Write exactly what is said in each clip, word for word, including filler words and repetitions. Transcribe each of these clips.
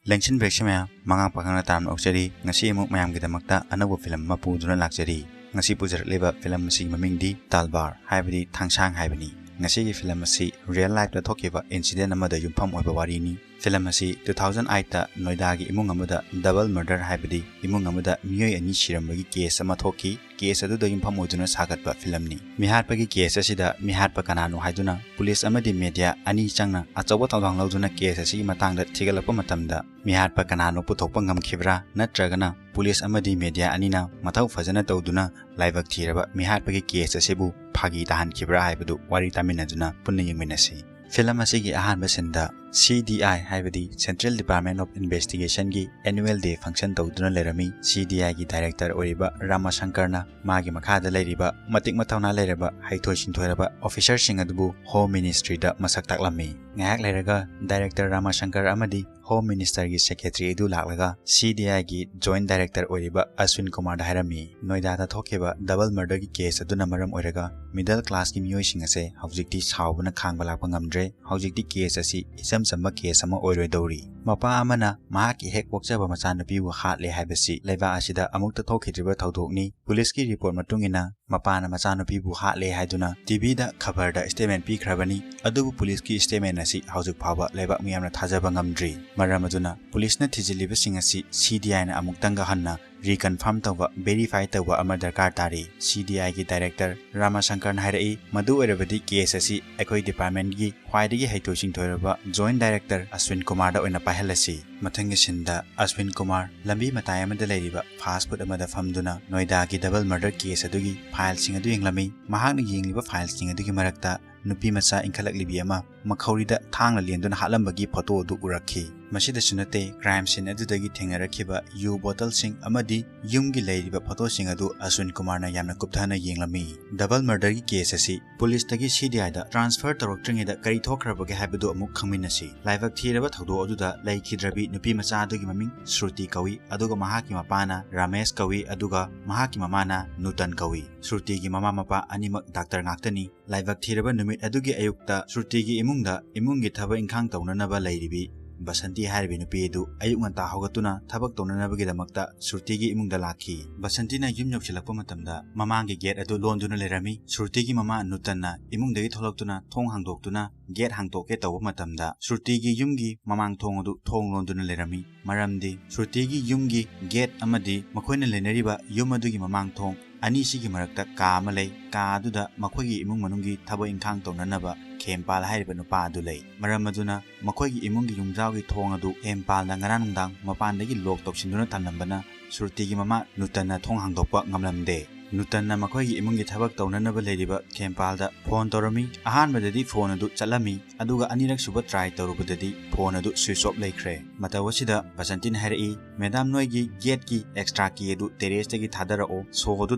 ꯂꯦꯡꯁꯤꯟꯕꯤꯔꯛꯁꯤ ꯃꯌꯥꯝ, ꯃꯉꯥ ꯄꯥꯈꯪꯅ ꯇꯥꯔꯝꯅ ꯑꯣꯛꯆꯔꯤ꯫ ꯉꯁꯤ ꯑꯃꯨꯛ ꯃꯌꯥꯝꯒꯤꯗꯃꯛꯇ ꯑꯅꯧꯕ ꯐꯤꯂꯝ ꯑꯃ ꯄꯨꯗꯨꯅ ꯂꯥꯛꯆꯔꯤ꯫ ꯉꯁꯤ ꯄꯨꯖꯔꯛꯂꯤꯕ ꯐꯤꯂꯝ ꯑꯁꯤꯒꯤ ꯃꯃꯤꯡꯗꯤ ꯇꯥꯜꯕꯥꯔ, ꯍꯥꯏꯕꯗꯤ ꯊꯥꯡꯁꯥꯡ ꯍꯥꯏꯕꯅꯤ꯫ ꯉꯁꯤꯒꯤ ꯐꯤꯂꯝ ꯑꯁꯤ real lifeꯇ ꯊꯣꯛꯈꯤꯕ incident ꯑꯃꯗ ꯌꯨꯝꯐꯝ ꯑꯣꯏꯕ ꯋꯥꯔꯤꯅꯤ꯫ ꯐꯤꯂꯝ ꯑꯁꯤ two thousand eight ꯇ ꯅꯣꯏꯗꯥꯒꯤ ꯏꯃꯨꯡ ꯑꯃꯗ double murder, ꯍꯥꯏꯕꯗꯤ ꯏꯃꯨꯡ ꯑꯃꯗ ꯃꯤꯑꯣꯏ ꯑꯅꯤ ꯁꯤꯔꯝꯕꯒꯤ case ꯑꯃ ꯊꯣꯛꯈꯤ꯫ Case ꯑꯗꯨꯗ ꯌꯨꯝꯐꯝ ꯑꯣꯏꯗꯨꯅ ꯁꯥꯒꯠꯄ ꯐꯤꯂꯝꯅꯤ꯫ ꯃꯤꯍꯥꯠꯄꯒꯤ case ꯑꯁꯤꯗ ꯃꯤꯍꯥꯠꯄ ꯀꯅꯥꯅꯣ ꯍꯥꯏꯗꯨꯅ ꯄꯨꯂꯤꯁ ꯑꯃꯗꯤ media ꯑꯅꯤ ꯆꯪꯅ ꯑꯆꯧꯕ ꯊꯧꯗꯥꯡ ꯂꯧꯗꯨꯅ case ꯑꯁꯤꯒꯤ ꯃꯇꯥꯡꯗ ꯊꯤꯒꯠꯂꯛꯄ ꯃꯇꯝꯗ, ꯃꯤꯍꯥꯠꯄ ꯀꯅꯥꯅꯣ ꯄꯨꯊꯣꯛꯄ ꯉꯝꯈꯤꯕ꯭ꯔꯥ, ꯅꯠꯇ꯭ꯔꯒꯅ ꯄꯨꯂꯤꯁ ꯑꯃꯗꯤ media ꯑꯅꯤꯅ ꯃꯊꯧ ꯐꯖꯅ ꯇꯧꯗꯨꯅ ꯂꯥꯏꯕꯛ ꯊꯤꯔꯕ ꯃꯤꯍꯥꯠꯄꯒꯤ case ꯑꯁꯤꯕꯨ ꯐꯥꯒꯤ ꯇꯥꯍꯟꯈꯤꯕ꯭ꯔꯥ ꯍꯥꯏꯕꯗꯨ ꯋꯥꯔꯤ ꯇꯥꯃꯤꯟꯅꯗꯨꯅ ꯄꯨꯟꯅ ꯌꯦꯡꯃꯤꯟꯅꯁꯤ꯫ ꯐꯤꯂꯝ ꯑꯁꯤꯒꯤ ꯑꯍꯥꯟꯕ ꯁꯤꯟꯗ C D I, ꯍꯥꯏꯕꯗꯤ Central Department of Investigation ꯒꯤ annual day function ꯇꯧꯗꯨꯅ ꯂꯩꯔꯝꯃꯤ꯫ C D I ꯒꯤ director ꯑꯣꯏꯔꯤꯕ ꯔꯥꯃꯥ ꯁꯪꯀꯔꯅ ꯃꯥꯒꯤ ꯃꯈꯥꯗ ꯂꯩꯔꯤꯕ ꯃꯇꯤꯛ ꯃꯊꯧꯅꯥ ꯂꯩꯔꯕ ꯍꯩꯊꯣꯏ ꯁꯤꯡꯊꯣꯏꯔꯕ officer ꯁꯤꯡ ꯑꯗꯨꯕꯨ Home Ministry ꯗ ꯃꯁꯛ ꯇꯥꯛꯂꯝꯃꯤ꯫ ꯉꯥꯏꯍꯥꯛ ꯂꯩꯔꯒ director ꯔꯥꯃꯥ ꯁꯪꯀꯔ ꯑꯃꯗꯤ Home Minister ꯒꯤ secretary ꯑꯗꯨ ꯂꯥꯛꯂꯒ C D I ꯒꯤ joint director ꯑꯣꯏꯔꯤꯕ ꯑꯁ꯭ꯋꯤꯟ ꯀꯨꯃꯥꯔꯗ ꯍꯥꯏꯔꯝꯃꯤ, ꯅꯣꯏꯗꯥꯗ ꯊꯣꯛꯈꯤꯕ double murder ꯒꯤ case ꯑꯗꯨꯅ ꯃꯔꯝ ꯑꯣꯏꯔꯒ middle class ꯀꯤ ꯃꯤꯑꯣꯏꯁꯤꯡ ꯑꯁꯦ ꯍꯧꯖꯤꯛꯇꯤ ꯁꯥꯎꯕꯅ ꯈꯥꯡꯕ ꯂꯥꯛꯄ ꯉꯝꯗ꯭ꯔꯦ꯫ ꯍꯧꯖꯤꯛꯇꯤ case ꯑꯁꯤ ꯏꯆꯝ ꯆꯝꯕ case ꯑꯃ ꯑꯣꯏꯔꯣꯏꯗꯧꯔꯤ꯫ ꯃꯄꯥ ꯑꯃꯅ ꯃꯍꯥꯛꯀꯤ ꯍꯦꯛ ꯄꯣꯛꯆꯕ ꯃꯆꯥꯅꯨꯄꯤꯕꯨ ꯍꯥꯠꯂꯦ ꯍꯥꯏꯕꯁꯤ ꯂꯩꯕꯥꯛ ꯑꯁꯤꯗ ꯑꯃꯨꯛꯇ ꯊꯣꯛꯈꯤꯗ꯭ꯔꯤꯕ ꯊꯧꯗꯣꯛꯅꯤ꯫ ꯄꯨꯂꯤꯁꯀꯤ report ꯃꯇꯨꯡ ꯏꯟꯅ, ꯃꯄꯥꯅ ꯃꯆꯥꯅꯨꯄꯤꯕꯨ ꯍꯥꯠꯂꯦ ꯍꯥꯏꯗꯨꯅ T V ꯗ ꯈꯕꯔꯗ statement ꯄꯤꯈ꯭ꯔꯕꯅꯤ, ꯑꯗꯨꯕꯨ ꯄꯨꯂꯤꯁꯀꯤ statement ꯑꯁꯤ ꯍꯧꯖꯤꯛ ꯐꯥꯎꯕ ꯂꯩꯕꯥꯛ ꯃꯤꯌꯥꯝꯅ ꯊꯥꯖꯕ ꯉꯝꯗ꯭ꯔꯤ꯫ ꯃꯔꯝ ꯑꯗꯨꯅ ꯄꯨꯂꯤꯁꯅ ꯊꯤꯖꯤꯜꯂꯤꯕꯁꯤꯡ ꯑꯁꯤ C D I ꯅ ꯑꯃꯨꯛꯇꯪꯒ ꯍꯟꯅ reconfirm ꯇꯧꯕ, verify ꯇꯧꯕ ꯑꯃ ꯗꯔꯀꯥꯔ ꯇꯥꯔꯤ꯫ C D I ꯒꯤ director ꯔꯥꯃꯥ ꯁꯪꯀꯔꯅ ꯍꯥꯏꯔꯛꯏ, ꯃꯗꯨ ꯑꯣꯏꯔꯕꯗꯤ case ꯑꯁꯤ ꯑꯩꯈꯣꯏ department ꯀꯤ ꯈ꯭ꯋꯥꯏꯗꯒꯤ ꯍꯩꯊꯣꯏ ꯁꯤꯡꯊꯣꯏꯔꯕ joint director ꯑꯁ꯭ꯋꯤꯟ ꯀꯨꯃꯥꯔꯗ ꯑꯣꯏꯅ ꯄꯥꯏꯍꯜꯂꯁꯤ꯫ ꯃꯊꯪꯒꯤ ꯁꯤꯟꯗ ꯑꯁ꯭ꯋꯤꯟ ꯀꯨꯃꯥꯔ ꯂꯝꯕꯤ ꯃꯇꯥꯏ ꯑꯃꯗ ꯂꯩꯔꯤꯕ fast food ꯑꯃꯗ ꯐꯝꯗꯨꯅ ꯅꯣꯏꯗꯥꯒꯤ double murder case ꯑꯗꯨꯒꯤ file ꯁꯤꯡ ꯑꯗꯨ ꯌꯦꯡꯂꯝꯃꯤ꯫ ꯃꯍꯥꯛꯅ ꯌꯦꯡꯂꯤꯕ file ꯁꯤꯡ ꯑꯗꯨꯒꯤ ꯃꯔꯛꯇ ꯅꯨꯄꯤ ꯃꯆꯥ ꯏꯟꯈꯠꯂꯛꯂꯤꯕꯤ ꯑꯃ ꯃꯈꯧꯔꯤꯗ ꯊꯥꯡꯅ ꯂꯦꯟꯗꯨꯅ ꯍꯥꯠꯂꯝꯕꯒꯤ photo ꯑꯗꯨ ꯎꯔꯛꯈꯤ꯫ ꯃꯁꯤꯗꯁꯨ ꯅꯠꯇꯦ, crime scene ꯑꯗꯨꯗꯒꯤ ꯊꯦꯡꯅꯔꯛꯈꯤꯕ ꯌꯨ bottle ꯁꯤꯡ ꯑꯃꯗꯤ ꯌꯨꯝꯒꯤ ꯂꯩꯔꯤꯕ photo ꯁꯤꯡ ꯑꯗꯨ ꯑꯁ꯭ꯋꯤꯟ ꯀꯨꯃꯥꯔꯅ ꯌꯥꯝꯅ ꯀꯨꯞꯊꯅ ꯌꯦꯡꯂꯝꯃꯤ꯫ Double murder ꯒꯤ case ꯑꯁꯤ ꯄꯨꯂꯤꯁꯇꯒꯤ C D I the transfer ꯇꯧꯔꯛꯇ꯭ꯔꯤꯉꯩꯗ ꯀꯔꯤ ꯊꯣꯛꯈ꯭ꯔꯕꯒꯦ ꯍꯥꯏꯕꯗꯨ ꯑꯃꯨꯛ ꯈꯪꯃꯤꯟꯅꯁꯤ꯫ ꯂꯥꯏꯕꯛ ꯊꯤꯔꯕ ꯊꯧꯗꯣꯛ ꯑꯗꯨꯗ ꯂꯩꯈꯤꯗ꯭ꯔꯕꯤ ꯅꯨꯄꯤ ꯃꯆꯥ ꯑꯗꯨꯒꯤ ꯃꯃꯤꯡ ꯁ꯭ꯔꯨꯇꯤ ꯀꯧꯏ, ꯑꯗꯨꯒ ꯃꯍꯥꯛꯀꯤ ꯃꯄꯥꯅ ꯔꯥꯃꯦꯁ ꯀꯧꯏ, ꯑꯗꯨꯒ ꯃꯍꯥꯛꯀꯤ ꯃꯃꯥꯅ ꯅꯨꯇꯟ ꯀꯧꯏ꯫ ꯁ꯭ꯔꯨꯇꯤꯒꯤ ꯃꯃꯥ ꯃꯄꯥ ꯑꯅꯤꯃꯛ doctor ꯉꯥꯛꯇꯅꯤ꯫ ꯂꯥꯏꯕꯛ ꯊꯤꯔꯕ ꯅꯨꯃꯤꯠ ꯑꯗꯨꯒꯤ ꯑꯌꯨꯛꯇ ꯁ꯭ꯔꯨꯇꯤꯒꯤ ꯏꯃꯨꯡꯗ ꯏꯃꯨꯡꯒꯤ ꯊꯕꯛ ꯏꯪꯈꯥꯡ ꯇꯧꯅꯅꯕ ꯂꯩꯔꯤꯕꯤ ꯕꯁꯟꯇꯤ ꯍꯥꯏꯔꯤꯕ ꯅꯨꯄꯤ ꯑꯗꯨ ꯑꯌꯨꯛ ꯉꯟꯇꯥ ꯍꯧꯒꯠꯇꯨꯅ ꯊꯕꯛ ꯇꯧꯅꯅꯕꯒꯤꯗꯃꯛꯇ ꯁ꯭ꯔꯨꯇꯤꯒꯤ ꯏꯃꯨꯡꯗ ꯂꯥꯛꯈꯤ꯫ ꯕꯁꯟꯇꯤꯅ ꯌꯨꯝ ꯌꯧꯁꯤꯜꯂꯛꯄ ꯃꯇꯝꯗ ꯃꯃꯥꯡꯒꯤ ꯒꯦꯠ ꯑꯗꯨ ꯂꯣꯟꯗꯨꯅ ꯂꯩꯔꯝꯃꯤ꯫ ꯁ꯭ꯔꯨꯇꯤꯒꯤ ꯃꯃꯥ ꯅꯨꯇꯟꯅ ꯏꯃꯨꯡꯗꯒꯤ ꯊꯣꯛꯂꯛꯇꯨꯅ ꯊꯣꯡ ꯍꯥꯡꯗꯣꯛꯇꯨꯅ ꯒꯦꯠ ꯍꯥꯡꯗꯣꯛꯀꯦ ꯇꯧꯕ ꯃꯇꯝꯗ ꯁ꯭ꯔꯨꯇꯤꯒꯤ ꯌꯨꯝꯒꯤ ꯃꯃꯥꯡ ꯊꯣꯡ ꯑꯗꯨ ꯊꯣꯡ ꯂꯣꯟꯗꯨꯅ ꯂꯩꯔꯝꯃꯤ꯫ ꯃꯔꯝꯗꯤ ꯁ꯭ꯔꯨꯇꯤꯒꯤ ꯌꯨꯝꯒꯤ ꯒꯦꯠ ꯑꯃꯗꯤ ꯃꯈꯣꯏꯅ ꯂꯩꯅꯔꯤꯕ ꯌꯨꯝ ꯑꯗꯨꯒꯤ ꯃꯃꯥꯡ ꯊꯣꯡ ꯑꯅꯤꯁꯤꯒꯤ ꯃꯔꯛꯇ ꯀꯥ ꯑꯃ ꯂꯩ꯫ ꯀꯥ ꯑꯗꯨꯗ ꯃꯈꯣꯏꯒꯤ ꯏꯃꯨꯡ ꯃꯅꯨꯡꯒꯤ ꯊꯕꯛ ꯏꯪꯈꯥꯡ ꯇꯧꯅꯅꯕ ꯈꯦꯝꯄꯥꯜ ꯍꯥꯏꯔꯤꯕ ꯅꯨꯄꯥ ꯑꯗꯨ ꯂꯩ꯫ ꯃꯔꯝ ꯑꯗꯨꯅ ꯃꯈꯣꯏꯒꯤ ꯏꯃꯨꯡꯒꯤ ꯌꯨꯝꯖꯥꯎꯒꯤ ꯊꯣꯡ ꯑꯗꯨ ꯈꯦꯝꯄꯥꯜꯅ ꯉꯔꯥꯡ ꯅꯨꯡꯗꯥꯡ ꯃꯄꯥꯟꯗꯒꯤ ꯂꯣꯛ ꯇꯧꯁꯤꯟꯗꯨꯅ ꯊꯝꯂꯝꯕꯅ ꯁ꯭ꯔꯨꯇꯤꯒꯤ ꯃꯃꯥ ꯅꯨꯇꯟꯅ ꯊꯣꯡ ꯍꯥꯡꯗꯣꯛꯄ ꯉꯝꯂꯝꯗꯦ꯫ ꯅꯨꯇꯟꯅ ꯃꯈꯣꯏꯒꯤ ꯏꯃꯨꯡꯒꯤ ꯊꯕꯛ ꯇꯧꯅꯅꯕ ꯂꯩꯔꯤꯕ ꯈꯦꯝꯄꯥꯜꯗ ꯐꯣꯟ ꯇꯧꯔꯝꯃꯤ꯫ ꯑꯍꯥꯟꯕꯗꯗꯤ ꯐꯣꯟ ꯑꯗꯨ ꯆꯠꯂꯝꯃꯤ, ꯑꯗꯨꯒ ꯑꯅꯤꯔꯛ ꯁꯨꯕ ꯇ꯭ꯔꯥꯏ ꯇꯧꯔꯨꯕꯗꯗꯤ ꯐꯣꯟ ꯑꯗꯨ ꯁ꯭ꯋꯤꯆ ꯑꯣꯐ ꯂꯩꯈ꯭ꯔꯦ꯫ ꯃꯇꯧ ꯑꯁꯤꯗ ꯕꯁꯟꯇꯤꯅ ꯍꯥꯏꯔꯛꯏ, "ꯃꯦꯗꯥꯝ, ꯅꯣꯏꯒꯤ ꯒꯦꯠꯀꯤ ꯑꯦꯛꯁꯇ꯭ꯔꯥ ꯀꯤ ꯑꯗꯨ ꯇꯦꯔꯦꯁꯇꯒꯤ ꯊꯥꯗꯔꯛꯑꯣ, ꯁꯣ ꯑꯗꯨ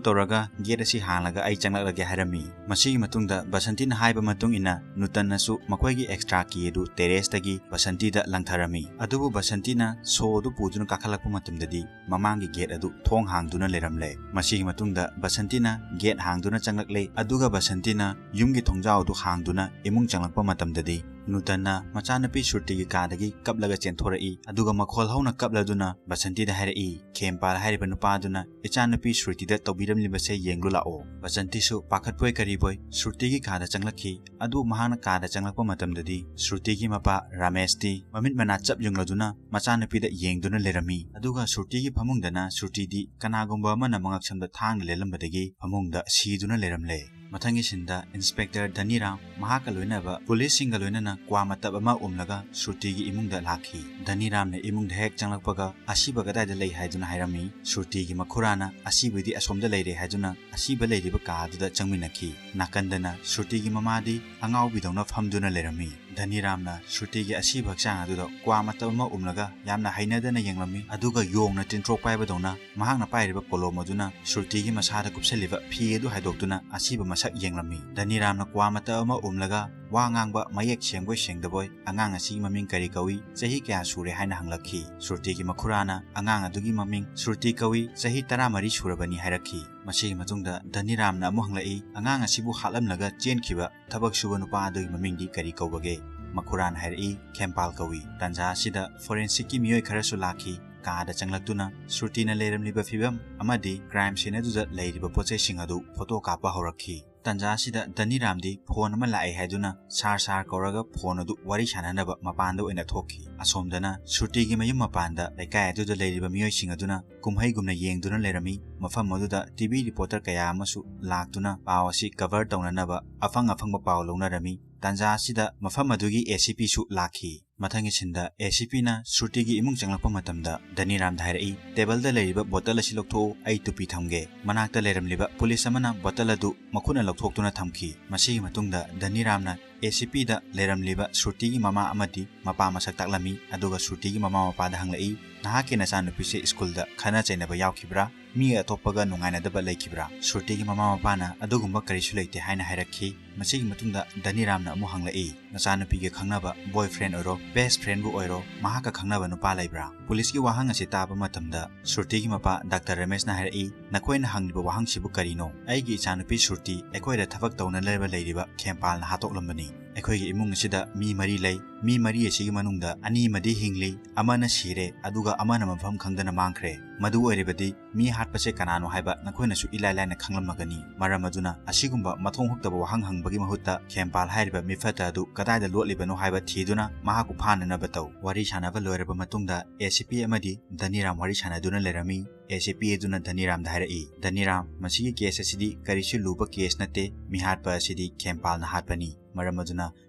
ꯇꯧꯔꯒ ꯒꯦꯠ ꯑꯁꯤ ꯍꯥꯡꯂꯒ ꯑꯩ ꯆꯪꯂꯛꯂꯒꯦ" ꯍꯥꯏꯔꯝꯃꯤ꯫ ꯃꯁꯤꯒꯤ ꯃꯇꯨꯡꯗ ꯕꯁꯟꯇꯤꯅ ꯍꯥꯏꯕ ꯃꯇꯨꯡ ꯏꯟꯅ ꯅꯨꯇꯟꯅꯁꯨ ꯃꯈꯣꯏꯒꯤ ꯑꯦꯛꯁꯇ꯭ꯔꯥ ꯀꯤ ꯑꯗꯨ ꯇꯦꯔꯦꯁꯇꯒꯤ ꯕꯁꯟꯇꯤꯗ ꯂꯪꯊꯔꯝꯃꯤ꯫ ꯑꯗꯨꯕꯨ ꯕꯁꯟꯇꯤꯅ ꯁꯣ ꯑꯗꯨ ꯄꯨꯗꯨꯅ ꯀꯥꯈꯠꯂꯛꯄ ꯃꯇꯝꯗꯗꯤ ꯃꯃꯥꯡꯒꯤ ꯒꯦꯠ ꯑꯗꯨ ꯊꯣꯡ ꯍꯥꯡꯗꯨꯅ ꯂꯩꯔꯝꯂꯦ꯫ ꯃꯁꯤꯒꯤ ꯃꯇꯨꯡꯗ ꯕꯁꯟꯇꯤꯅ ꯒꯦꯠ ꯍꯥꯡꯗꯨꯅ ꯆꯪꯂꯛꯂꯦ, ꯑꯗꯨꯒ ꯕꯁꯟꯇꯤꯅ ꯌꯨꯝꯒꯤ ꯊꯣꯡꯖꯥꯎ ꯑꯗꯨ ꯍꯥꯡꯗꯨꯅ ꯏꯃꯨꯡ ꯆꯪꯂꯛꯄ ꯃꯇꯝꯗꯗꯤ ꯅꯨꯇꯟꯅ ꯃꯆꯥꯅꯨꯄꯤ ꯁ꯭ꯔꯨꯇꯤꯒꯤ ꯀꯥꯗꯒꯤ ꯀꯞꯂꯒ ꯆꯦꯟꯊꯣꯔꯛꯏ꯫ ꯑꯗꯨꯒ ꯃꯈꯣꯜ ꯍꯧꯅ ꯀꯞꯂꯗꯨꯅ ꯕꯁꯟꯇꯤꯗ ꯍꯥꯏꯔꯛꯏ, "ꯈꯦꯝꯄꯥꯜ ꯍꯥꯏꯔꯤꯕ ꯅꯨꯄꯥꯗꯨꯅ ꯏꯆꯥꯅꯨꯄꯤ ꯁ꯭ꯔꯨꯇꯤꯗ ꯇꯧꯕꯤꯔꯝꯂꯤꯕꯁꯦ ꯌꯦꯡꯂꯨ ꯂꯥꯛꯑꯣ"꯫ ꯕꯁꯟꯇꯤꯁꯨ ꯄꯥꯈꯠꯄꯣꯏ ꯀꯔꯤꯕꯣꯏ ꯁ꯭ꯔꯨꯇꯤꯒꯤ ꯀꯥꯗ ꯆꯪꯂꯛꯈꯤ꯫ ꯑꯗꯨ ꯃꯍꯥꯛꯅ ꯀꯥꯗ ꯆꯪꯂꯛꯄ ꯃꯇꯝꯗꯗꯤ ꯁ꯭ꯔꯨꯇꯤꯒꯤ ꯃꯄꯥ ꯔꯥꯃꯦꯁꯇꯤ ꯃꯃꯤꯠ ꯃꯅꯥ ꯆꯞ ꯌꯨꯡꯂꯗꯨꯅ ꯃꯆꯥꯅꯨꯄꯤꯗ ꯌꯦꯡꯗꯨꯅ ꯂꯩꯔꯝꯃꯤ꯫ ꯑꯗꯨꯒ ꯁ꯭ꯔꯨꯇꯤꯒꯤ ꯐꯃꯨꯡꯗꯅ ꯁ꯭ꯔꯨꯇꯤꯗꯤ ꯀꯅꯥꯒꯨꯝꯕ ꯑꯃꯅ ꯃꯉꯛꯁꯝꯗ ꯊꯥꯡꯅ ꯂꯦꯜꯂꯝꯕꯗꯒꯤ ꯐꯃꯨꯡꯗ ꯁꯤꯗꯨꯅ ꯂꯩꯔꯝꯂꯦ꯫ ꯃꯊꯪꯒꯤ ꯁꯤꯟꯗ ꯏꯟꯁꯄꯦꯛꯇꯔ ꯙꯅꯤꯔꯥꯝ ꯃꯍꯥꯛꯀ ꯂꯣꯏꯅꯕ ꯄꯨꯂꯤꯁꯁꯤꯡꯒ ꯂꯣꯏꯅꯅ ꯀ꯭ꯋꯥ ꯃꯇꯞ ꯑꯃ ꯎꯝꯂꯒ ꯁ꯭ꯔꯨꯇꯤꯒꯤ ꯏꯃꯨꯡꯗ ꯂꯥꯛꯈꯤ꯫ ꯙꯅꯤꯔꯥꯝꯅ ꯏꯃꯨꯡꯗ ꯍꯦꯛ ꯆꯪꯂꯛꯄꯒ ꯑꯁꯤꯕ ꯀꯗꯥꯏꯗ ꯂꯩ ꯍꯥꯏꯗꯨꯅ ꯍꯥꯏꯔꯝꯃꯤ꯫ ꯁ꯭ꯔꯨꯇꯤꯒꯤ ꯃꯈꯨꯔꯥꯅ ꯑꯁꯤꯕꯗꯤ ꯑꯁꯣꯝꯗ ꯂꯩꯔꯦ ꯍꯥꯏꯗꯨꯅ ꯑꯁꯤꯕ ꯂꯩꯔꯤꯕ ꯀꯥ ꯑꯗꯨꯗ ꯆꯪꯃꯤꯟꯅꯈꯤ꯫ ꯅꯥꯀꯟꯗꯅ ꯁ꯭ꯔꯨꯇꯤꯒꯤ ꯃꯃꯥꯗꯤ ꯑꯉꯥꯎꯕꯤꯗꯧꯅ ꯐꯝꯗꯨꯅ ꯂꯩꯔꯝꯃꯤ꯫ ꯙꯅꯤꯔꯥꯝꯅ ꯁ꯭ꯔꯨꯇꯤꯒꯤ ꯑꯁꯤꯕ ꯍꯛꯆꯥꯡ ꯑꯗꯨꯗ ꯀ꯭ꯋꯥ ꯃꯇꯞ ꯑꯃ ꯎꯝꯂꯒ ꯌꯥꯝꯅ ꯍꯩꯅꯗꯅ ꯌꯦꯡꯂꯝꯃꯤ꯫ ꯑꯗꯨꯒ ꯌꯣꯡꯅ ꯇꯤꯟꯊ꯭ꯔꯣꯛ ꯄꯥꯏꯕꯗꯧꯅ ꯃꯍꯥꯛꯅ ꯄꯥꯏꯔꯤꯕ ꯀꯣꯂꯣꯝ ꯑꯗꯨꯅ ꯁ꯭ꯔꯨꯇꯤꯒꯤ ꯃꯁꯥꯗ ꯀꯨꯞꯁꯜꯂꯤꯕ ꯐꯤ ꯑꯗꯨ ꯍꯥꯏꯗꯣꯛꯇꯨꯅ ꯑꯁꯤꯕ ꯃꯁꯛ ꯌꯦꯡꯂꯝꯃꯤ꯫ ꯙꯅꯤꯔꯥꯝꯅ ꯀ꯭ꯋꯥ ꯃꯇꯞ ꯑꯃ ꯎꯝꯂꯒ ꯋꯥ ꯉꯥꯡꯕ ꯃꯌꯦꯛ ꯁꯦꯡꯕꯣꯏ ꯁꯦꯡꯗꯕꯣꯏ, "ꯑꯉꯥꯡ ꯑꯁꯤꯒꯤ ꯃꯃꯤꯡ ꯀꯔꯤ ꯀꯧꯏ? ꯆꯍꯤ ꯀꯌꯥ ꯁꯨꯔꯦ?" ꯍꯥꯏꯅ ꯍꯪꯂꯛꯈꯤ꯫ ꯁ꯭ꯔꯨꯇꯤꯒꯤ ꯃꯈꯨꯔꯥꯅ, "ꯑꯉꯥꯡ ꯑꯗꯨꯒꯤ ꯃꯃꯤꯡ ꯁ꯭ꯔꯨꯇꯤ ꯀꯧꯏ, ꯆꯍꯤ ꯇꯔꯥꯃꯔꯤ ꯁꯨꯔꯕꯅꯤ" ꯍꯥꯏꯔꯛꯈꯤ꯫ ꯃꯁꯤꯒꯤ ꯃꯇꯨꯡꯗ ꯙꯅꯤꯔꯥꯝꯅ ꯑꯃꯨꯛ ꯍꯪꯂꯛꯏ, "ꯑꯉꯥꯡ ꯑꯁꯤꯕꯨ ꯍꯥꯠꯂꯝꯂꯒ ꯆꯦꯟꯈꯤꯕ ꯊꯕꯛ ꯁꯨꯕ ꯅꯨꯄꯥ ꯑꯗꯨꯒꯤ ꯃꯃꯤꯡꯗꯤ ꯀꯔꯤ ꯀꯧꯕꯒꯦ?" ꯃꯈꯨꯔꯥꯅ ꯍꯥꯏꯔꯛꯏ, "ꯈꯦꯝꯄꯥꯜ ꯀꯧꯏ"꯫ ꯇꯥꯟꯖꯥ ꯑꯁꯤꯗ forensic ꯀꯤ ꯃꯤꯑꯣꯏ ꯈꯔꯁꯨ ꯂꯥꯛꯈꯤ꯫ ꯀꯥꯗ ꯆꯪꯂꯛꯇꯨꯅ ꯁ꯭ꯔꯨꯇꯤꯅ ꯂꯩꯔꯝꯂꯤꯕ ꯐꯤꯕꯝ ꯑꯃꯗꯤ crime scene ꯑꯗꯨꯗ ꯂꯩꯔꯤꯕ ꯄꯣꯠꯆꯩꯁꯤꯡ ꯑꯗꯨ photo ꯀꯥꯞꯄ ꯍꯧꯔꯛꯈꯤ꯫ ꯇꯥꯟꯖꯥ ꯑꯁꯤꯗ ꯙꯅꯤꯔꯥꯝꯗꯤ phone ꯑꯃ ꯂꯥꯛꯑꯦ ꯍꯥꯏꯗꯨꯅ ꯁꯥꯔ ꯁꯥꯔ ꯀꯧꯔꯒ phone ꯑꯗꯨ ꯋꯥꯔꯤ ꯁꯥꯟꯅꯅꯕ ꯃꯄꯥꯟꯗ ꯑꯣꯏꯅ ꯊꯣꯛꯈꯤ꯫ ꯑꯁꯣꯝꯗꯅ ꯁ꯭ꯔꯨꯇꯤꯒꯤ ꯃꯌꯨꯝ ꯃꯄꯥꯟꯗ ꯂꯩꯀꯥꯏ ꯑꯗꯨꯗ ꯂꯩꯔꯤꯕ ꯃꯤꯑꯣꯏꯁꯤꯡ ꯑꯗꯨꯅ ꯀꯨꯝꯍꯩꯒꯨꯝꯅ ꯌꯦꯡꯗꯨꯅ ꯂꯩꯔꯝꯃꯤ꯫ ꯃꯐꯝ ꯑꯗꯨꯗ TV reporter ꯀꯌꯥ ꯑꯃꯁꯨ ꯂꯥꯛꯇꯨꯅ ꯄꯥꯎ ꯑꯁꯤ cover ꯇꯧꯅꯅꯕ ꯑꯐꯪ ꯑꯐꯪꯕ ꯄꯥꯎ ꯂꯧꯅꯔꯝꯃꯤ꯫ ꯇꯥꯟꯖꯥ ꯑꯁꯤꯗ ꯃꯐꯝ ꯑꯗꯨꯒꯤ ACP ꯁꯨ ꯂꯥꯛꯈꯤ꯫ ꯃꯊꯪꯒꯤ scene ꯗ ACP ꯅ ꯁ꯭ꯔꯨꯇꯤꯒꯤ ꯏꯃꯨꯡ ꯆꯪꯂꯛꯄ ꯃꯇꯝꯗ ꯙꯅꯤꯔꯥꯝꯗ ꯍꯥꯏꯔꯛꯏ, "Table ꯗ ꯂꯩꯔꯤꯕ bottle ꯑꯁꯤ ꯂꯧꯊꯣꯛꯎ, ꯑꯩ ꯇꯨꯄꯤ ꯊꯝꯒꯦ꯫" ꯃꯅꯥꯛꯇ ꯂꯩꯔꯝꯂꯤꯕ police ꯑꯃꯅ bottle ꯑꯗꯨ ꯃꯈꯨꯠꯅ ꯂꯧꯊꯣꯛꯇꯨꯅ ꯊꯝꯈꯤ꯫ ꯃꯁꯤꯒꯤ ꯃꯇꯨꯡꯗ ꯙꯅꯤꯔꯥꯝꯅ ACP ꯗ ꯂꯩꯔꯝꯂꯤꯕ ꯁ꯭ꯔꯨꯇꯤꯒꯤ ꯃꯃꯥ ꯑꯃꯗꯤ ꯃꯄꯥ ꯃꯁꯛ ꯇꯥꯛꯂꯝꯃꯤ, ꯑꯗꯨꯒ ꯁ꯭ꯔꯨꯇꯤꯒꯤ ꯃꯃꯥ ꯃꯄꯥꯗ ꯍꯪꯂꯛꯏ, "ꯅꯍꯥꯛꯀꯤ ꯅꯆꯥꯅꯨꯄꯤꯁꯦ ꯁ꯭ꯀꯨꯜꯗ ꯈꯠꯅ ꯆꯩꯅꯕ ꯌꯥꯎꯈꯤꯕ꯭ꯔꯥ? ꯃꯤ ꯑꯇꯣꯞꯄꯒ ꯅꯨꯡꯉꯥꯏꯅꯗꯕ ꯂꯩꯈꯤꯕ꯭ꯔꯥ?" ꯁ꯭ꯔꯨꯇꯤꯒꯤ ꯃꯃꯥ ꯃꯄꯥꯅ ꯑꯗꯨꯒꯨꯝꯕ ꯀꯔꯤꯁꯨ ꯂꯩꯇꯦ ꯍꯥꯏꯅ ꯍꯥꯏꯔꯛꯈꯤ꯫ ꯃꯁꯤꯒꯤ ꯃꯇꯨꯡꯗ ꯙꯅꯤꯔꯥꯝꯅ ꯑꯃꯨꯛ ꯍꯪꯂꯛꯏ, "ꯅꯆꯥꯅꯨꯄꯤꯒ ꯈꯪꯅꯕ boyfriend ꯑꯣꯏꯔꯣ, best friend ꯕꯨ ꯑꯣꯏꯔꯣ, ꯃꯍꯥꯛꯀ ꯈꯪꯅꯕ ꯅꯨꯄꯥ ꯂꯩꯕ꯭ꯔꯥ?" Police ꯀꯤ ꯋꯥꯍꯪ ꯑꯁꯤ ꯇꯥꯕ ꯃꯇꯝꯗ ꯁ꯭ꯔꯨꯇꯤꯒꯤ ꯃꯄꯥ ꯗꯥꯛꯇꯔ ꯔꯃꯦꯁꯅ ꯍꯥꯏꯔꯛꯏ, "ꯅꯈꯣꯏꯅ ꯍꯪꯂꯤꯕ ꯋꯥꯍꯪꯁꯤꯕꯨ ꯀꯔꯤꯅꯣ? ꯑꯩꯒꯤ ꯏꯆꯥꯅꯨꯄꯤ ꯁ꯭ꯔꯨꯇꯤ ꯑꯩꯈꯣꯏꯗ ꯊꯕꯛ ꯇꯧꯅꯅꯕ ꯂꯩꯔꯤꯕ ꯈꯦꯝꯄꯥꯜꯅ ꯍꯥꯠꯇꯣꯛꯂꯝꯕꯅꯤ꯫ ꯑꯩꯈꯣꯏꯒꯤ ꯏꯃꯨꯡ ꯑꯁꯤꯗ ꯃꯤ ꯃꯔꯤ ꯂꯩ꯫ ꯃꯤ ꯃꯔꯤ ꯑꯁꯤꯒꯤ ꯃꯅꯨꯡꯗ ꯑꯅꯤꯃꯗꯤ ꯍꯤꯡꯂꯤ, ꯑꯃꯅ ꯁꯤꯔꯦ, ꯑꯗꯨꯒ ꯑꯃꯅ ꯃꯐꯝ ꯈꯪꯗꯅ ꯃꯥꯡꯈ꯭ꯔꯦ꯫ ꯃꯗꯨ ꯑꯣꯏꯔꯕꯗꯤ ꯃꯤ ꯍꯥꯠꯄꯁꯦ ꯀꯅꯥꯅꯣ ꯍꯥꯏꯕ ꯅꯈꯣꯏꯅꯁꯨ ꯏꯂꯥꯏ ꯂꯥꯏꯅ ꯈꯪꯂꯝꯃꯒꯅꯤ꯫ ꯃꯔꯝ ꯑꯗꯨꯅ ꯑꯁꯤꯒꯨꯝꯕ ꯃꯊꯣꯡ ꯍꯨꯛꯇꯕ ꯋꯥꯍꯪ ꯍꯪꯕꯒꯤ ꯃꯍꯨꯠꯇ ꯈꯦꯝꯄꯥꯜ ꯍꯥꯏꯔꯤꯕ ꯃꯤꯐꯠꯇ ꯑꯗꯨ ꯀꯗꯥꯏꯗ ꯂꯣꯠꯂꯤꯕꯅꯣ ꯍꯥꯏꯕ ꯊꯤꯗꯨꯅ ꯃꯍꯥꯛꯄꯨ ꯐꯥꯅꯅꯕ ꯇꯧ꯫" ꯋꯥꯔꯤ ꯁꯥꯟꯅꯕ ꯂꯣꯏꯔꯕ ꯃꯇꯨꯡꯗ ACP ꯑꯃꯗꯤ ꯙꯅꯤꯔꯥꯝ ꯋꯥꯔꯤ ꯁꯥꯟꯅꯗꯨꯅ ꯂꯩꯔꯝꯃꯤ꯫ ACP ꯑꯗꯨꯅ ꯙꯅꯤꯔꯥꯝꯗ ꯍꯥꯏꯔꯛꯏ, "ꯙꯅꯤꯔꯥꯝ, ꯃꯁꯤꯒꯤ case ꯑꯁꯤꯗꯤ ꯀꯔꯤꯁꯨ ꯂꯨꯕ case ꯅꯠꯇꯦ꯫ ꯃꯤꯍꯥꯠꯄ ꯑꯁꯤꯗꯤ ꯈꯦꯝꯄꯥꯜꯅ ꯍꯥꯠꯄꯅꯤ꯫ ꯃꯔꯝ ꯑꯗꯨꯅ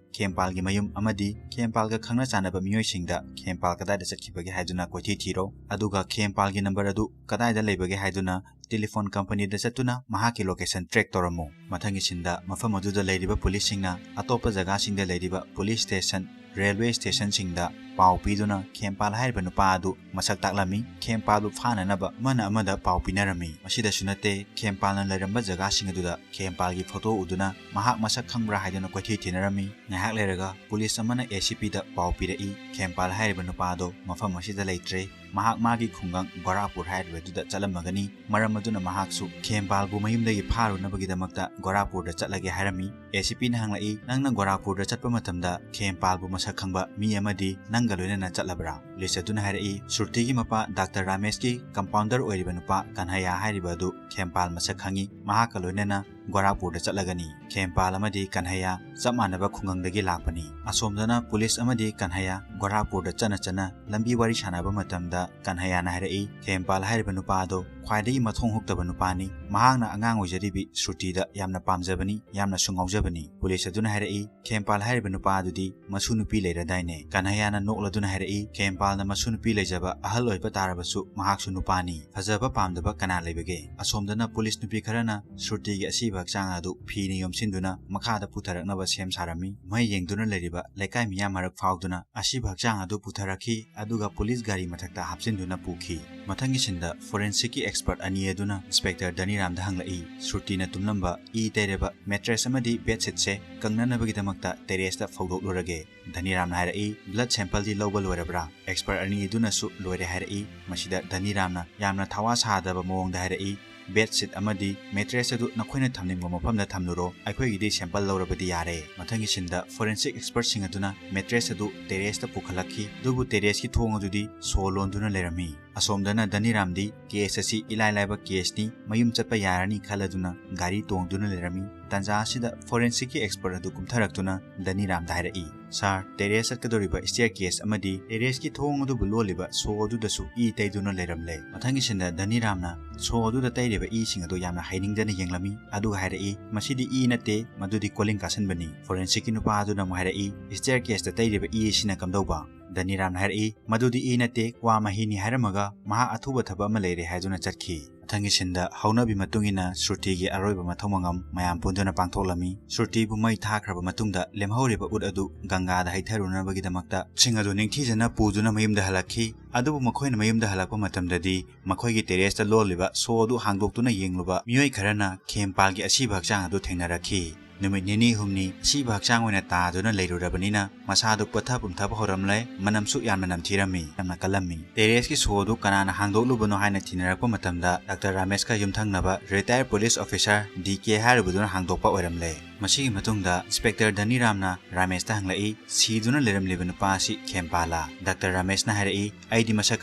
ꯈꯦꯝꯄꯥꯜꯒꯤ ꯃꯌꯨꯝ ꯑꯃꯗꯤ ꯈꯦꯝꯄꯥꯜꯒ ꯈꯪꯅ ꯆꯥꯟꯅꯕ ꯃꯤꯑꯣꯏꯁꯤꯡꯗ ꯈꯦꯝꯄꯥꯜ ꯀꯗꯥꯏꯗ ꯆꯠꯈꯤꯕꯒꯦ ꯍꯥꯏꯗꯨꯅ ꯀꯣꯏꯊꯤ ꯊꯤꯔꯣ꯫ ꯑꯗꯨꯒ ꯈꯦꯝꯄꯥꯜꯒꯤ number ꯑꯗꯨ ꯀꯗꯥꯏꯗ ꯂꯩꯕꯒꯦ ꯍꯥꯏꯗꯨꯅ telephone company ꯗ ꯆꯠꯇꯨꯅ ꯃꯍꯥꯛꯀꯤ location track ꯇꯧꯔꯝꯃꯨ꯫" ꯃꯊꯪꯒꯤ scene ꯗ ꯃꯐꯝ ꯑꯗꯨꯗ ꯂꯩꯔꯤꯕ police ꯁꯤꯡꯅ ꯑꯇꯣꯞꯄ ꯖꯒꯥꯁꯤꯡꯗ ꯂꯩꯔꯤꯕ police station, railway station ꯁꯤꯡꯗ ꯄꯥꯎ ꯄꯤꯗꯨꯅ ꯈꯦꯝꯄꯥꯜ ꯍꯥꯏꯔꯤꯕ ꯅꯨꯄꯥ ꯑꯗꯨ ꯃꯁꯛ ꯇꯥꯛꯂꯝꯃꯤ꯫ ꯈꯦꯝꯄꯥꯜꯕꯨ ꯐꯥꯅꯅꯕ ꯑꯃꯅ ꯑꯃꯗ ꯄꯥꯎ ꯄꯤꯅꯔꯝꯃꯤ꯫ ꯃꯁꯤꯗꯁꯨ ꯅꯠꯇꯦ, ꯈꯦꯝꯄꯥꯜꯅ ꯂꯩꯔꯝꯕ ꯖꯒꯥꯁꯤꯡ ꯑꯗꯨꯗ ꯈꯦꯝꯄꯥꯜꯒꯤ ꯐꯣꯇꯣ ꯎꯗꯨꯅ ꯃꯍꯥꯛ ꯃꯁꯛ ꯈꯪꯕ꯭ꯔꯥ ꯍꯥꯏꯗꯨꯅ ꯀꯣꯏꯊꯤ ꯊꯤꯅꯔꯝꯃꯤ꯫ ꯉꯥꯏꯍꯥꯛ ꯂꯩꯔꯒ ꯄꯨꯂꯤꯁ ꯑꯃꯅ ꯑꯦ ꯁꯤ ꯄꯤꯗ ꯄꯥꯎ ꯄꯤꯔꯛꯏ, ꯈꯦꯝꯄꯥꯜ ꯍꯥꯏꯔꯤꯕ ꯅꯨꯄꯥ ꯑꯗꯣ ꯃꯐꯝ ꯑꯁꯤꯗ ꯂꯩꯇ꯭ꯔꯦ, ꯃꯍꯥꯛ ꯃꯥꯒꯤ ꯈꯨꯡꯒꯪ ꯒꯣꯔꯥꯈꯄꯨꯔ ꯍꯥꯏꯔꯤꯕꯗꯨꯗ ꯆꯠꯂꯝꯃꯒꯅꯤ, ꯃꯔꯝ ꯑꯗꯨꯅ ꯃꯍꯥꯛꯁꯨ ꯈꯦꯝꯄꯥꯜꯕꯨ ꯃꯌꯨꯝꯗꯒꯤ ꯐꯥꯔꯨꯅꯕꯒꯤꯗꯃꯛꯇ ꯒꯣꯔꯥꯈꯄꯨꯔꯗ ꯆꯠꯂꯒꯦ ꯍꯥꯏꯔꯝꯃꯤ꯫ ꯑꯦ ꯁꯤ ꯄꯤꯅ ꯍꯪꯂꯛꯏ, "ꯅꯪꯅ ꯒꯣꯔꯥꯈꯄꯨꯔꯗ ꯆꯠꯄ ꯃꯇꯝꯗ ꯈꯦꯝꯄꯥꯜꯕꯨ ꯃꯁꯛ ꯈꯪꯕ ꯃꯤ ꯑꯃꯗꯤ ꯅꯪꯒ ꯂꯣꯏꯅꯅ ꯆꯠꯂꯕ꯭ꯔꯥ?" ꯄꯨꯂꯤꯁ ꯑꯗꯨꯅ ꯍꯥꯏꯔꯛꯏ, "ꯁ꯭ꯔꯨꯇꯤꯒꯤ ꯃꯄꯥ ꯗꯥꯛꯇꯔ ꯔꯥꯃꯦꯁꯀꯤ ꯀꯝꯄꯥꯎꯟꯗꯔ ꯑꯣꯏꯔꯤꯕ ꯅꯨꯄꯥ ꯀꯟꯍꯩꯌꯥ ꯍꯥꯏꯔꯤꯕ ꯑꯗꯨ ꯈꯦꯝꯄꯥꯜ ꯃꯁꯛ ꯈꯪꯏ, ꯃꯍꯥꯛꯀ ꯂꯣꯏꯅꯅ ꯒꯣꯔꯥꯈꯄꯨꯔꯗ ꯆꯠꯂꯒꯅꯤ꯫ ꯈꯦꯝꯄꯥꯜ ꯑꯃꯗꯤ ꯀꯟꯍꯩꯌꯥ ꯆꯞ ꯃꯥꯟꯅꯕ ꯈꯨꯡꯒꯪꯗꯒꯤ ꯂꯥꯛꯄꯅꯤ꯫" ꯑꯁꯣꯝꯗꯅ ꯄꯨꯂꯤꯁ ꯑꯃꯗꯤ ꯀꯟꯍꯩꯌꯥ ꯒꯣꯔꯥꯈꯄꯨꯔꯗ ꯆꯠꯅ ꯆꯠꯅ ꯂꯝꯕꯤ ꯋꯥꯔꯤ ꯁꯥꯟꯅꯕ ꯃꯇꯝꯗ ꯀꯟꯍꯩꯌꯥꯅ ꯍꯥꯏꯔꯛꯏ, "ꯈꯦꯝꯄꯥꯜ ꯍꯥꯏꯔꯤꯕ ꯅꯨꯄꯥ ꯑꯗꯣ ꯈ꯭ꯋꯥꯏꯗꯒꯤ ꯃꯊꯣꯡ ꯍꯨꯛꯇꯕ ꯅꯨꯄꯥꯅꯤ꯫ ꯃꯍꯥꯛꯅ ꯑꯉꯥꯡ ꯑꯣꯏꯖꯔꯤꯕꯤ ꯁ꯭ꯔꯨꯇꯤꯗ ꯌꯥꯝꯅ ꯄꯥꯝꯖꯕꯅꯤ, ꯌꯥꯝꯅꯁꯨ ꯉꯥꯎꯖꯕꯅꯤ꯫" ꯄꯨꯂꯤꯁ ꯑꯗꯨꯅ ꯍꯥꯏꯔꯛꯏ, "ꯈꯦꯝꯄꯥꯜ ꯍꯥꯏꯔꯤꯕ ꯅꯨꯄꯥ ꯑꯗꯨꯗꯤ ꯃꯁꯨ ꯅꯨꯄꯤ ꯂꯩꯔꯗꯥꯏꯅꯦ?" ꯀꯟꯍꯩꯌꯥꯅ ꯅꯣꯛꯂꯗꯨꯅ ꯍꯥꯏꯔꯛꯏ, "ꯈꯦꯝꯄꯥꯜꯅ ꯃꯁꯨ ꯅꯨꯄꯤ ꯂꯩꯖꯕ ꯑꯍꯜ ꯑꯣꯏꯕ ꯇꯥꯔꯕꯁꯨ ꯃꯍꯥꯛꯁꯨ ꯅꯨꯄꯥꯅꯤ꯫ ꯐꯖꯕ ꯄꯥꯝꯗꯕ ꯀꯅꯥ ꯂꯩꯕꯒꯦ?" ꯑꯁꯣꯝꯗꯅ ꯄꯨꯂꯤꯁ ꯅꯨꯄꯤ ꯈꯔꯅ ꯁ꯭ꯔꯨꯇꯤꯒꯤ ꯑꯁꯤꯕ ꯍꯛꯆꯥꯡ ꯑꯗꯨ ꯐꯤꯅ ꯌꯣꯝꯁꯤꯟꯗꯨꯅ ꯃꯈꯥꯗ ꯄꯨꯊꯔꯛꯅꯕ ꯁꯦꯝ ꯁꯥꯔꯝꯃꯤ꯫ ꯃꯍꯩ ꯌꯦꯡꯗꯨꯅ ꯂꯩꯔꯤꯕ ꯂꯩꯀꯥꯏ ꯃꯤꯌꯥꯝ ꯃꯔꯛ ꯐꯥꯎꯗꯨꯅ ꯑꯁꯤꯕ ꯍꯛꯆꯥꯡ ꯑꯗꯨ ꯄꯨꯊꯔꯛꯈꯤ, ꯑꯗꯨꯒ ꯄꯨꯂꯤꯁ ꯒꯥꯔꯤ ꯃꯊꯛꯇ ꯍꯥꯞꯆꯤꯟꯗꯨꯅ ꯄꯨꯈꯤ꯫ ꯃꯊꯪꯒꯤ ꯁꯤꯟꯗ ꯐꯣꯔꯦꯟꯁꯤꯛꯀꯤ ꯑꯦꯛꯁꯄꯔꯠ ꯑꯅꯤ ꯑꯗꯨꯅ ꯏꯟꯁꯄꯦꯛꯇꯔ ꯗꯅꯤꯔꯥꯝꯗ ꯍꯪꯂꯛꯏ, "ꯁ꯭ꯔꯨꯇꯤꯅ ꯇꯨꯝꯂꯝꯕ ꯏ ꯇꯩꯔꯕ ꯃꯦꯇ꯭ꯔꯦꯁ ꯑꯃꯗꯤ ꯕꯦꯗꯁꯤꯠꯁꯦ ꯀꯪꯅꯅꯕꯒꯤꯗꯃꯛꯇ ꯇꯦꯔꯦꯁꯇ ꯐꯧꯗꯣꯛꯂꯨꯔꯒꯦ?" ꯗꯅꯤꯔꯥꯝꯅ ꯍꯥꯏꯔꯛꯏ, "ꯕ꯭ꯂꯗ ꯁꯦꯝꯄꯜꯗꯤ ꯂꯧꯕ ꯂꯣꯏꯔꯕ꯭ꯔꯥ?" ꯑꯦꯛꯁꯄꯔꯠ ꯑꯅꯤ ꯑꯗꯨꯅꯁꯨ ꯂꯣꯏꯔꯦ ꯍꯥꯏꯔꯛꯏ꯫ ꯃꯁꯤꯗ ꯗꯅꯤꯔꯥꯝꯅ ꯌꯥꯝꯅ ꯊꯋꯥ ꯁꯥꯗꯕ ꯃꯑꯣꯡꯗ ꯍꯥꯏꯔꯛꯏ, "ꯕꯦꯗꯁꯤꯠ ꯑꯃꯗꯤ ꯃꯦꯇ꯭ꯔꯦꯁ ꯑꯗꯨ ꯅꯈꯣꯏꯅ ꯊꯝꯅꯤꯡꯕ ꯃꯐꯝꯗ ꯊꯝꯂꯨꯔꯣ, ꯑꯩꯈꯣꯏꯒꯤꯗꯤ ꯁꯦꯝꯄꯜ ꯂꯧꯔꯕꯗꯤ ꯌꯥꯔꯦ꯫" ꯃꯊꯪꯒꯤ ꯁꯤꯟꯗ ꯐꯣꯔꯦꯟꯁꯤꯛ ꯑꯦꯛꯁꯄꯔꯠꯁꯤꯡ ꯑꯗꯨꯅ ꯃꯦꯇ꯭ꯔꯦꯁ ꯑꯗꯨ ꯇꯦꯔꯦꯁꯇ ꯄꯨꯈꯠꯂꯛꯈꯤ, ꯑꯗꯨꯕꯨ ꯇꯦꯔꯦꯁꯀꯤ ꯊꯣꯡ ꯑꯗꯨꯗꯤ ꯁꯣ ꯂꯣꯟꯗꯨꯅ ꯂꯩꯔꯝꯃꯤ꯫ ꯑꯁꯣꯝꯗꯅ ꯗꯅꯤꯔꯥꯝꯗꯤ ꯀꯦꯁ ꯑꯁꯤ ꯏꯂꯥꯏ ꯂꯥꯏꯕ ꯀꯦꯁꯅꯤ, ꯃꯌꯨꯝ ꯆꯠꯄ ꯌꯥꯔꯅꯤ ꯈꯜꯂꯗꯨꯅ ꯒꯥꯔꯤ ꯇꯣꯡꯗꯨꯅ ꯂꯩꯔꯝꯃꯤ꯫ ꯇꯥꯟꯖꯥ ꯑꯁꯤꯗ ꯐꯣꯔꯦꯟꯁꯤꯛꯀꯤ ꯑꯦꯛꯁꯄꯔꯠ ꯑꯗꯨ ꯀꯨꯝꯊꯔꯛꯇꯨꯅ ꯗꯅꯤꯔꯥꯝꯗ ꯍꯥꯏꯔꯛꯏ, "ꯁꯥꯔ, ꯇꯦꯔꯦꯁ ꯆꯠꯀꯗꯧꯔꯤꯕ ꯁ꯭ꯇꯦꯌꯔ ꯀꯦꯁ ꯑꯃꯗꯤ ꯇꯦꯔꯦꯁꯀꯤ ꯊꯣꯡ ꯑꯗꯨꯕꯨ ꯂꯣꯜꯂꯤꯕ ꯁꯣ ꯑꯗꯨꯗꯁꯨ ꯏ ꯇꯩꯗꯨꯅ ꯂꯩꯔꯝꯂꯦ꯫" ꯃꯊꯪꯒꯤ ꯁꯤꯟꯗ ꯗꯅꯤꯔꯥꯝꯅ ꯁꯣ ꯑꯗꯨꯗ ꯇꯩꯔꯤꯕ ꯏꯁꯤꯡ ꯑꯗꯨ ꯌꯥꯝꯅ ꯍꯩꯅꯤꯡꯗꯅ ꯌꯦꯡꯂꯝꯃꯤ, ꯑꯗꯨꯒ ꯍꯥꯏꯔꯛꯏ, "ꯃꯁꯤꯗꯤ ꯏ ꯅꯠꯇꯦ, ꯃꯗꯨꯗꯤ ꯀꯣꯂꯤꯡ ꯀꯥꯁꯟꯕꯅꯤ꯫" ꯐꯣꯔꯦꯟꯁꯤꯛꯀꯤ ꯅꯨꯄꯥ ꯑꯗꯨꯅ ꯑꯃꯨꯛ ꯍꯥꯏꯔꯛꯏ, "ꯁ꯭ꯇꯦꯌꯔ ꯀꯦꯁꯇ ꯇꯩꯔꯤꯕ ꯏ ꯑꯁꯤꯅ ꯀꯝꯗꯧꯕ?" ꯗꯅꯤꯔꯥꯝꯅ ꯍꯥꯏꯔꯛꯏ, "ꯃꯗꯨꯗꯤ ꯏ ꯅꯠꯇꯦ, ꯀ꯭ꯋꯥ ꯃꯍꯤꯅꯤ" ꯍꯥꯏꯔꯝꯃꯒ ꯃꯍꯥꯛ ꯑꯊꯨꯕ ꯊꯕꯛ ꯑꯃ ꯂꯩꯔꯦ ꯍꯥꯏꯗꯨꯅ ꯆꯠꯈꯤ꯫ ꯃꯊꯪꯒꯤ ꯁꯤꯟꯗ ꯍꯧꯅꯕꯤ ꯃꯇꯨꯡ ꯏꯟꯅ ꯁ꯭ꯔꯨꯇꯤꯒꯤ ꯑꯔꯣꯏꯕ ꯃꯊꯧ ꯃꯉꯝ ꯃꯌꯥꯝ ꯄꯨꯟꯗꯨꯅ ꯄꯥꯡꯊꯣꯛꯂꯝꯃꯤ꯫ ꯁ꯭ꯔꯨꯇꯤꯕꯨ ꯃꯩ ꯊꯥꯈ꯭ꯔꯕ ꯃꯇꯨꯡꯗ ꯂꯦꯝꯍꯧꯔꯤꯕ ꯎꯠ ꯑꯗꯨ ꯒꯪꯒꯥꯗ ꯍꯩꯊꯔꯨꯅꯕꯒꯤꯗꯃꯛꯇ ꯁꯤꯡ ꯑꯗꯨ ꯅꯤꯡꯊꯤꯖꯅ ꯄꯨꯗꯨꯅ ꯃꯌꯨꯝꯗ ꯍꯜꯂꯛꯈꯤ꯫ ꯑꯗꯨꯕꯨ ꯃꯈꯣꯏꯅ ꯃꯌꯨꯝꯗ ꯍꯜꯂꯛꯄ ꯃꯇꯝꯗꯗꯤ ꯃꯈꯣꯏꯒꯤ terrace ꯇ ꯂꯣꯜꯂꯤꯕ ꯁꯣ ꯑꯗꯨ ꯍꯥꯡꯗꯣꯛꯇꯨꯅ ꯌꯦꯡꯂꯨꯕ ꯃꯤꯑꯣꯏ ꯈꯔꯅ ꯈꯦꯝꯄꯥꯜꯒꯤ ꯑꯁꯤꯕ ꯍꯛꯆꯥꯡ ꯑꯗꯨ ꯊꯦꯡꯅꯔꯛꯈꯤ꯫ ꯅꯨꯃꯤꯠ ꯅꯤꯅꯤ ꯍꯨꯝꯅꯤ ꯑꯁꯤꯕ ꯍꯛꯆꯥꯡ ꯑꯣꯏꯅ ꯇꯥꯗꯨꯅ ꯂꯩꯔꯨꯔꯕꯅꯤꯅ ꯃꯁꯥꯗꯨ ꯄꯠꯊ ꯄꯨꯝꯊꯕ ꯍꯧꯔꯝꯂꯦ꯫ ꯃꯅꯝꯁꯨ ꯌꯥꯝꯅ ꯅꯝꯊꯤꯔꯝꯃꯤ꯫ ꯌꯥꯝꯅ ꯀꯜꯂꯝꯃꯤ꯫ Terrace ꯀꯤ ꯁꯣ ꯑꯗꯨ ꯀꯅꯥꯅ ꯍꯥꯡꯗꯣꯛꯂꯨꯕꯅꯣ ꯍꯥꯏꯅ ꯊꯤꯅꯔꯛꯄ ꯃꯇꯝꯗ ꯗꯥꯛꯇꯔ ꯔꯥꯃꯦꯁꯀ ꯌꯨꯝꯊꯪꯅꯕ retired police officer D K ꯍꯥꯏꯔꯤꯕꯗꯨꯅ ꯍꯥꯡꯗꯣꯛꯄ ꯑꯣꯏꯔꯝꯂꯦ꯫ ꯃꯁꯤꯒꯤ ꯃꯇꯨꯡꯗ Inspector ꯙꯅꯤꯔꯥꯝꯅ ꯔꯥꯃꯦꯁꯇ ꯍꯪꯂꯛꯏ, "ꯁꯤꯗꯨꯅ ꯂꯩꯔꯝꯂꯤꯕ ꯅꯨꯄꯥ ꯑꯁꯤ ꯈꯦꯝꯄꯥꯜꯂꯥ?" ꯗꯥꯛꯇꯔ ꯔꯥꯃꯦꯁꯅ ꯍꯥꯏꯔꯛꯏ, "ꯑꯩꯗꯤ ꯃꯁꯛ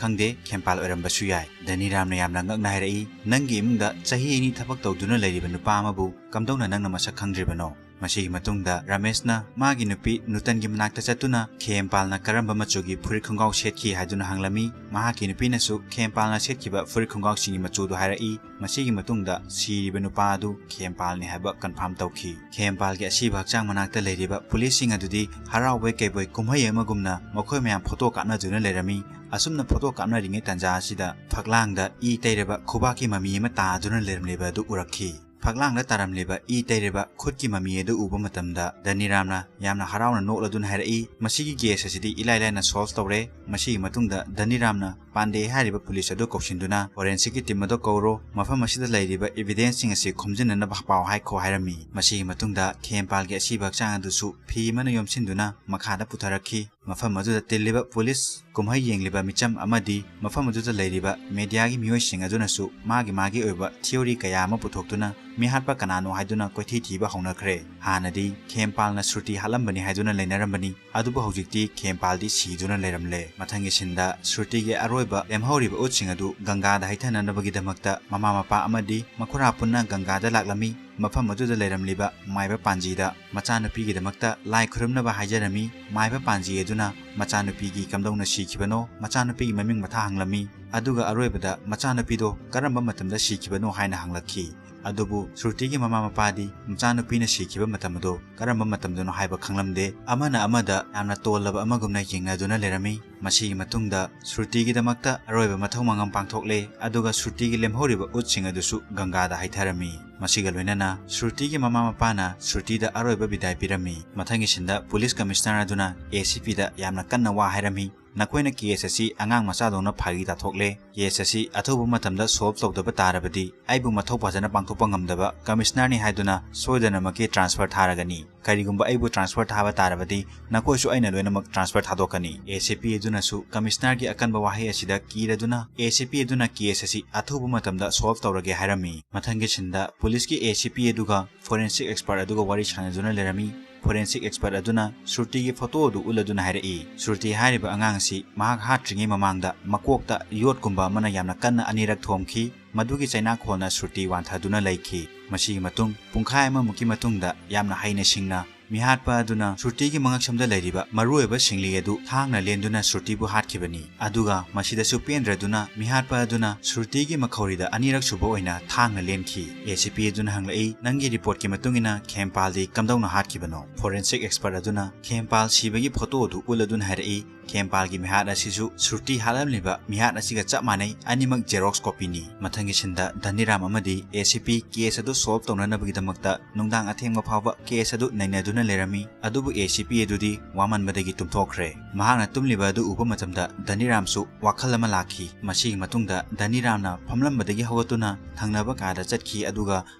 ꯈꯪꯗꯦ, ꯈꯦꯝꯄꯥꯜ ꯑꯣꯏꯔꯝꯕꯁꯨ ꯌꯥꯏ꯫" ꯙꯅꯤꯔꯥꯝꯅ ꯌꯥꯝꯅ ꯉꯛꯅ ꯍꯥꯏꯔꯛꯏ, "ꯅꯪꯒꯤ ꯏꯃꯨꯡꯗ ꯆꯍꯤ ꯑꯅꯤ ꯊꯕꯛ ꯇꯧꯗꯨꯅ ꯂꯩꯔꯤꯕ ꯅꯨꯄꯥ ꯑꯃꯕꯨ ꯀꯝꯗꯧꯅ ꯅꯪꯅ ꯃꯁꯛ ꯈꯪꯗ꯭ꯔꯤꯕꯅꯣ?" ꯃꯁꯤꯒꯤ ꯃꯇꯨꯡꯗ ꯔꯥꯃꯦꯁꯅ ꯃꯥꯒꯤ ꯅꯨꯄꯤ ꯅꯨꯇꯟꯒꯤ ꯃꯅꯥꯛꯇ ꯆꯠꯇꯨꯅ ꯈꯦꯝꯄꯥꯜꯅ ꯀꯔꯝꯕ ꯃꯆꯨꯒꯤ ꯐꯨꯔꯤꯠ ꯈꯣꯡꯒ꯭ꯔꯥꯎ ꯁꯦꯠꯈꯤ ꯍꯥꯏꯗꯨꯅ ꯍꯪꯂꯝꯃꯤ꯫ ꯃꯍꯥꯛꯀꯤ ꯅꯨꯄꯤꯅꯁꯨ ꯈꯦꯝꯄꯥꯜꯅ ꯁꯦꯠꯈꯤꯕ ꯐꯨꯔꯤꯠ ꯈꯣꯡꯒ꯭ꯔꯥꯎꯁꯤꯡꯒꯤ ꯃꯆꯨꯗꯨ ꯍꯥꯏꯔꯛꯏ꯫ ꯃꯁꯤꯒꯤ ꯃꯇꯨꯡꯗ ꯁꯤꯔꯤꯕ ꯅꯨꯄꯥ ꯑꯗꯨ ꯈꯦꯝꯄꯥꯜꯅꯤ ꯍꯥꯏꯕ confirm ꯇꯧꯈꯤ꯫ ꯈꯦꯝꯄꯥꯜꯒꯤ ꯑꯁꯤꯕ ꯍꯛꯆꯥꯡ ꯃꯅꯥꯛꯇ ꯂꯩꯔꯤꯕ police ꯁꯤꯡ ꯑꯗꯨꯗꯤ ꯍꯔꯥꯎꯕꯣꯏ ꯀꯩꯕꯣꯏ ꯀꯨꯝꯍꯩ ꯑꯃꯒꯨꯝꯅ ꯃꯈꯣꯏ ꯃꯌꯥꯝ photo ꯀꯥꯞꯅꯗꯨꯅ ꯂꯩꯔꯝꯃꯤ꯫ ꯑꯁꯨꯝꯅ photo ꯀꯥꯞꯅꯔꯤꯉꯩ ꯇꯥꯟꯖꯥ ꯑꯁꯤꯗ ꯐꯛꯂꯥꯡꯗ ꯏ ꯇꯩꯔꯕ ꯈꯨꯕꯥꯛꯀꯤ ꯃꯃꯤ ꯑꯃ ꯇꯥꯗꯨꯅ ꯂꯩꯔꯝꯂꯤꯕ ꯑꯗꯨ ꯎꯔꯛꯈꯤ꯫ ꯐꯛꯂꯥꯡꯗ ꯇꯥꯔꯝꯂꯤꯕ ꯏ ꯇꯩꯔꯕ ꯈꯨꯠꯀꯤ ꯃꯃꯤ ꯑꯗꯨ ꯎꯕ ꯃꯇꯝꯗ ꯙꯅꯤꯔꯥꯝꯅ ꯌꯥꯝꯅ ꯍꯔꯥꯎꯅ ꯅꯣꯛꯂꯗꯨꯅ ꯍꯥꯏꯔꯛꯏ, "ꯃꯁꯤꯒꯤ case ꯑꯁꯤꯗꯤ ꯏꯂꯥꯏ ꯂꯥꯏꯅ solve ꯇꯧꯔꯦ꯫" ꯃꯁꯤꯒꯤ ꯃꯇꯨꯡꯗ ꯙꯅꯤꯔꯥꯝꯅ ꯄꯥꯟꯗꯦ ꯍꯥꯏꯔꯤꯕ police ꯑꯗꯨ ꯀꯧꯁꯤꯟꯗꯨꯅ, "Forensic ꯀꯤ team ꯑꯗꯨ ꯀꯧꯔꯣ, ꯃꯐꯝ ꯑꯁꯤꯗ ꯂꯩꯔꯤꯕ evidence ꯁꯤꯡ ꯑꯁꯤ ꯈꯣꯝꯖꯤꯟꯅꯅꯕ ꯄꯥꯎ ꯍꯥꯏꯈꯣ" ꯍꯥꯏꯔꯝꯃꯤ꯫ ꯃꯁꯤꯒꯤ ꯃꯇꯨꯡꯗ ꯈꯦꯝꯄꯥꯜꯒꯤ ꯑꯁꯤꯕ ꯍꯛꯆꯥꯡ ꯑꯗꯨꯁꯨ ꯐꯤ ꯑꯃꯅ ꯌꯣꯝꯁꯤꯟꯗꯨꯅ ꯃꯈꯥꯗ ꯄꯨꯊꯔꯛꯈꯤ꯫ ꯃꯐꯝ ꯑꯗꯨꯗ ꯇꯤꯜꯂꯤꯕ police, ꯀꯨꯝꯍꯩ ꯌꯦꯡꯂꯤꯕ ꯃꯤꯆꯝ ꯑꯃꯗꯤ ꯃꯐꯝ ꯑꯗꯨꯗ ꯂꯩꯔꯤꯕ media ꯒꯤ ꯃꯤꯑꯣꯏꯁꯤꯡ ꯑꯗꯨꯅꯁꯨ ꯃꯥꯒꯤ ꯃꯥꯒꯤ ꯑꯣꯏꯕ theory ꯀꯌꯥ ꯑꯃ ꯄꯨꯊꯣꯛꯇꯨꯅ ꯃꯤꯍꯥꯠꯄ ꯀꯅꯥꯅꯣ ꯍꯥꯏꯗꯨꯅ ꯀꯣꯏꯊꯤ ꯊꯤꯕ ꯍꯧꯅꯈ꯭ꯔꯦ꯫ ꯍꯥꯟꯅꯗꯤ ꯈꯦꯝꯄꯥꯜꯅ ꯁ꯭ꯔꯨꯇꯤ ꯍꯥꯠꯂꯝꯕꯅꯤ ꯍꯥꯏꯗꯨꯅ ꯂꯩꯅꯔꯝꯕꯅꯤ, ꯑꯗꯨꯕꯨ ꯍꯧꯖꯤꯛꯇꯤ ꯈꯦꯝꯄꯥꯜꯗꯤ ꯁꯤꯗꯨꯅ ꯂꯩꯔꯝꯂꯦ꯫ ꯃꯊꯪꯒꯤ ꯁꯤꯟꯗ ꯁ꯭ꯔꯨꯇꯤꯒꯤ ꯑꯔꯣꯏꯕ ꯂꯦꯝꯍꯧꯔꯤꯕ ꯎꯠꯁꯤꯡ ꯑꯗꯨ ꯒꯪꯒꯥꯗ ꯍꯩꯊꯅꯅꯕꯒꯤꯗꯃꯛꯇ ꯃꯃꯥ ꯃꯄꯥ ꯑꯃꯗꯤ ꯃꯈꯨꯔꯥ ꯄꯨꯟꯅ ꯒꯪꯒꯥꯗ ꯂꯥꯛꯂꯝꯃꯤ꯫ ꯃꯐꯝ ꯑꯗꯨꯗ ꯂꯩꯔꯝꯂꯤꯕ ꯃꯥꯏꯕ ꯄꯥꯟꯖꯤꯗ ꯃꯆꯥꯅꯨꯄꯤꯒꯤꯗꯃꯛꯇ ꯂꯥꯏ ꯈꯨꯔꯨꯝꯅꯕ ꯍꯥꯏꯖꯔꯝꯃꯤ꯫ ꯃꯥꯏꯕ ꯄꯥꯟꯖꯤ ꯑꯗꯨꯅ ꯃꯆꯥꯅꯨꯄꯤꯒꯤ ꯀꯝꯗꯧꯅ ꯁꯤꯈꯤꯕꯅꯣ, ꯃꯆꯥꯅꯨꯄꯤꯒꯤ ꯃꯃꯤꯡ ꯃꯊꯥ ꯍꯪꯂꯝꯃꯤ꯫ ꯑꯗꯨꯒ ꯑꯔꯣꯏꯕꯗ ꯃꯆꯥꯅꯨꯄꯤꯗꯣ ꯀꯔꯝꯕ ꯃꯇꯝꯗ ꯁꯤꯈꯤꯕꯅꯣ ꯍꯥꯏꯅ ꯍꯪꯂꯛꯈꯤ꯫ ꯑꯗꯨꯕꯨ ꯁ꯭ꯔꯨꯇꯤꯒꯤ ꯃꯃꯥ ꯃꯄꯥꯗꯤ ꯃꯆꯥꯅꯨꯄꯤꯅ ꯁꯤꯈꯤꯕ ꯃꯇꯝ ꯑꯗꯨ ꯀꯔꯝꯕ ꯃꯇꯝꯗꯅꯣ ꯍꯥꯏꯕ ꯈꯪꯂꯝꯗꯦ꯫ ꯑꯃꯅ ꯑꯃꯗ ꯌꯥꯝꯅ ꯇꯣꯜꯂꯕ ꯑꯃꯒꯨꯝꯅ ꯌꯦꯡꯅꯗꯨꯅ ꯂꯩꯔꯝꯃꯤ꯫ ꯃꯁꯤꯒꯤ ꯃꯇꯨꯡꯗ ꯁ꯭ꯔꯨꯇꯤꯒꯤꯗꯃꯛꯇ ꯑꯔꯣꯏꯕ ꯃꯊꯧ ꯃꯉꯝ ꯄꯥꯡꯊꯣꯛꯂꯦ, ꯑꯗꯨꯒ ꯁ꯭ꯔꯨꯇꯤꯒꯤ ꯂꯦꯝꯍꯧꯔꯤꯕ ꯎꯠꯁꯤꯡ ꯑꯗꯨꯁꯨ ꯒꯪꯒꯥꯗ ꯍꯩꯊꯔꯝꯃꯤ꯫ ꯃꯁꯤꯒ ꯂꯣꯏꯅꯅ ꯁ꯭ꯔꯨꯇꯤꯒꯤ ꯃꯃꯥ ꯃꯄꯥꯅ ꯁ꯭ꯔꯨꯇꯤꯗ ꯑꯔꯣꯏꯕ ꯕꯤꯗꯥꯏ ꯄꯤꯔꯝꯃꯤ꯫ ꯃꯊꯪꯒꯤ ꯁꯤꯟꯗ ꯄꯨꯂꯤꯁ ꯀꯃꯤꯁꯅꯔ ꯑꯗꯨꯅ ꯑꯦ ꯁꯤ ꯄꯤꯗ ꯌꯥꯝꯅ ꯀꯟꯅ ꯋꯥ ꯍꯥꯏꯔꯝꯃꯤ꯫ "ꯅꯈꯣꯏꯅ ꯀꯦꯁ ꯑꯁꯤ ꯑꯉꯥꯡ ꯃꯆꯥꯗꯧꯅ ꯐꯥꯒꯤ ꯇꯥꯊꯣꯛꯂꯦ꯫ ꯀꯦꯁ ꯑꯁꯤ ꯑꯊꯨꯕ ꯃꯇꯝꯗ ꯁꯣꯜꯕ ꯇꯧꯗꯕ ꯇꯥꯔꯕꯗꯤ ꯑꯩꯕꯨ ꯃꯊꯧ ꯐꯖꯅ ꯄꯥꯡꯊꯣꯛꯄ ꯉꯝꯗꯕ ꯀꯃꯤꯁꯅꯔꯅꯤ ꯍꯥꯏꯗꯨꯅ ꯁꯣꯏꯗꯅꯃꯛꯀꯤ ꯇ꯭ꯔꯥꯟꯁꯐꯔ ꯊꯥꯔꯒꯅꯤ꯫ ꯀꯔꯤꯒꯨꯝꯕ ꯑꯩꯕꯨ ꯇ꯭ꯔꯥꯟꯁꯐꯔ ꯊꯥꯕ ꯇꯥꯔꯕꯗꯤ ꯅꯈꯣꯏꯁꯨ ꯑꯩꯅ ꯂꯣꯏꯅꯃꯛ ꯇ꯭ꯔꯥꯟꯁꯐꯔ ꯊꯥꯗꯣꯛꯀꯅꯤ"꯫ ꯑꯦ ꯁꯤ ꯄꯤ ꯑꯗꯨꯅꯁꯨ ꯀꯃꯤꯁꯅꯔꯒꯤ ꯑꯀꯟꯕ ꯋꯥꯍꯩ ꯑꯁꯤꯗ ꯀꯤꯔꯗꯨꯅ ꯑꯦ ꯁꯤ ꯄꯤ ꯑꯗꯨꯅ ꯀꯦꯁ ꯑꯁꯤ ꯑꯊꯨꯕ ꯃꯇꯝꯗ ꯁꯣꯜꯕ ꯇꯧꯔꯒꯦ ꯍꯥꯏꯔꯝꯃꯤ꯫ ꯃꯊꯪꯒꯤ ꯁꯤꯟꯗ ꯄꯨꯂꯤꯁꯀꯤ ꯑꯦ ꯁꯤ ꯄꯤ ꯑꯗꯨꯒ ꯐꯣꯔꯦꯟꯁꯤꯛ ꯑꯦꯛꯁꯄꯔꯠ ꯑꯗꯨꯒ ꯋꯥꯔꯤ ꯁꯥꯟꯅꯗꯨꯅ ꯂꯩꯔꯝꯃꯤ꯫ ꯐꯣꯔꯦꯟꯁꯤꯛ ꯑꯦꯛꯁꯄꯔꯠ ꯑꯗꯨꯅ ꯁ꯭ꯔꯨꯇꯤꯒꯤ ꯐꯣꯇꯣ ꯑꯗꯨ ꯎꯠꯂꯗꯨꯅ ꯍꯥꯏꯔꯛꯏ, ꯁ꯭ꯔꯨꯇꯤ ꯍꯥꯏꯔꯤꯕ ꯑꯉꯥꯡ ꯑꯁꯤ ꯃꯍꯥꯛ ꯍꯥꯠꯇ꯭ꯔꯤꯉꯩ ꯃꯃꯥꯡꯗ ꯃꯀꯣꯛꯇ ꯌꯣꯠꯀꯨꯝꯕ ꯑꯃꯅ ꯌꯥꯝꯅ ꯀꯟꯅ ꯑꯅꯤꯔꯛ ꯊꯣꯝꯈꯤ꯫ ꯃꯗꯨꯒꯤ ꯆꯩꯅꯥꯈꯣꯜꯅ ꯁ꯭ꯔꯨꯇꯤ ꯋꯥꯟꯊꯗꯨꯅ ꯂꯩꯈꯤ꯫ ꯃꯁꯤꯒꯤ ꯃꯇꯨꯡ ꯄꯨꯡꯈꯥꯏ ꯑꯃꯃꯨꯛꯀꯤ ꯃꯇꯨꯡꯗ ꯌꯥꯝꯅ ꯍꯩꯅ ꯁꯤꯡꯅ ꯃꯤꯍꯥꯠꯄ ꯑꯗꯨꯅ ꯁ꯭ꯔꯨꯇꯤꯒꯤ ꯃꯉꯛꯁꯝꯗ ꯂꯩꯔꯤꯕ ꯃꯔꯨꯑꯣꯏꯕ ꯁꯤꯡꯂꯤ ꯑꯗꯨ ꯊꯥꯡꯅ ꯂꯦꯟꯗꯨꯅ ꯁ꯭ꯔꯨꯇꯤꯕꯨ ꯍꯥꯠꯈꯤꯕꯅꯤ꯫ ꯑꯗꯨꯒ ꯃꯁꯤꯗꯁꯨ ꯄꯦꯟꯗ꯭ꯔꯗꯨꯅ ꯃꯤꯍꯥꯠꯄ ꯑꯗꯨꯅ ꯁ꯭ꯔꯨꯇꯤꯒꯤ ꯃꯈꯧꯔꯤꯗ ꯑꯅꯤꯔꯛ ꯁꯨꯕ ꯑꯣꯏꯅ ꯊꯥꯡꯅ ꯂꯦꯟꯈꯤ꯫ ꯑꯦ ꯁꯤ ꯄꯤ ꯑꯗꯨꯅ ꯍꯪꯂꯛꯏ, "ꯅꯪꯒꯤ ꯔꯤꯄꯣꯔꯠꯀꯤ ꯃꯇꯨꯡ ꯏꯟꯅ ꯈꯦꯝꯄꯥꯜꯗꯤ ꯀꯝꯗꯧꯅ ꯍꯥꯠꯈꯤꯕꯅꯣ?" ꯐꯣꯔꯦꯟꯁꯤꯛ ꯑꯦꯛꯁꯄꯔꯠ ꯑꯗꯨꯅ ꯈꯦꯝꯄꯥꯜ ꯁꯤꯕꯒꯤ ꯐꯣꯇꯣ ꯑꯗꯨ ꯎꯠꯂꯗꯨꯅ ꯍꯥꯏꯔꯛꯏ, "ꯈꯦꯝꯄꯥꯜꯒꯤ ꯃꯤꯍꯥꯠ ꯑꯁꯤꯁꯨ ꯁ꯭ꯔꯨꯇꯤ ꯍꯥꯠꯂꯝꯂꯤꯕ ꯃꯤꯍꯥꯠ ꯑꯁꯤꯒ ꯆꯞ ꯃꯥꯟꯅꯩ, ꯑꯅꯤꯃꯛ ꯖꯦꯔꯣꯛꯁ ꯀꯣꯄꯤꯅꯤ"꯫ ꯃꯊꯪꯒꯤ ꯁꯤꯟꯗ ꯙꯅꯤꯔꯥꯝ ꯑꯃꯗꯤ ꯑꯦ ꯁꯤ ꯄꯤ ꯀꯦꯁ ꯑꯗꯨ ꯁꯣꯜꯕ ꯇꯧꯅꯅꯕꯒꯤꯗꯃꯛꯇ ꯅꯨꯡꯗꯥꯡ ꯑꯊꯦꯡꯕ ꯐꯥꯎꯕ ꯀꯦꯁ ꯑꯗꯨ ꯅꯩꯅꯗꯨꯅ ꯂꯩꯔꯝꯃꯤ꯫ ꯑꯗꯨꯕꯨ ꯑꯦ ꯁꯤ ꯄꯤ ꯑꯗꯨꯗꯤ ꯋꯥꯃꯟꯕꯗꯒꯤ ꯇꯨꯝꯊꯣꯛꯈ꯭ꯔꯦ꯫ ꯃꯍꯥꯛꯅ ꯇꯨꯝꯂꯤꯕ ꯑꯗꯨ ꯎꯕ ꯃꯇꯝꯗ ꯙꯅꯤꯔꯥꯝꯁꯨ ꯋꯥꯈꯜ ꯑꯃ ꯂꯥꯛꯈꯤ꯫ ꯃꯁꯤꯒꯤ ꯃꯇꯨꯡꯗ ꯙꯅꯤꯔꯥꯝꯅ ꯐꯝꯂꯝꯕꯗꯒꯤ ꯍꯧꯒꯠꯇꯨꯅ ꯊꯪꯅꯕ ꯀꯥꯗ ꯆꯠꯈꯤ, ꯑꯗꯨꯒ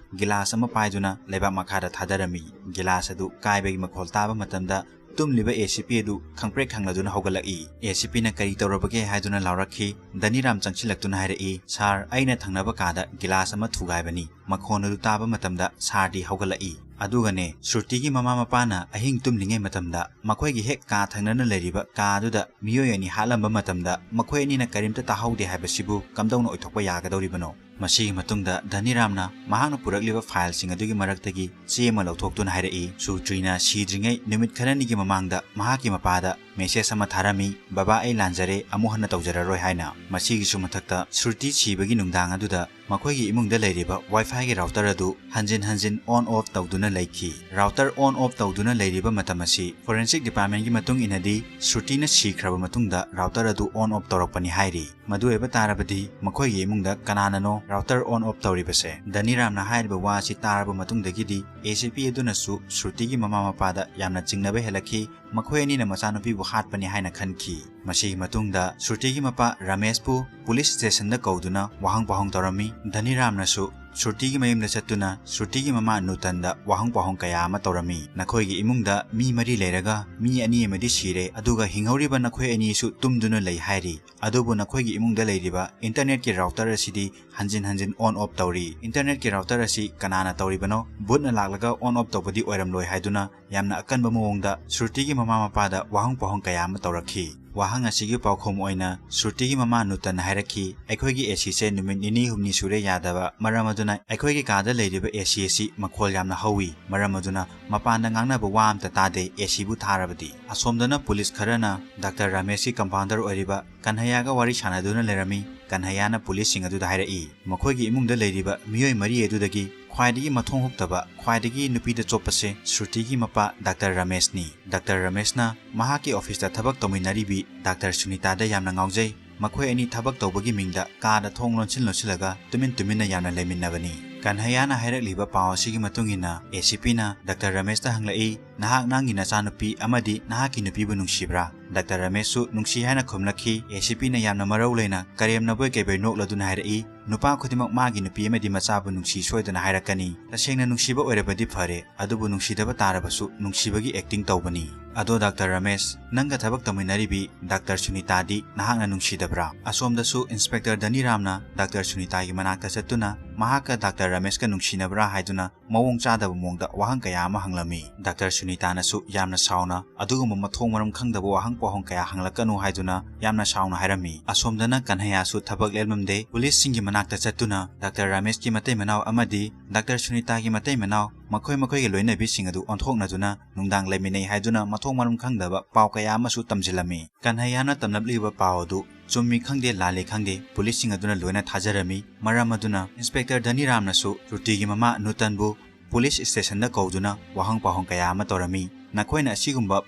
ꯒꯤꯂꯥꯁ ꯑꯃ ꯄꯥꯏꯗꯨꯅ ꯂꯩꯕꯥꯛ ꯃꯈꯥꯗ ꯊꯥꯗꯔꯝꯃꯤ꯫ ꯒꯤꯂꯥꯁ ꯑꯗꯨ ꯀꯥꯏꯕꯒꯤ ꯃꯈꯣꯜ ꯇꯥꯕ ꯃꯇꯝꯗ ꯇꯨꯝꯂꯤꯕ ꯑꯦ ꯁꯤ ꯄꯤ ꯑꯗꯨ ꯈꯪꯄ꯭ꯔꯦꯛ ꯈꯪꯂꯗꯨꯅ ꯍꯧꯒꯠꯂꯛꯏ꯫ ꯑꯦ ꯁꯤ ꯄꯤꯅ "ꯀꯔꯤ ꯇꯧꯔꯕꯒꯦ?" ꯍꯥꯏꯗꯨꯅ ꯂꯥꯎꯔꯛꯈꯤ꯫ ꯙꯅꯤꯔꯥꯝ ꯆꯪꯁꯤꯜꯂꯛꯇꯨꯅ ꯍꯥꯏꯔꯛꯏ, "ꯁꯥꯔ, ꯑꯩꯅ ꯊꯪꯅꯕ ꯀꯥꯗ ꯒꯤꯂꯥꯁ ꯑꯃ ꯊꯨꯒꯥꯏꯕꯅꯤ꯫ ꯃꯈꯣꯟ ꯑꯗꯨ ꯇꯥꯕ ꯃꯇꯝꯗ ꯁꯥꯔꯗꯤ ꯍꯧꯒꯠꯂꯛꯏ꯫ ꯑꯗꯨꯒꯅꯦ, ꯁ꯭ꯔꯨꯇꯤꯒꯤ ꯃꯃꯥ ꯃꯄꯥꯅ ꯑꯍꯤꯡ ꯇꯨꯝꯂꯤꯉꯩ ꯃꯇꯝꯗ ꯃꯈꯣꯏꯒꯤ ꯍꯦꯛ ꯀꯥ ꯊꯪꯅꯅ ꯂꯩꯔꯤꯕ ꯀꯥ ꯑꯗꯨꯗ ꯃꯤꯑꯣꯏ ꯑꯅꯤ ꯍꯥꯠꯂꯝꯕ ꯃꯇꯝꯗ ꯃꯈꯣꯏ ꯑꯅꯤꯅ ꯀꯔꯤꯝꯇ ꯇꯥꯍꯧꯗꯦ ꯍꯥꯏꯕꯁꯤꯕꯨ ꯀꯝꯗꯧꯅ ꯑꯣꯏꯊꯣꯛꯄ ꯌꯥꯒꯗꯧꯔꯤꯕꯅꯣ?" ꯃꯁꯤꯒꯤ ꯃꯇꯨꯡꯗ ꯙꯅꯤꯔꯥꯝꯅ ꯃꯍꯥꯛꯅ ꯄꯨꯔꯛꯂꯤꯕ ꯐꯥꯏꯜꯁꯤꯡ ꯑꯗꯨꯒꯤ ꯃꯔꯛꯇꯒꯤ ꯆꯦ ꯑꯃ ꯂꯧꯊꯣꯛꯇꯨꯅ ꯍꯥꯏꯔꯛꯏ, "ꯁꯨꯇ꯭ꯔꯤꯅ ꯁꯤꯗ꯭ꯔꯤꯉꯩ ꯅꯨꯃꯤꯠ ꯈꯔꯅꯤꯒꯤ ꯃꯃꯥꯡꯗ ꯃꯍꯥꯛꯀꯤ ꯃꯄꯥꯗ ꯃꯦꯁꯦꯖ ꯑꯃ ꯊꯥꯔꯝꯃꯤ, "ꯕꯕꯥ, ꯑꯩ ꯂꯥꯟꯖꯔꯦ, ꯑꯃꯨꯛ ꯍꯟꯅ ꯇꯧꯖꯔꯔꯣꯏ" ꯍꯥꯏꯅ꯫ ꯃꯁꯤꯒꯤꯁꯨ ꯃꯊꯛꯇ ꯁ꯭ꯔꯨꯇꯤ ꯁꯤꯕꯒꯤ ꯅꯨꯡꯗꯥꯡ ꯑꯗꯨꯗ ꯃꯈꯣꯏꯒꯤ ꯏꯃꯨꯡꯗ ꯂꯩꯔꯤꯕ Wi-Fiꯒꯤ router ꯑꯗꯨ ꯍꯟꯖꯤꯟ ꯍꯟꯖꯤꯟ on off ꯇꯧꯗꯨꯅ ꯂꯩꯈꯤ꯫ Router on off ꯇꯧꯗꯨꯅ ꯂꯩꯔꯤꯕ ꯃꯇꯝ ꯑꯁꯤ forensic departmentꯀꯤ ꯃꯇꯨꯡ ꯏꯟꯅꯗꯤ ꯁ꯭ꯔꯨꯇꯤꯅ ꯁꯤꯈ꯭ꯔꯕ ꯃꯇꯨꯡꯗ router ꯑꯗꯨ on off ꯇꯧꯔꯛꯄꯅꯤ ꯍꯥꯏꯔꯤ꯫ ꯃꯗꯨ ꯑꯣꯏꯕ ꯇꯥꯔꯕꯗꯤ ꯃꯈꯣꯏꯒꯤ ꯏꯃꯨꯡꯗ ꯀꯅꯥꯅꯅꯣ router on off ꯇꯧꯔꯤꯕꯁꯦ? ꯙꯅꯤꯔꯥꯝꯅ ꯍꯥꯏꯔꯤꯕ ꯋꯥ ꯑꯁꯤ ꯇꯥꯔꯕ ꯃꯇꯨꯡꯗꯒꯤꯗꯤ ACP ꯑꯗꯨꯅꯁꯨ ꯁ꯭ꯔꯨꯇꯤꯒꯤ ꯃꯃꯥ ꯃꯄꯥꯗ ꯌꯥꯝꯅ ꯆꯤꯡꯅꯕ ꯍꯦꯜꯂꯛꯈꯤ꯫ ꯃꯈꯣꯏ ꯑꯅꯤꯅ ꯃꯆꯥꯅꯨꯄꯤꯕꯨ ꯍꯥꯠꯄꯅꯤ ꯍꯥꯏꯅ ꯈꯟꯈꯤ꯫ ꯃꯁꯤꯒꯤ ꯃꯇꯨꯡꯗ ꯁ꯭ꯔꯨꯇꯤꯒꯤ ꯃꯄꯥ ꯔꯥꯃꯦꯁꯄꯨ police stationꯗ ꯀꯧꯗꯨꯅ ꯋꯥꯍꯪ ꯄꯥꯎꯍꯪ ꯇꯧꯔꯝꯃꯤ꯫ ꯙꯅꯤꯔꯥꯝꯅꯁꯨ ꯁ꯭ꯔꯨꯇꯤꯒꯤ ꯃꯌꯨꯝꯗ ꯆꯠꯇꯨꯅ ꯁ꯭ꯔꯨꯇꯤꯒꯤ ꯃꯃꯥ ꯅꯨꯇꯟꯗ ꯋꯥꯍꯪ ꯄꯥꯎꯍꯪ ꯀꯌꯥ ꯑꯃ ꯇꯧꯔꯝꯃꯤ꯫ "ꯅꯈꯣꯏꯒꯤ ꯏꯃꯨꯡꯗ ꯃꯤ ꯃꯔꯤ ꯂꯩꯔꯒ ꯃꯤ ꯑꯅꯤ ꯑꯃꯗꯤ ꯁꯤꯔꯦ, ꯑꯗꯨꯒ ꯍꯤꯡꯍꯧꯔꯤꯕ ꯅꯈꯣꯏ ꯑꯅꯤꯁꯨ ꯇꯨꯝꯗꯨꯅ ꯂꯩ ꯍꯥꯏꯔꯤ꯫ ꯑꯗꯨꯕꯨ ꯅꯈꯣꯏꯒꯤ ꯏꯃꯨꯡꯗ ꯂꯩꯔꯤꯕ internetꯀꯤ router ꯑꯁꯤꯗꯤ ꯍꯟꯖꯤꯟ ꯍꯟꯖꯤꯟ on off ꯇꯧꯔꯤ꯫ Internetꯀꯤ router ꯑꯁꯤ ꯀꯅꯥꯅ ꯇꯧꯔꯤꯕꯅꯣ? ꯚꯨꯠꯅ ꯂꯥꯛꯂꯒ on off ꯇꯧꯕꯗꯤ ꯑꯣꯏꯔꯝꯂꯣꯏ" ꯍꯥꯏꯗꯨꯅ ꯌꯥꯝꯅ ꯑꯀꯟꯕ ꯃꯑꯣꯡꯗ ꯁ꯭ꯔꯨꯇꯤꯒꯤ ꯃꯃꯥ ꯃꯄꯥꯗ ꯋꯥꯍꯪ ꯄꯥꯎꯍꯪ ꯀꯌꯥ ꯑꯃ ꯇꯧꯔꯛꯈꯤ꯫ ꯋꯥꯍꯪ ꯑꯁꯤꯒꯤ ꯄꯥꯎꯈꯨꯝ ꯑꯣꯏꯅ ꯁ꯭ꯔꯨꯇꯤꯒꯤ ꯃꯃꯥ ꯅꯨꯇꯟꯅ ꯍꯥꯏꯔꯛꯈꯤ, "ꯑꯩꯈꯣꯏꯒꯤ ACꯁꯦ ꯅꯨꯃꯤꯠ ꯅꯤꯅꯤ ꯍꯨꯝꯅꯤ ꯁꯨꯔꯦ ꯌꯥꯗꯕ, ꯃꯔꯝ ꯑꯗꯨꯅ ꯑꯩꯈꯣꯏꯒꯤ ꯀꯥꯗ ꯂꯩꯔꯤꯕ AC ꯑꯁꯤ ꯃꯈꯣꯜ ꯌꯥꯝꯅ ꯍꯧꯏ, ꯃꯔꯝ ꯑꯗꯨꯅ ꯃꯄꯥꯟꯗ ꯉꯥꯡꯅꯕ ꯋꯥ ꯑꯝꯇ ꯇꯥꯗꯦ, ACꯕꯨ ꯊꯥꯔꯕꯗꯤ"꯫ ꯑꯁꯣꯝꯗꯅ police ꯈꯔꯅ ꯗꯥꯛꯇꯔ ꯔꯥꯃꯦꯁꯀꯤ compounder ꯑꯣꯏꯔꯤꯕ ꯀꯟꯍꯌꯥꯒ ꯋꯥꯔꯤ ꯁꯥꯟꯅꯗꯨꯅ ꯂꯩꯔꯝꯃꯤ꯫ ꯀꯟꯍꯌꯥꯅ policeꯁꯤꯡ ꯑꯗꯨꯗ ꯍꯥꯏꯔꯛꯏ, ꯃꯈꯣꯏꯒꯤ ꯏꯃꯨꯡꯗ ꯂꯩꯔꯤꯕ ꯃꯤꯑꯣꯏ ꯃꯔꯤ ꯑꯗꯨꯗꯒꯤ ꯈ꯭ꯋꯥꯏꯗꯒꯤ ꯃꯊꯣꯡ ꯍꯨꯛꯇꯕ, ꯈ꯭ꯋꯥꯏꯗꯒꯤ ꯅꯨꯄꯤꯗ ꯆꯣꯞꯄꯁꯦ ꯁ꯭ꯔꯨꯇꯤꯒꯤ ꯃꯄꯥ ꯗꯥꯛꯇꯔ ꯔꯥꯃꯦꯁꯅꯤ꯫ ꯗꯥꯛꯇꯔ ꯔꯥꯃꯦꯁꯅ ꯃꯍꯥꯛꯀꯤ officeꯇ ꯊꯕꯛ ꯇꯧꯃꯤꯟꯅꯔꯤꯕꯤ ꯗꯥꯛꯇꯔ ꯁꯨꯅꯤꯇꯥꯗ ꯌꯥꯝꯅ ꯉꯥꯎꯖꯩ꯫ ꯃꯈꯣꯏ ꯑꯅꯤ ꯊꯕꯛ ꯇꯧꯕꯒꯤ ꯃꯤꯡꯗ ꯀꯥꯗ ꯊꯣꯡ ꯂꯣꯟꯁꯤꯟ ꯂꯣꯟꯁꯤꯜꯂꯒ ꯇꯨꯃꯤꯟ ꯇꯨꯃꯤꯟꯅ ꯌꯥꯝꯅ ꯂꯩꯃꯤꯟꯅꯕꯅꯤ꯫ ꯀꯟꯍꯌꯥꯅ ꯍꯥꯏꯔꯛꯂꯤꯕ ꯄꯥꯎ ꯑꯁꯤꯒꯤ ꯃꯇꯨꯡ ꯏꯟꯅ ACPꯅ ꯗꯥꯛꯇꯔ ꯔꯥꯃꯦꯁꯇ ꯍꯪꯂꯛꯏ, "ꯅꯍꯥꯛ ꯅꯪꯒꯤ ꯅꯆꯥꯅꯨꯄꯤ ꯑꯃꯗꯤ ꯅꯍꯥꯛꯀꯤ ꯅꯨꯄꯤꯕꯨ ꯅꯨꯡꯁꯤꯕ꯭ꯔꯥ?" ꯗꯥꯛꯇꯔ ꯔꯥꯃꯦꯁꯁꯨ ꯅꯨꯡꯁꯤ ꯍꯥꯏꯅ ꯈꯨꯝꯂꯛꯈꯤ꯫ ACPꯅ ꯌꯥꯝꯅ ꯃꯔꯧ ꯂꯩꯅ ꯀꯔꯦꯝꯅꯕꯣꯏ ꯀꯩꯕꯣꯏ ꯅꯣꯛꯂꯗꯨꯅ ꯍꯥꯏꯔꯛꯏ, "ꯅꯨꯄꯥ ꯈꯨꯗꯤꯡꯃꯛ ꯃꯥꯒꯤ ꯅꯨꯄꯤ ꯑꯃꯗꯤ ꯃꯆꯥꯕꯨ ꯅꯨꯡꯁꯤ ꯁꯣꯏꯗꯅ ꯍꯥꯏꯔꯛꯀꯅꯤ꯫ ꯇꯁꯦꯡꯅ ꯅꯨꯡꯁꯤꯕ ꯑꯣꯏꯔꯕꯗꯤ ꯐꯔꯦ, ꯑꯗꯨꯕꯨ ꯅꯨꯡꯁꯤꯗꯕ ꯇꯥꯔꯕꯁꯨ ꯅꯨꯡꯁꯤꯕꯒꯤ acting ꯇꯧꯕꯅꯤ꯫ ꯑꯗꯣ ꯗꯥꯛꯇꯔ ꯔꯥꯃꯦꯁ, ꯅꯪꯒ ꯊꯕꯛ ꯇꯧꯃꯤꯟꯅꯔꯤꯕꯤ ꯗꯥꯛꯇꯔ ꯁꯨꯅꯤꯇꯥꯗꯤ ꯅꯍꯥꯛꯅ ꯅꯨꯡꯁꯤꯗꯕ꯭ꯔꯥ?" ꯑꯁꯣꯝꯗꯁꯨ Inspector ꯙꯅꯤꯔꯥꯝꯅ ꯗꯥꯛꯇꯔ ꯁꯨꯅꯤꯇꯥꯒꯤ ꯃꯅꯥꯛꯇ ꯆꯠꯇꯨꯅ ꯃꯍꯥꯛꯀ ꯗꯥꯛꯇꯔ ꯔꯥꯃꯦꯁꯀ ꯅꯨꯡꯁꯤꯅꯕ꯭ꯔꯥ ꯍꯥꯏꯗꯨꯅ ꯃꯑꯣꯡ ꯆꯥꯗꯕ ꯃꯑꯣꯡꯗ ꯋꯥꯍꯪ ꯀꯌꯥ ꯑꯃ ꯍꯪꯂꯝꯃꯤ꯫ ꯗꯥꯛꯇꯔ ꯁꯨꯅꯤꯇꯥꯅꯁꯨ ꯌꯥꯝꯅ ꯁꯥꯎꯅ ꯑꯗꯨꯒꯨꯝꯕ ꯃꯊꯣꯡ ꯃꯔꯝ ꯈꯪꯗꯕ ꯋꯥꯍꯪ ꯄꯥꯎꯍꯪ ꯀꯌꯥ ꯍꯪꯂꯛꯀꯅꯨ ꯍꯥꯏꯗꯨꯅ ꯌꯥꯝꯅ ꯁꯥꯎꯅ ꯍꯥꯏꯔꯝꯃꯤ꯫ ꯑꯁꯣꯝꯗꯅ ꯀꯟꯍꯩꯌꯥꯁꯨ ꯊꯕꯛ ꯂꯦꯞꯂꯝꯗꯦ꯫ ꯄꯨꯂꯤꯁꯁꯤꯡꯒꯤ ꯃꯅꯥꯛꯇ ꯆꯠꯇꯨꯅ ꯗꯥꯛꯇꯔ ꯔꯥꯃꯦꯁꯀꯤ ꯃꯇꯩ ꯃꯅꯥꯎ ꯑꯃꯗꯤ ꯗꯥꯛꯇꯔ ꯁꯨꯅꯤꯇꯥꯒꯤ ꯃꯇꯩ ꯃꯅꯥꯎ, ꯃꯈꯣꯏ ꯃꯈꯣꯏꯒꯤ ꯂꯣꯏꯅꯕꯤꯁꯤꯡ ꯑꯗꯨ ꯑꯣꯟꯊꯣꯛꯅꯗꯨꯅ ꯅꯨꯡꯗꯥꯡ ꯂꯩꯃꯤꯟꯅꯩ ꯍꯥꯏꯗꯨꯅ ꯃꯊꯣꯡ ꯃꯔꯝ ꯈꯪꯗꯕ ꯄꯥꯎ ꯀꯌꯥ ꯑꯃꯁꯨ ꯇꯝꯁꯤꯜꯂꯝꯃꯤ꯫ ꯀꯟꯍꯩꯌꯥꯅ ꯇꯝꯂꯛꯂꯤꯕ ꯄꯥꯎ ꯑꯗꯨ ꯆꯨꯝꯃꯤ ꯈꯪꯗꯦ, ꯂꯥꯜꯂꯤ ꯈꯪꯗꯦ, ꯄꯨꯂꯤꯁꯁꯤꯡ ꯑꯗꯨꯅ ꯂꯣꯏꯅ ꯊꯥꯖꯔꯝꯃꯤ꯫ ꯃꯔꯝ ꯑꯗꯨꯅ ꯏꯟꯁꯄꯦꯛꯇꯔ ꯙꯅꯤꯔꯥꯝꯅꯁꯨ ꯁ꯭ꯔꯨꯇꯤꯒꯤ ꯃꯃꯥ ꯅꯨꯇꯟꯕꯨ ꯄꯨꯂꯤꯁ ꯁ꯭ꯇꯦꯁꯟꯗ ꯀꯧꯗꯨꯅ ꯋꯥꯍꯪ ꯄꯥꯎꯍꯪ ꯀꯌꯥ ꯑꯃ ꯇꯧꯔꯝꯃꯤ꯫ "ꯅꯈꯣꯏꯅ ꯑꯁꯤꯒꯨꯝꯕ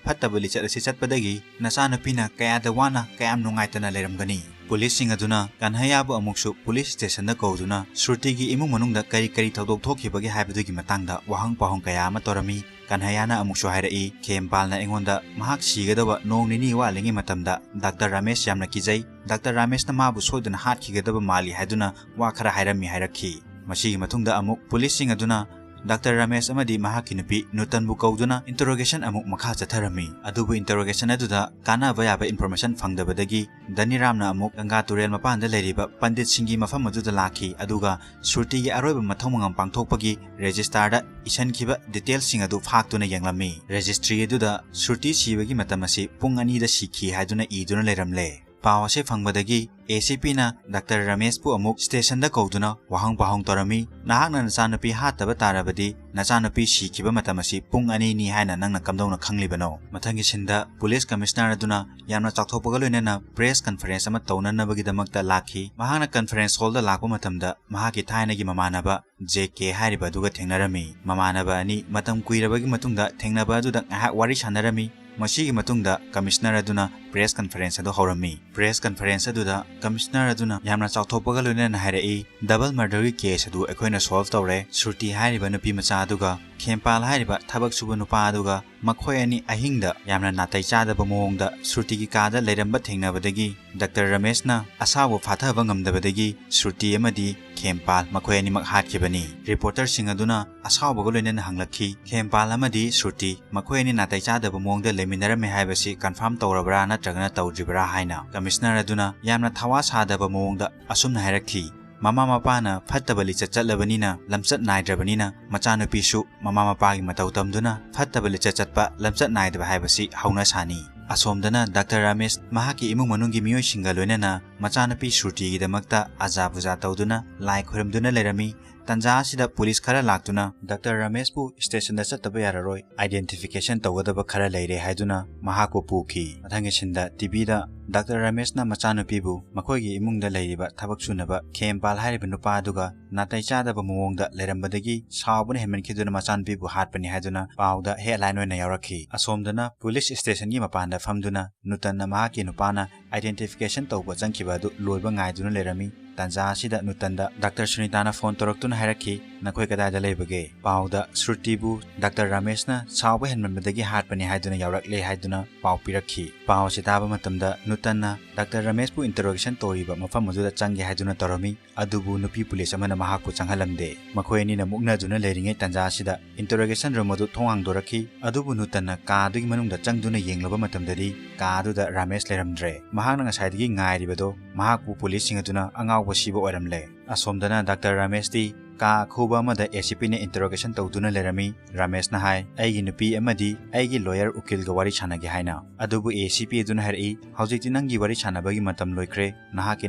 ꯐꯠꯇꯕ ꯂꯤꯆꯠ ꯑꯁꯤ ꯆꯠꯄꯗꯒꯤ ꯅꯆꯥꯅꯨꯄꯤꯅ ꯀꯌꯥꯗ ꯋꯥꯅ, ꯀꯌꯥꯝ ꯅꯨꯡꯉꯥꯏꯇꯅ ꯂꯩꯔꯝꯒꯅꯤ?" ꯄꯨꯂꯤꯁꯁꯤꯡ ꯑꯗꯨꯅ ꯀꯟꯍꯩꯌꯥꯕꯨ ꯑꯃꯨꯛꯁꯨ ꯄꯨꯂꯤꯁ ꯁ꯭ꯇꯦꯁꯟꯗ ꯀꯧꯗꯨꯅ ꯁ꯭ꯔꯨꯇꯤꯒꯤ ꯏꯃꯨꯡ ꯃꯅꯨꯡꯗ ꯀꯔꯤ ꯀꯔꯤ ꯊꯧꯗꯣꯛ ꯊꯣꯛꯈꯤꯕꯒꯦ ꯍꯥꯏꯕꯗꯨꯒꯤ ꯃꯇꯥꯡꯗ ꯋꯥꯍꯪ ꯄꯥꯎꯍꯪ ꯀꯌꯥ ꯑꯃ ꯇꯧꯔꯝꯃꯤ꯫ ꯀꯟꯍꯩꯌꯥꯅ ꯑꯃꯨꯛꯁꯨ ꯍꯥꯏꯔꯛꯏ, ꯈꯦꯝꯄꯥꯜꯅ ꯑꯩꯉꯣꯟꯗ ꯃꯍꯥꯛ ꯁꯤꯒꯗꯕ ꯅꯣꯡ ꯅꯤꯅꯤ ꯋꯥꯠꯂꯤꯉꯩ ꯃꯇꯝꯗ ꯗꯥꯛꯇꯔ ꯔꯥꯃꯦꯁ ꯌꯥꯝꯅ ꯀꯤꯖꯩ, ꯗꯥꯛꯇꯔ ꯔꯥꯃꯦꯁꯅ ꯃꯥꯕꯨ ꯁꯣꯏꯗꯅ ꯍꯥꯠꯈꯤꯒꯗꯕ ꯃꯥꯜꯂꯤ ꯍꯥꯏꯗꯨꯅ ꯋꯥ ꯈꯔ ꯍꯥꯏꯔꯝꯃꯤ ꯍꯥꯏꯔꯛꯈꯤ꯫ ꯃꯁꯤꯒꯤ ꯃꯇꯨꯡꯗ ꯑꯃꯨꯛ ꯄꯨꯂꯤꯁꯁꯤꯡ ꯑꯗꯨꯅ ꯗꯥꯛꯇꯔ ꯔꯥꯃꯦꯁ ꯑꯃꯗꯤ ꯃꯍꯥꯛꯀꯤ ꯅꯨꯄꯤ ꯅꯨꯇꯟꯕꯨ ꯀꯧꯗꯨꯅ ꯏꯟꯇꯔꯣꯒꯦꯁꯟ ꯑꯃꯨꯛ ꯃꯈꯥ ꯆꯠꯊꯔꯝꯃꯤ꯫ ꯑꯗꯨꯕꯨ ꯏꯟꯇꯔꯣꯒꯦꯁꯟ ꯑꯗꯨꯗ ꯀꯥꯟꯅꯕ ꯌꯥꯕ ꯏꯟꯐꯣꯔꯃꯦꯁꯟ ꯐꯪꯗꯕꯗꯒꯤ ꯙꯅꯤꯔꯥꯝꯅ ꯑꯃꯨꯛ ꯒꯪꯒꯥ ꯇꯨꯔꯦꯜ ꯃꯄꯥꯟꯗ ꯂꯩꯔꯤꯕ ꯄꯟꯗꯤꯠꯁꯤꯡꯒꯤ ꯃꯐꯝ ꯑꯗꯨꯗ ꯂꯥꯛꯈꯤ, ꯑꯗꯨꯒ ꯁ꯭ꯔꯨꯇꯤꯒꯤ ꯑꯔꯣꯏꯕ ꯃꯊꯧ ꯃꯉꯝ ꯄꯥꯡꯊꯣꯛꯄꯒꯤ ꯔꯦꯖꯤꯁꯇꯥꯔꯗ ꯏꯁꯟꯈꯤꯕ ꯗꯤꯇꯦꯜꯁꯤꯡ ꯑꯗꯨ ꯐꯥꯛꯇꯨꯅ ꯌꯦꯡꯂꯝꯃꯤ꯫ ꯔꯦꯖꯤꯁꯇ꯭ꯔꯤ ꯑꯗꯨꯗ ꯁ꯭ꯔꯨꯇꯤ ꯁꯤꯕꯒꯤ ꯃꯇꯝ ꯑꯁꯤ ꯄꯨꯡ ꯑꯅꯤꯗ ꯁꯤꯈꯤ ꯍꯥꯏꯗꯨꯅ ꯏꯗꯨꯅ ꯂꯩꯔꯝꯂꯦ꯫ ꯄꯥꯎ ꯑꯁꯤ ꯐꯪꯕꯗꯒꯤ ꯑꯦ ꯁꯤ ꯄꯤꯅ ꯗꯥꯛꯇꯔ ꯔꯥꯃꯦꯁꯄꯨ ꯑꯃꯨꯛ ꯁ꯭ꯇꯦꯁꯟꯗ ꯀꯧꯗꯨꯅ ꯋꯥꯍꯪ ꯄꯥꯎꯍꯪ ꯇꯧꯔꯝꯃꯤ꯫ "ꯅꯍꯥꯛꯅ ꯅꯆꯥꯅꯨꯄꯤ ꯍꯥꯠꯇꯕ ꯇꯥꯔꯕꯗꯤ, ꯅꯆꯥꯅꯨꯄꯤ ꯁꯤꯈꯤꯕ ꯃꯇꯝ ꯑꯁꯤ ꯄꯨꯡ ꯑꯅꯤꯅꯤ ꯍꯥꯏꯅ ꯅꯪꯅ ꯀꯝꯗꯧꯅ ꯈꯪꯂꯤꯕꯅꯣ?" ꯃꯊꯪꯒꯤ ꯁꯤꯟꯗ ꯄꯨꯂꯤꯁ ꯀꯃꯤꯁꯅꯔ ꯑꯗꯨꯅ ꯌꯥꯝꯅ ꯆꯥꯎꯊꯣꯛꯄꯒ ꯂꯣꯏꯅꯅ ꯄ꯭ꯔꯦꯁ ꯀꯟꯐꯔꯦꯟꯁ ꯑꯃ ꯇꯧꯅꯅꯕꯒꯤꯗꯃꯛꯇ ꯂꯥꯛꯈꯤ꯫ ꯃꯍꯥꯛꯅ ꯀꯟꯐꯔꯦꯟꯁ ꯍꯣꯜꯗ ꯂꯥꯛꯄ ꯃꯇꯝꯗ ꯃꯍꯥꯛꯀꯤ ꯊꯥꯏꯅꯒꯤ ꯃꯃꯥꯟꯅꯕ ꯖꯦ ꯀꯦ ꯍꯥꯏꯔꯤꯕ ꯑꯗꯨꯒ ꯊꯦꯡꯅꯔꯝꯃꯤ꯫ ꯃꯃꯥꯟꯅꯕ ꯑꯅꯤ ꯃꯇꯝ ꯀꯨꯏꯔꯕꯒꯤ ꯃꯇꯨꯡꯗ ꯊꯦꯡꯅꯕ ꯑꯗꯨꯗ ꯉꯥꯏꯍꯥꯛ ꯋꯥꯔꯤ ꯁꯥꯟꯅꯔꯝꯃꯤ꯫ ꯃꯁꯤꯒꯤ ꯃꯇꯨꯡꯗ ꯀꯃꯤꯁꯅꯔ ꯑꯗꯨꯅ ꯄ꯭ꯔꯦꯁ ꯀꯟꯐꯔꯦꯟꯁ ꯑꯗꯨ ꯍꯧꯔꯝꯃꯤ꯫ ꯄ꯭ꯔꯦꯁ ꯀꯟꯐꯔꯦꯟꯁ ꯑꯗꯨꯗ ꯀꯃꯤꯁꯅꯔ ꯑꯗꯨꯅ ꯌꯥꯝꯅ ꯆꯥꯎꯊꯣꯛꯄꯒ ꯂꯣꯏꯅꯅ ꯍꯥꯏꯔꯛꯏ, "ꯗꯕꯜ ꯃꯔꯗꯔꯒꯤ ꯀꯦꯁ ꯑꯗꯨ ꯑꯩꯈꯣꯏꯅ ꯁꯣꯜꯚ ꯇꯧꯔꯦ꯫ ꯁ꯭ꯔꯨꯇꯤ ꯍꯥꯏꯔꯤꯕ ꯅꯨꯄꯤ ꯃꯆꯥ ꯑꯗꯨꯒ ꯈꯦꯝꯄꯥꯜ ꯍꯥꯏꯔꯤꯕ ꯊꯕꯛ ꯁꯨꯕ ꯅꯨꯄꯥ ꯑꯗꯨꯒ ꯃꯈꯣꯏ ꯑꯅꯤ ꯑꯍꯤꯡꯗ ꯌꯥꯝꯅ ꯅꯥꯇꯩ ꯆꯥꯗꯕ ꯃꯑꯣꯡꯗ ꯁ꯭ꯔꯨꯇꯤꯒꯤ ꯀꯥꯗ ꯂꯩꯔꯝꯕ ꯊꯦꯡꯅꯕꯗꯒꯤ ꯗꯥꯛꯇꯔ ꯔꯃꯦꯁꯅ ꯑꯁꯥꯎꯕ ꯐꯥꯊꯕ ꯉꯝꯗꯕꯗꯒꯤ ꯁ꯭ꯔꯨꯇꯤ ꯑꯃꯗꯤ ꯈꯦꯝꯄꯥꯜ ꯃꯈꯣꯏ ꯑꯅꯤꯃꯛ ꯍꯥꯠꯈꯤꯕꯅꯤ꯫" ꯔꯤꯄꯣꯔꯇꯔꯁꯤꯡ ꯑꯗꯨꯅ ꯑꯁꯥꯎꯕꯒ ꯂꯣꯏꯅꯅ ꯍꯪꯂꯛꯈꯤ, "ꯈꯦꯝꯄꯥꯜ ꯑꯃꯗꯤ ꯁ꯭ꯔꯨꯇꯤ ꯃꯈꯣꯏ ꯑꯅꯤ ꯅꯥꯇꯩ ꯆꯥꯗꯕ ꯃꯑꯣꯡꯗ ꯂꯩꯃꯤꯟꯅꯔꯝꯃꯦ ꯍꯥꯏꯕꯁꯤ ꯀꯟꯐꯥꯔꯝ ꯇꯧꯔꯕ꯭ꯔꯥ ꯅꯠꯇ꯭ꯔꯒꯅ ꯇꯧꯗ꯭ꯔꯤꯕ꯭ꯔꯥ?" ꯍꯥꯏꯅ꯫ ꯀꯃꯤꯁꯅꯔ ꯑꯗꯨꯅ ꯌꯥꯝꯅ ꯊꯋꯥ ꯁꯥꯗꯕ ꯃꯑꯣꯡꯗ ꯑꯁꯨꯝꯅ ꯍꯥꯏꯔꯛꯈꯤ, "ꯃꯃꯥ ꯃꯄꯥꯅ ꯐꯠꯇꯕ ꯂꯤꯆꯠ ꯆꯠꯂꯕꯅꯤꯅ, ꯂꯝꯆꯠ ꯅꯥꯏꯗ꯭ꯔꯕꯅꯤꯅ, ꯃꯆꯥꯅꯨꯄꯤꯁꯨ ꯃꯃꯥ ꯃꯄꯥꯒꯤ ꯃꯇꯧ ꯇꯝꯗꯨꯅ ꯐꯠꯇꯕ ꯂꯤꯆꯠ ꯆꯠꯄ, ꯂꯝꯆꯠ ꯅꯥꯏꯗꯕ ꯍꯥꯏꯕꯁꯤ ꯍꯧꯅ ꯁꯥꯅꯤ꯫" ꯑꯁꯣꯝꯗꯅ ꯗꯥꯛꯇꯔ ꯔꯥꯃꯦꯁ ꯃꯍꯥꯛꯀꯤ ꯏꯃꯨꯡ ꯃꯅꯨꯡꯒꯤ ꯃꯤꯑꯣꯏꯁꯤꯡꯒ ꯂꯣꯏꯅꯅ ꯃꯆꯥꯅꯨꯄꯤ ꯁ꯭ꯔꯨꯇꯤꯒꯤꯗꯃꯛꯇ ꯑꯖꯥ ꯄꯨꯖꯥ ꯇꯧꯗꯨꯅ, ꯂꯥꯏ ꯈꯨꯔꯨꯝꯗꯨꯅ ꯂꯩꯔꯝꯃꯤ꯫ ꯇꯟꯖꯥ ꯑꯁꯤꯗ ꯄꯨꯂꯤꯁ ꯈꯔ ꯂꯥꯛꯇꯨꯅ ꯗꯥꯛꯇꯔ ꯔꯥꯃꯦꯁꯄꯨ ꯁ꯭ꯇꯦꯁꯟꯗ ꯆꯠꯇꯕ ꯌꯥꯔꯔꯣꯏ, identification ꯇꯧꯒꯗꯕ ꯈꯔ ꯂꯩꯔꯦ ꯍꯥꯏꯗꯨꯅ ꯃꯍꯥꯛꯄꯨ ꯄꯨꯈꯤ꯫ ꯃꯊꯪꯒꯤ ꯁꯤꯟꯗ ꯇꯤꯚꯤꯗ ꯗꯥꯛꯇꯔ ꯔꯥꯃꯦꯁꯅ ꯃꯆꯥꯅꯨꯄꯤꯕꯨ ꯃꯈꯣꯏꯒꯤ ꯏꯃꯨꯡꯗ ꯂꯩꯔꯤꯕ ꯊꯕꯛ ꯁꯨꯅꯕ ꯈꯦꯝꯄꯥꯜ ꯍꯥꯏꯔꯤꯕ ꯅꯨꯄꯥ ꯑꯗꯨꯒ ꯅꯥꯇꯩ ꯆꯥꯗꯕ ꯃꯑꯣꯡꯗ ꯂꯩꯔꯝꯕꯗꯒꯤ ꯁꯥꯎꯕꯅ ꯍꯦꯟꯃꯟꯈꯤꯗꯨꯅ ꯃꯆꯥꯅꯨꯄꯤꯕꯨ ꯍꯥꯠꯄꯅꯤ ꯍꯥꯏꯗꯨꯅ ꯄꯥꯎꯗ headline ꯑꯣꯏꯅ ꯌꯥꯎꯔꯛꯈꯤ꯫ ꯑꯁꯣꯝꯗꯅ ꯄꯨꯂꯤꯁ ꯁ꯭ꯇꯦꯁꯟꯒꯤ ꯃꯄꯥꯟꯗ ꯐꯝꯗꯨꯅ ꯅꯨꯇꯟꯅ ꯃꯍꯥꯛꯀꯤ ꯅꯨꯄꯥꯅ identification ꯇꯧꯕ ꯆꯪꯈꯤꯕ ꯑꯗꯨ ꯂꯣꯏꯕ ꯉꯥꯏꯗꯨꯅ ꯂꯩꯔꯝꯃꯤ꯫ ꯇꯟꯖꯥ ꯑꯁꯤꯗ ꯅꯨꯇꯟꯗ ꯗꯥꯛꯇꯔ ꯁꯨꯅꯤꯇꯥꯅ ꯐꯣꯟ ꯇꯧꯔꯛꯇꯨꯅ ꯍꯥꯏꯔꯛꯈꯤ, "ꯅꯈꯣꯏ ꯀꯗꯥꯏꯗ ꯂꯩꯕꯒꯦ?" ꯄꯥꯎꯗ ꯁ꯭ꯔꯨꯇꯤꯕꯨ ꯗꯥꯛꯇꯔ ꯔꯥꯃꯦꯁꯅ ꯁꯥꯎꯕ ꯍꯦꯟꯃꯟꯕꯗꯒꯤ ꯍꯥꯠꯄꯅꯤ ꯍꯥꯏꯗꯨꯅ ꯌꯥꯎꯔꯛꯂꯦ ꯍꯥꯏꯗꯨꯅ ꯄꯥꯎ ꯄꯤꯔꯛꯈꯤ꯫ ꯄꯥꯎ ꯑꯁꯤ ꯇꯥꯕ ꯃꯇꯝꯗ ꯅꯨꯇꯟꯅ ꯗꯥꯛꯇꯔ ꯔꯥꯃꯦꯁꯄꯨ interrogation ꯇꯧꯔꯤꯕ ꯃꯐꯝ ꯑꯗꯨꯗ ꯆꯪꯒꯦ ꯍꯥꯏꯗꯨꯅ ꯇꯧꯔꯝꯃꯤ꯫ ꯑꯗꯨꯕꯨ ꯅꯨꯄꯤ ꯄꯨꯂꯤꯁ ꯑꯃꯅ ꯃꯍꯥꯛꯄꯨ ꯆꯪꯍꯜꯂꯝꯗꯦ꯫ ꯃꯈꯣꯏ ꯑꯅꯤꯅ ꯃꯨꯛꯅꯗꯨꯅ ꯂꯩꯔꯤꯉꯩ ꯇꯟꯖꯥ ꯑꯁꯤꯗ interrogation room ꯑꯗꯨ ꯊꯣꯡ ꯍꯥꯡꯗꯣꯔꯛꯈꯤ꯫ ꯑꯗꯨꯕꯨ ꯅꯨꯇꯟꯅ ꯀꯥ ꯑꯗꯨꯒꯤ ꯃꯅꯨꯡꯗ ꯆꯪꯗꯨꯅ ꯌꯦꯡꯂꯨꯕ ꯃꯇꯝꯗꯗꯤ ꯀꯥ ꯑꯗꯨꯗ ꯔꯥꯃꯦꯁ ꯂꯩꯔꯝꯗ꯭ꯔꯦ꯫ ꯃꯍꯥꯛꯅ ꯉꯁꯥꯏꯗꯒꯤ ꯉꯥꯏꯔꯤꯕꯗꯣ ꯃꯍꯥꯛꯄꯨ ꯄꯨꯂꯤꯁꯁꯤꯡ ꯑꯗꯨꯅ ꯑꯉꯥꯎꯕ ꯁꯤꯕ ꯑꯣꯏꯔꯝꯂꯦ꯫ ꯑꯁꯣꯝꯗꯅ ꯗꯥꯛꯇꯔ ꯔꯥꯃꯦꯁꯇꯤ ꯀꯥ ꯑꯈꯨꯕ ꯑꯃꯗ ꯑꯦ ꯁꯤ ꯄꯤꯅ interrogation ꯇꯧꯗꯨꯅ ꯂꯩꯔꯝꯃꯤ꯫ ꯔꯥꯃꯦꯁꯅ ꯍꯥꯏ, "ꯑꯩꯒꯤ ꯅꯨꯄꯤ ꯑꯃꯗꯤ ꯑꯩꯒꯤ lawyer ꯎꯀꯤꯜꯒ ꯋꯥꯔꯤ ꯁꯥꯟꯅꯒꯦ" ꯍꯥꯏꯅ꯫ ꯑꯗꯨꯕꯨ ꯑꯦ ꯁꯤ ꯄꯤ ꯑꯗꯨꯅ ꯍꯥꯏꯔꯛꯏ, "ꯍꯧꯖꯤꯛꯇꯤ ꯅꯪꯒꯤ ꯋꯥꯔꯤ ꯁꯥꯟꯅꯕꯒꯤ ꯃꯇꯝ ꯂꯣꯏꯈ꯭ꯔꯦ꯫ ꯅꯍꯥꯛꯀꯤ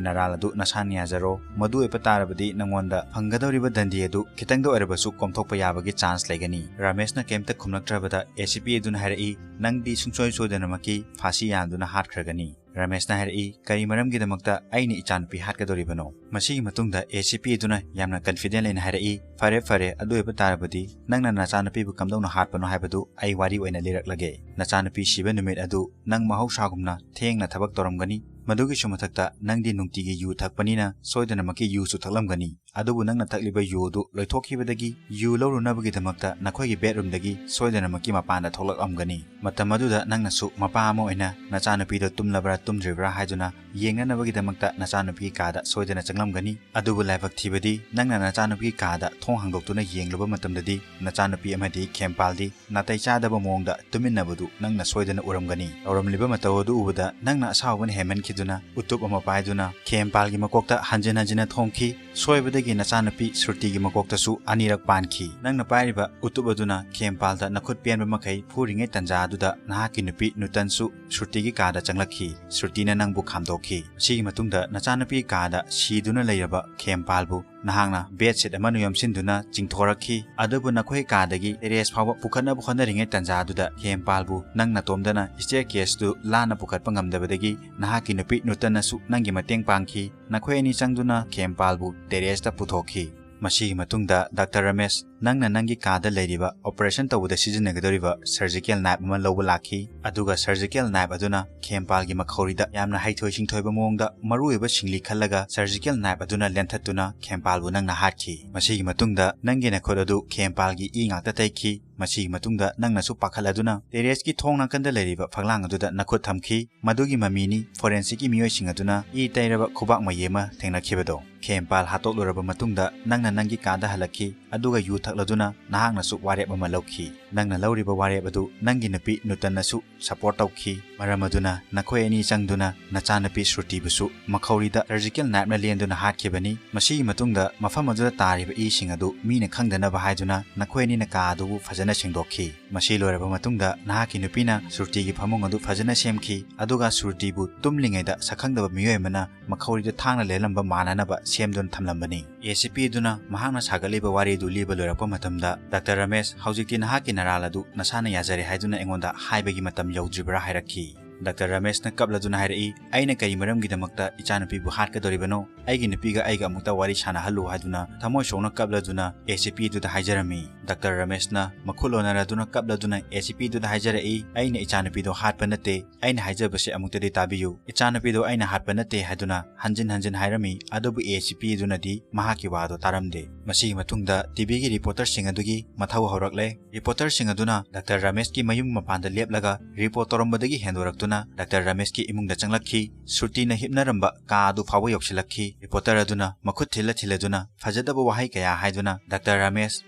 ꯅꯔꯥꯜ ꯑꯗꯨ ꯅꯁꯥꯅ ꯌꯥꯖꯔꯣ꯫ ꯃꯗꯨ ꯑꯣꯏꯕ ꯇꯥꯔꯕꯗꯤ ꯅꯉꯣꯟꯗ ꯐꯪꯒꯗꯧꯔꯤꯕ ꯗꯟꯗꯤ ꯑꯗꯨ ꯈꯤꯇꯪꯗ ꯑꯣꯏꯔꯕꯁꯨ ꯀꯣꯝꯊꯣꯛꯄ ꯌꯥꯕꯒꯤ chance ꯂꯩꯒꯅꯤ"꯫ ꯔꯥꯃꯦꯁꯅ ꯀꯩꯝꯇ ꯈꯨꯝꯂꯛꯇ꯭ꯔꯕꯗ ꯑꯦ ꯁꯤ ꯄꯤ ꯑꯗꯨꯅ ꯍꯥꯏꯔꯛꯏ, "ꯅꯪꯗꯤ ꯁꯨꯡꯁꯣꯏ ꯁꯣꯏꯗꯅꯃꯛꯀꯤ ꯐꯥꯁꯤ ꯌꯥꯟꯗꯨꯅ ꯍꯥꯠꯈ꯭ꯔꯒꯅꯤ"꯫ ꯔꯥꯃꯦꯁꯅ ꯍꯥꯏꯔꯛꯏ, "ꯀꯔꯤ ꯃꯔꯝꯒꯤꯗꯃꯛꯇ ꯑꯩꯅ ꯏꯆꯥꯅꯨꯄꯤ ꯍꯥꯠꯀꯗꯧꯔꯤꯕꯅꯣ?" ꯃꯁꯤꯒꯤ ꯃꯇꯨꯡꯗ ꯑꯦ ꯁꯤ ꯄꯤ ꯑꯗꯨꯅ ꯌꯥꯝꯅ confident ꯂꯩꯅ ꯍꯥꯏꯔꯛꯏ, "ꯐꯔꯦ, ꯐꯔꯦ, ꯑꯗꯨ ꯑꯣꯏꯕ ꯇꯥꯔꯕꯗꯤ ꯅꯪꯅ ꯅꯆꯥꯅꯨꯄꯤꯕꯨ ꯀꯝꯗꯧꯅ ꯍꯥꯠꯄꯅꯣ ꯍꯥꯏꯕꯗꯨ ꯑꯩ ꯋꯥꯔꯤ ꯑꯣꯏꯅ ꯂꯤꯔꯛꯂꯒꯦ꯫ ꯅꯆꯥꯅꯨꯄꯤ ꯁꯤꯕ ꯅꯨꯃꯤꯠ ꯑꯗꯨ ꯅꯪ ꯃꯍꯧꯁꯥꯒꯨꯝꯅ ꯊꯦꯡꯅ ꯊꯕꯛ ꯇꯧꯔꯝꯒꯅꯤ꯫ ꯃꯗꯨꯒꯤꯁꯨ ꯃꯊꯛꯇ ꯅꯪꯗꯤ ꯅꯨꯡꯇꯤꯒꯤ ꯌꯨ ꯊꯛꯄꯅꯤꯅ ꯁꯣꯏꯗꯅꯃꯛꯀꯤ ꯌꯨꯁꯨ ꯊꯛꯂꯝꯒꯅꯤ꯫ ꯑꯗꯨꯕꯨ ꯅꯪꯅ ꯊꯛꯂꯤꯕ ꯌꯨ ꯑꯗꯨ ꯂꯣꯏꯊꯣꯛꯈꯤꯕꯗꯒꯤ ꯌꯨ ꯂꯧꯔꯨꯅꯕꯒꯤꯗꯃꯛꯇ ꯅꯈꯣꯏꯒꯤ bedroomꯗꯒꯤ ꯁꯣꯏꯗꯅꯃꯛꯀꯤ ꯃꯄꯥꯟꯗ ꯊꯣꯛꯂꯛꯂꯝꯒꯅꯤ꯫ ꯃꯇꯝ ꯑꯗꯨꯗ ꯅꯪꯅꯁꯨ ꯃꯄꯥ ꯑꯃ ꯑꯣꯏꯅ ꯅꯆꯥꯅꯨꯄꯤꯗꯨ ꯇꯨꯝꯂꯕ꯭ꯔꯥ ꯇꯨꯝꯗ꯭ꯔꯤꯕ꯭ꯔꯥ ꯍꯥꯏꯗꯨꯅ ꯌꯦꯡꯅꯅꯕꯒꯤꯗꯃꯛꯇ ꯅꯆꯥꯅꯨꯄꯤ ꯀꯥꯗ ꯁꯣꯏꯗꯅ ꯆꯪꯂꯝꯒꯅꯤ꯫ ꯑꯗꯨꯕꯨ ꯂꯥꯏꯕꯛ ꯊꯤꯕꯗꯤ ꯅꯪꯅ ꯅꯆꯥꯅꯨꯄꯤ ꯀꯥꯗ ꯊꯣꯡ ꯍꯥꯡꯗꯣꯛꯇꯨꯅ ꯌꯦꯡꯂꯨꯕ ꯃꯇꯝꯗꯗꯤ ꯅꯆꯥꯅꯨꯄꯤ ꯑꯃꯗꯤ ꯈꯦꯝꯄꯥꯜꯗꯤ ꯅꯥꯇꯩ ꯆꯥꯗꯕ ꯃꯑꯣꯡꯗ ꯇꯨꯃꯤꯟꯅꯕꯗꯨ ꯅꯪꯅ ꯁꯣꯏꯗꯅ ꯎꯔꯝꯒꯅꯤ꯫ ꯇꯧꯔꯝꯂꯤꯕ ꯃꯇꯧ ꯑꯗꯨ ꯎꯕꯗ ꯅꯪꯅ ꯑꯁꯥꯎꯕꯅ ꯍꯦꯟꯃꯟꯈꯤꯗꯨꯅ ꯎꯇꯨꯞ ꯑꯃ ꯄꯥꯏꯗꯨꯅ ꯈꯦꯝꯄꯥꯜꯒꯤ ꯃꯀꯣꯛꯇ ꯍꯟꯖꯤꯟ ꯍꯟꯖꯤꯟꯅ ꯊꯣꯝꯈꯤ꯫ ꯁꯣꯏꯕꯗꯒꯤ ꯅꯆꯥꯅꯨꯄꯤ ꯁ꯭ꯔꯨꯇꯤꯒꯤ ꯃꯀꯣꯛꯇꯁꯨ ꯑꯅꯤꯔꯛ ꯄꯥꯟꯈꯤ꯫ ꯅꯪꯅ ꯄꯥꯏꯔꯤꯕ ꯎꯇꯨꯞ ꯑꯗꯨꯅ ꯈꯦꯝꯄꯥꯜꯗ ꯅꯈꯨꯠ ꯄꯦꯟꯕ ꯃꯈꯩ ꯐꯨꯔꯤꯉꯩ ꯇꯟꯖꯥ ꯑꯗꯨꯗ ꯅꯍꯥꯛꯀꯤ ꯅꯨꯄꯤ ꯅꯨꯇꯟꯁꯨ ꯁ꯭ꯔꯨꯇꯤꯒꯤ ꯀꯥꯗ ꯆꯪꯂꯛꯈꯤ꯫ ꯁ꯭ꯔꯨꯇꯤꯅ ꯅꯪꯕꯨ ꯈꯥꯝꯗꯣꯛꯈꯤ꯫ ꯃꯁꯤꯒꯤ ꯃꯇꯨꯡꯗ ꯅꯆꯥꯅꯨꯄꯤ ꯀꯥꯗ ꯁꯤꯗꯨꯅ ꯂꯩꯔꯕ ꯈꯦꯝꯄꯥꯜꯕꯨ ꯅꯍꯥꯛꯅ ꯕꯦꯗꯁꯤꯠ ꯑꯃꯅ ꯌꯣꯝꯁꯤꯟꯗꯨꯅ ꯆꯤꯡꯊꯣꯔꯛꯈꯤ꯫ ꯑꯗꯨꯕꯨ ꯅꯈꯣꯏ ꯀꯥꯗꯒꯤ ꯇꯦꯔꯦꯁ ꯐꯥꯎꯕ ꯄꯨꯈꯠꯅꯕ ꯍꯣꯠꯅꯔꯤꯉꯩ ꯇꯟꯖꯥꯗꯨꯗ ꯈꯦꯝꯄꯥꯜꯕꯨ ꯅꯪ ꯅꯇꯣꯝꯗꯅ staircase ꯇꯨ ꯂꯥꯟꯅ ꯄꯨꯈꯠꯄ ꯉꯝꯗꯕꯗꯒꯤ ꯅꯍꯥꯛꯀꯤ ꯅꯨꯄꯤ ꯅꯨꯇꯟꯅꯁꯨ ꯅꯪꯒꯤ ꯃꯇꯦꯡ ꯄꯥꯡꯈꯤ꯫ ꯅꯈꯣꯏ ꯑꯅꯤ ꯆꯪꯗꯨꯅ ꯈꯦꯝꯄꯥꯜꯕꯨ ꯇꯦꯔꯦꯁꯇ ꯄꯨꯊꯣꯛꯈꯤ꯫ ꯃꯁꯤꯒꯤ ꯃꯇꯨꯡꯗ ꯗꯥꯛꯇꯔ ꯔꯃꯦꯁ, ꯅꯪꯅ ꯅꯪꯒꯤ ꯀꯥꯗ ꯂꯩꯔꯤꯕ operation ꯇꯧꯕꯗ ꯁꯤꯖꯤꯟꯅꯒꯗꯧꯔꯤꯕ surgical knife ꯑꯃ ꯂꯧꯕ ꯂꯥꯛꯈꯤ꯫ ꯑꯗꯨꯒ surgical knife ꯑꯗꯨꯅ ꯈꯦꯝꯄꯥꯜꯒꯤ ꯃꯈꯧꯔꯤꯗ ꯌꯥꯝꯅ ꯍꯩꯊꯣꯏ ꯁꯤꯡꯊꯣꯏꯕ ꯃꯑꯣꯡꯗ ꯃꯔꯨꯑꯣꯏꯕ ꯁꯤꯡꯂꯤ ꯈꯜꯂꯒ surgical knife ꯑꯗꯨꯅ ꯂꯦꯟꯊꯠꯇꯨꯅ ꯈꯦꯝꯄꯥꯜꯕꯨ ꯅꯪꯅ ꯍꯥꯠꯈꯤ꯫ ꯃꯁꯤꯒꯤ ꯃꯇꯨꯡꯗ ꯅꯪꯒꯤ ꯅꯈꯨꯠ ꯑꯗꯨ ꯈꯦꯝꯄꯥꯜꯒꯤ ꯏ ꯉꯥꯛꯇ ꯇꯩꯈꯤ꯫ ꯃꯁꯤꯒꯤ ꯃꯇꯨꯡꯗ ꯅꯪꯅꯁꯨ ꯄꯥꯈꯠꯂꯗꯨꯅ ꯇꯦꯔꯦꯁꯀꯤ ꯊꯣꯡ ꯅꯥꯀꯟꯗ ꯂꯩꯔꯤꯕ ꯐꯛꯂꯥꯡ ꯑꯗꯨꯗ ꯅꯈꯨꯠ ꯊꯝꯈꯤ꯫ ꯃꯗꯨꯒꯤ ꯃꯃꯤꯅꯤ forensic ꯀꯤ ꯃꯤꯑꯣꯏꯁꯤꯡ ꯑꯗꯨꯅ ꯏ ꯇꯩꯔꯕ ꯈꯨꯕꯥꯛ ꯃꯌꯦꯛ ꯑꯃ ꯊꯦꯡꯅꯈꯤꯕꯗꯣ꯫ ꯈꯦꯝꯄꯥꯜ ꯍꯥꯠꯇꯣꯛꯂꯨꯔꯕ ꯃꯇꯨꯡꯗ ꯅꯪꯅ ꯅꯪꯒꯤ ꯀꯥꯗ ꯍꯜꯂꯛꯈꯤ, ꯑꯗꯨꯒ ꯌꯨ ꯊꯛꯂꯗꯨꯅ ꯅꯍꯥꯛꯅꯁꯨ ꯋꯥꯔꯦꯞ ꯑꯃ ꯂꯧꯈꯤ꯫ ꯅꯪꯅ ꯂꯧꯔꯤꯕ ꯋꯥꯔꯦꯞ ꯑꯗꯨ ꯅꯪꯒꯤ ꯅꯨꯄꯤ ꯅꯨꯇꯟꯅꯁꯨ support ꯇꯧꯈꯤ꯫ ꯃꯔꯝ ꯑꯗꯨꯅ ꯅꯈꯣꯏ ꯑꯅꯤ ꯆꯪꯗꯨꯅ ꯅꯆꯥꯅꯨꯄꯤ ꯁ꯭ꯔꯨꯇꯤꯕꯨꯁꯨ ꯃꯈꯧꯔꯤꯗ surgical knife ꯅ ꯂꯦꯟꯗꯨꯅ ꯍꯥꯠꯈꯤꯕꯅꯤ꯫ ꯃꯁꯤꯒꯤ ꯃꯇꯨꯡꯗ ꯃꯐꯝ ꯑꯗꯨꯗ ꯇꯥꯔꯤꯕ ꯏꯁꯤꯡ ꯑꯗꯨ ꯃꯤꯅ ꯈꯪꯗꯅꯕ ꯍꯥꯏꯗꯨꯅ ꯅꯈꯣꯏ ꯑꯅꯤꯅ ꯀꯥ ꯑꯗꯨꯕꯨ ꯐꯖꯅ ꯁꯦꯡꯗꯣꯛꯈꯤ꯫ ꯃꯁꯤ ꯂꯣꯏꯔꯕ ꯃꯇꯨꯡꯗ ꯅꯍꯥꯛꯀꯤ ꯅꯨꯄꯤꯅ ꯁ꯭ꯔꯨꯇꯤꯒꯤ ꯐꯃꯨꯡ ꯑꯗꯨ ꯐꯖꯅ ꯁꯦꯝꯈꯤ, ꯑꯗꯨꯒ ꯁ꯭ꯔꯨꯇꯤꯕꯨ ꯇꯨꯝꯂꯤꯉꯩꯗ ꯁꯛꯈꯪꯗꯕ ꯃꯤꯑꯣꯏ ꯑꯃꯅ ꯃꯈꯧꯔꯤꯗ ꯊꯥꯡꯅ ꯂꯦꯜꯂꯝꯕ ꯃꯥꯟꯅꯅꯕ ꯁꯦꯝꯗꯨꯅ ꯊꯝꯂꯝꯕꯅꯤ꯫ ꯑꯦ ꯁꯤ ꯄꯤ ꯑꯗꯨꯅ ꯃꯍꯥꯛꯅ ꯁꯥꯒꯠꯂꯤꯕ ꯋꯥꯔꯤꯗꯨ ꯂꯤꯕ ꯂꯣꯏꯔꯛꯄ ꯃꯇꯝꯗ, "ꯗꯥꯛꯇꯔ ꯔꯃꯦꯁ, ꯍꯧꯖꯤꯛꯇꯤ ꯅꯍꯥꯛꯀꯤ ꯅꯔꯥꯜ ꯑꯗꯨ ꯅꯁꯥꯅ ꯌꯥꯖꯔꯦ ꯍꯥꯏꯗꯨꯅ ꯑꯩꯉꯣꯟꯗ ꯍꯥꯏꯕꯒꯤ ꯃꯇꯝ ꯌꯧꯗ꯭ꯔꯤꯕ꯭ꯔꯥ?" ꯍꯥꯏꯔꯛꯈꯤ꯫ ꯗꯥꯛꯇꯔ ꯔꯃꯦꯁꯅ ꯀꯞꯂꯗꯨꯅ ꯍꯥꯏꯔꯛꯏ, "ꯑꯩꯅ ꯀꯔꯤ ꯃꯔꯝꯒꯤꯗꯃꯛꯇ ꯏꯆꯥꯅꯨꯄꯤꯕꯨ ꯍꯥꯠꯀꯗꯧꯔꯤꯕꯅꯣ? ꯑꯩꯒꯤ ꯅꯨꯄꯤꯒ ꯑꯩꯒ ꯑꯃꯨꯛꯇ ꯋꯥꯔꯤ ꯁꯥꯟꯅꯍꯜꯂꯨ" ꯍꯥꯏꯗꯨꯅ ꯊꯃꯣꯏ ꯁꯣꯛꯅ ꯀꯞꯂꯗꯨꯅ ꯑꯦ ꯁꯤ ꯄꯤ ꯑꯗꯨꯗ ꯍꯥꯏꯖꯔꯝꯃꯤ꯫ ꯗꯥꯛꯇꯔ ꯔꯃꯦꯁꯅ ꯃꯈꯨꯠ ꯂꯣꯟꯅꯔꯗꯨꯅ ꯀꯞꯂꯗꯨꯅ ꯑꯦ ꯁꯤ ꯄꯤ ꯑꯗꯨꯗ ꯍꯥꯏꯖꯔꯛꯏ, "ꯑꯩꯅ ꯏꯆꯥꯅꯨꯄꯤꯗꯣ ꯍꯥꯠꯄ ꯅꯠꯇꯦ, ꯑꯩꯅ ꯍꯥꯏꯖꯕꯁꯦ ꯑꯃꯨꯛꯇꯗꯤ ꯇꯥꯕꯤꯌꯨ꯫ ꯏꯆꯥꯅꯨꯄꯤꯗꯣ ꯑꯩꯅ ꯍꯥꯠꯄ ꯅꯠꯇꯦ" ꯍꯥꯏꯗꯨꯅ ꯍꯟꯖꯤꯟ ꯍꯟꯖꯤꯟ ꯍꯥꯏꯔꯝꯃꯤ꯫ ꯑꯗꯨꯕꯨ ꯑꯦ ꯁꯤ ꯄꯤ ꯑꯗꯨꯅꯗꯤ ꯃꯍꯥꯛꯀꯤ ꯋꯥꯗꯣ ꯇꯥꯔꯝꯗꯦ꯫ ꯃꯁꯤꯒꯤ ꯃꯇꯨꯡꯗ ꯇꯤ ꯚꯤꯒꯤ ꯔꯤꯄꯣꯔꯇꯔꯁꯤꯡ ꯑꯗꯨꯒꯤ ꯃꯊꯧ ꯍꯧꯔꯛꯂꯦ꯫ ꯔꯤꯄꯣꯔꯇꯔꯁꯤꯡ ꯑꯗꯨꯅ ꯗꯥꯛꯇꯔ ꯔꯃꯦꯁꯀꯤ ꯃꯌꯨꯝ ꯃꯄꯥꯟꯗ ꯂꯦꯞꯂꯒ ꯔꯤꯄꯣꯔꯠ ꯇꯧꯔꯝꯕꯗꯒꯤ ꯍꯦꯟꯗꯣꯔꯛꯇꯨꯅ ꯗꯥꯛꯇꯔ ꯔꯃꯦꯁꯀꯤ ꯏꯃꯨꯡꯗ ꯆꯪꯂꯛꯈꯤ꯫ ꯁ꯭ꯔꯨꯇꯤꯅ ꯍꯤꯞꯅꯔꯝꯕ ꯀꯥ ꯑꯗꯨ ꯐꯥꯎꯕ ꯌꯧꯁꯤꯜꯂꯛꯈꯤ꯫ ꯔꯤꯄꯣꯔꯇꯔ ꯑꯗꯨꯅ ꯃꯈꯨꯠ ꯊꯤꯜꯂ ꯊꯤꯜꯂꯗꯨꯅ ꯐꯖꯗꯕ ꯋꯥꯍꯩ ꯀꯌꯥ ꯍꯥꯏꯗꯨꯅ ꯗꯥꯛꯇꯔ ꯔꯃꯦꯁ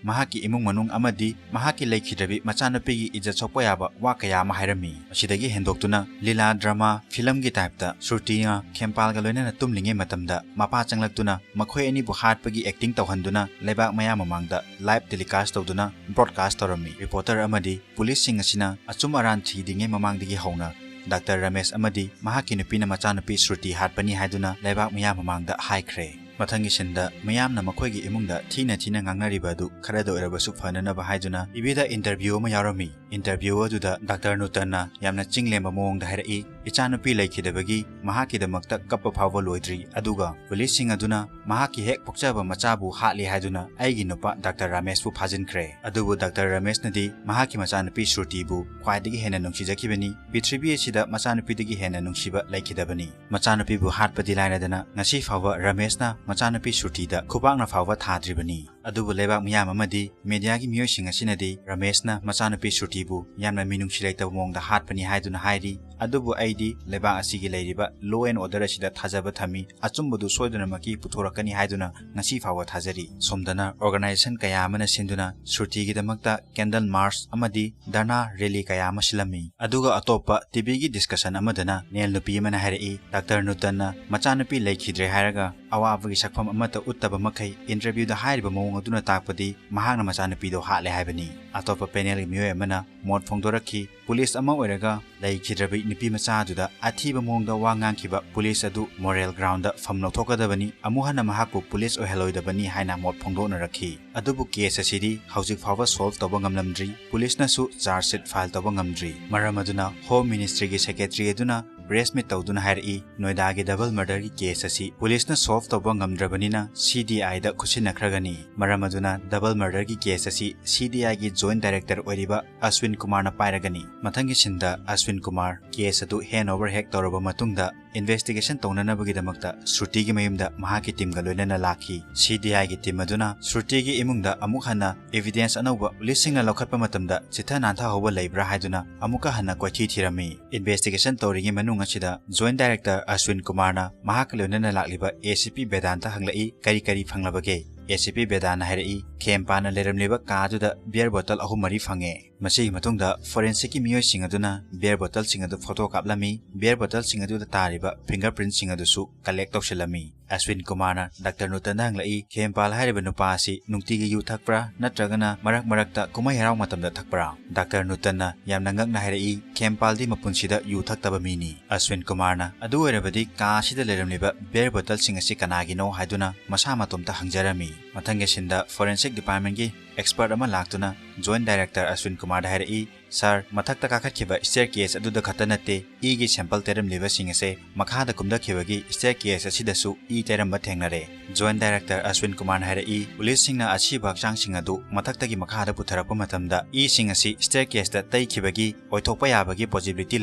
ꯃꯍꯥꯛꯀꯤ ꯏꯃꯨꯡ ꯃꯅꯨꯡ ꯑꯃꯗꯤ ꯃꯍꯥꯛꯀꯤ ꯂꯩꯈꯤꯗ꯭ꯔꯕꯤ ꯃꯆꯥꯅꯨꯄꯤꯒꯤ ꯏꯖꯠ ꯁꯣꯛꯄ ꯌꯥꯕ ꯋꯥ ꯀꯌꯥ ꯑꯃ ꯍꯥꯏꯔꯝꯃꯤ꯫ ꯃꯁꯤꯗꯒꯤ ꯍꯦꯟꯗꯣꯛꯇꯨꯅ ꯂꯤꯂꯥ ꯗ꯭ꯔꯃꯥ ꯐꯤꯂꯝꯒꯤ ꯇꯥꯏꯞꯇ ꯁ꯭ꯔꯨꯇꯤꯅ ꯈꯦꯝꯄꯥꯜꯒ ꯂꯣꯏꯅꯅ ꯇꯨꯝꯂꯤꯉꯩ ꯃꯇꯝꯗ ꯃꯄꯥ ꯆꯪꯂꯛꯇꯨꯅ ꯃꯈꯣꯏ ꯑꯅꯤꯕꯨ ꯍꯥꯠꯄꯒꯤ ꯑꯦꯛꯇꯤꯡ ꯇꯧꯍꯟꯗꯨꯅ ꯂꯩꯕꯥꯛ ꯃꯌꯥ ꯃꯃꯥꯡꯗ ꯂꯥꯏꯚ ꯇꯦꯂꯤꯀꯥꯁ ꯇꯧꯗꯨꯅ ꯕ꯭ꯔꯣꯗꯀꯥꯁ ꯇꯧꯔꯝꯃꯤ꯫ ꯔꯤꯄꯣꯔꯇꯔ ꯑꯃꯗꯤ ꯄꯨꯂꯤꯁꯁꯤꯡ ꯑꯁꯤꯅ ꯑꯆꯨꯝ ꯑꯔꯥꯟ ꯊꯤꯗ꯭ꯔꯤꯉꯩ ꯃꯃꯥꯡꯗꯒꯤ ꯍꯧꯅ ꯗꯥꯛꯇꯔ ꯔꯃꯦꯁ ꯑꯃꯗꯤ ꯃꯍꯥꯛꯀꯤ ꯅꯨꯄꯤꯅ ꯃꯆꯥꯅꯨꯄꯤ ꯁ꯭ꯔꯨꯇꯤ ꯍꯥꯠꯄꯅꯤ ꯍꯥꯏꯗꯨꯅ ꯂꯩꯕꯥꯛ ꯃꯌꯥ ꯃꯃꯥꯡꯗ ꯍꯥꯏꯈ꯭ꯔꯦ꯫ ꯃꯊꯪꯒꯤ ꯁꯤꯟꯗ ꯃꯤꯌꯥꯝꯅ ꯃꯈꯣꯏꯒꯤ ꯏꯃꯨꯡꯗ ꯊꯤꯅ ꯊꯤꯅ ꯉꯥꯡꯅꯔꯤꯕ ꯑꯗꯨ ꯈꯔꯗ ꯑꯣꯏꯔꯕꯁꯨ ꯐꯅꯅꯕ ꯍꯥꯏꯗꯨꯅ ꯇꯤꯚꯤꯗ ꯏꯟꯇꯔꯚ꯭ꯌꯨ ꯑꯃ ꯌꯥꯎꯔꯝꯃꯤ꯫ ꯏꯟꯇꯔꯚ꯭ꯌꯨ ꯑꯗꯨꯗ ꯗꯥꯛꯇꯔ ꯅꯨꯇꯟꯅ ꯌꯥꯝꯅ ꯆꯤꯡꯂꯦꯝꯕ ꯃꯑꯣꯡꯗ ꯍꯥꯏꯔꯛꯏ, "ꯏꯆꯥꯅꯨꯄꯤ ꯂꯩꯈꯤꯗꯕꯒꯤ ꯃꯍꯥꯛꯀꯤꯗꯃꯛꯇ ꯀꯞꯄ ꯐꯥꯎꯕ ꯂꯣꯏꯗ꯭ꯔꯤ, ꯑꯗꯨꯒ ꯄꯨꯂꯤꯁꯁꯤꯡ ꯑꯗꯨꯅ ꯃꯍꯥꯛꯀꯤ ꯍꯦꯛ ꯄꯣꯛꯆꯕ ꯃꯆꯥꯕꯨ ꯍꯥꯠꯂꯤ ꯍꯥꯏꯗꯨꯅ ꯑꯩꯒꯤ ꯅꯨꯄꯥ ꯗꯥꯛꯇꯔ ꯔꯥꯃꯦꯁꯄꯨ ꯐꯥꯖꯤꯟꯈ꯭ꯔꯦ꯫ ꯑꯗꯨꯕꯨ ꯗꯥꯛꯇꯔ ꯔꯥꯃꯦꯁꯅꯗꯤ ꯃꯍꯥꯛꯀꯤ ꯃꯆꯥꯅꯨꯄꯤ ꯁ꯭ꯔꯨꯇꯤꯕꯨ ꯈ꯭ꯋꯥꯏꯗꯒꯤ ꯍꯦꯟꯅ ꯅꯨꯡꯁꯤꯖꯈꯤꯕꯅꯤ꯫ ꯄ꯭ꯔꯤꯊꯤꯕꯤ ꯑꯁꯤꯗ ꯃꯆꯥꯅꯨꯄꯤꯗꯒꯤ ꯍꯦꯟꯅ ꯅꯨꯡꯁꯤꯕ ꯂꯩꯈꯤꯗꯕꯅꯤ꯫ ꯃꯆꯥꯅꯨꯄꯤꯕꯨ ꯍꯥꯠꯄꯗꯤ ꯂꯥꯏꯔꯗꯅ ꯉꯁꯤ ꯐꯥꯎꯕ ꯔꯥꯃꯦꯁꯅ ꯃꯆꯥꯅꯨꯄꯤ ꯁ꯭ꯔꯨꯇꯤꯗ ꯈꯨꯄꯥꯛꯅ ꯐꯥꯎꯕ ꯊꯥꯗ꯭ꯔꯤꯕꯅꯤ"꯫ ꯑꯗꯨꯕꯨ ꯂꯩꯕꯥꯛ ꯃꯤꯌꯥꯝ ꯑꯃꯗꯤ ꯃꯦꯗꯤꯌꯥꯒꯤ ꯃꯤꯑꯣꯏꯁꯤꯡ ꯑꯁꯤꯅꯗꯤ ꯔꯥꯃꯦꯁꯅ ꯃꯆꯥꯅꯨꯄꯤ ꯁ꯭ꯔꯨꯇꯤꯕꯨ ꯌꯥꯝꯅ ꯃꯤꯅꯨꯡꯁꯤ ꯂꯩꯇꯕ ꯃꯑꯣꯡꯗ ꯍꯥꯠꯄꯅꯤ ꯍꯥꯏꯗꯨꯅ ꯍꯥꯏꯔꯤ꯫ ꯑꯗꯨꯕꯨ ꯑꯩꯗꯤ ꯂꯩꯕꯥꯛ ꯑꯁꯤꯒꯤ ꯂꯩꯔꯤꯕ law and order ꯑꯁꯤꯗ ꯊꯥꯖꯕ ꯊꯝꯃꯤ꯫ ꯑꯆꯨꯝꯕꯗꯨ ꯁꯣꯏꯗꯅꯃꯛꯀꯤ ꯄꯨꯊꯣꯔꯛꯀꯅꯤ ꯍꯥꯏꯗꯨꯅ ꯉꯁꯤ ꯐꯥꯎꯕ ꯊꯥꯖꯔꯤ꯫ ꯁꯣꯝꯗꯅ organization ꯀꯌꯥ ꯑꯃꯅ ꯁꯤꯟꯗꯨꯅ ꯁ꯭ꯔꯨꯇꯤꯒꯤꯗꯃꯛꯇ candle march ꯑꯃꯗꯤ ꯙꯔꯅꯥ ꯔꯦꯂꯤ ꯀꯌꯥ ꯑꯃ ꯁꯤꯜꯂꯝꯃꯤ꯫ ꯑꯗꯨꯒ ꯑꯇꯣꯞꯄ ꯇꯤꯚꯤꯒꯤ discussion ꯑꯃꯗꯅ ꯅꯦꯜ ꯅꯨꯄꯤ ꯑꯃꯅ ꯍꯥꯏꯔꯛꯏ, ꯗꯥꯛꯇꯔ ꯅꯨꯇꯟꯅ ꯃꯆꯥꯅꯨꯄꯤ ꯂꯩꯈꯤꯗ꯭ꯔꯦ ꯍꯥꯏꯔꯒ ꯑꯋꯥꯕꯒꯤ ꯁꯛꯐꯝ ꯑꯃꯠꯇ ꯎꯠꯇꯕ ꯃꯈꯩ ꯏꯟꯇꯔꯚ꯭ꯌꯨꯗ ꯍꯥꯏꯔꯤꯕ ꯃꯑꯣꯡ ꯑꯗꯨꯅ ꯇꯥꯛꯄꯗꯤ ꯃꯍꯥꯛꯅ ꯃꯆꯥꯅꯨꯄꯤꯗꯣ ꯍꯥꯠꯂꯦ ꯍꯥꯏꯕꯅꯤ꯫ ꯑꯇꯣꯞꯄ ꯄꯦꯅꯦꯜꯒꯤ ꯃꯤꯑꯣꯏ ꯑꯃꯅ ꯃꯣꯠ ꯐꯣꯡꯗꯣꯔꯛꯈꯤ, ꯄꯨꯂꯤꯁ ꯑꯃ ꯑꯣꯏꯔꯒ ꯂꯩꯈꯤꯗ꯭ꯔꯕꯤ ꯅꯨꯄꯤ ꯃꯆꯥ ꯑꯗꯨꯗ ꯑꯊꯤꯕ ꯃꯑꯣꯡꯗ ꯋꯥ ꯉꯥꯡꯈꯤꯕ ꯄꯨꯂꯤꯁ ꯑꯗꯨ moral groundꯗ ꯐꯝ ꯂꯧꯊꯣꯛꯀꯗꯕꯅꯤ, ꯑꯃꯨꯛ ꯍꯟꯅ ꯃꯍꯥꯛꯄꯨ ꯄꯨꯂꯤꯁ ꯑꯣꯏꯍꯜꯂꯣꯏꯗꯕꯅꯤ ꯍꯥꯏꯅ ꯃꯣꯠ ꯐꯣꯡꯗꯣꯛꯅꯔꯛꯈꯤ꯫ ꯑꯗꯨꯕꯨ case ꯑꯁꯤꯗꯤ ꯍꯧꯖꯤꯛ ꯐꯥꯎꯕ solve ꯇꯧꯕ ꯉꯝꯂꯝꯗ꯭ꯔꯤ, ꯄꯨꯂꯤꯁꯅꯁꯨ charge sheet file ꯇꯧꯕ ꯉꯝꯗ꯭ꯔꯤ꯫ ꯃꯔꯝ ꯑꯗꯨꯅ Home Ministryꯒꯤ secretary ꯑꯗꯨꯅ press meet ꯇꯧꯗꯨꯅ ꯍꯥꯏꯔꯛꯏ, ꯅꯣꯏꯗꯥꯒꯤ double murderꯒꯤ case ꯑꯁꯤ ꯄꯨꯂꯤꯁꯅ solve ꯇꯧꯕ ꯉꯝꯗ꯭ꯔꯕꯅꯤꯅ CDIꯗ ꯈꯨꯠꯁꯤꯟꯅꯈ꯭ꯔꯒꯅꯤ꯫ ꯃꯔꯝ ꯑꯗꯨꯅ double murderꯒꯤ case ꯑꯁꯤ CDIꯒꯤ joint director ꯑꯣꯏꯔꯤꯕ ꯑꯁ꯭ꯋꯤꯟ ꯀꯨꯃꯥꯔꯅ ꯄꯥꯏꯔꯒꯅꯤ꯫ ꯃꯊꯪꯒꯤ ꯁꯤꯟꯗ ꯑꯁ꯭ꯋꯤꯟ ꯀꯨꯃꯥꯔ case ꯑꯗꯨ hand over ꯍꯦꯛ ꯇꯧꯔꯕ ꯃꯇꯨꯡꯗ investigation ꯇꯧꯅꯅꯕꯒꯤꯗꯃꯛꯇ ꯁ꯭ꯔꯨꯇꯤꯒꯤ ꯃꯌꯨꯝꯗ ꯃꯍꯥꯛꯀꯤ teamꯒ ꯂꯣꯏꯅꯅ ꯂꯥꯛꯈꯤ꯫ CDIꯒꯤ team ꯑꯗꯨꯅ ꯁ꯭ꯔꯨꯇꯤꯒꯤ ꯏꯃꯨꯡꯗ ꯑꯃꯨꯛ ꯍꯟꯅ evidence ꯑꯅꯧꯕ ꯄꯨꯂꯤꯁꯁꯤꯡꯅ ꯂꯧꯈꯠꯄ ꯃꯇꯝꯗ ꯆꯤꯊ ꯅꯥꯟꯊꯍꯧꯕ ꯂꯩꯕ꯭ꯔꯥ ꯍꯥꯏꯗꯨꯅ ꯑꯃꯨꯛꯀ ꯍꯟꯅ ꯀꯣꯏꯊꯤ ꯊꯤꯔꯝꯃꯤ꯫ Investigation ꯇꯧꯔꯤꯉꯩ ꯃꯅꯨꯡ ꯑꯁꯤꯗ joint director ꯑꯁ꯭ꯋꯤꯟ ꯀꯨꯃꯥꯔꯅ ꯃꯍꯥꯛꯀ ꯂꯣꯏꯅꯅ ꯂꯥꯛꯂꯤꯕ ACP ꯕꯦꯗꯥꯟꯇ ꯍꯪꯂꯛꯏ, "ꯀꯔꯤ ꯀꯔꯤ ꯐꯪꯂꯕꯒꯦ?" ACP ꯕꯦꯗꯥꯟꯅ ꯍꯥꯏꯔꯛꯏ, ꯈꯦꯝꯄꯥꯜꯅ ꯂꯩꯔꯝꯂꯤꯕ ꯀꯥ ꯑꯗꯨꯗ beer bottle ꯑꯍꯨꯝ ꯃꯔꯤ ꯐꯪꯉꯦ꯫ ꯃꯁꯤꯒꯤ ꯃꯇꯨꯡꯗ forensic ꯀꯤ ꯃꯤꯑꯣꯏꯁꯤꯡ ꯑꯗꯨꯅ beer bottle ꯁꯤꯡ ꯑꯗꯨ photo ꯀꯥꯞꯂꯝꯃꯤ꯫ Beer bottle ꯁꯤꯡ ꯑꯗꯨꯗ ꯇꯥꯔꯤꯕ finger print ꯁꯤꯡ ꯑꯗꯨꯁꯨ collect ꯇꯧꯁꯤꯜꯂꯝꯃꯤ꯫ ꯑꯁ꯭ꯋꯤꯟ ꯀꯨꯃꯥꯔꯅ ꯗꯥꯛꯇꯔ ꯅꯨꯇꯟꯗ ꯍꯪꯂꯛꯏ, "ꯈꯦꯝꯄꯥꯜ ꯍꯥꯏꯔꯤꯕ ꯅꯨꯄꯥ ꯑꯁꯤ ꯅꯨꯡꯇꯤꯒꯤ ꯌꯨ ꯊꯛꯄ꯭ꯔꯥ, ꯅꯠꯇ꯭ꯔꯒꯅ ꯃꯔꯛ ꯃꯔꯛꯇ ꯀꯨꯝꯍꯩ ꯍꯔꯥꯎ ꯃꯇꯝꯗ ꯊꯛꯄ꯭ꯔꯥ?" ꯗꯥꯛꯇꯔ ꯅꯨꯇꯟꯅ ꯌꯥꯝꯅ ꯉꯛꯅ ꯍꯥꯏꯔꯛꯏ, "ꯈꯦꯝꯄꯥꯜꯗꯤ ꯃꯄꯨꯟꯁꯤꯗ ꯌꯨ ꯊꯛꯇꯕ ꯃꯤꯅꯤ꯫" ꯑꯁ꯭ꯋꯤꯟ ꯀꯨꯃꯥꯔꯅ ꯑꯗꯨ ꯑꯣꯏꯔꯕꯗꯤ ꯀꯥ ꯑꯁꯤꯗ ꯂꯩꯔꯝꯂꯤꯕ beer bottle ꯁꯤꯡ ꯑꯁꯤ ꯀꯅꯥꯒꯤꯅꯣ ꯍꯥꯏꯗꯨꯅ ꯃꯁꯥ ꯃꯇꯣꯝꯇ ꯍꯪꯖꯔꯝꯃꯤ꯫ ꯃꯊꯪꯒꯤ scene ꯗ forensic department ꯀꯤ expert ꯑꯃ ꯂꯥꯛꯇꯨꯅ joint director ꯑꯁ꯭ꯋꯤꯟ ꯀꯨꯃꯥꯔꯗ ꯍꯥꯏꯔꯛꯏ, "Sir, ꯃꯊꯛꯇ ꯀꯥꯈꯠꯈꯤꯕ staircase ꯑꯗꯨꯗ ꯈꯛꯇ ꯅꯠꯇꯦ, ꯏꯒꯤ sample ꯇꯩꯔꯝꯂꯤꯕꯁꯤꯡ ꯑꯁꯦ ꯃꯈꯥꯗ ꯀꯨꯝꯊꯈꯤꯕꯒꯤ staircase ꯑꯁꯤꯗꯁꯨ ꯏ ꯇꯩꯔꯝꯕ ꯊꯦꯡꯅꯔꯦ꯫" Joint director ꯑꯁ꯭ꯋꯤꯟ ꯀꯨꯃꯥꯔꯅ ꯍꯥꯏꯔꯛꯏ, "ꯄꯨꯂꯤꯁꯁꯤꯡꯅ ꯑꯁꯤꯕ ꯍꯛꯆꯥꯡꯁꯤꯡ ꯑꯗꯨ ꯃꯊꯛꯇꯒꯤ ꯃꯈꯥꯗ ꯄꯨꯊꯔꯛꯄ ꯃꯇꯝꯗ ꯏꯁꯤꯡ ꯑꯁꯤ staircase ꯇ ꯇꯩꯈꯤꯕꯒꯤ ꯑꯣꯏꯊꯣꯛꯄ ꯌꯥꯕꯒꯤ possibility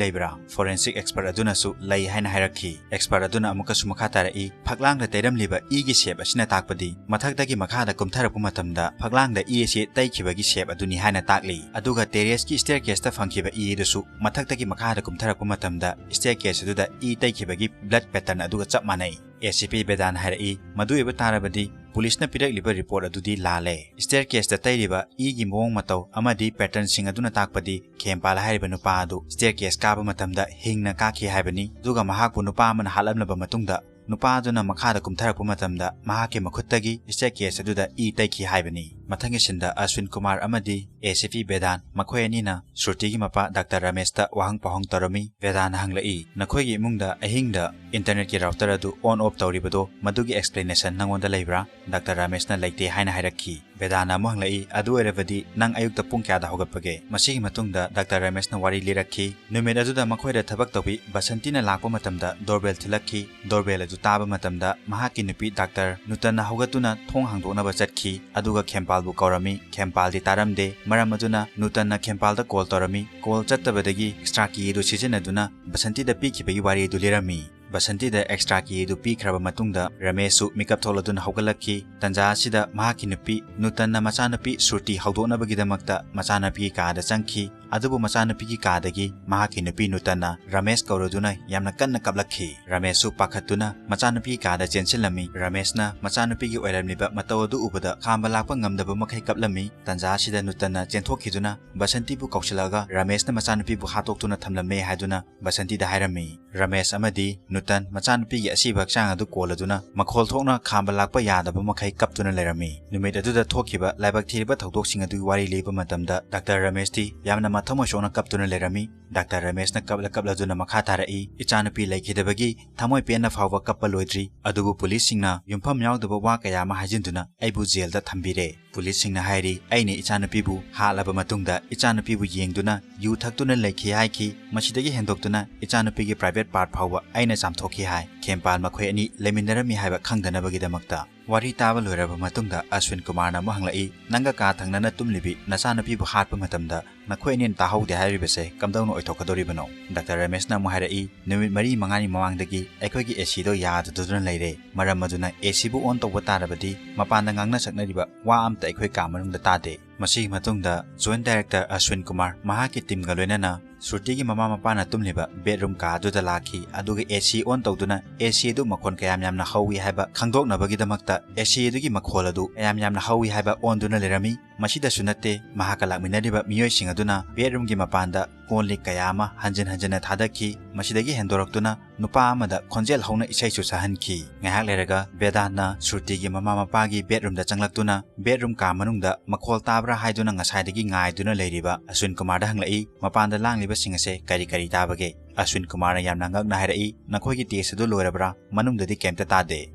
ꯂꯩꯕ꯭ꯔꯥ?" Forensic expert ꯑꯗꯨꯅꯁꯨ ꯂꯩ ꯍꯥꯏꯅ ꯍꯥꯏꯔꯛꯈꯤ꯫ Expert ꯑꯗꯨꯅ ꯑꯃꯨꯛꯀꯁꯨ ꯃꯈꯥ ꯇꯥꯔꯛꯏ, "ꯐꯛꯂꯥꯡꯗ ꯇꯩꯔꯝꯂꯤꯕ ꯏꯒꯤ shape ꯑꯁꯤꯅ ꯇꯥꯛꯄꯗꯤ ꯃꯊꯛꯇꯒꯤ ꯃꯈꯥꯗ ꯀꯨꯝꯊꯔꯛꯄ ꯃꯇꯝꯗ ꯐꯛꯂꯥꯡꯗ ꯏ ꯑꯁꯤ ꯇꯩꯈꯤꯕꯒꯤ shape ꯑꯗꯨꯅꯤ ꯍꯥꯏꯅ ꯇꯥꯛꯂꯤ꯫ ꯑꯗꯨꯒ terrace ꯀꯤ staircase ꯇ ꯐꯪꯈꯤꯕ ꯏ ꯑꯗꯨꯁꯨ ꯃꯊꯛꯇꯒꯤ ꯃꯈꯥꯗ ꯀꯨꯝꯊꯔꯛꯄ ꯃꯇꯝꯗ staircase ꯑꯗꯨꯗ ꯏ ꯇꯩꯈꯤꯕꯒꯤ blood pattern ꯑꯗꯨꯒ ꯆꯞ ꯃꯥꯟꯅꯩ꯫" ꯑꯦ ꯁꯤ ꯄꯤ ꯕꯦꯗꯥꯟ ꯍꯥꯏꯔꯛꯏ, "ꯃꯗꯨ ꯑꯣꯏꯕ ꯇꯥꯔꯕꯗꯤ ꯄꯨꯂꯤꯁꯅ ꯄꯤꯔꯛꯂꯤꯕ report ꯑꯗꯨꯗꯤ ꯂꯥꯜꯂꯦ꯫ Staircase ꯇ ꯇꯩꯔꯤꯕ ꯏꯒꯤ ꯃꯑꯣꯡ ꯃꯇꯧ ꯑꯃꯗꯤ pattern ꯁꯤꯡ ꯑꯗꯨꯅ ꯇꯥꯛꯄꯗꯤ ꯈꯦꯝꯄꯥꯜ ꯍꯥꯏꯔꯤꯕ ꯅꯨꯄꯥ ꯑꯗꯨ staircase ꯀꯥꯕ ꯃꯇꯝꯗ ꯍꯤꯡꯅ ꯀꯥꯈꯤ ꯍꯥꯏꯕꯅꯤ, ꯑꯗꯨꯒ ꯃꯍꯥꯛꯄꯨ ꯅꯨꯄꯥ ꯑꯃꯅ ꯍꯥꯠꯂꯝꯂꯕ ꯃꯇꯨꯡꯗ ꯅꯨꯄꯥ ꯑꯗꯨꯅ ꯃꯈꯥꯗ ꯀꯨꯝꯊꯔꯛꯄ ꯃꯇꯝꯗ ꯃꯍꯥꯛꯀꯤ ꯃꯈꯨꯠꯇꯒꯤ staircase ꯑꯗꯨꯗ ꯏ ꯇꯩꯈꯤ ꯍꯥꯏꯕꯅꯤ꯫" ꯃꯊꯪꯒꯤ scene ꯗ ꯑꯁ꯭ꯋꯤꯟ ꯀꯨꯃꯥꯔ ꯑꯃꯗꯤ ꯑꯦ ꯁꯤ ꯄꯤ ꯕꯦꯗꯥꯟ ꯃꯈꯣꯏ ꯑꯅꯤꯅ ꯁ꯭ꯔꯨꯇꯤꯒꯤ ꯃꯄꯥ ꯗꯥꯛꯇꯔ ꯔꯃꯦꯁꯇ ꯋꯥꯍꯪ ꯄꯥꯎꯍꯪ ꯇꯧꯔꯝꯃꯤ꯫ ꯕꯦꯗꯥꯟꯅ ꯍꯪꯂꯛꯏ, "ꯅꯈꯣꯏꯒꯤ ꯏꯃꯨꯡꯗ ꯑꯍꯤꯡꯗ internet ꯀꯤ router ꯑꯗꯨ on off ꯇꯧꯔꯤꯕꯗꯣ ꯃꯗꯨꯒꯤ explanation ꯅꯪꯉꯣꯟꯗ ꯂꯩꯕ꯭ꯔꯥ?" ꯗꯥꯛꯇꯔ ꯔꯃꯦꯁꯅ ꯂꯩꯇꯦ ꯍꯥꯏꯅ ꯍꯥꯏꯔꯛꯈꯤ꯫ ꯕꯦꯗꯥꯟꯅ ꯑꯃꯨꯛ ꯍꯪꯂꯛꯏ, "ꯑꯗꯨ ꯑꯣꯏꯔꯕꯗꯤ ꯅꯪ ꯑꯌꯨꯛꯇ ꯄꯨꯡ ꯀꯌꯥꯗ ꯍꯧꯒꯠꯄꯒꯦ?" ꯃꯁꯤꯒꯤ ꯃꯇꯨꯡꯗ ꯗꯥꯛꯇꯔ ꯔꯃꯦꯁꯅ ꯋꯥꯔꯤ ꯂꯤꯔꯛꯈꯤ꯫ ꯅꯨꯃꯤꯠ ꯑꯗꯨꯗ ꯃꯈꯣꯏꯗ ꯊꯕꯛ ꯇꯧꯕꯤ ꯕꯁꯟꯇꯤꯅ ꯂꯥꯛꯄ ꯃꯇꯝꯗ doorbell ꯊꯤꯜꯂꯛꯈꯤ꯫ Doorbell ꯑꯗꯨ ꯇꯥꯕ ꯃꯇꯝꯗ ꯃꯍꯥꯛꯀꯤ ꯅꯨꯄꯤ ꯗꯥꯛꯇꯔ ꯅꯨꯇꯟꯅ ꯍꯧꯒꯠꯇꯨꯅ ꯊꯣꯡ ꯍꯥꯡꯗꯣꯛꯅꯕ ꯆꯠꯈꯤ, ꯑꯗꯨꯒ ꯈꯦꯝꯄꯥꯜꯕꯨ ꯀꯧꯔꯝꯃꯤ꯫ ꯈꯦꯝꯄꯥꯜꯗꯤ ꯇꯥꯔꯝꯗꯦ꯫ ꯃꯔꯝ ꯑꯗꯨꯅ ꯅꯨꯇꯟꯅ ꯈꯦꯝꯄꯥꯜꯗ call ꯇꯧꯔꯝꯃꯤ꯫ Call ꯆꯠꯇꯕꯗꯒꯤ extra key ꯑꯗꯨ ꯁꯤꯖꯤꯟꯅꯗꯨꯅ ꯕꯁꯟꯇꯤꯗ ꯄꯤꯈꯤꯕꯒꯤ ꯋꯥꯔꯤ ꯑꯗꯨ ꯂꯤꯔꯝꯃꯤ꯫ ꯕꯁꯟꯇꯤꯗ extra key ꯑꯗꯨ ꯄꯤꯈ꯭ꯔꯕ ꯃꯇꯨꯡꯗ ꯔꯃꯦꯁꯁꯨ ꯃꯤꯀꯞ ꯊꯣꯛꯂꯗꯨꯅ ꯍꯧꯒꯠꯂꯛꯈꯤ꯫ ꯇꯟꯖꯥ ꯑꯁꯤꯗ ꯃꯍꯥꯛꯀꯤ ꯅꯨꯄꯤ ꯅꯨꯇꯟꯅ ꯃꯆꯥꯅꯨꯄꯤ ꯁ꯭ꯔꯨꯇꯤ ꯍꯧꯗꯣꯛꯅꯕꯒꯤꯗꯃꯛꯇ ꯃꯆꯥꯅꯨꯄꯤꯒꯤ ꯀꯥꯗ ꯆꯪꯈꯤ꯫ ꯑꯗꯨꯕꯨ ꯃꯆꯥꯅꯨꯄꯤꯒꯤ ꯀꯥꯗꯒꯤ ꯃꯍꯥꯛꯀꯤ ꯅꯨꯄꯤ ꯅꯨꯇꯟꯅ ꯔꯃꯦꯁ ꯀꯧꯔꯗꯨꯅ ꯌꯥꯝꯅ ꯀꯟꯅ ꯀꯞꯂꯛꯈꯤ꯫ ꯔꯃꯦꯁꯁꯨ ꯄꯥꯈꯠꯇꯨꯅ ꯃꯆꯥꯅꯨꯄꯤꯒꯤ ꯀꯥꯗ ꯆꯦꯟꯁꯤꯜꯂꯝꯃꯤ꯫ ꯔꯃꯦꯁꯅ ꯃꯆꯥꯅꯨꯄꯤꯒꯤ ꯑꯣꯏꯔꯝꯂꯤꯕ ꯃꯇꯧ ꯑꯗꯨ ꯎꯕꯗ ꯈꯥꯝꯕ ꯂꯥꯛꯄ ꯉꯝꯗꯕ ꯃꯈꯩ ꯀꯞꯂꯝꯃꯤ꯫ ꯇꯟꯖꯥ ꯑꯁꯤꯗ ꯅꯨꯇꯟꯅ ꯆꯦꯟꯊꯣꯛꯈꯤꯗꯨꯅ ꯕꯁꯟꯇꯤꯕꯨ ꯀꯧꯁꯤꯜꯂꯛꯑꯒ ꯔꯃꯦꯁꯅ ꯃꯆꯥꯅꯨꯄꯤꯕꯨ ꯍꯥꯠꯇꯣꯛꯇꯨꯅ ꯊꯝꯂꯝꯃꯦ ꯍꯥꯏꯗꯨꯅ ꯕꯁꯟꯇꯤꯗ ꯍꯥꯏꯔꯝꯃꯤ꯫ ꯔꯃꯦꯁ ꯑꯃꯗꯤ ꯅꯨꯇꯟ ꯃꯆꯥꯅꯨꯄꯤꯒꯤ ꯑꯁꯤꯕ ꯍꯛꯆꯥꯡ ꯑꯗꯨ ꯀꯣꯜꯂꯗꯨꯅ ꯃꯈꯣꯜ ꯊꯣꯛꯅ ꯈꯥꯝꯕ ꯂꯥꯛꯄ ꯌꯥꯗꯕ ꯃꯈꯩ ꯀꯞꯇꯨꯅ ꯂꯩꯔꯝꯃꯤ꯫ ꯅꯨꯃꯤꯠ ꯑꯗꯨꯗ ꯊꯣꯛꯈꯤꯕ ꯂꯥꯏꯕꯛ ꯊꯤꯔꯤꯕ ꯊꯧꯗꯣꯛꯁꯤꯡ ꯑꯗꯨꯒꯤ ꯋꯥꯔꯤ ꯂꯤꯕ ꯃꯇꯝꯗ ꯗꯥꯛꯇꯔ ꯔꯃꯦꯁꯇꯤ ꯌꯥꯝꯅ ꯃꯊꯃꯣꯏ ꯁꯣꯛꯅ ꯀꯞꯇꯨꯅ ꯂꯩꯔꯝꯃꯤ꯫ ꯗꯥꯛꯇꯔ ꯔꯃꯦꯁꯅ ꯀꯞꯂ ꯀꯞꯂꯗꯨꯅ ꯃꯈꯥ ꯇꯥꯔꯛꯏ, "ꯏꯆꯥꯅꯨꯄꯤ ꯂꯩꯈꯤꯗꯕꯒꯤ ꯊꯃꯣꯏ ꯄꯦꯟꯅ ꯐꯥꯎꯕ ꯀꯞꯄ ꯂꯣꯏꯗ꯭ꯔꯤ, ꯑꯗꯨꯕꯨ ꯄꯨꯂꯤꯁꯁꯤꯡꯅ ꯌꯨꯝꯐꯝ ꯌꯥꯎꯗꯕ ꯋꯥ ꯀꯌꯥ ꯑꯃ ꯍꯥꯏꯖꯤꯟꯗꯨꯅ ꯑꯩꯕꯨ ꯖꯦꯜꯗ ꯊꯝꯕꯤꯔꯦ꯫ ꯄꯨꯂꯤꯁꯁꯤꯡꯅ ꯍꯥꯏꯔꯤ, ꯑꯩꯅ ꯏꯆꯥꯅꯨꯄꯤꯕꯨ ꯍꯥꯠꯂꯕ ꯃꯇꯨꯡꯗ ꯏꯆꯥꯅꯨꯄꯤꯕꯨ ꯌꯦꯡꯗꯨꯅ ꯌꯨ ꯊꯛꯇꯨꯅ ꯂꯩꯈꯤ ꯍꯥꯏꯈꯤ꯫ ꯃꯁꯤꯗꯒꯤ ꯍꯦꯟꯗꯣꯛꯇꯨꯅ ꯏꯆꯥꯅꯨꯄꯤꯒꯤ private part ꯐꯥꯎꯕ ꯑꯩꯅ ꯆꯥꯝꯊꯣꯛꯈꯤ ꯍꯥꯏ꯫ ꯈꯦꯝꯄꯥꯜ ꯃꯈꯣꯏ ꯑꯅꯤ ꯂꯩꯃꯤꯟꯅꯔꯝꯃꯤ ꯍꯥꯏꯕ ꯈꯪꯗꯅꯕꯒꯤꯗꯃꯛꯇ꯫ ꯋꯥꯔꯤ ꯇꯥꯕ ꯂꯣꯏꯔꯕ ꯃꯇꯨꯡꯗ ꯑꯁ꯭ꯋꯤꯟ ꯀꯨꯃꯥꯔꯅ ꯑꯃꯨꯛ ꯍꯪꯂꯛꯏ, "ꯅꯪꯒ ꯀꯥ ꯊꯪꯅꯅ ꯇꯨꯝꯂꯤꯕꯤ ꯅꯆꯥꯅꯨꯄꯤꯕꯨ ꯍꯥꯠꯄ ꯃꯇꯝꯗ ꯅꯈꯣꯏ ꯑꯅꯤꯅ ꯇꯥꯍꯧꯗꯦ ꯍꯥꯏꯔꯤꯕꯁꯦ ꯀꯝꯗꯧꯅ ꯑꯣꯏꯊꯣꯛꯀꯗꯧꯔꯤꯕꯅꯣ?" ꯗꯥꯛꯇꯔ ꯔꯃꯦꯁꯅ ꯑꯃꯨꯛ ꯍꯥꯏꯔꯛꯏ, "ꯅꯨꯃꯤꯠ ꯃꯔꯤ ꯃꯉꯥꯅꯤ ꯃꯃꯥꯡꯗꯒꯤ ꯑꯩꯈꯣꯏꯒꯤ AC ꯗꯣ ꯌꯥꯗꯗꯨꯅ ꯂꯩꯔꯦ꯫ ꯃꯔꯝ ꯑꯗꯨꯅ AC ꯕꯨ on ꯇꯧꯕ ꯇꯥꯔꯕꯗꯤ ꯃꯄꯥꯟꯗ ꯉꯥꯡꯅ ꯁꯛꯅꯔꯤꯕ ꯋꯥ ꯑꯝꯇ ꯑꯩꯈꯣꯏ ꯀꯥ ꯃꯅꯨꯡꯗ ꯇꯥꯗꯦ꯫" ꯃꯁꯤꯒꯤ ꯃꯇꯨꯡꯗ joint director ꯑꯁ꯭ꯋꯤꯟ ꯀꯨꯃꯥꯔ ꯃꯍꯥꯛꯀꯤ team ꯒ ꯂꯣꯏꯅꯅ ꯁ꯭ꯔꯨꯇꯤꯒꯤ ꯃꯃꯥ ꯃꯄꯥꯅ ꯇꯨꯝꯂꯤꯕ bedroom ꯀꯥ ꯑꯗꯨꯗ ꯂꯥꯛꯈꯤ꯫ ꯑꯗꯨꯒ AC on ꯇꯧꯗꯨꯅ AC ꯑꯗꯨ ꯃꯈꯣꯟ ꯀꯌꯥꯝ ꯌꯥꯝꯅ ꯍꯧꯏ ꯍꯥꯏꯕ ꯈꯪꯗꯣꯛꯅꯕꯒꯤꯗꯃꯛꯇ AC ꯑꯗꯨꯒꯤ ꯃꯈꯣꯜ ꯑꯗꯨ ꯀꯌꯥꯝ ꯌꯥꯝꯅ ꯍꯧꯏ ꯍꯥꯏꯕ ꯑꯣꯟꯗꯨꯅ ꯂꯩꯔꯝꯃꯤ꯫ ꯃꯁꯤꯗꯁꯨ ꯅꯠꯇꯦ, ꯃꯍꯥꯛꯀ ꯂꯥꯛꯃꯤꯟꯅꯔꯤꯕ ꯃꯤꯑꯣꯏꯁꯤꯡ ꯑꯗꯨꯅ bedroom ꯒꯤ ꯃꯄꯥꯟꯗ ꯀꯣꯜ ꯂꯤꯛ ꯀꯌꯥ ꯑꯃ ꯍꯟꯖꯤꯟ ꯍꯟꯖꯤꯟꯅ ꯊꯥꯗꯈꯤ꯫ ꯃꯁꯤꯗꯒꯤ ꯍꯦꯟꯗꯣꯔꯛꯇꯨꯅ ꯅꯨꯄꯥ ꯑꯃꯗ ꯈꯣꯟꯖꯦꯜ ꯍꯧꯅ ꯏꯁꯩꯁꯨ ꯁꯛꯍꯟꯈꯤ꯫ ꯉꯥꯏꯍꯥꯛ ꯂꯩꯔꯒ ꯕꯦꯗꯥꯟꯅ ꯁ꯭ꯔꯨꯇꯤꯒꯤ ꯃꯃꯥ ꯃꯄꯥꯒꯤ bedroom ꯗ ꯆꯪꯂꯛꯇꯨꯅ bedroom ꯀꯥ ꯃꯅꯨꯡꯗ ꯃꯈꯣꯜ ꯇꯥꯕ꯭ꯔꯥ ꯍꯥꯏꯗꯨꯅ ꯉꯁꯥꯏꯗꯒꯤ ꯉꯥꯏꯗꯨꯅ ꯂꯩꯔꯤꯕ ꯑꯁ꯭ꯋꯤꯟ ꯀꯨꯃꯥꯔꯗ ꯍꯪꯂꯛꯏ, "ꯃꯄꯥꯟꯗ ꯂꯥꯡꯂꯤꯕꯁꯤꯡ ꯑꯁꯦ ꯀꯔꯤ ꯀꯔꯤ ꯇꯥꯕꯒꯦ?" ꯑꯁ꯭ꯋꯤꯟ ꯀꯨꯃꯥꯔꯅ ꯌꯥꯝꯅ ꯉꯛꯅ ꯍꯥꯏꯔꯛꯏ, "ꯅꯈꯣꯏꯒꯤ test ꯑꯗꯨ ꯂꯣꯏꯔꯕ꯭ꯔꯥ? ꯃꯅꯨꯡꯗꯗꯤ ꯀꯩꯝꯇ ꯇꯥꯗꯦ꯫"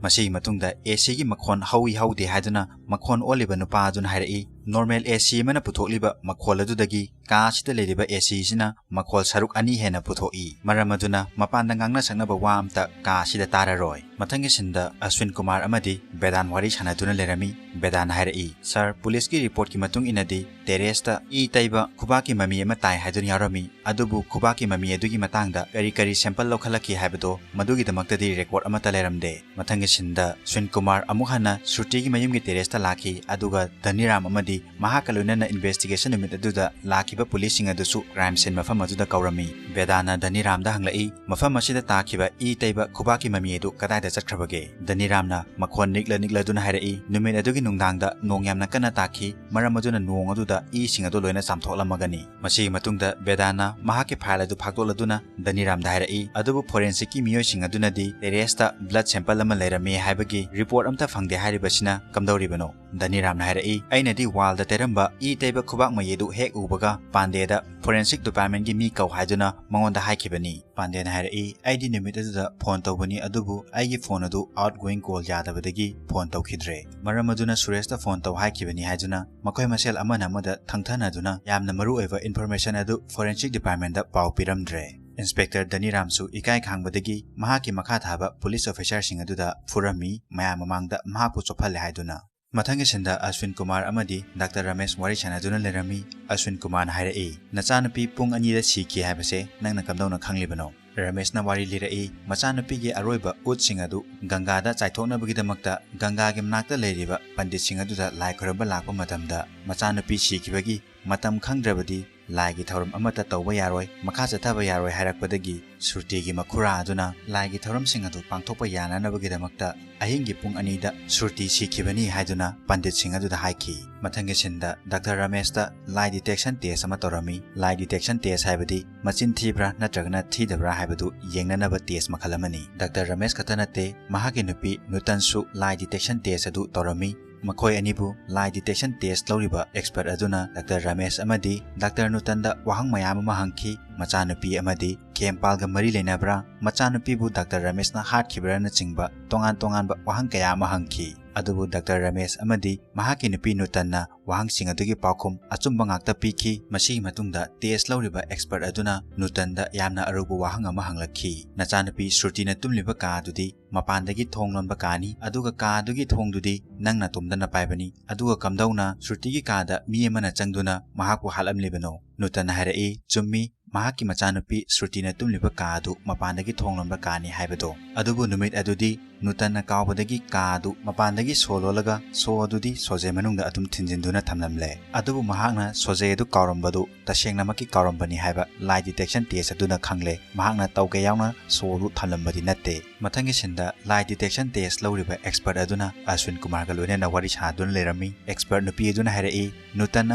ꯃꯁꯤꯒꯤ ꯃꯇꯨꯡꯗ AC ꯒꯤ ꯃꯈꯣꯟ ꯍꯧꯏ ꯍꯧꯗꯦ ꯍꯥꯏꯗꯨꯅ ꯃꯈꯣꯟ ꯑꯣꯜꯂꯤꯕ ꯅꯨꯄꯥ ꯑꯗꯨꯅ ꯍꯥꯏꯔꯛꯏ, "Normal AC ꯑꯃꯅ ꯄꯨꯊꯣꯛꯂꯤꯕ ꯃꯈꯣꯜ ꯑꯗꯨꯗꯒꯤ ꯀꯥ ꯑꯁꯤꯗ ꯂꯩꯔꯤꯕ AC ꯁꯤꯅ ꯃꯈꯣꯜ ꯁꯔꯨꯛ ꯑꯅꯤ ꯍꯦꯟꯅ ꯄꯨꯊꯣꯛꯏ꯫ ꯃꯔꯝ ꯑꯗꯨꯅ ꯃꯄꯥꯟꯗ ꯉꯥꯡꯅ ꯁꯛꯅꯕ ꯋꯥ ꯑꯝꯇ ꯀꯥ ꯑꯁꯤꯗ ꯇꯥꯔꯔꯣꯏ꯫" ꯃꯊꯪꯒꯤ scene ꯗ ꯑꯁ꯭ꯋꯤꯟ ꯀꯨꯃꯥꯔ ꯑꯃꯗꯤ ꯕꯦꯗꯥꯟ ꯋꯥꯔꯤ ꯁꯥꯟꯅꯗꯨꯅ ꯂꯩꯔꯝꯃꯤ꯫ ꯕꯦꯗꯥꯟ ꯍꯥꯏꯔꯛꯏ, "Sir, ꯄꯨꯂꯤꯁꯀꯤ report ꯀꯤ ꯃꯇꯨꯡ ꯏꯟꯅꯗꯤ terrace ꯇ ꯏ ꯇꯩꯕ ꯈꯨꯕꯥꯛꯀꯤ ꯃꯃꯤ ꯑꯃ ꯇꯥꯏ ꯍꯥꯏꯗꯨꯅ ꯌꯥꯎꯔꯝꯃꯤ, ꯑꯗꯨꯕꯨ ꯈꯨꯕꯥꯛꯀꯤ ꯃꯃꯤ ꯑꯗꯨꯒꯤ ꯃꯇꯥꯡꯗ ꯗ ꯀꯔꯤ ꯀꯔꯤ ꯁꯦꯝꯄꯜ ꯂꯧꯈꯠꯂꯛꯈꯤ ꯍꯥꯏꯕꯗꯣ ꯃꯗꯨꯒꯤꯗꯃꯛꯇꯗꯤ ꯔꯦꯀꯣꯔꯗ ꯑꯃꯠꯇ ꯂꯩꯔꯝꯗꯦ꯫ ꯃꯊꯪꯒꯤ ꯁꯤꯟꯗ ꯁ꯭ꯋꯤꯟ ꯀꯨꯃꯥꯔ ꯑꯃꯨꯛ ꯍꯟꯅ ꯁ꯭ꯔꯨꯇꯤꯒꯤ ꯃꯌꯨꯝꯒꯤ ꯇꯦꯔꯦꯁꯇ ꯂꯥꯛꯈꯤ, ꯑꯗꯨꯒ ꯙꯅꯤꯔꯥꯝ ꯑꯃꯗꯤ ꯃꯍꯥꯛꯀ ꯂꯣꯏꯅꯅ ꯏꯟꯚꯦꯁꯇꯤꯒꯦꯁꯟ ꯅꯨꯃꯤꯠ ꯑꯗꯨꯗ ꯂꯥꯛꯈꯤꯕ ꯄꯨꯂꯤꯁꯁꯤꯡ ꯑꯗꯨꯁꯨ ꯀ꯭ꯔꯥꯏꯝ ꯁꯤꯟ ꯃꯐꯝ ꯑꯗꯨꯗ ꯀꯧꯔꯝꯃꯤ꯫ ꯕꯦꯗꯥꯅ ꯙꯅꯤꯔꯥꯝꯗ ꯍꯪꯂꯛꯏ, "ꯃꯐꯝ ꯑꯁꯤꯗ ꯇꯥꯈꯤꯕ ꯏ ꯇꯩꯕ ꯈꯨꯕꯥꯛꯀꯤ ꯃꯃꯤ ꯑꯗꯨ ꯀꯗꯥꯏꯗ ꯆꯠꯈ꯭ꯔꯕꯒꯦ?" ꯙꯅꯤꯔꯥꯝꯅ ꯃꯈꯣꯟ ꯅꯤꯛꯂ ꯅꯤꯛꯂꯗꯨꯅ ꯍꯥꯏꯔꯛꯏ, "ꯅꯨꯃꯤꯠ ꯑꯗꯨꯒꯤ ꯅꯨꯡꯗꯥꯡꯗ ꯅꯣꯡ ꯌꯥꯝꯅ ꯀꯟꯅ ꯇꯥꯈꯤ, ꯃꯔꯝ ꯑꯗꯨꯅ ꯅꯣꯡ ꯑꯗꯨꯗ ꯏꯁꯤꯡ ꯑꯗꯨ ꯂꯣꯏꯅ ꯆꯥꯝꯊꯣꯛꯂꯝꯃꯒꯅꯤ꯫" ꯃꯁꯤꯒꯤ ꯃꯇꯨꯡꯗ ꯕꯦꯗꯥꯅ ꯃꯍꯥꯛꯀꯤ ꯐꯥꯏꯜ ꯑꯗꯨ ꯐꯥꯛꯇꯣꯛꯂꯗꯨꯅ ꯙꯅꯤꯔꯥꯝꯗ ꯍꯥꯏꯔꯛꯏ, "ꯑꯗꯨꯕꯨ ꯐꯣꯔꯦꯟꯁꯤꯛꯀꯤ ꯃꯤꯑꯣꯏꯁꯤꯡ ꯑꯗꯨꯅꯗꯤ ꯇꯦꯔꯦꯁꯇ ꯕ꯭ꯂꯗ ꯁꯦꯝꯄꯜ ꯑꯃ ꯂꯩꯔꯝꯃꯤ ꯍꯥꯏꯕꯒꯤ ꯔꯤꯄꯣꯔꯠ ꯑꯝꯇ ꯐꯪꯗꯦ ꯍꯥꯏꯔꯤꯕꯁꯤꯅ ꯀꯝꯗꯧꯔꯤꯕꯅꯣ?" ꯙꯅꯤꯔꯥꯝꯅ ꯍꯥꯏꯔꯛꯏ, "ꯑꯩꯅꯗꯤ ꯋꯥꯜꯗ ꯇꯩꯔꯝꯕ ꯏ ꯇꯩꯕ ꯈꯨꯕꯥꯛ ꯃꯌꯦꯛꯗꯨ ꯍꯦꯛ ꯎꯕꯒ ꯄꯥꯟꯗꯦꯗ ꯐꯣꯔꯦꯟꯁꯤꯛ ꯗꯤꯄꯥꯔꯠꯃꯦꯟꯒꯤ ꯃꯤ ꯀꯧ ꯍꯥꯏꯗꯨꯅ ꯃꯉꯣꯟꯗ ꯍꯥꯏꯈꯤꯕꯅꯤ꯫" ꯄꯥꯟꯗꯦꯅ ꯍꯥꯏꯔꯛꯏ, "ꯑꯩꯗꯤ ꯅꯨꯃꯤꯠ ꯑꯗꯨꯗ ꯐꯣꯟ ꯇꯧꯕꯅꯤ, ꯑꯗꯨꯕꯨ ꯑꯩꯒꯤ ꯐꯣꯟ ꯑꯗꯨ ꯑꯥꯎꯠꯒꯣꯌꯤꯡ ꯀꯣꯜ ꯌꯥꯗꯕꯗꯒꯤ ꯐꯣꯟ ꯇꯧꯈꯤꯗ꯭ꯔꯦ꯫ ꯃꯔꯝ ꯑꯗꯨꯅ ꯁꯨꯔꯦꯁꯇ ꯐꯣꯟ ꯇꯧ ꯍꯥꯏꯈꯤꯕꯅꯤ ꯍꯥꯏꯗꯨꯅ ꯃꯈꯣꯏ ꯃꯁꯦꯜ ꯑꯃꯅ ꯑꯃꯗ ꯊꯪꯊꯅꯗꯨꯅ ꯌꯥꯝꯅ ꯃꯔꯨ ꯑꯣꯏꯕ ꯏꯟꯐꯣꯔꯃꯦꯁꯟ ꯑꯗꯨ ꯐꯣꯔꯦꯟꯁꯤꯛ ꯗꯤꯄꯥꯔꯠꯃꯦꯟꯗ ꯄꯥꯎ ꯄꯤꯔꯝꯗ꯭ꯔꯦ꯫" ꯏꯟꯁꯄꯦꯛꯇꯔ ꯙꯅꯤꯔꯥꯝꯁꯨ ꯏꯀꯥꯏ ꯈꯥꯡꯕꯗꯒꯤ ꯃꯍꯥꯛꯀꯤ ꯃꯈꯥ ꯊꯥꯕ ꯄꯨꯂꯤꯁ ꯑꯣꯐꯤꯁꯥꯔꯁꯤꯡ ꯑꯗꯨꯗ ꯐꯨꯔꯝꯃꯤ, ꯃꯌꯥꯝ ꯃꯃꯥꯡꯗ ꯃꯍꯥꯛꯄꯨ ꯆꯣꯞꯍꯜꯂꯦ ꯍꯥꯏꯗꯨꯅ꯫ ꯃꯊꯪꯒꯤ ꯁꯤꯟꯗ ꯑꯁ꯭ꯋꯤꯟ ꯀꯨꯃꯥꯔ ꯑꯃꯗꯤ ꯗꯥꯛꯇꯔ ꯔꯥꯃꯦꯁ ꯋꯥꯔꯤ ꯁꯥꯟꯅꯗꯨꯅ ꯂꯩꯔꯝꯃꯤ꯫ ꯑꯁ꯭ꯋꯤꯟ ꯀꯨꯃꯥꯔꯅ ꯍꯥꯏꯔꯛꯏ, "ꯅꯆꯥꯅꯨꯄꯤ ꯄꯨꯡ ꯑꯅꯤꯗ ꯁꯤꯈꯤ ꯍꯥꯏꯕꯁꯦ ꯅꯪꯅ ꯀꯝꯗꯧꯅ ꯈꯪꯂꯤꯕꯅꯣ?" ꯔꯥꯃꯦꯁꯅ ꯋꯥꯔꯤ ꯂꯤꯔꯛꯏ, ꯃꯆꯥꯅꯨꯄꯤꯒꯤ ꯑꯔꯣꯏꯕ ꯎꯠꯁꯤꯡ ꯑꯗꯨ ꯒꯪꯒꯥꯗ ꯆꯥꯏꯊꯣꯛꯅꯕꯒꯤꯗꯃꯛꯇ ꯒꯪꯒꯥꯒꯤ ꯃꯅꯥꯛꯇ ꯂꯩꯔꯤꯕ ꯄꯟꯗꯤꯠꯁꯤꯡ ꯑꯗꯨꯗ ꯂꯥꯏ ꯈꯨꯔꯨꯝꯕ ꯂꯥꯛꯄ ꯃꯇꯝꯗ ꯃꯆꯥꯅꯨꯄꯤ ꯁꯤꯈꯤꯕꯒꯤ ꯃꯇꯝ ꯈꯪꯗ꯭ꯔꯕꯗꯤ ꯂꯥꯏꯒꯤ ꯊꯧꯔꯝ ꯑꯃꯠꯇ ꯇꯧꯕ ꯌꯥꯔꯣꯏ, ꯃꯈꯥ ꯆꯠꯊꯕ ꯌꯥꯔꯣꯏ ꯍꯥꯏꯔꯛꯄꯗꯒꯤ ꯁ꯭ꯔꯨꯇꯤꯒꯤ ꯃꯈꯨꯔꯥ ꯑꯗꯨꯅ ꯂꯥꯏꯒꯤ ꯊꯧꯔꯝꯁꯤꯡ ꯑꯗꯨ ꯄꯥꯡꯊꯣꯛꯄ ꯌꯥꯅꯅꯕꯒꯤꯗꯃꯛꯇ ꯑꯍꯤꯡꯒꯤ ꯄꯨꯡ ꯑꯅꯤꯗ ꯁ꯭ꯔꯨꯇꯤ ꯁꯤꯈꯤꯕꯅꯤ ꯍꯥꯏꯗꯨꯅ ꯄꯟꯗꯤꯠꯁꯤꯡ ꯑꯗꯨꯗ ꯍꯥꯏꯈꯤ꯫ ꯃꯊꯪꯒꯤ ꯁꯤꯟꯗ ꯗꯥꯛꯇꯔ ꯔꯥꯃꯦꯁꯇ ꯂꯥꯏ ꯗꯤꯇꯦꯛꯁꯟ ꯇꯦꯁ ꯑꯃ ꯇꯧꯔꯝꯃꯤ꯫ ꯂꯥꯏ ꯗꯤꯇꯦꯛꯁꯟ ꯇꯦꯁ ꯍꯥꯏꯕꯗꯤ ꯃꯆꯤꯟ ꯊꯤꯕ꯭ꯔꯥ ꯅꯠꯇ꯭ꯔꯒꯅ ꯊꯤꯗꯕ꯭ꯔꯥ ꯍꯥꯏꯕꯗꯨ ꯌꯦꯡꯅꯅꯕ ꯇꯦꯁ ꯃꯈꯜ ꯑꯃꯅꯤ꯫ ꯗꯥꯛꯇꯔ ꯔꯥꯃꯦꯁ ꯈꯛꯇ ꯅꯠꯇꯦ, ꯃꯍꯥꯛꯀꯤ ꯅꯨꯄꯤ ꯅꯨꯇꯟꯁꯨ ꯂꯥꯏ ꯗꯤꯇꯦꯛꯁꯟ ꯇꯦꯁ ꯑꯗꯨ ꯇꯧꯔꯝꯃꯤ꯫ ꯃꯈꯣꯏ ꯑꯅꯤꯕꯨ ꯂꯥꯏ ꯗꯤꯇꯦꯛꯁꯟ ꯇꯦꯁ ꯂꯧꯔꯤꯕ ꯑꯦꯛꯁꯄꯔꯠ ꯑꯗꯨꯅ ꯗꯥꯛꯇꯔ ꯔꯥꯃꯦꯁ ꯑꯃꯗꯤ ꯗꯥꯛꯇꯔ ꯅꯨꯇꯟꯗ ꯋꯥꯍꯪ ꯃꯌꯥꯝ ꯑꯃ ꯍꯪꯈꯤ꯫ ꯃꯆꯥꯅꯨꯄꯤ ꯑꯃꯗꯤ ꯈꯦꯝꯄꯥꯜꯒ ꯃꯔꯤ ꯂꯩꯅꯕ꯭ꯔꯥ, ꯃꯆꯥꯅꯨꯄꯤꯕꯨ ꯗꯥꯛꯇꯔ ꯔꯥꯃꯦꯁꯅ ꯍꯥꯠꯈꯤꯕ꯭ꯔꯥꯅꯆꯤꯡꯕ ꯇꯣꯉꯥꯟ ꯇꯣꯉꯥꯟꯕ ꯋꯥꯍꯪ ꯀꯌꯥ ꯑꯃ ꯍꯪꯈꯤ꯫ ꯑꯗꯨꯕꯨ ꯗꯥꯛꯇꯔ ꯔꯥꯃꯦꯁ ꯑꯃꯗꯤ ꯃꯍꯥꯛꯀꯤ ꯅꯨꯄꯤ ꯅꯨꯇꯟꯅ ꯋꯥꯍꯪꯁꯤꯡ ꯑꯗꯨꯒꯤ ꯄꯥꯎꯈꯨꯝ ꯑꯆꯨꯝꯕ ꯉꯥꯛꯇ ꯄꯤꯈꯤ꯫ ꯃꯁꯤꯒꯤ ꯃꯇꯨꯡꯗ ꯇꯦꯁ ꯂꯧꯔꯤꯕ ꯑꯦꯛꯁꯄꯔꯠ ꯑꯗꯨꯅ ꯅꯨꯇꯟꯗ ꯌꯥꯝꯅ ꯑꯔꯨꯕ ꯋꯥꯍꯪ ꯑꯃ ꯍꯪꯂꯛꯈꯤ꯫ "ꯅꯆꯥꯅꯨꯄꯤ ꯁ꯭ꯔꯨꯇꯤꯅ ꯇꯨꯝꯂꯤꯕ ꯀꯥ ꯑꯗꯨꯗꯤ ꯃꯄꯥꯟꯗꯒꯤ ꯊꯣꯡ ꯂꯣꯟꯕ ꯀꯥꯅꯤ, ꯑꯗꯨꯒ ꯀꯥ ꯑꯗꯨꯒꯤ ꯊꯣꯡꯗꯨꯗꯤ ꯅꯪ ꯅꯇꯣꯝꯗꯅ ꯄꯥꯏꯕꯅꯤ, ꯑꯗꯨꯒ ꯀꯝꯗꯧꯅ ꯁ꯭ꯔꯨꯇꯤꯒꯤ ꯀꯥꯗ ꯃꯤ ꯑꯃꯅ ꯆꯪꯗꯨꯅ ꯃꯍꯥꯛꯄꯨ ꯍꯥꯠꯂꯝꯂꯤꯕꯅꯣ?" ꯅꯨꯇꯟꯅ ꯍꯥꯏꯔꯛꯏ, "ꯆꯨꯝꯃꯤ, ꯃꯍꯥꯛꯀꯤ ꯃꯆꯥꯅꯨꯄꯤ ꯁ꯭ꯔꯨꯇꯤꯅ ꯇꯨꯝꯂꯤꯕ ꯀꯥ ꯑꯗꯨ ꯃꯄꯥꯟꯗꯒꯤ ꯊꯣꯡ ꯂꯣꯟꯕ ꯀꯥꯅꯤ ꯍꯥꯏꯕꯗꯣ꯫ ꯑꯗꯨꯕꯨ ꯅꯨꯃꯤꯠ ꯑꯗꯨꯗꯤ ꯅꯨꯇꯟꯅ ꯀꯥꯎꯕꯗꯒꯤ ꯀꯥ ꯑꯗꯨ ꯃꯄꯥꯟꯗꯒꯤ ꯁꯣ ꯂꯣꯜꯂꯒ ꯁꯣ ꯑꯗꯨꯗꯤ ꯁꯣꯖꯦ ꯃꯅꯨꯡꯗ ꯑꯗꯨꯝ ꯊꯤꯟꯖꯤꯟꯗꯨꯅ ꯊꯝꯂꯝꯂꯦ꯫ ꯑꯗꯨꯕꯨ ꯃꯍꯥꯛꯅ ꯁꯣꯖꯦ ꯑꯗꯨ ꯀꯥꯎꯔꯝꯕꯗꯨ ꯇꯁꯦꯡꯅꯃꯛꯀꯤ ꯀꯥꯎꯔꯝꯕꯅꯤ ꯍꯥꯏꯕ lie detection test ꯑꯗꯨꯅ ꯈꯪꯂꯦ꯫ ꯃꯍꯥꯛꯅ ꯇꯧꯒꯦ ꯌꯥꯎꯅ ꯁꯣ ꯑꯗꯨ ꯊꯝꯂꯝꯕꯗꯤ ꯅꯠꯇꯦ꯫ ꯃꯊꯪꯒꯤ ꯁꯤꯟꯗ lie detection test ꯂꯧꯔꯤꯕ expert ꯑꯗꯨꯅ ꯑꯁ꯭ꯋꯤꯟ ꯀꯨꯃꯥꯔꯒ ꯂꯣꯏꯅꯅ ꯋꯥꯔꯤ ꯁꯥꯗꯨꯅ ꯂꯩꯔꯝꯃꯤ꯫ Expert ꯅꯨꯄꯤ ꯑꯗꯨꯅ ꯍꯥꯏꯔꯛꯏ, ꯅꯨꯇꯟ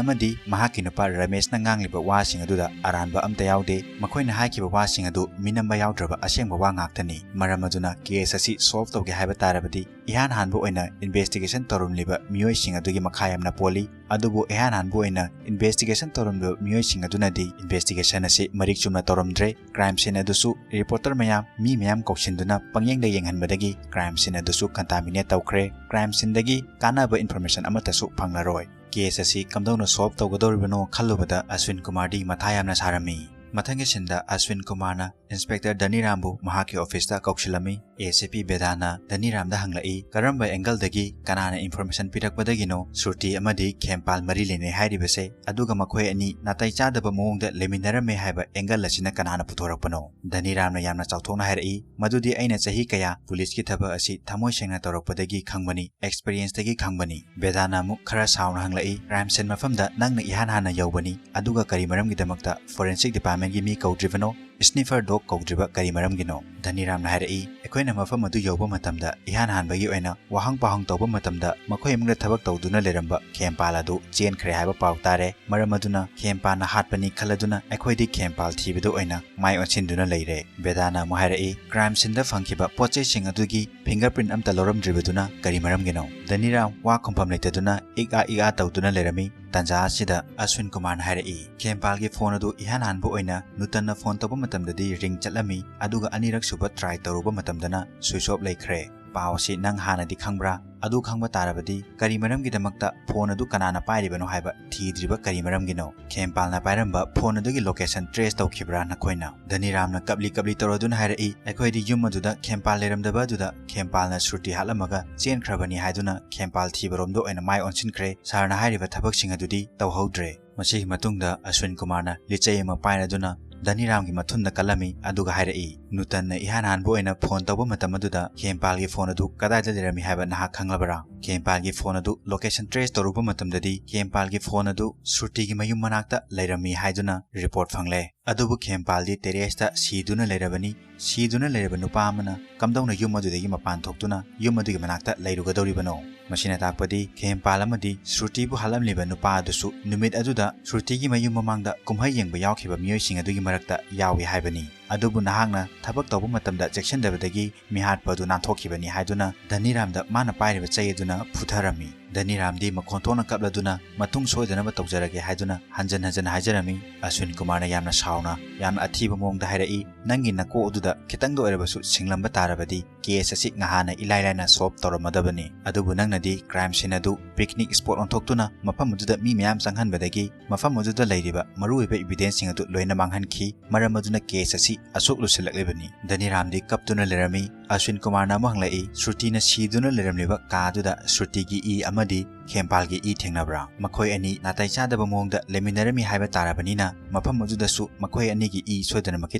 ꯑꯃꯗꯤ ꯃꯍꯥꯛꯀꯤ ꯅꯨꯄꯥ ꯔꯃꯦꯁꯅ ꯉꯥꯡꯂꯤꯕ ꯋꯥꯁꯤꯡ ꯑꯗꯨꯗ ꯑꯔꯥꯟꯕ ꯑꯝꯇ ꯌꯥꯎꯗꯦ꯫ ꯃꯈꯣꯏꯅ ꯍꯥꯏꯈꯤꯕ ꯋꯥꯁꯤꯡ ꯑꯗꯨ ꯃꯤꯅꯝꯕ ꯌꯥꯎꯗ꯭ꯔꯕ ꯑꯁꯦꯡꯕ ꯋꯥ ꯉꯥꯛꯇꯅꯤ꯫ ꯃꯔꯝ ꯑꯗꯨꯅ case ꯑꯁꯤ solve ꯇꯧꯒꯦ ꯍꯥꯏꯕ ꯇꯥꯔꯕꯗꯤ ꯏꯍꯥꯟ ꯍꯥꯟꯕ ꯑꯣꯏꯅ investigation ꯇꯧꯔꯝꯂꯤꯕ ꯃꯤꯑꯣꯏꯁꯤꯡ ꯑꯗꯨꯒꯤ ꯃꯈꯥ ꯌꯥꯝꯅ ꯄꯣꯜꯂꯤ꯫ ꯑꯗꯨꯕꯨ ꯏꯍꯥꯟ ꯍꯥꯟꯕ ꯑꯣꯏꯅ investigation ꯇꯧꯔꯝꯂꯤꯕ ꯃꯤꯑꯣꯏꯁꯤꯡ ꯑꯗꯨꯅꯗꯤ investigation ꯑꯁꯤ ꯃꯔꯤꯛ ꯆꯨꯝꯅ ꯇꯧꯔꯝꯗ꯭ꯔꯦ꯫ Crime scene ꯑꯗꯨꯁꯨ reporter ꯃꯌꯥꯝ, ꯃꯤ ꯃꯌꯥꯝ ꯀꯧꯁꯤꯟꯗꯨꯅ ꯄꯪꯌꯦꯡꯗ ꯌꯦꯡꯍꯟꯕꯗꯒꯤ crime scene ꯑꯗꯨꯁꯨ contaminate ꯇꯧꯈ꯭ꯔꯦ꯫ Crime sceneꯗꯒꯤ ꯀꯥꯟꯅꯕ information ꯑꯃꯠꯇꯁꯨ ꯐꯪꯂꯔꯣꯏ꯫ Case ꯑꯁꯤ ꯀꯝꯗꯧꯅ solve ꯇꯧꯒꯗꯧꯔꯤꯕꯅꯣ ꯈꯜꯂꯨꯕꯗ ꯑꯁ꯭ꯋꯤꯟ ꯀꯨꯃꯥꯔꯗꯤ ꯃꯊꯥ ꯌꯥꯝꯅ ꯁꯥꯔꯝꯃꯤ꯫ ꯃꯊꯪꯒꯤ ꯁꯤꯟꯗ ꯑꯁ꯭ꯋꯤꯟ ꯀꯨꯃꯥꯔꯅ Inspector ꯙꯅꯤꯔꯥꯝꯕꯨ ꯃꯍꯥꯛꯀꯤ officeꯇ ꯀꯧꯁꯤꯜꯂꯝꯃꯤ꯫ ACP ꯕꯦꯗꯥꯅ ꯙꯅꯤꯔꯥꯝꯗ ꯍꯪꯂꯛꯏ, ꯀꯔꯝꯕ angleꯗꯒꯤ ꯀꯅꯥꯅ information ꯄꯤꯔꯛꯄꯗꯒꯤꯅꯣ ꯁ꯭ꯔꯨꯇꯤ ꯑꯃꯗꯤ ꯈꯦꯝꯄꯥꯜ ꯃꯔꯤ ꯂꯩꯅꯩ ꯍꯥꯏꯔꯤꯕꯁꯦ? ꯑꯗꯨꯒ ꯃꯈꯣꯏ ꯑꯅꯤ ꯅꯥꯇꯩ ꯆꯥꯗꯕ ꯃꯑꯣꯡꯗ ꯂꯩꯃꯤꯟꯅꯔꯝꯃꯦ ꯍꯥꯏꯕ angle ꯑꯁꯤꯅ ꯀꯅꯥꯅ ꯄꯨꯊꯣꯔꯛꯄꯅꯣ? ꯙꯅꯤꯔꯥꯝꯅ ꯌꯥꯝꯅ ꯆꯥꯎꯊꯣꯛꯅ ꯍꯥꯏꯔꯛꯏ, ꯃꯗꯨꯗꯤ ꯑꯩꯅ ꯆꯍꯤ ꯀꯌꯥ ꯄꯨꯂꯤꯁꯀꯤ ꯊꯕꯛ ꯑꯁꯤ ꯊꯃꯣꯏ ꯁꯦꯡꯅ ꯇꯧꯔꯛꯄꯗꯒꯤ ꯈꯪꯕꯅꯤ, experienceꯇꯒꯤ ꯈꯪꯕꯅꯤ꯫ ꯕꯦꯗꯥꯅ ꯑꯃꯨꯛ ꯈꯔ ꯁꯥꯎꯅ ꯍꯪꯂꯛꯏ, crime scene ꯃꯐꯝꯗ ꯅꯪꯅ ꯏꯍꯥꯟ ꯍꯥꯟꯅ ꯌꯧꯕꯅꯤ, ꯑꯗꯨꯒ ꯀꯔꯤ ꯃꯔꯝꯒꯤꯗꯃꯛꯇ forensic departmentꯀꯤ ꯃꯤ ꯀꯧꯗ꯭ꯔꯤꯕꯅꯣ? Sniffer dog ꯀꯧꯗ꯭ꯔꯤꯕ ꯀꯔꯤ ꯃꯔꯝꯒꯤꯅꯣ? ꯙꯅꯤꯔꯥꯝꯅ ꯍꯥꯏꯔꯛꯏ, ꯑꯩꯈꯣꯏꯅ ꯃꯐꯝ ꯑꯗꯨ ꯌꯧꯕ ꯃꯇꯝꯗ ꯏꯍꯥꯟ ꯍꯥꯟꯕꯒꯤ ꯑꯣꯏꯅ ꯋꯥꯍꯪ ꯄꯥꯎꯍꯪ ꯇꯧꯕ ꯃꯇꯝꯗ ꯃꯈꯣꯏ ꯏꯃꯨꯡꯗ ꯊꯕꯛ ꯇꯧꯗꯨꯅ ꯂꯩꯔꯝꯕ ꯈꯦꯝꯄꯥꯜ ꯑꯗꯨ ꯆꯦꯟꯈ꯭ꯔꯦ ꯍꯥꯏꯕ ꯄꯥꯎ ꯇꯥꯔꯦ꯫ ꯃꯔꯝ ꯑꯗꯨꯅ ꯈꯦꯝꯄꯥꯜꯅ ꯍꯥꯠꯄꯅꯤ ꯈꯜꯂꯗꯨꯅ ꯑꯩꯈꯣꯏꯗꯤ ꯈꯦꯝꯄꯥꯜ ꯊꯤꯕꯗ ꯑꯣꯏꯅ ꯃꯥꯏ ꯑꯣꯟꯁꯤꯟꯗꯨꯅ ꯂꯩꯔꯦ꯫ ꯕꯦꯗꯥꯅ ꯑꯃꯨꯛ ꯍꯥꯏꯔꯛꯏ, crime sceneꯗ ꯐꯪꯈꯤꯕ ꯄꯣꯠꯆꯩꯁꯤꯡ ꯑꯗꯨꯒꯤ fingerprint ꯑꯝꯇ ꯂꯧꯔꯝꯗ꯭ꯔꯤꯕꯗꯨꯅ ꯀꯔꯤ ꯃꯔꯝꯒꯤꯅꯣ? ꯙꯅꯤꯔꯥꯝ ꯋꯥ ꯈꯨꯝꯐꯝ ꯂꯩꯇꯗꯨꯅ ꯏꯛ ꯑꯥ ꯏꯛ ꯑꯥ ꯇꯧꯗꯨꯅ ꯂꯩꯔꯝꯃꯤ꯫ ꯇꯥꯟꯖꯥ ꯑꯁꯤꯗ ꯑꯁ꯭ꯋꯤꯟ ꯀꯨꯃꯥꯔꯅ ꯍꯥꯏꯔꯛꯏ, ꯈꯦꯝꯄꯥꯜꯒꯤ phone ꯑꯗꯨ ꯏꯍꯥꯟ ꯍꯥꯟꯕ ꯑꯣꯏꯅ ꯅꯨꯇꯟꯅ phone ꯇꯧꯕ ꯃꯇꯝꯗꯗꯤ ring ꯆꯠꯂꯝꯃꯤ, ꯑꯗꯨꯒ ꯑꯅꯤꯔꯛ ꯁꯨꯕ try ꯇꯧꯔꯨꯕ ꯃꯇꯝꯗꯅ switch off ꯂꯩꯈ꯭ꯔꯦ꯫ ꯄꯥꯎ ꯑꯁꯤ ꯅꯪ ꯍꯥꯟꯅꯗꯤ ꯈꯪꯕ꯭ꯔꯥ? ꯑꯗꯨ ꯈꯪꯕ ꯇꯥꯔꯕꯗꯤ ꯀꯔꯤ ꯃꯔꯝꯒꯤꯗꯃꯛꯇ phone ꯑꯗꯨ ꯀꯅꯥꯅ ꯄꯥꯏꯔꯤꯕꯅꯣ ꯍꯥꯏꯕ ꯊꯤꯗ꯭ꯔꯤꯕ ꯀꯔꯤ ꯃꯔꯝꯒꯤꯅꯣ? ꯈꯦꯝꯄꯥꯜꯅ ꯄꯥꯏꯔꯝꯕ phone ꯑꯗꯨꯒꯤ location trace ꯇꯧꯈꯤꯕ꯭ꯔꯥ ꯅꯈꯣꯏꯅ? ꯙꯅꯤꯔꯥꯝꯅ ꯀꯞꯂꯤ ꯀꯞꯂꯤ ꯇꯧꯔꯗꯨꯅ ꯍꯥꯏꯔꯛꯏ, ꯑꯩꯈꯣꯏꯗꯤ ꯌꯨꯝ ꯑꯗꯨꯗ ꯈꯦꯝꯄꯥꯜ ꯂꯩꯔꯝꯗꯕ ꯑꯗꯨꯗ ꯈꯦꯝꯄꯥꯜꯅ ꯁ꯭ꯔꯨꯇꯤ ꯍꯥꯠꯂꯝꯃꯒ ꯆꯦꯟꯈ꯭ꯔꯕꯅꯤ ꯍꯥꯏꯗꯨꯅ ꯈꯦꯝꯄꯥꯜ ꯊꯤꯕꯔꯣꯝꯗ ꯑꯣꯏꯅ ꯃꯥꯏ ꯑꯣꯟꯁꯤꯟꯈ꯭ꯔꯦ꯫ ꯁꯥꯔꯅ ꯍꯥꯏꯔꯤꯕ ꯊꯕꯛꯁꯤꯡ ꯑꯗꯨꯗꯤ ꯇꯧꯍꯧꯗ꯭ꯔꯦ꯫ ꯃꯁꯤꯒꯤ ꯃꯇꯨꯡꯗ ꯑꯁ꯭ꯋꯤꯟ ꯀꯨꯃꯥꯔꯅ ꯂꯤꯆꯩ ꯑꯃ ꯄꯥꯏꯔꯗꯨꯅ ꯙꯅꯤꯔꯥꯝꯒꯤ ꯃꯊꯨꯟꯗ ꯀꯜꯂꯝꯃꯤ, ꯑꯗꯨꯒ ꯍꯥꯏꯔꯛꯏ, "ꯅꯨꯇꯟꯅ ꯏꯍꯥꯟ ꯍꯥꯟꯕ ꯑꯣꯏꯅ ꯐꯣꯟ ꯇꯧꯕ ꯃꯇꯝ ꯑꯗꯨꯗ ꯈꯦꯝꯄꯥꯜꯒꯤ ꯐꯣꯟ ꯑꯗꯨ ꯀꯗꯥꯏꯗ ꯂꯩꯔꯝꯃꯤ ꯍꯥꯏꯕ ꯅꯍꯥꯛ ꯈꯪꯂꯕꯔꯥ? ꯈꯦꯝꯄꯥꯜꯒꯤ ꯐꯣꯟ ꯑꯗꯨ ꯂꯣꯀꯦꯁꯟ ꯇ꯭ꯔꯦꯁ ꯇꯧꯔꯨꯕ ꯃꯇꯝꯗꯗꯤ ꯈꯦꯝꯄꯥꯜꯒꯤ ꯐꯣꯟ ꯑꯗꯨ ꯁ꯭ꯔꯨꯇꯤꯒꯤ ꯃꯌꯨꯝ ꯃꯅꯥꯛꯇ ꯂꯩꯔꯝꯃꯤ ꯍꯥꯏꯗꯨꯅ ꯔꯤꯄꯣꯔꯠ ꯐꯪꯂꯦ꯫ ꯑꯗꯨꯕꯨ ꯈꯦꯝꯄꯥꯜꯗꯤ ꯇꯦꯔꯦꯁꯇ ꯁꯤꯗꯨꯅ ꯂꯩꯔꯕꯅꯤ꯫ ꯁꯤꯗꯨꯅ ꯂꯩꯔꯕ ꯅꯨꯄꯥ ꯑꯃꯅ ꯀꯝꯗꯧꯅ ꯌꯨꯝ ꯑꯗꯨꯗꯒꯤ ꯃꯄꯥꯟ ꯊꯣꯛꯇꯨꯅ ꯌꯨꯝ ꯑꯗꯨꯒꯤ ꯃꯅꯥꯛꯇ ꯂꯩꯔꯨꯒꯗꯧꯔꯤꯕꯅꯣ?" ꯃꯁꯤꯅ ꯇꯥꯛꯄꯗꯤ ꯈꯦꯝꯄꯥꯜ ꯑꯃꯗꯤ ꯁ꯭ꯔꯨꯇꯤꯕꯨ ꯍꯥꯠꯂꯝꯂꯤꯕ ꯅꯨꯄꯥ ꯑꯗꯨꯁꯨ ꯅꯨꯃꯤꯠ ꯑꯗꯨꯗ ꯁ꯭ꯔꯨꯇꯤꯒꯤ ꯃꯌꯨꯝ ꯃꯃꯥꯡꯗ ꯀꯨꯝꯍꯩ ꯌꯦꯡꯕ ꯌꯥꯎꯈꯤꯕ ꯃꯤꯑꯣꯏꯁꯤꯡ ꯑꯗꯨꯒꯤ ꯃꯔꯛꯇ ꯌꯥꯎꯏ ꯍꯥꯏꯕꯅꯤ꯫ ꯑꯗꯨꯕꯨ ꯅꯍꯥꯛꯅ ꯊꯕꯛ ꯇꯧꯕ ꯃꯇꯝꯗ ꯆꯦꯛꯁꯤꯟꯗꯕꯗꯒꯤ ꯃꯤꯍꯥꯠꯄ ꯑꯗꯨ ꯅꯥꯟꯊꯣꯛꯈꯤꯕꯅꯤ ꯍꯥꯏꯗꯨꯅ ꯙꯅꯤꯔꯥꯝꯗ ꯃꯥꯅ ꯄꯥꯏꯔꯤꯕ ꯆꯩ ꯑꯗꯨꯅ ꯐꯨꯊꯔꯝꯃꯤ꯫ ꯙꯅꯤꯔꯥꯝꯗꯤ ꯃꯈꯣꯟ ꯊꯣꯛꯅ ꯀꯞꯂꯗꯨꯅ ꯃꯇꯨꯡ ꯁꯣꯏꯗꯅꯕ ꯇꯧꯖꯔꯒꯦ ꯍꯥꯏꯗꯨꯅ ꯍꯟꯖꯟ ꯍꯟꯖꯟ ꯍꯥꯏꯖꯔꯝꯃꯤ꯫ ꯑꯁ꯭ꯋꯤꯟ ꯀꯨꯃꯥꯔꯅ ꯌꯥꯝꯅ ꯁꯥꯎꯅ, ꯌꯥꯝꯅ ꯑꯊꯤꯕ ꯃꯑꯣꯡꯗ ꯍꯥꯏꯔꯛꯏ, "ꯅꯪꯒꯤ ꯅꯀꯣꯛ ꯑꯗꯨꯗ ꯈꯤꯇꯪꯗ ꯑꯣꯏꯔꯕꯁꯨ ꯁꯤꯡꯂꯝꯕ ꯇꯥꯔꯕꯗꯤ ꯀꯦꯁ ꯑꯁꯤ ꯉꯍꯥꯟꯅ ꯏꯂꯥꯏ ꯂꯥꯏꯅ ꯁꯣꯜꯚ ꯇꯧꯔꯝꯃꯗꯕꯅꯤ꯫ ꯑꯗꯨꯕꯨ ꯅꯪꯅꯗꯤ ꯀ꯭ꯔꯥꯏꯝ ꯁꯤꯟ ꯑꯗꯨ ꯄꯤꯛꯅꯤꯛ ꯁ꯭ꯄꯣꯠ ꯑꯣꯟꯊꯣꯛꯇꯨꯅ ꯃꯐꯝ ꯑꯗꯨꯗ ꯃꯤ ꯃꯌꯥꯝ ꯆꯪꯍꯟꯕꯗꯒꯤ ꯃꯐꯝ ꯑꯗꯨꯗ ꯂꯩꯔꯤꯕ ꯃꯔꯨꯑꯣꯏꯕ ꯏꯚꯤꯗꯦꯟꯁꯁꯤꯡ ꯑꯗꯨ ꯂꯣꯏꯅ ꯃꯥꯡꯍꯟꯈꯤ꯫ ꯃꯔꯝ ꯑꯗꯨꯅ ꯀꯦꯁ ꯑꯁꯤ ꯑꯁꯨꯛ ꯂꯨꯁꯤꯜꯂꯛꯂꯤꯕꯅꯤ꯫" ꯙꯅꯤꯔꯥꯝꯗꯤ ꯀꯞꯇꯨꯅ ꯂꯩꯔꯝꯃꯤ꯫ ꯑꯁ꯭ꯋꯤꯟ ꯀꯨꯃꯥꯔꯅ ꯑꯃꯨꯛ ꯍꯪꯂꯛꯏ, "ꯁ꯭ꯔꯨꯇꯤꯅ ꯁꯤꯗꯨꯅ ꯂꯩꯔꯝꯂꯤꯕ ꯀꯥ ꯑꯗꯨꯗ ꯁ꯭ꯔꯨꯇꯤꯒꯤ ꯏ ꯑꯃꯗꯤ ꯈꯦꯝꯄꯥꯜꯒꯤ ꯏ ꯊꯦꯡꯅꯕ꯭ꯔꯥ? ꯃꯈꯣꯏ ꯑꯅꯤ ꯅꯥꯇꯩ ꯆꯥꯗꯕ ꯃꯑꯣꯡꯗ ꯂꯩꯃꯤꯟꯅꯔꯝꯃꯤ ꯍꯥꯏꯕ ꯇꯥꯔꯕꯅꯤꯅ ꯃꯐꯝ ꯑꯗꯨꯗꯁꯨ ꯃꯈꯣꯏ ꯑꯅꯤꯒꯤ ꯏ ꯁꯣꯏꯗꯅꯃꯛꯀꯤ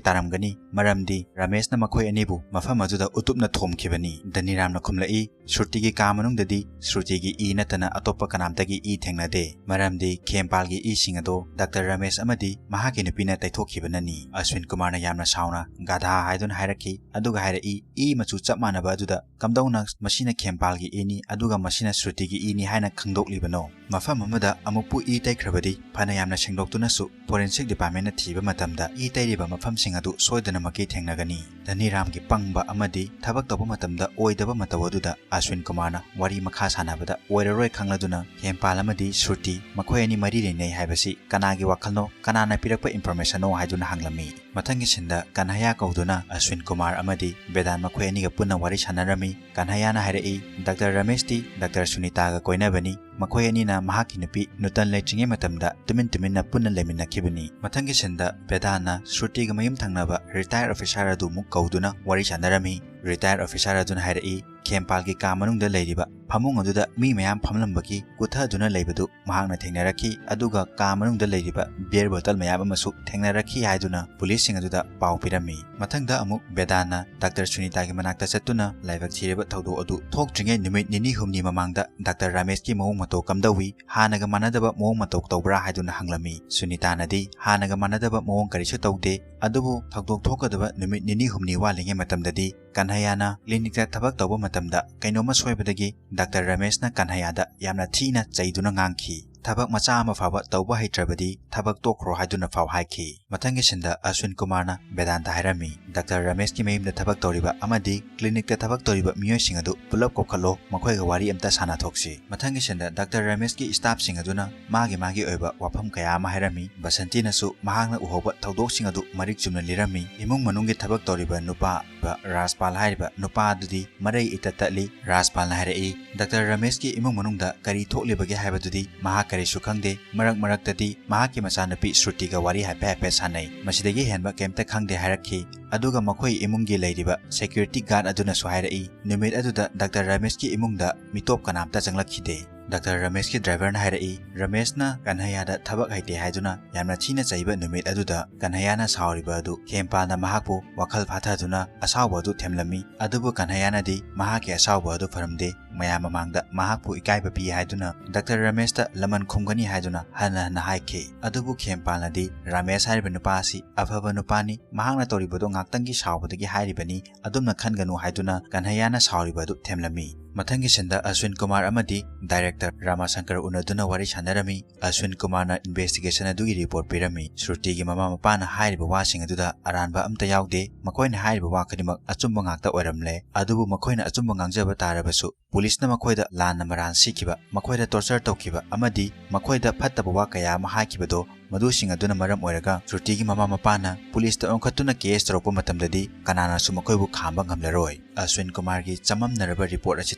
ꯇꯥꯔꯝꯒꯅꯤ, ꯃꯔꯝꯗꯤ ꯔꯃꯦꯁꯅ ꯃꯈꯣꯏ ꯑꯅꯤꯕꯨ ꯃꯐꯝ ꯑꯗꯨꯗ ꯎꯇꯨꯞꯅ ꯊꯣꯝꯈꯤꯕꯅꯤ꯫" ꯙꯅꯤꯔꯥꯝꯅ ꯈꯨꯝꯂꯛꯏ, "ꯁ꯭ꯔꯨꯇꯤꯒꯤ ꯀꯥ ꯃꯅꯨꯡꯗꯗꯤ ꯁ꯭ꯔꯨꯇꯤꯒꯤ ꯏ ꯅꯠꯇꯅ ꯑꯇꯣꯞꯄ ꯀꯅꯥꯝꯇꯒꯤ ꯏ ꯊꯦꯡꯅꯗꯦ, ꯃꯔꯝꯗꯤ ꯈꯦꯝꯄꯥꯜꯒꯤ ꯏꯁꯤꯡ ꯑꯗꯣ ꯗꯥꯛꯇꯔ ꯔꯃꯦꯁ ꯑꯃꯗꯤ ꯃꯍꯥꯛꯀꯤ ꯅꯨꯄꯤꯅ ꯇꯩꯊꯣꯛꯈꯤꯕꯅꯅꯤ꯫" ꯑꯁ꯭ꯋꯤꯟ ꯀꯨꯃꯥꯔꯅ ꯌꯥꯝꯅ ꯁꯥꯎꯅ "ꯒꯥꯙꯥ" ꯍꯥꯏꯗꯨꯅ ꯍꯥꯏꯔꯛꯈꯤ, ꯑꯗꯨꯒ ꯍꯥꯏꯔꯛꯏ, "ꯏ ꯃꯆꯨ ꯆꯞ ꯃꯥꯟꯅꯕ ꯑꯗꯨꯗ ꯀꯝꯗꯧꯅ ꯃꯁꯤꯅ ꯈꯦꯝꯄꯥꯜꯒꯤ ꯏꯅꯤ ꯑꯗꯨꯒ ꯃꯁꯤꯅ ꯁ꯭ꯔꯨꯇꯤꯒꯤ ꯏꯅꯤ ꯍꯥꯏꯅ ꯈꯪꯗꯣꯛꯂꯤꯕꯅꯣ? ꯃꯐꯝ ꯑꯃꯗ ꯑꯃꯨꯛꯄꯨ ꯏ ꯇꯩꯈ꯭ꯔꯕꯗꯤ ꯐꯅ ꯌꯥꯝꯅ ꯁꯦꯡꯗꯣꯛꯇꯨꯅꯁꯨ ꯐꯣꯔꯦꯟꯁꯤꯛ ꯗꯤꯄꯥꯔꯠꯃꯦꯟꯅ ꯊꯤꯕ ꯃꯇꯝꯗ ꯏ ꯇꯩꯔꯤꯕ ꯃꯐꯝꯁꯤꯡ ꯑꯗꯨ ꯁꯣꯏꯗꯅꯃꯛꯀꯤ ꯊꯦꯡꯅꯒꯅꯤ꯫" ꯙꯅꯤꯔꯥꯝꯒꯤ ꯄꯪꯕ ꯑꯃꯗꯤ ꯊꯕꯛ ꯇꯧꯕ ꯃꯇꯝꯗ ꯑꯣꯏꯗꯕ ꯃꯇꯧ ꯑꯗꯨꯗ ꯑꯁ꯭ꯋꯤꯟ ꯀꯨꯃꯥꯔꯅ ꯋꯥꯔꯤ ꯃꯈꯥ ꯁꯥꯟꯅꯕꯗ ꯑꯣꯏꯔꯔꯣꯏ ꯈꯪꯂꯗꯨꯅ ꯈꯦꯝꯄꯥꯜ ꯑꯃꯗꯤ ꯁ꯭ꯔꯨꯇꯤ ꯃꯈꯣꯏ ꯑꯅꯤ ꯃꯔꯤ ꯂꯩꯅꯩ ꯍꯥꯏꯕꯁꯤ ꯀꯅꯥꯒꯤ ꯋꯥꯈꯜꯅꯣ, ꯀꯅꯥꯅ ꯄꯤꯔꯛꯄ ꯏꯟꯐꯣꯔꯃꯦꯁꯟꯅꯣ ꯍꯥꯏꯗꯨꯅ ꯍꯪꯂꯝꯃꯤ꯫ ꯃꯊꯪꯒꯤ ꯁꯤꯟꯗ ꯀꯟꯍꯌꯥ ꯀꯧꯗꯨꯅ ꯑꯁ꯭ꯋꯤꯟ ꯀꯨꯃꯥꯔ ꯑꯃꯗꯤ ꯕꯦꯗꯥꯟ ꯃꯈꯣꯏ ꯑꯅꯤꯒ ꯄꯨꯟꯅ ꯋꯥꯔꯤ ꯁꯥꯟꯅꯔꯝꯃꯤ꯫ ꯀꯟꯍꯌꯥꯅ ꯍꯥꯏꯔꯛꯏ, "ꯗꯥꯛꯇꯔ ꯔꯃꯦꯁꯇꯤ ꯗꯥꯛꯇꯔ ꯁꯨꯅꯤꯇꯥꯒ ꯀꯣꯏꯅꯕꯅꯤ꯫ ꯃꯈꯣꯏ ꯑꯅꯤꯅ ꯃꯍꯥꯛꯀꯤ ꯅꯨꯄꯤ ꯅꯨꯇꯟ ꯂꯩꯇ꯭ꯔꯤꯉꯩ ꯃꯇꯝꯗ ꯇꯨꯃꯤꯟ ꯇꯨꯃꯤꯟꯅ ꯄꯨꯟꯅ ꯂꯩꯃꯤꯟꯅꯈꯤꯕꯅꯤ꯫" ꯃꯊꯪꯒꯤ ꯁꯤꯟꯗ ꯕꯦꯗꯥꯟꯅ ꯁ꯭ꯔꯨꯇꯤꯒ ꯃꯌꯨꯝ ꯊꯪꯅꯕ ꯔꯤꯇꯥꯌꯔ ꯑꯣꯐꯤꯁꯥꯔ ꯑꯗꯨ ꯑꯃꯨꯛ ꯀꯧꯗꯨꯅ ꯋꯥꯔꯤ ꯁꯥꯟꯅꯔꯝꯃꯤ꯫ ꯔꯤꯇꯥꯌꯔ ꯑꯣꯐꯤꯁꯥꯔ ꯑꯗꯨꯅ ꯍꯥꯏꯔꯛꯏ, "ꯈꯦꯝꯄꯥꯜꯒꯤ ꯀꯥ ꯃꯅꯨꯡꯗ ꯂꯩꯔꯤꯕ ꯐꯃꯨꯡ ꯑꯗꯨꯗ ꯃꯤ ꯃꯌꯥꯝ ꯐꯝꯂꯝꯕꯒꯤ ꯀꯨꯊꯗꯨꯅ ꯂꯩꯕꯗꯨ ꯃꯍꯥꯛꯅ ꯊꯦꯡꯅꯔꯛꯈꯤ, ꯑꯗꯨꯒ ꯀꯥ ꯃꯅꯨꯡꯗ ꯂꯩꯔꯤꯕ beer bottle ꯃꯌꯥꯝ ꯑꯃꯁꯨ ꯊꯦꯡꯅꯔꯛꯈꯤ ꯍꯥꯏꯗꯨꯅ police ꯁꯤꯡ ꯑꯗꯨꯗ ꯄꯥꯎ ꯄꯤꯔꯝꯃꯤ꯫ ꯃꯊꯪꯗ ꯑꯃꯨꯛ ꯕꯦꯗꯥꯟꯅ ꯗꯥꯛꯇꯔ ꯁꯨꯅꯤꯇꯥꯒꯤ ꯃꯅꯥꯛꯇ ꯆꯠꯇꯨꯅ ꯂꯥꯏꯕꯛ ꯊꯤꯔꯕ ꯊꯧꯗꯣꯛ ꯑꯗꯨ ꯊꯣꯛꯇ꯭ꯔꯤꯉꯩ ꯅꯨꯃꯤꯠ ꯅꯤꯅꯤ ꯍꯨꯝꯅꯤ ꯃꯃꯥꯡꯗ ꯗꯥꯛꯇꯔ ꯔꯥꯃꯦꯁꯀꯤ ꯃꯑꯣꯡ ꯃꯇꯧ ꯀꯝꯗꯧꯏ, ꯍꯥꯟꯅꯒ ꯃꯥꯟꯅꯗꯕ ꯃꯑꯣꯡ ꯃꯇꯧ ꯇꯧꯕ꯭ꯔꯥ ꯍꯥꯏꯗꯨꯅ ꯍꯪꯂꯝꯃꯤ꯫ ꯁꯨꯅꯤꯇꯥꯅꯗꯤ ꯍꯥꯟꯅꯒ ꯃꯥꯟꯅꯗꯕ ꯃꯑꯣꯡ ꯀꯔꯤꯁꯨ ꯇꯧꯗꯦ, ꯑꯗꯨꯕꯨ ꯊꯧꯗꯣꯛ ꯊꯣꯛꯀꯗꯕ ꯅꯨꯃꯤꯠ ꯅꯤꯅꯤ ꯍꯨꯝꯅꯤ ꯋꯥꯠꯂꯤꯉꯩ ꯃꯇꯝꯗꯗꯤ ꯀꯟꯍꯩꯌꯥꯅ clinic ꯇ ꯊꯕꯛ ꯇꯧꯕ ꯃꯇꯝꯗ ꯀꯩꯅꯣꯝꯃ ꯁꯣꯏꯕꯗꯒꯤ ꯗꯥꯛꯇꯔ ꯔꯥꯃꯦꯁꯅ ꯀꯟꯍꯩꯌꯥꯗ ꯌꯥꯝꯅ ꯊꯤꯅ ꯆꯩꯗꯨꯅ ꯉꯥꯡꯈꯤ꯫ ꯊꯕꯛ ꯃꯆꯥ ꯑꯃ ꯐꯥꯎꯕ ꯇꯧꯕ ꯍꯩꯇ꯭ꯔꯕꯗꯤ ꯊꯕꯛ ꯇꯣꯛꯈ꯭ꯔꯣ ꯍꯥꯏꯗꯨꯅ ꯐꯥꯎ ꯍꯥꯏꯈꯤ꯫ ꯃꯊꯪꯒꯤ scene ꯗ ꯑꯁ꯭ꯋꯤꯟ ꯀꯨꯃꯥꯔꯅ ꯕꯦꯗꯥꯟꯇ ꯍꯥꯏꯔꯝꯃꯤ, "ꯗꯥꯛꯇꯔ ꯔꯥꯃꯦꯁꯀꯤ ꯃꯌꯨꯝꯗ ꯊꯕꯛ ꯇꯧꯔꯤꯕ ꯑꯃꯗꯤ clinic ꯇ ꯊꯕꯛ ꯇꯧꯔꯤꯕ ꯃꯤꯑꯣꯏꯁꯤꯡ ꯑꯗꯨ ꯄꯨꯂꯞ ꯀꯧꯈꯠꯂꯣ, ꯃꯈꯣꯏꯒ ꯋꯥꯔꯤ ꯑꯝꯇ ꯁꯥꯟꯅꯊꯣꯛꯁꯤ"꯫ ꯃꯊꯪꯒꯤ scene ꯗ ꯗꯥꯛꯇꯔ ꯔꯥꯃꯦꯁꯀꯤ staff ꯁꯤꯡ ꯑꯗꯨꯅ ꯃꯥꯒꯤ ꯃꯥꯒꯤ ꯑꯣꯏꯕ ꯋꯥꯐꯝ ꯀꯌꯥ ꯑꯃ ꯍꯥꯏꯔꯝꯃꯤ꯫ ꯕꯁꯟꯇꯤꯅꯁꯨ ꯃꯍꯥꯛꯅ ꯎꯍꯧꯕ ꯊꯧꯗꯣꯛꯁꯤꯡ ꯑꯗꯨ ꯃꯔꯤꯛ ꯆꯨꯝꯅ ꯂꯤꯔꯝꯃꯤ꯫ ꯏꯃꯨꯡ ꯃꯅꯨꯡꯒꯤ ꯊꯕꯛ ꯇꯧꯔꯤꯕ ꯅꯨꯄꯥ ꯔꯥꯖꯄꯥꯜ ꯍꯥꯏꯔꯤꯕ ꯅꯨꯄꯥ ꯑꯗꯨꯗꯤ ꯃꯔꯩ ꯏꯇꯠ ꯇꯠꯂꯤ꯫ ꯔꯥꯖꯄꯥꯜꯅ ꯍꯥꯏꯔꯛꯏ, "ꯗꯥꯛꯇꯔ ꯔꯥꯃꯦꯁꯀꯤ ꯏꯃꯨꯡ ꯃꯅꯨꯡꯗ ꯀꯔꯤ ꯊꯣꯛꯂꯤꯕꯒꯦ ꯍꯥꯏꯕꯗꯨꯗꯤ ꯃꯍꯥꯛ ꯀꯔꯤꯁꯨ ꯈꯪꯗꯦ꯫ ꯃꯔꯛ ꯃꯔꯛꯇꯗꯤ ꯃꯍꯥꯛꯀꯤ ꯃꯆꯥꯅꯨꯄꯤ ꯁ꯭ꯔꯨꯇꯤꯒ ꯋꯥꯔꯤ ꯍꯥꯏꯐꯦꯠ ꯍꯥꯏꯐꯦꯠ ꯁꯥꯟꯅꯩ꯫ ꯃꯁꯤꯗꯒꯤ ꯍꯦꯟꯕ ꯀꯩꯝꯇ ꯈꯪꯗꯦ" ꯍꯥꯏꯔꯛꯈꯤ꯫ ꯑꯗꯨꯒ ꯃꯈꯣꯏ ꯏꯃꯨꯡꯒꯤ ꯂꯩꯔꯤꯕ security guard ꯑꯗꯨꯅꯁꯨ ꯍꯥꯏꯔꯛꯏ, ꯅꯨꯃꯤꯠ ꯑꯗꯨꯗ ꯗꯥꯛꯇꯔ ꯔꯥꯃꯦꯁꯀꯤ ꯏꯃꯨꯡꯗ ꯃꯤꯇꯣꯞ ꯀꯅꯥꯝꯇ ꯆꯪꯂꯛꯈꯤꯗꯦ꯫ ꯗꯥꯛꯇꯔ ꯔꯥꯃꯦꯁꯀꯤ driver ꯅ ꯍꯥꯏꯔꯛꯏ, ꯔꯥꯃꯦꯁꯅ ꯀꯟꯍꯩꯌꯥꯗ ꯊꯕꯛ ꯍꯩꯇꯦ ꯍꯥꯏꯗꯨꯅ ꯌꯥꯝꯅ ꯊꯤꯅ ꯆꯩꯕ ꯅꯨꯃꯤꯠ ꯑꯗꯨꯗ ꯀꯟꯍꯩꯌꯥꯅ ꯁꯥꯎꯔꯤꯕ ꯑꯗꯨ ꯈꯦꯝꯄꯥꯜꯅ ꯃꯍꯥꯛꯄꯨ ꯋꯥꯈꯜ ꯐꯥꯊꯗꯨꯅ ꯑꯁꯥꯎꯕ ꯑꯗꯨ ꯊꯦꯝꯂꯝꯃꯤ꯫ ꯑꯗꯨꯕꯨ ꯀꯟꯍꯩꯌꯥꯅꯗꯤ ꯃꯍꯥꯛꯀꯤ ꯑꯁꯥꯎꯕ ꯑꯗꯨ ꯐꯔꯝꯗꯦ꯫ ꯃꯌꯥꯝ ꯃꯃꯥꯡꯗ ꯃꯍꯥꯛꯄꯨ ꯏꯀꯥꯏꯕ ꯄꯤ ꯍꯥꯏꯗꯨꯅ ꯗꯥꯛꯇꯔ ꯔꯥꯃꯦꯁꯇ ꯂꯃꯟ ꯈꯨꯝꯒꯅꯤ ꯍꯥꯏꯗꯨꯅ ꯍꯟꯅ ꯍꯟꯅ ꯍꯥꯏꯈꯤ꯫ ꯑꯗꯨꯕꯨ ꯈꯦꯝꯄꯥꯜꯅꯗꯤ ꯔꯥꯃꯦꯁ ꯍꯥꯏꯔꯤꯕ ꯅꯨꯄꯥ ꯑꯁꯤ ꯑꯐꯕ ꯅꯨꯄꯥꯅꯤ, ꯃꯍꯥꯛꯅ ꯇꯧꯔꯤꯕꯗꯣ ꯉꯥꯛꯇꯪꯒꯤ ꯁꯥꯎꯕꯗꯒꯤ ꯍꯥꯏꯔꯤꯕꯅꯤ, ꯑꯗꯨꯝꯅ ꯈꯟꯒꯅꯨ ꯍꯥꯏꯗꯨꯅ ꯀꯟꯍꯩꯌꯥꯅ ꯁꯥꯎꯔꯤꯕ ꯑꯗꯨ ꯊꯦꯝꯂꯝꯃꯤ꯫ ꯃꯊꯪꯒꯤ scene ꯗ ꯑꯁ꯭ꯋꯤꯟ ꯀꯨꯃꯥꯔ ꯑꯃꯗꯤ director ꯔꯥꯃꯥꯁꯪꯀꯔ ꯎꯅꯗꯨꯅ ꯋꯥꯔꯤ ꯁꯥꯟꯅꯔꯝꯃꯤ꯫ ꯑꯁ꯭ꯋꯤꯟ ꯀꯨꯃꯥꯔꯅ investigation ꯑꯗꯨꯒꯤ report ꯄꯤꯔꯝꯃꯤ꯫ ꯁ꯭ꯔꯨꯇꯤꯒꯤ ꯃꯃꯥ ꯃꯄꯥꯅ ꯍꯥꯏꯔꯤꯕ ꯋꯥꯁꯤꯡ ꯑꯗꯨꯗ ꯑꯔꯥꯟꯕ ꯑꯝꯇ ꯌꯥꯎꯗꯦ꯫ ꯃꯈꯣꯏꯅ ꯍꯥꯏꯔꯤꯕ ꯋꯥ ꯈꯨꯗꯤꯡꯃꯛ ꯑꯆꯨꯝꯕ ꯉꯥꯛꯇ ꯑꯣꯏꯔꯝꯂꯦ꯫ ꯑꯗꯨꯕꯨ ꯃꯈꯣꯏꯅ ꯑꯆꯨꯝꯕ ꯉꯥꯡꯖꯕ ꯇꯥꯔꯕꯁꯨ police ꯅ ꯃꯈꯣꯏꯗ ꯂꯥꯟꯅ ꯃꯔꯥꯜ ꯁꯤꯈꯤꯕ, ꯃꯈꯣꯏꯗ torture ꯇꯧꯈꯤꯕ ꯑꯃꯗꯤ ꯃꯈꯣꯏꯗ ꯐꯠꯇꯕ ꯋꯥ ꯀꯌꯥ ꯑꯃ ꯍꯥꯏꯈꯤꯕꯗꯣ ꯃꯗꯨꯁꯤꯡ ꯑꯗꯨꯅ ꯃꯔꯝ ꯑꯣꯏꯔꯒ ꯁ꯭ꯔꯨꯇꯤꯒꯤ ꯃꯃꯥ ꯃꯄꯥꯅ ꯄꯨꯂꯤꯁꯇ ꯑꯣꯟꯈꯠꯇꯨꯅ ꯀꯦꯁ ꯇꯧꯔꯛꯄ ꯃꯇꯝꯗꯗꯤ ꯀꯅꯥꯅꯁꯨ ꯃꯈꯣꯏꯕꯨ ꯈꯥꯝꯕ ꯉꯝꯂꯔꯣꯏ꯫ ꯑꯁ꯭ꯋꯤꯟ ꯀꯨꯃꯥꯔꯒꯤ ꯆꯃꯝꯅꯔꯕ ꯔꯤꯄꯣꯔꯠ ꯑꯁꯤ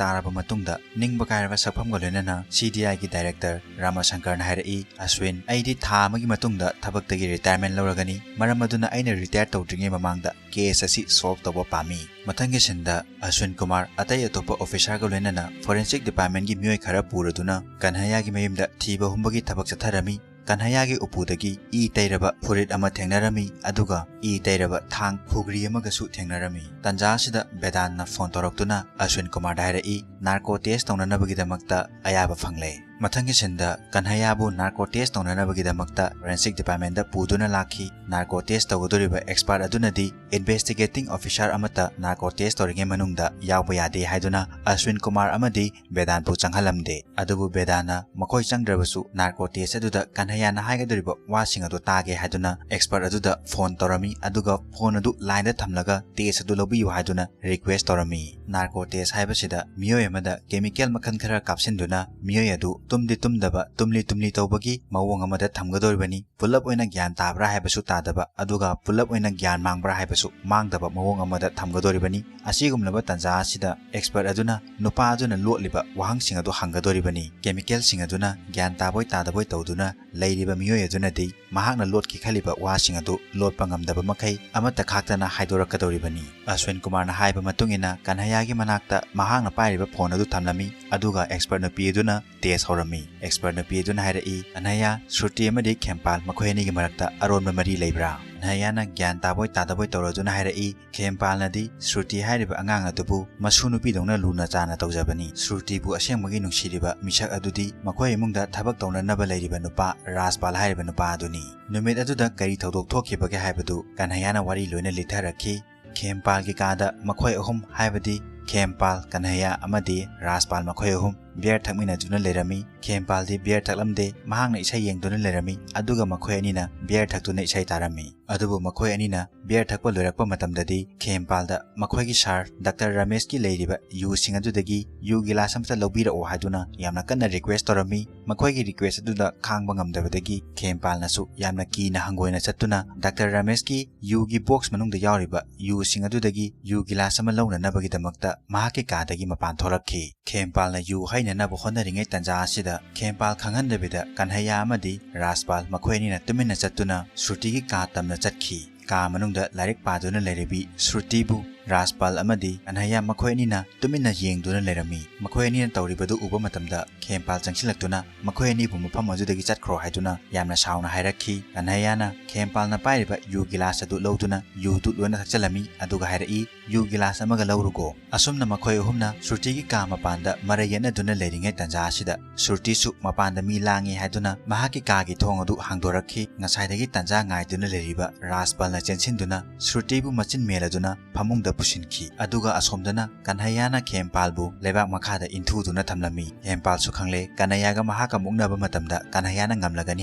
ꯇꯥꯔꯕ ꯃꯇꯨꯡꯗ ꯅꯤꯡꯕ ꯀꯥꯏꯔꯕ ꯁꯛꯐꯝꯒ ꯂꯣꯏꯅꯅ ꯁꯤ ꯗꯤ ꯑꯥꯏꯒꯤ ꯗꯥꯏꯔꯦꯛꯇꯔ ꯔꯥꯃꯥꯁꯪꯀꯔꯅ ꯍꯥꯏꯔꯛꯏ, "ꯑꯁ꯭ꯋꯤꯟ, ꯑꯩꯗꯤ ꯊꯥ ꯑꯃꯒꯤ ꯃꯇꯨꯡꯗ ꯊꯕꯛꯇꯒꯤ ꯔꯤꯇꯥꯌꯔꯃꯦꯟ ꯂꯧꯔꯒꯅꯤ꯫ ꯃꯔꯝ ꯑꯗꯨꯅ ꯑꯩꯅ ꯔꯤꯇꯥꯌꯔ ꯇꯧꯗ꯭ꯔꯤꯉꯩ ꯃꯃꯥꯡꯗ ꯀꯦꯁ ꯑꯁꯤ ꯁꯣꯜꯚ ꯇꯧꯕ ꯄꯥꯝꯃꯤ꯫" ꯃꯊꯪꯒꯤ ꯁꯤꯟꯗ ꯑꯁ꯭ꯋꯤꯟ ꯀꯨꯃꯥꯔ ꯑꯇꯩ ꯑꯇꯣꯞꯄ ꯑꯣꯐꯤꯁꯥꯔꯒ ꯂꯣꯏꯅꯅ ꯐꯣꯔꯦꯟꯁꯤꯛ ꯗꯤꯄꯥꯔꯠꯃꯦꯟꯒꯤ ꯃꯤꯑꯣꯏ ꯈꯔ ꯄꯨꯔꯗꯨꯅ ꯀꯟꯍꯩꯌꯥꯒꯤ ꯃꯌꯨꯝꯗ ꯊꯤꯕ ꯍꯨꯝꯕꯒꯤ ꯊꯕꯛ ꯆꯠꯊꯔꯝꯃꯤ꯫ ꯀꯟꯍꯩꯌꯥꯒꯤ ꯎꯄꯨꯗꯒꯤ ꯏ ꯇꯩꯔꯕ ꯐꯨꯔꯤꯠ ꯑꯃ ꯊꯦꯡꯅꯔꯝꯃꯤ, ꯑꯗꯨꯒ ꯏ ꯇꯩꯔꯕ ꯊꯥꯡ ꯈꯨꯒ꯭ꯔꯤ ꯑꯃꯒꯁꯨ ꯊꯦꯡꯅꯔꯝꯃꯤ꯫ ꯇꯟꯖꯥ ꯑꯁꯤꯗ ꯕꯦꯗꯥꯟꯅ ꯐꯣꯟ ꯇꯧꯔꯛꯇꯨꯅ ꯑꯁ꯭ꯋꯤꯟ ꯀꯨꯃꯥꯔꯗ ꯍꯥꯏꯔꯛꯏ, "ꯅꯥꯔꯀꯣ ꯇꯦꯁ ꯇꯧꯅꯅꯕꯒꯤꯗꯃꯛꯇ ꯑꯌꯥꯕ ꯐꯪꯂꯦ꯫" ꯃꯊꯪꯒꯤ ꯁꯤꯟꯗ ꯀꯟꯍꯩꯌꯥꯕꯨ ꯅꯥꯔꯀꯣ ꯇꯦꯁ ꯇꯧꯅꯅꯕꯒꯤꯗꯃꯛꯇ ꯐꯣꯔꯦꯟꯁꯤꯛ ꯗꯤꯄꯥꯔꯠꯃꯦꯟꯗ ꯄꯨꯗꯨꯅ ꯂꯥꯛꯈꯤ꯫ ꯅꯥꯔꯀꯣ ꯇꯦꯁ ꯇꯧꯒꯗꯧꯔꯤꯕ ꯑꯦꯛꯁꯄꯥꯔꯠ ꯑꯗꯨꯅꯗꯤ ꯏꯟꯚꯦꯁꯇꯤꯒꯦꯇꯤꯡ ꯑꯣꯐꯤꯁꯥꯔ ꯑꯃꯠꯇ ꯅꯥꯔꯀꯣ ꯇꯦꯁ ꯇꯧꯔꯤꯉꯩ ꯃꯅꯨꯡꯗ ꯌꯥꯎꯕ ꯌꯥꯗꯦ ꯍꯥꯏꯗꯨꯅ ꯑꯁ꯭ꯋꯤꯟ ꯀꯨꯃꯥꯔ ꯑꯃꯗꯤ ꯕꯦꯗꯥꯟꯕꯨ ꯆꯪꯍꯜꯂꯝꯗꯦ꯫ ꯑꯗꯨꯕꯨ ꯕꯦꯗꯥꯟꯅ ꯃꯈꯣꯏ ꯆꯪꯗ꯭ꯔꯕꯁꯨ ꯅꯥꯔꯀꯣ ꯇꯦꯁ ꯑꯗꯨꯗ ꯀꯟꯍꯩꯌꯥꯅ ꯍꯥꯏꯒꯗꯧꯔꯤꯕ ꯋꯥꯁꯤꯡ ꯑꯗꯨ ꯇꯥꯒꯦ ꯍꯥꯏꯗꯨꯅ ꯑꯦꯛꯁꯄꯥꯔꯠ ꯑꯗꯨꯗ ꯐꯣꯟ ꯇꯧꯔꯝꯃꯤ, ꯑꯗꯨꯒ ꯐꯣꯟ ꯑꯗꯨ ꯂꯥꯏꯟꯗ ꯊꯝꯂꯒ ꯇꯦꯁ ꯑꯗꯨ ꯂꯧꯕꯤꯌꯨ ꯍꯥꯏꯗꯨꯅ ꯔꯤꯀ꯭ꯋꯦꯁ ꯇꯧꯔꯝꯃꯤ꯫ ꯅꯥꯔꯀꯣ ꯇꯦꯁ ꯍꯥꯏꯕꯁꯤꯗ ꯃꯤꯑꯣꯏ ꯑꯃꯗ ꯀꯦꯃꯤꯀꯦꯜ ꯃꯈꯜ ꯈꯔ ꯀꯥꯞꯁꯤꯟꯗꯨꯅ ꯃꯤꯑꯣꯏ ꯑꯗꯨ ꯇꯨꯝꯗꯤ ꯇꯨꯝꯗꯕ, ꯇꯨꯝꯂꯤ ꯇꯨꯝꯂꯤ ꯇꯧꯕꯒꯤ ꯃꯑꯣꯡ ꯑꯃꯗ ꯊꯝꯒꯗꯧꯔꯤꯕꯅꯤ꯫ ꯄꯨꯜꯂꯞ ꯑꯣꯏꯅ ꯒ꯭ꯌꯥꯟ ꯇꯥꯕ꯭ꯔꯥ ꯍꯥꯏꯕꯁꯨ ꯇꯥꯗꯕ, ꯑꯗꯨꯒ ꯄꯨꯜꯂꯞ ꯑꯣꯏꯅ ꯒ꯭ꯌꯥꯟ ꯃꯥꯡꯕ꯭ꯔꯥ ꯍꯥꯏꯕꯁꯨ ꯃꯥꯡꯗꯕ ꯃꯑꯣꯡ ꯑꯃꯗ ꯊꯝꯒꯗꯧꯔꯤꯕꯅꯤ꯫ ꯑꯁꯤꯒꯨꯝꯂꯕ ꯇꯥꯟꯖꯥ ꯑꯁꯤꯗ ꯑꯦꯛꯁꯄꯔꯠ ꯑꯗꯨꯅ ꯅꯨꯄꯥ ꯑꯗꯨꯅ ꯂꯣꯠꯂꯤꯕ ꯋꯥꯍꯪꯁꯤꯡ ꯑꯗꯨ ꯍꯪꯒꯗꯧꯔꯤꯕꯅꯤ꯫ ꯀꯦꯃꯤꯀꯦꯜꯁꯤꯡ ꯑꯗꯨꯅ ꯒ꯭ꯌꯥꯟ ꯇꯥꯕꯣꯏ ꯇꯥꯗꯕꯣꯏ ꯇꯧꯗꯨꯅ ꯂꯩꯔꯤꯕ ꯃꯤꯑꯣꯏ ꯑꯗꯨꯅꯗꯤ ꯃꯍꯥꯛꯅ ꯂꯣꯠꯀꯦ ꯈꯜꯂꯤꯕ ꯋꯥꯁꯤꯡ ꯑꯗꯨ ꯂꯣꯠꯄ ꯉꯝꯗꯕ ꯃꯈꯩ ꯑꯃꯠꯇ ꯈꯥꯛꯇꯅ ꯍꯥꯏꯗꯣꯔꯛꯀꯗꯧꯔꯤꯕꯅꯤ꯫ ꯑꯁ꯭ꯋꯤꯟ ꯀꯨꯃꯥꯔꯅ ꯍꯥꯏꯕ ꯃꯇꯨꯡ ꯏꯟꯅ ꯀꯟꯍꯩꯌꯥꯒꯤ ꯃꯅꯥꯛꯇ ꯃꯍꯥꯛꯅ ꯄꯥꯏꯔꯤꯕ ꯐꯣꯟ ꯑꯗꯨ ꯊꯝꯂꯝꯃꯤ, ꯑꯗꯨꯒ ꯑꯦꯛꯁꯄꯔꯠ ꯅꯨꯄꯤ ꯑꯗꯨꯅ ꯇꯦꯁ ꯍꯧꯔꯝꯃꯤ꯫ ꯑꯦꯛꯁꯄꯔꯠ ꯅꯨꯄꯤ ꯑꯗꯨꯅ ꯍꯥꯏꯔꯛꯏ, "ꯀꯟꯍꯩꯌꯥ, ꯁ꯭ꯔꯨꯇꯤ ꯑꯃꯗꯤ ꯈꯦꯝꯄꯥꯜ ꯃꯈꯣꯏ ꯑꯅꯤꯒꯤ ꯃꯔꯛꯇ ꯑꯔꯣꯟꯕ ꯃꯔꯤ ꯂꯩꯕ꯭ꯔꯥ?" ꯀꯟꯍꯩꯌꯥꯅ ꯒ꯭ꯌꯥꯟ ꯇꯥꯕꯣꯏ ꯇꯥꯗꯕꯣꯏ ꯇꯧꯔꯗꯨꯅ ꯍꯥꯏꯔꯛꯏ, "ꯈꯦꯝꯄꯥꯜꯅꯗꯤ ꯁ꯭ꯔꯨꯇꯤ ꯍꯥꯏꯔꯤꯕ ꯑꯉꯥꯡ ꯑꯗꯨꯕꯨ ꯃꯁꯨ ꯅꯨꯄꯤꯗꯧꯅ ꯂꯨꯅ ꯆꯥꯟꯅ ꯇꯧꯖꯕꯅꯤ꯫ ꯁ꯭ꯔꯨꯇꯤꯕꯨ ꯑꯁꯦꯡꯕꯒꯤ ꯅꯨꯡꯁꯤꯔꯤꯕ ꯃꯤꯁꯛ ꯑꯗꯨꯗꯤ ꯃꯈꯣꯏ ꯏꯃꯨꯡꯗ ꯊꯕꯛ ꯇꯧꯅꯅꯕ ꯂꯩꯔꯤꯕ ꯅꯨꯄꯥ ꯔꯥꯖꯄꯥꯜ ꯍꯥꯏꯔꯤꯕ ꯅꯨꯄꯥ ꯑꯗꯨꯅꯤ꯫" ꯅꯨꯃꯤꯠ ꯑꯗꯨꯗ ꯀꯔꯤ ꯊꯧꯗꯣꯛ ꯊꯣꯛꯈꯤꯕꯒꯦ ꯍꯥꯏꯕꯗꯨ ꯀꯟꯍꯩꯌꯥꯅ ꯋꯥꯔꯤ ꯂꯣꯏꯅ ꯂꯤꯊꯔꯛꯈꯤ꯫ ꯈꯦꯝꯄꯥꯜꯒꯤ ꯀꯥꯗ ꯃꯈꯣꯏ ꯑꯍꯨꯝ, ꯍꯥꯏꯕꯗꯤ ꯈꯦꯝꯄꯥꯜ, ꯀꯟꯍꯩꯌꯥ ꯑꯃꯗꯤ ꯔꯥꯖꯄꯥꯜ, ꯃꯈꯣꯏ ꯑꯍꯨꯝ beer ꯊꯛꯃꯤꯟꯅꯗꯨꯅ ꯂꯩꯔꯝꯃꯤ꯫ ꯈꯦꯝꯄꯥꯜꯗꯤ beer ꯊꯛꯂꯝꯗꯦ, ꯃꯍꯥꯛꯅ ꯏꯁꯩ ꯌꯦꯡꯗꯨꯅ ꯂꯩꯔꯝꯃꯤ꯫ ꯑꯗꯨꯒ ꯃꯈꯣꯏ ꯑꯅꯤꯅ beer ꯊꯛꯇꯨꯅ ꯏꯁꯩ ꯇꯥꯔꯝꯃꯤ꯫ ꯑꯗꯨꯕꯨ ꯃꯈꯣꯏ ꯑꯅꯤꯅ beer ꯊꯛꯄ ꯂꯣꯏꯔꯛꯄ ꯃꯇꯝꯗꯗꯤ ꯈꯦꯝꯄꯥꯜꯗ ꯃꯈꯣꯏꯒꯤ sir ꯗꯥꯛꯇꯔ ꯔꯃꯦꯁꯀꯤ ꯂꯩꯔꯤꯕ ꯌꯨꯁꯤꯡ ꯑꯗꯨꯗꯒꯤ ꯌꯨ ꯒꯤꯂꯥꯁ ꯑꯃꯇ ꯂꯧꯕꯤꯔꯛꯑꯣ ꯍꯥꯏꯗꯨꯅ ꯌꯥꯝꯅ ꯀꯟꯅ request ꯇꯧꯔꯝꯃꯤ꯫ ꯃꯈꯣꯏꯒꯤ request ꯑꯗꯨꯗ ꯈꯥꯡꯕ ꯉꯝꯗꯕꯗꯒꯤ ꯈꯦꯝꯄꯥꯜꯅꯁꯨ ꯌꯥꯝꯅ ꯀꯤꯅ ꯍꯪꯒꯣꯏꯅ ꯆꯠꯇꯨꯅ ꯗꯥꯛꯇꯔ ꯔꯃꯦꯁꯀꯤ ꯌꯨꯒꯤ box ꯃꯅꯨꯡꯗ ꯌꯥꯎꯔꯤꯕ ꯌꯨꯁꯤꯡ ꯑꯗꯨꯗꯒꯤ ꯌꯨ ꯒꯤꯂꯥꯁ ꯑꯃ ꯂꯧꯅꯅꯕꯒꯤꯗꯃꯛꯇ ꯃꯍꯥꯛꯀꯤ ꯀꯥꯗꯒꯤ ꯃꯄꯥꯟ ꯊꯣꯛꯂꯛꯈꯤ꯫ ꯈꯦꯝꯄꯥꯜꯅ ꯌꯨ ꯍꯩꯅꯅꯕ ꯍꯣꯠꯅꯔꯤꯉꯩ ꯇꯥꯟꯖꯥ ꯑꯁꯤꯗ ꯈꯦꯝꯄꯥꯜ ꯈꯪꯍꯟꯗꯕꯤꯗ ꯀꯟꯍꯩꯌꯥ ꯑꯃꯗꯤ ꯔꯥꯖꯄꯥꯜ ꯃꯈꯣꯏ ꯑꯅꯤꯅ ꯇꯨꯃꯤꯟꯅ ꯆꯠꯇꯨꯅ ꯁ꯭ꯔꯨꯇꯤꯒꯤ ꯀꯥ ꯇꯝꯅ ꯆꯠꯈꯤ꯫ ꯀꯥ ꯃꯅꯨꯡꯗ ꯂꯥꯏꯔꯤꯛ ꯄꯥꯗꯨꯅ ꯂꯩꯔꯤꯕꯤ ꯁ꯭ꯔꯨꯇꯤꯕꯨ ꯔꯥꯖꯄꯥꯜ ꯑꯃꯗꯤ ꯀꯟꯍꯩꯌꯥ ꯃꯈꯣꯏ ꯑꯅꯤꯅ ꯇꯨꯃꯤꯟꯅ ꯌꯦꯡꯗꯨꯅ ꯂꯩꯔꯝꯃꯤ꯫ ꯃꯈꯣꯏ ꯑꯅꯤꯅ ꯇꯧꯔꯤꯕꯗꯨ ꯎꯕ ꯃꯇꯝꯗ ꯈꯦꯝꯄꯥꯜ ꯆꯪꯁꯤꯜꯂꯛꯇꯨꯅ ꯃꯈꯣꯏ ꯑꯅꯤꯕꯨ ꯃꯐꯝ ꯑꯗꯨꯗꯒꯤ ꯆꯠꯈ꯭ꯔꯣ ꯍꯥꯏꯗꯨꯅ ꯌꯥꯝꯅ ꯁꯥꯎꯅ ꯍꯥꯏꯔꯛꯈꯤ꯫ ꯀꯟꯍꯩꯌꯥꯅ ꯈꯦꯝꯄꯥꯜꯅ ꯄꯥꯏꯔꯤꯕ ꯌꯨ ꯒꯤꯂꯥꯁ ꯑꯗꯨ ꯂꯧꯗꯨꯅ ꯌꯨꯗꯨ ꯂꯣꯏꯅ ꯊꯛꯆꯜꯂꯝꯃꯤ, ꯑꯗꯨꯒ ꯍꯥꯏꯔꯛꯏ, "ꯌꯨ ꯒꯤꯂꯥꯁ ꯑꯃꯒ ꯂꯧꯔꯨꯒꯣ꯫" ꯑꯁꯨꯝꯅ ꯃꯈꯣꯏ ꯑꯍꯨꯝꯅ ꯁ꯭ꯔꯨꯇꯤꯒꯤ ꯀꯥ ꯃꯄꯥꯟꯗ ꯃꯔꯩ ꯌꯦꯠꯅꯗꯨꯅ ꯂꯩꯔꯤꯉꯩ ꯇꯥꯟꯖꯥ ꯑꯁꯤꯗ ꯁ꯭ꯔꯨꯇꯤꯁꯨ ꯃꯄꯥꯟꯗ ꯃꯤ ꯂꯥꯡꯉꯤ ꯍꯥꯏꯗꯨꯅ ꯃꯍꯥꯛꯀꯤ ꯀꯥꯒꯤ ꯊꯣꯡ ꯑꯗꯨ ꯍꯥꯡꯗꯣꯔꯛꯈꯤ꯫ ꯉꯁꯥꯏꯗꯒꯤ ꯇꯥꯟꯖꯥ ꯉꯥꯏꯗꯨꯅ ꯂꯩꯔꯤꯕ ꯔꯥꯖꯄꯥꯜꯅ ꯆꯦꯟꯁꯤꯟꯗꯨꯅ ꯁ꯭ꯔꯨꯇꯤꯕꯨ ꯃꯆꯤꯟ ꯃꯦꯜꯂꯗꯨꯅ ꯐꯃꯨꯡꯗ ꯄꯨꯁꯤꯟꯈꯤ꯫ ꯑꯗꯨꯒ ꯑꯁꯣꯝꯗꯅ ꯀꯟꯍꯩꯌꯥꯅ ꯈꯦꯝꯄꯥꯜꯕꯨ ꯂꯩꯕꯥꯛ ꯃꯈꯥꯗ ꯏꯟꯊꯨꯗꯨꯅ ꯊꯝꯂꯝꯃꯤ꯫ ꯈꯦꯝꯄꯥꯜꯁꯨ ꯈꯪꯂꯦ, ꯀꯟꯍꯩꯌꯥꯒ ꯃꯍꯥꯛꯀ ꯃꯨꯛꯅꯕ ꯃꯇꯝꯗ ꯀꯟꯍꯩꯌꯥꯅ ꯉꯝꯂꯒꯅꯤ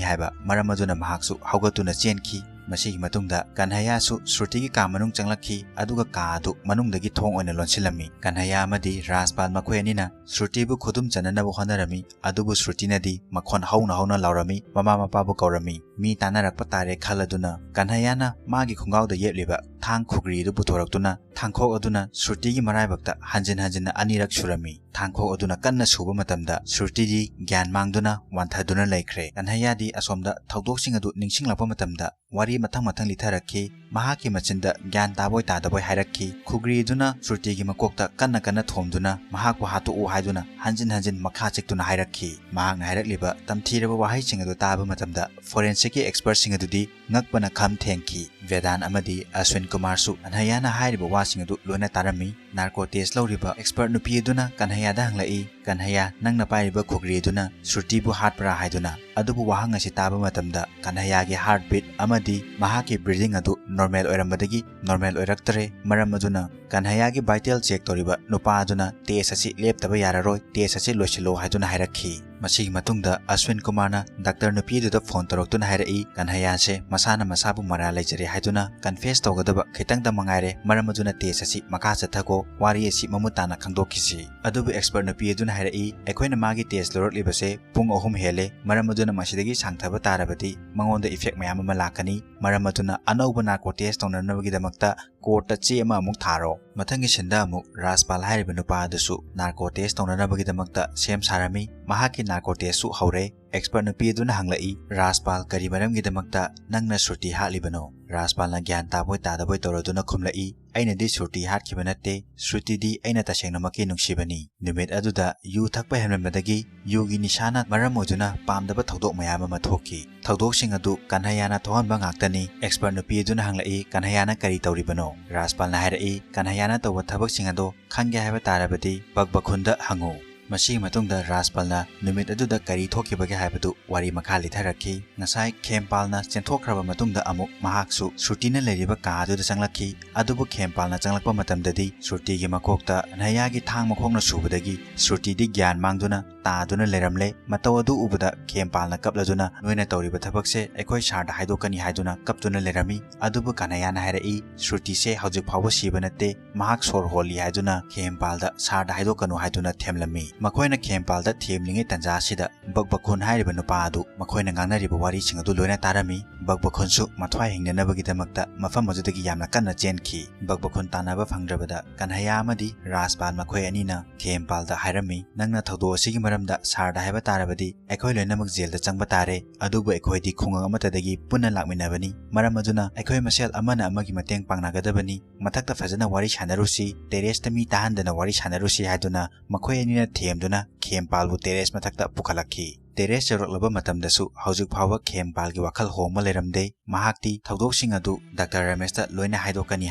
ꯍꯥꯏꯕ ꯃꯔꯝ ꯑꯗꯨꯅ ꯃꯍꯥꯛꯁꯨ ꯍꯧꯒꯠꯇꯨꯅ ꯆꯦꯟꯈꯤ꯫ ꯃꯁꯤꯒꯤ ꯃꯇꯨꯡꯗ ꯀꯟꯍꯩꯌꯥꯁꯨ ꯁ꯭ꯔꯨꯇꯤꯒꯤ ꯀꯥ ꯃꯅꯨꯡ ꯆꯪꯂꯛꯈꯤ, ꯑꯗꯨꯒ ꯀꯥ ꯑꯗꯨ ꯃꯅꯨꯡꯗꯒꯤ ꯊꯣꯡ ꯑꯣꯏꯅ ꯂꯣꯟꯁꯤꯜꯂꯝꯃꯤ꯫ ꯀꯟꯍꯩꯌꯥ ꯑꯃꯗꯤ ꯔꯥꯖꯄꯥꯜ ꯃꯈꯣꯏ ꯑꯅꯤꯅ ꯁ꯭ꯔꯨꯇꯤꯕꯨ ꯈꯨꯗꯨꯝ ꯆꯟꯅꯅꯕ ꯍꯣꯠꯅꯔꯝꯃꯤ, ꯑꯗꯨꯕꯨ ꯁ꯭ꯔꯨꯇꯤꯅꯗꯤ ꯃꯈꯣꯟ ꯍꯧꯅ ꯍꯧꯅ ꯂꯥꯎꯔꯝꯃꯤ, ꯃꯃꯥ ꯃꯄꯥꯕꯨ ꯀꯧꯔꯝꯃꯤ꯫ ꯃꯤ ꯇꯥꯅꯔꯛꯄ ꯇꯥꯔꯦ ꯈꯜꯂꯗꯨꯅ ꯀꯟꯍꯩꯌꯥꯅ ꯃꯥꯒꯤ ꯈꯣꯡꯒꯥꯎꯗ ꯌꯦꯞꯂꯤꯕ ꯊꯥꯡ ꯈꯨꯒ꯭ꯔꯤ ꯑꯗꯨ ꯄꯨꯊꯣꯔꯛꯇꯨꯅ ꯊꯥꯡꯈꯣꯛ ꯑꯗꯨꯅ ꯁ꯭ꯔꯨꯇꯤꯒꯤ ꯃꯔꯥꯏꯕꯛꯇ ꯍꯟꯖꯤꯟ ꯍꯟꯖꯤꯟꯅ ꯑꯅꯤꯔꯛ ꯁꯨꯔꯝꯃꯤ꯫ ꯊꯥꯡꯈꯣꯛ ꯑꯗꯨꯅ ꯀꯟꯅ ꯁꯨꯕ ꯃꯇꯝꯗ ꯁ꯭ꯔꯨꯇꯤꯗꯤ ꯒ꯭ꯌꯥꯟ ꯃꯥꯡꯗꯨꯅ ꯋꯥꯟꯊꯗꯨꯅ ꯂꯩꯈ꯭ꯔꯦ꯫ ꯀꯟꯍꯩꯌꯥꯗꯤ ꯑꯁꯣꯝꯗ ꯊꯧꯗꯣꯛꯁꯤꯡ ꯑꯗꯨ ꯅꯤꯡꯁꯤꯡꯂꯛꯄ ꯃꯇꯝꯗ ꯋꯥꯔꯤ ꯃꯊꯪ ꯃꯊꯪ ꯂꯤꯊꯔꯛꯈꯤ꯫ ꯃꯍꯥꯛꯀꯤ ꯃꯆꯤꯟꯗ ꯒ꯭ꯌꯥꯟ ꯇꯥꯕꯣꯏ ꯇꯥꯗꯕꯣꯏ ꯍꯥꯏꯔꯛꯈꯤ꯫ ꯈꯨꯒ꯭ꯔꯤ ꯑꯗꯨꯅ ꯁ꯭ꯔꯨꯇꯤꯒꯤ ꯃꯀꯣꯛꯇ ꯀꯟꯅ ꯀꯟꯅ ꯊꯣꯝꯗꯨꯅ ꯃꯍꯥꯛꯄꯨ ꯍꯥꯠꯇꯣꯛꯎ ꯍꯥꯏꯗꯨꯅ ꯍꯟꯖꯤꯟ ꯍꯟꯖꯤꯟ ꯃꯈꯥ ꯆꯤꯛꯇꯨꯅ ꯍꯥꯏꯔꯛꯈꯤ꯫ ꯃꯍꯥꯛꯅ ꯍꯥꯏꯔꯛꯂꯤꯕ ꯇꯝꯊꯤꯔꯕ ꯋꯥꯍꯩꯁꯤꯡ ꯑꯗꯨ ꯇꯥꯕ ꯃꯇꯝꯗ forensic ꯀꯤ expert ꯁꯤꯡ ꯑꯗꯨꯗꯤ ꯉꯛꯄꯅ ꯈꯝ ꯊꯦꯡꯈꯤ꯫ ꯚꯦꯗꯥꯟ ꯑꯃꯗꯤ ꯑꯁ꯭ꯋꯤꯟ ꯀꯨꯃꯥꯔꯁꯨ ꯀꯟꯍꯩꯌꯥꯅ ꯍꯥꯏꯔꯤꯕ ꯋꯥꯁꯤꯡ ꯑꯗꯨ ꯂꯣꯏꯅ ꯇꯥꯔꯝꯃꯤ꯫ Narco test ꯂꯧꯔꯤꯕ expert ꯅꯨꯄꯤ ꯑꯗꯨꯅ ꯀꯟꯍꯩꯌꯥꯗ ꯍꯪꯂꯛꯏ, "ꯀꯟꯍꯌꯥ, ꯅꯪꯅ ꯄꯥꯏꯔꯤꯕ ꯈꯨꯒ꯭ꯔꯤ ꯑꯗꯨꯅ ꯁ꯭ꯔꯨꯇꯤꯕꯨ ꯍꯥꯠꯄ꯭ꯔꯥ?" ꯍꯥꯏꯗꯨꯅ꯫ ꯑꯗꯨꯕꯨ ꯋꯥꯍꯪ ꯑꯁꯤ ꯇꯥꯕ ꯃꯇꯝꯗ ꯀꯟꯍꯌꯥꯒꯤ heartbeat ꯑꯃꯗꯤ ꯃꯍꯥꯛꯀꯤ breathing ꯑꯗꯨ normal ꯑꯣꯏꯔꯝꯕꯗꯒꯤ normal ꯑꯣꯏꯔꯛꯇ꯭ꯔꯦ꯫ ꯃꯔꯝ ꯑꯗꯨꯅ ꯀꯟꯍꯌꯥꯒꯤ vital check ꯇꯧꯔꯤꯕ ꯅꯨꯄꯥ ꯑꯗꯨꯅ "Test ꯑꯁꯤ ꯂꯦꯞꯇꯕ ꯌꯥꯔꯔꯣꯏ, test ꯑꯁꯤ ꯂꯣꯏꯁꯤꯜꯂꯣ" ꯍꯥꯏꯗꯨꯅ ꯍꯥꯏꯔꯛꯈꯤ꯫ ꯃꯁꯤꯒꯤ ꯃꯇꯨꯡꯗ ꯑꯁ꯭ꯋꯤꯟ ꯀꯨꯃꯥꯔꯅ ꯗꯥꯛꯇꯔ ꯅꯨꯄꯤ ꯑꯗꯨꯗ ꯐꯣꯟ ꯇꯧꯔꯛꯇꯨꯅ ꯍꯥꯏꯔꯛꯏ, "ꯀꯟꯍꯌꯥꯁꯦ ꯃꯁꯥꯅ ꯃꯁꯥꯕꯨ ꯃꯔꯥꯜ ꯂꯩꯖꯔꯦ ꯍꯥꯏꯗꯨꯅ confess ꯇꯧꯒꯗꯕ ꯈꯤꯇꯪꯗ ꯃꯉꯥꯏꯔꯦ, ꯃꯔꯝ ꯑꯗꯨꯅ test ꯑꯁꯤ ꯃꯈꯥ ꯆꯠꯊꯈꯣ, ꯋꯥꯔꯤ ꯑꯁꯤ ꯃꯃꯨꯠ ꯇꯥꯅ ꯈꯪꯗꯣꯛꯈꯤꯁꯤ"꯫ ꯑꯗꯨꯕꯨ expert ꯅꯨꯄꯤ ꯑꯗꯨꯅ ꯍꯥꯏꯔꯛꯏ, "ꯑꯩꯈꯣꯏꯅ ꯃꯥꯒꯤ test ꯂꯧꯔꯛꯂꯤꯕꯁꯦ ꯄꯨꯡ ꯑꯍꯨꯝ ꯍꯦꯜꯂꯦ, ꯃꯔꯝ ꯑꯗꯨꯅ ꯃꯁꯤꯗꯒꯤ ꯁꯥꯡꯊꯕ ꯇꯥꯔꯕꯗꯤ ꯃꯉꯣꯟꯗ effect ꯃꯌꯥꯝ ꯑꯃ ꯂꯥꯛꯀꯅꯤ, ꯃꯔꯝ ꯑꯗꯨꯅ ꯑꯅꯧꯕ narco test ꯇꯧꯅꯅꯕꯒꯤꯗꯃꯛꯇ courtꯇ ꯆꯦ ꯑꯃ ꯑꯃꯨꯛ ꯊꯥꯔꯣ"꯫ ꯃꯊꯪꯒꯤ sceneꯗ ꯑꯃꯨꯛ ꯔꯥꯖꯄꯥꯜ ꯍꯥꯏꯔꯤꯕ ꯅꯨꯄꯥ ꯑꯗꯨꯁꯨ narco test ꯇꯧꯅꯅꯕꯒꯤꯗꯃꯛꯇ ꯁꯦꯝ ꯁꯥꯔꯝꯃꯤ꯫ ꯃꯍꯥꯛꯀꯤ narco testꯁꯨ ꯍꯧꯔꯦ꯫ Expert ꯅꯨꯄꯤ ꯑꯗꯨꯅ ꯍꯪꯂꯛꯏ, "ꯔꯥꯖꯄꯥꯜ, ꯀꯔꯤ ꯃꯔꯝꯒꯤꯗꯃꯛꯇ ꯅꯪꯅ ꯁ꯭ꯔꯨꯇꯤ ꯍꯥꯠꯂꯤꯕꯅꯣ?" ꯔꯥꯖꯄꯥꯜꯅ ꯒ꯭ꯌꯥꯟ ꯇꯥꯕꯣꯏ ꯇꯥꯗꯕꯣꯏ ꯇꯧꯔꯗꯨꯅ ꯈꯨꯝꯂꯛꯏ, "ꯑꯩꯅꯗꯤ ꯁ꯭ꯔꯨꯇꯤ ꯍꯥꯠꯈꯤꯕ ꯅꯠꯇꯦ, ꯁ꯭ꯔꯨꯇꯤꯗꯤ ꯑꯩꯅ ꯇꯁꯦꯡꯅꯃꯛꯀꯤ ꯅꯨꯡꯁꯤꯕꯅꯤ꯫ ꯅꯨꯃꯤꯠ ꯑꯗꯨꯗ ꯌꯨ ꯊꯛꯄ ꯍꯦꯟꯃꯟꯕꯗꯒꯤ ꯌꯨꯒꯤ ꯅꯤꯁꯥꯅ ꯃꯔꯝ ꯑꯣꯏꯗꯨꯅ ꯄꯥꯝꯗꯕ ꯊꯧꯗꯣꯛ ꯃꯌꯥꯝ ꯑꯃ ꯊꯣꯛꯈꯤ꯫ ꯊꯧꯗꯣꯛꯁꯤꯡ ꯑꯗꯨ ꯀꯟꯍꯌꯥꯅ ꯊꯣꯛꯍꯟꯕ ꯉꯥꯛꯇꯅꯤ"꯫ Expert ꯅꯨꯄꯤ ꯑꯗꯨꯅ ꯍꯪꯂꯛꯏ, "ꯀꯟꯍꯌꯥꯅ ꯀꯔꯤ ꯇꯧꯔꯤꯕꯅꯣ?" ꯔꯥꯖꯄꯥꯜꯅ ꯍꯥꯏꯔꯛꯏ, "ꯀꯟꯍꯌꯥꯅ ꯇꯧꯕ ꯊꯕꯛꯁꯤꯡ ꯑꯗꯣ ꯈꯪꯒꯦ ꯍꯥꯏꯕ ꯇꯥꯔꯕꯗꯤ ꯕꯛꯕꯈꯨꯟꯗ ꯍꯪꯉꯨ"꯫ ꯃꯁꯤꯒꯤ ꯃꯇꯨꯡꯗ ꯔꯥꯖꯄꯥꯜꯅ ꯅꯨꯃꯤꯠ ꯑꯗꯨꯗ ꯀꯔꯤ ꯊꯣꯛꯈꯤꯕꯒꯦ ꯍꯥꯏꯕꯗꯨ ꯋꯥꯔꯤ ꯃꯈꯥ ꯂꯤꯊꯔꯛꯈꯤ꯫ ꯉꯁꯥꯏ ꯈꯦꯝꯄꯥꯜꯅ ꯆꯦꯟꯊꯣꯛꯈ꯭ꯔꯕ ꯃꯇꯨꯡꯗ ꯑꯃꯨꯛ ꯃꯍꯥꯛꯁꯨ ꯁ꯭ꯔꯨꯇꯤꯅ ꯂꯩꯔꯤꯕ ꯀꯥ ꯑꯗꯨꯗ ꯆꯪꯂꯛꯈꯤ꯫ ꯑꯗꯨꯕꯨ ꯈꯦꯝꯄꯥꯜꯅ ꯆꯪꯂꯛꯄ ꯃꯇꯝꯗꯗꯤ ꯁ꯭ꯔꯨꯇꯤꯒꯤ ꯃꯀꯣꯛꯇ ꯀꯟꯍꯌꯥꯒꯤ ꯊꯥꯡ ꯃꯈꯣꯡꯅ ꯁꯨꯕꯗꯒꯤ ꯁ꯭ꯔꯨꯇꯤꯗꯤ ꯒ꯭ꯌꯥꯟ ꯃꯥꯡꯗꯨꯅ ꯇꯥꯗꯨꯅ ꯂꯩꯔꯝꯂꯦ꯫ ꯃꯇꯧ ꯑꯗꯨ ꯎꯕꯗ ꯈꯦꯝꯄꯥꯜꯅ ꯀꯞꯂꯗꯨꯅ, "ꯅꯣꯏꯅ ꯇꯧꯔꯤꯕ ꯊꯕꯛꯁꯦ ꯑꯩꯈꯣꯏ ꯁꯥꯔꯗ ꯍꯥꯏꯗꯣꯛꯀꯅꯤ" ꯍꯥꯏꯗꯨꯅ ꯀꯞꯇꯨꯅ ꯂꯩꯔꯝꯃꯤ꯫ ꯑꯗꯨꯕꯨ ꯀꯟꯍꯌꯥꯅ ꯍꯥꯏꯔꯛꯏ, "ꯁ꯭ꯔꯨꯇꯤꯁꯦ ꯍꯧꯖꯤꯛ ꯐꯥꯎꯕ ꯁꯤꯕ ꯅꯠꯇꯦ, ꯃꯍꯥꯛ ꯁꯣꯔ ꯍꯣꯜꯂꯤ" ꯍꯥꯏꯗꯨꯅ ꯈꯦꯝꯄꯥꯜꯗ ꯁꯥꯔꯗ ꯍꯥꯏꯗꯣꯛꯀꯅꯨ ꯍꯥꯏꯗꯨꯅ ꯊꯦꯝꯂꯝꯃꯤ꯫ ꯃꯈꯣꯏꯅ ꯈꯦꯝꯄꯥꯜꯗ ꯊꯦꯝꯂꯤꯉꯩ ꯇꯥꯟꯖꯥ ꯑꯁꯤꯗ ꯕꯛꯕꯈꯨꯟ ꯍꯥꯏꯔꯤꯕ ꯅꯨꯄꯥ ꯑꯗꯨ ꯃꯈꯣꯏꯅ ꯉꯥꯡꯅꯔꯤꯕ ꯋꯥꯔꯤꯁꯤꯡ ꯑꯗꯨ ꯂꯣꯏꯅ ꯇꯥꯔꯝꯃꯤ꯫ ꯕꯛꯕꯈꯨꯟꯁꯨ ꯃꯊ꯭ꯋꯥꯏ ꯍꯤꯡꯅꯅꯕꯒꯤꯗꯃꯛꯇ ꯃꯐꯝ ꯑꯗꯨꯗꯒꯤ ꯌꯥꯝꯅ ꯀꯟꯅ ꯆꯦꯟꯈꯤ꯫ ꯕꯛꯕꯈꯨꯟ ꯇꯥꯟꯅꯕ ꯐꯪꯗ꯭ꯔꯕꯗ ꯀꯟꯍꯌꯥ ꯑꯃꯗꯤ ꯔꯥꯖꯄꯥꯜ ꯃꯈꯣꯏ ꯑꯅꯤꯅ ꯈꯦꯝꯄꯥꯜꯗ ꯍꯥꯏꯔꯝꯃꯤ, "ꯅꯪꯅ ꯊꯧꯗꯣꯛ ꯑꯁꯤꯒꯤ ꯃꯔꯝꯗ ꯁꯥꯔꯗ ꯍꯥꯏꯕ ꯇꯥꯔꯕꯗꯤ ꯑꯩꯈꯣꯏ ꯂꯣꯏꯅꯃꯛ ꯖꯦꯜꯗ ꯆꯪꯕ ꯇꯥꯔꯦ, ꯑꯗꯨꯕꯨ ꯑꯩꯈꯣꯏꯗꯤ ꯈꯨꯡꯒꯪ ꯑꯃꯠꯇꯗꯒꯤ ꯄꯨꯟꯅ ꯂꯥꯛꯃꯤꯟꯅꯕꯅꯤ, ꯃꯔꯝ ꯑꯗꯨꯅ ꯑꯩꯈꯣꯏ ꯃꯁꯦꯜ ꯑꯃꯅ ꯑꯃꯒꯤ ꯃꯇꯦꯡ ꯄꯥꯡꯅꯒꯗꯕꯅꯤ꯫ ꯃꯊꯛꯇ ꯐꯖꯅ ꯋꯥꯔꯤ ꯁꯥꯟꯅꯔꯨꯁꯤ, terraceꯇ ꯃꯤ ꯇꯥꯍꯟꯗꯅ ꯋꯥꯔꯤ ꯁꯥꯟꯅꯔꯨꯁꯤ" ꯍꯥꯏꯗꯨꯅ ꯃꯈꯣꯏ ꯑꯅꯤꯅ ꯊꯦꯝꯗꯨꯅ ꯈꯦꯝꯄꯥꯜꯕꯨ terrace ꯃꯊꯛꯇ ꯄꯨꯈꯠꯂꯛꯈꯤ꯫ ꯇꯦꯔꯦꯁ ꯌꯧꯔꯛꯂꯕ ꯃꯇꯝꯗꯁꯨ ꯍꯧꯖꯤꯛ ꯐꯥꯎꯕ ꯈꯦꯝꯄꯥꯜꯒꯤ ꯋꯥꯈꯜ ꯍꯣꯡꯕ ꯂꯩꯔꯝꯗꯦ꯫ ꯃꯍꯥꯛꯇꯤ ꯊꯧꯗꯣꯛꯁꯤꯡ ꯑꯗꯨ ꯗꯥꯛꯇꯔ ꯔꯃꯦꯁꯇ ꯂꯣꯏꯅ ꯍꯥꯏꯗꯣꯛꯀꯅꯤ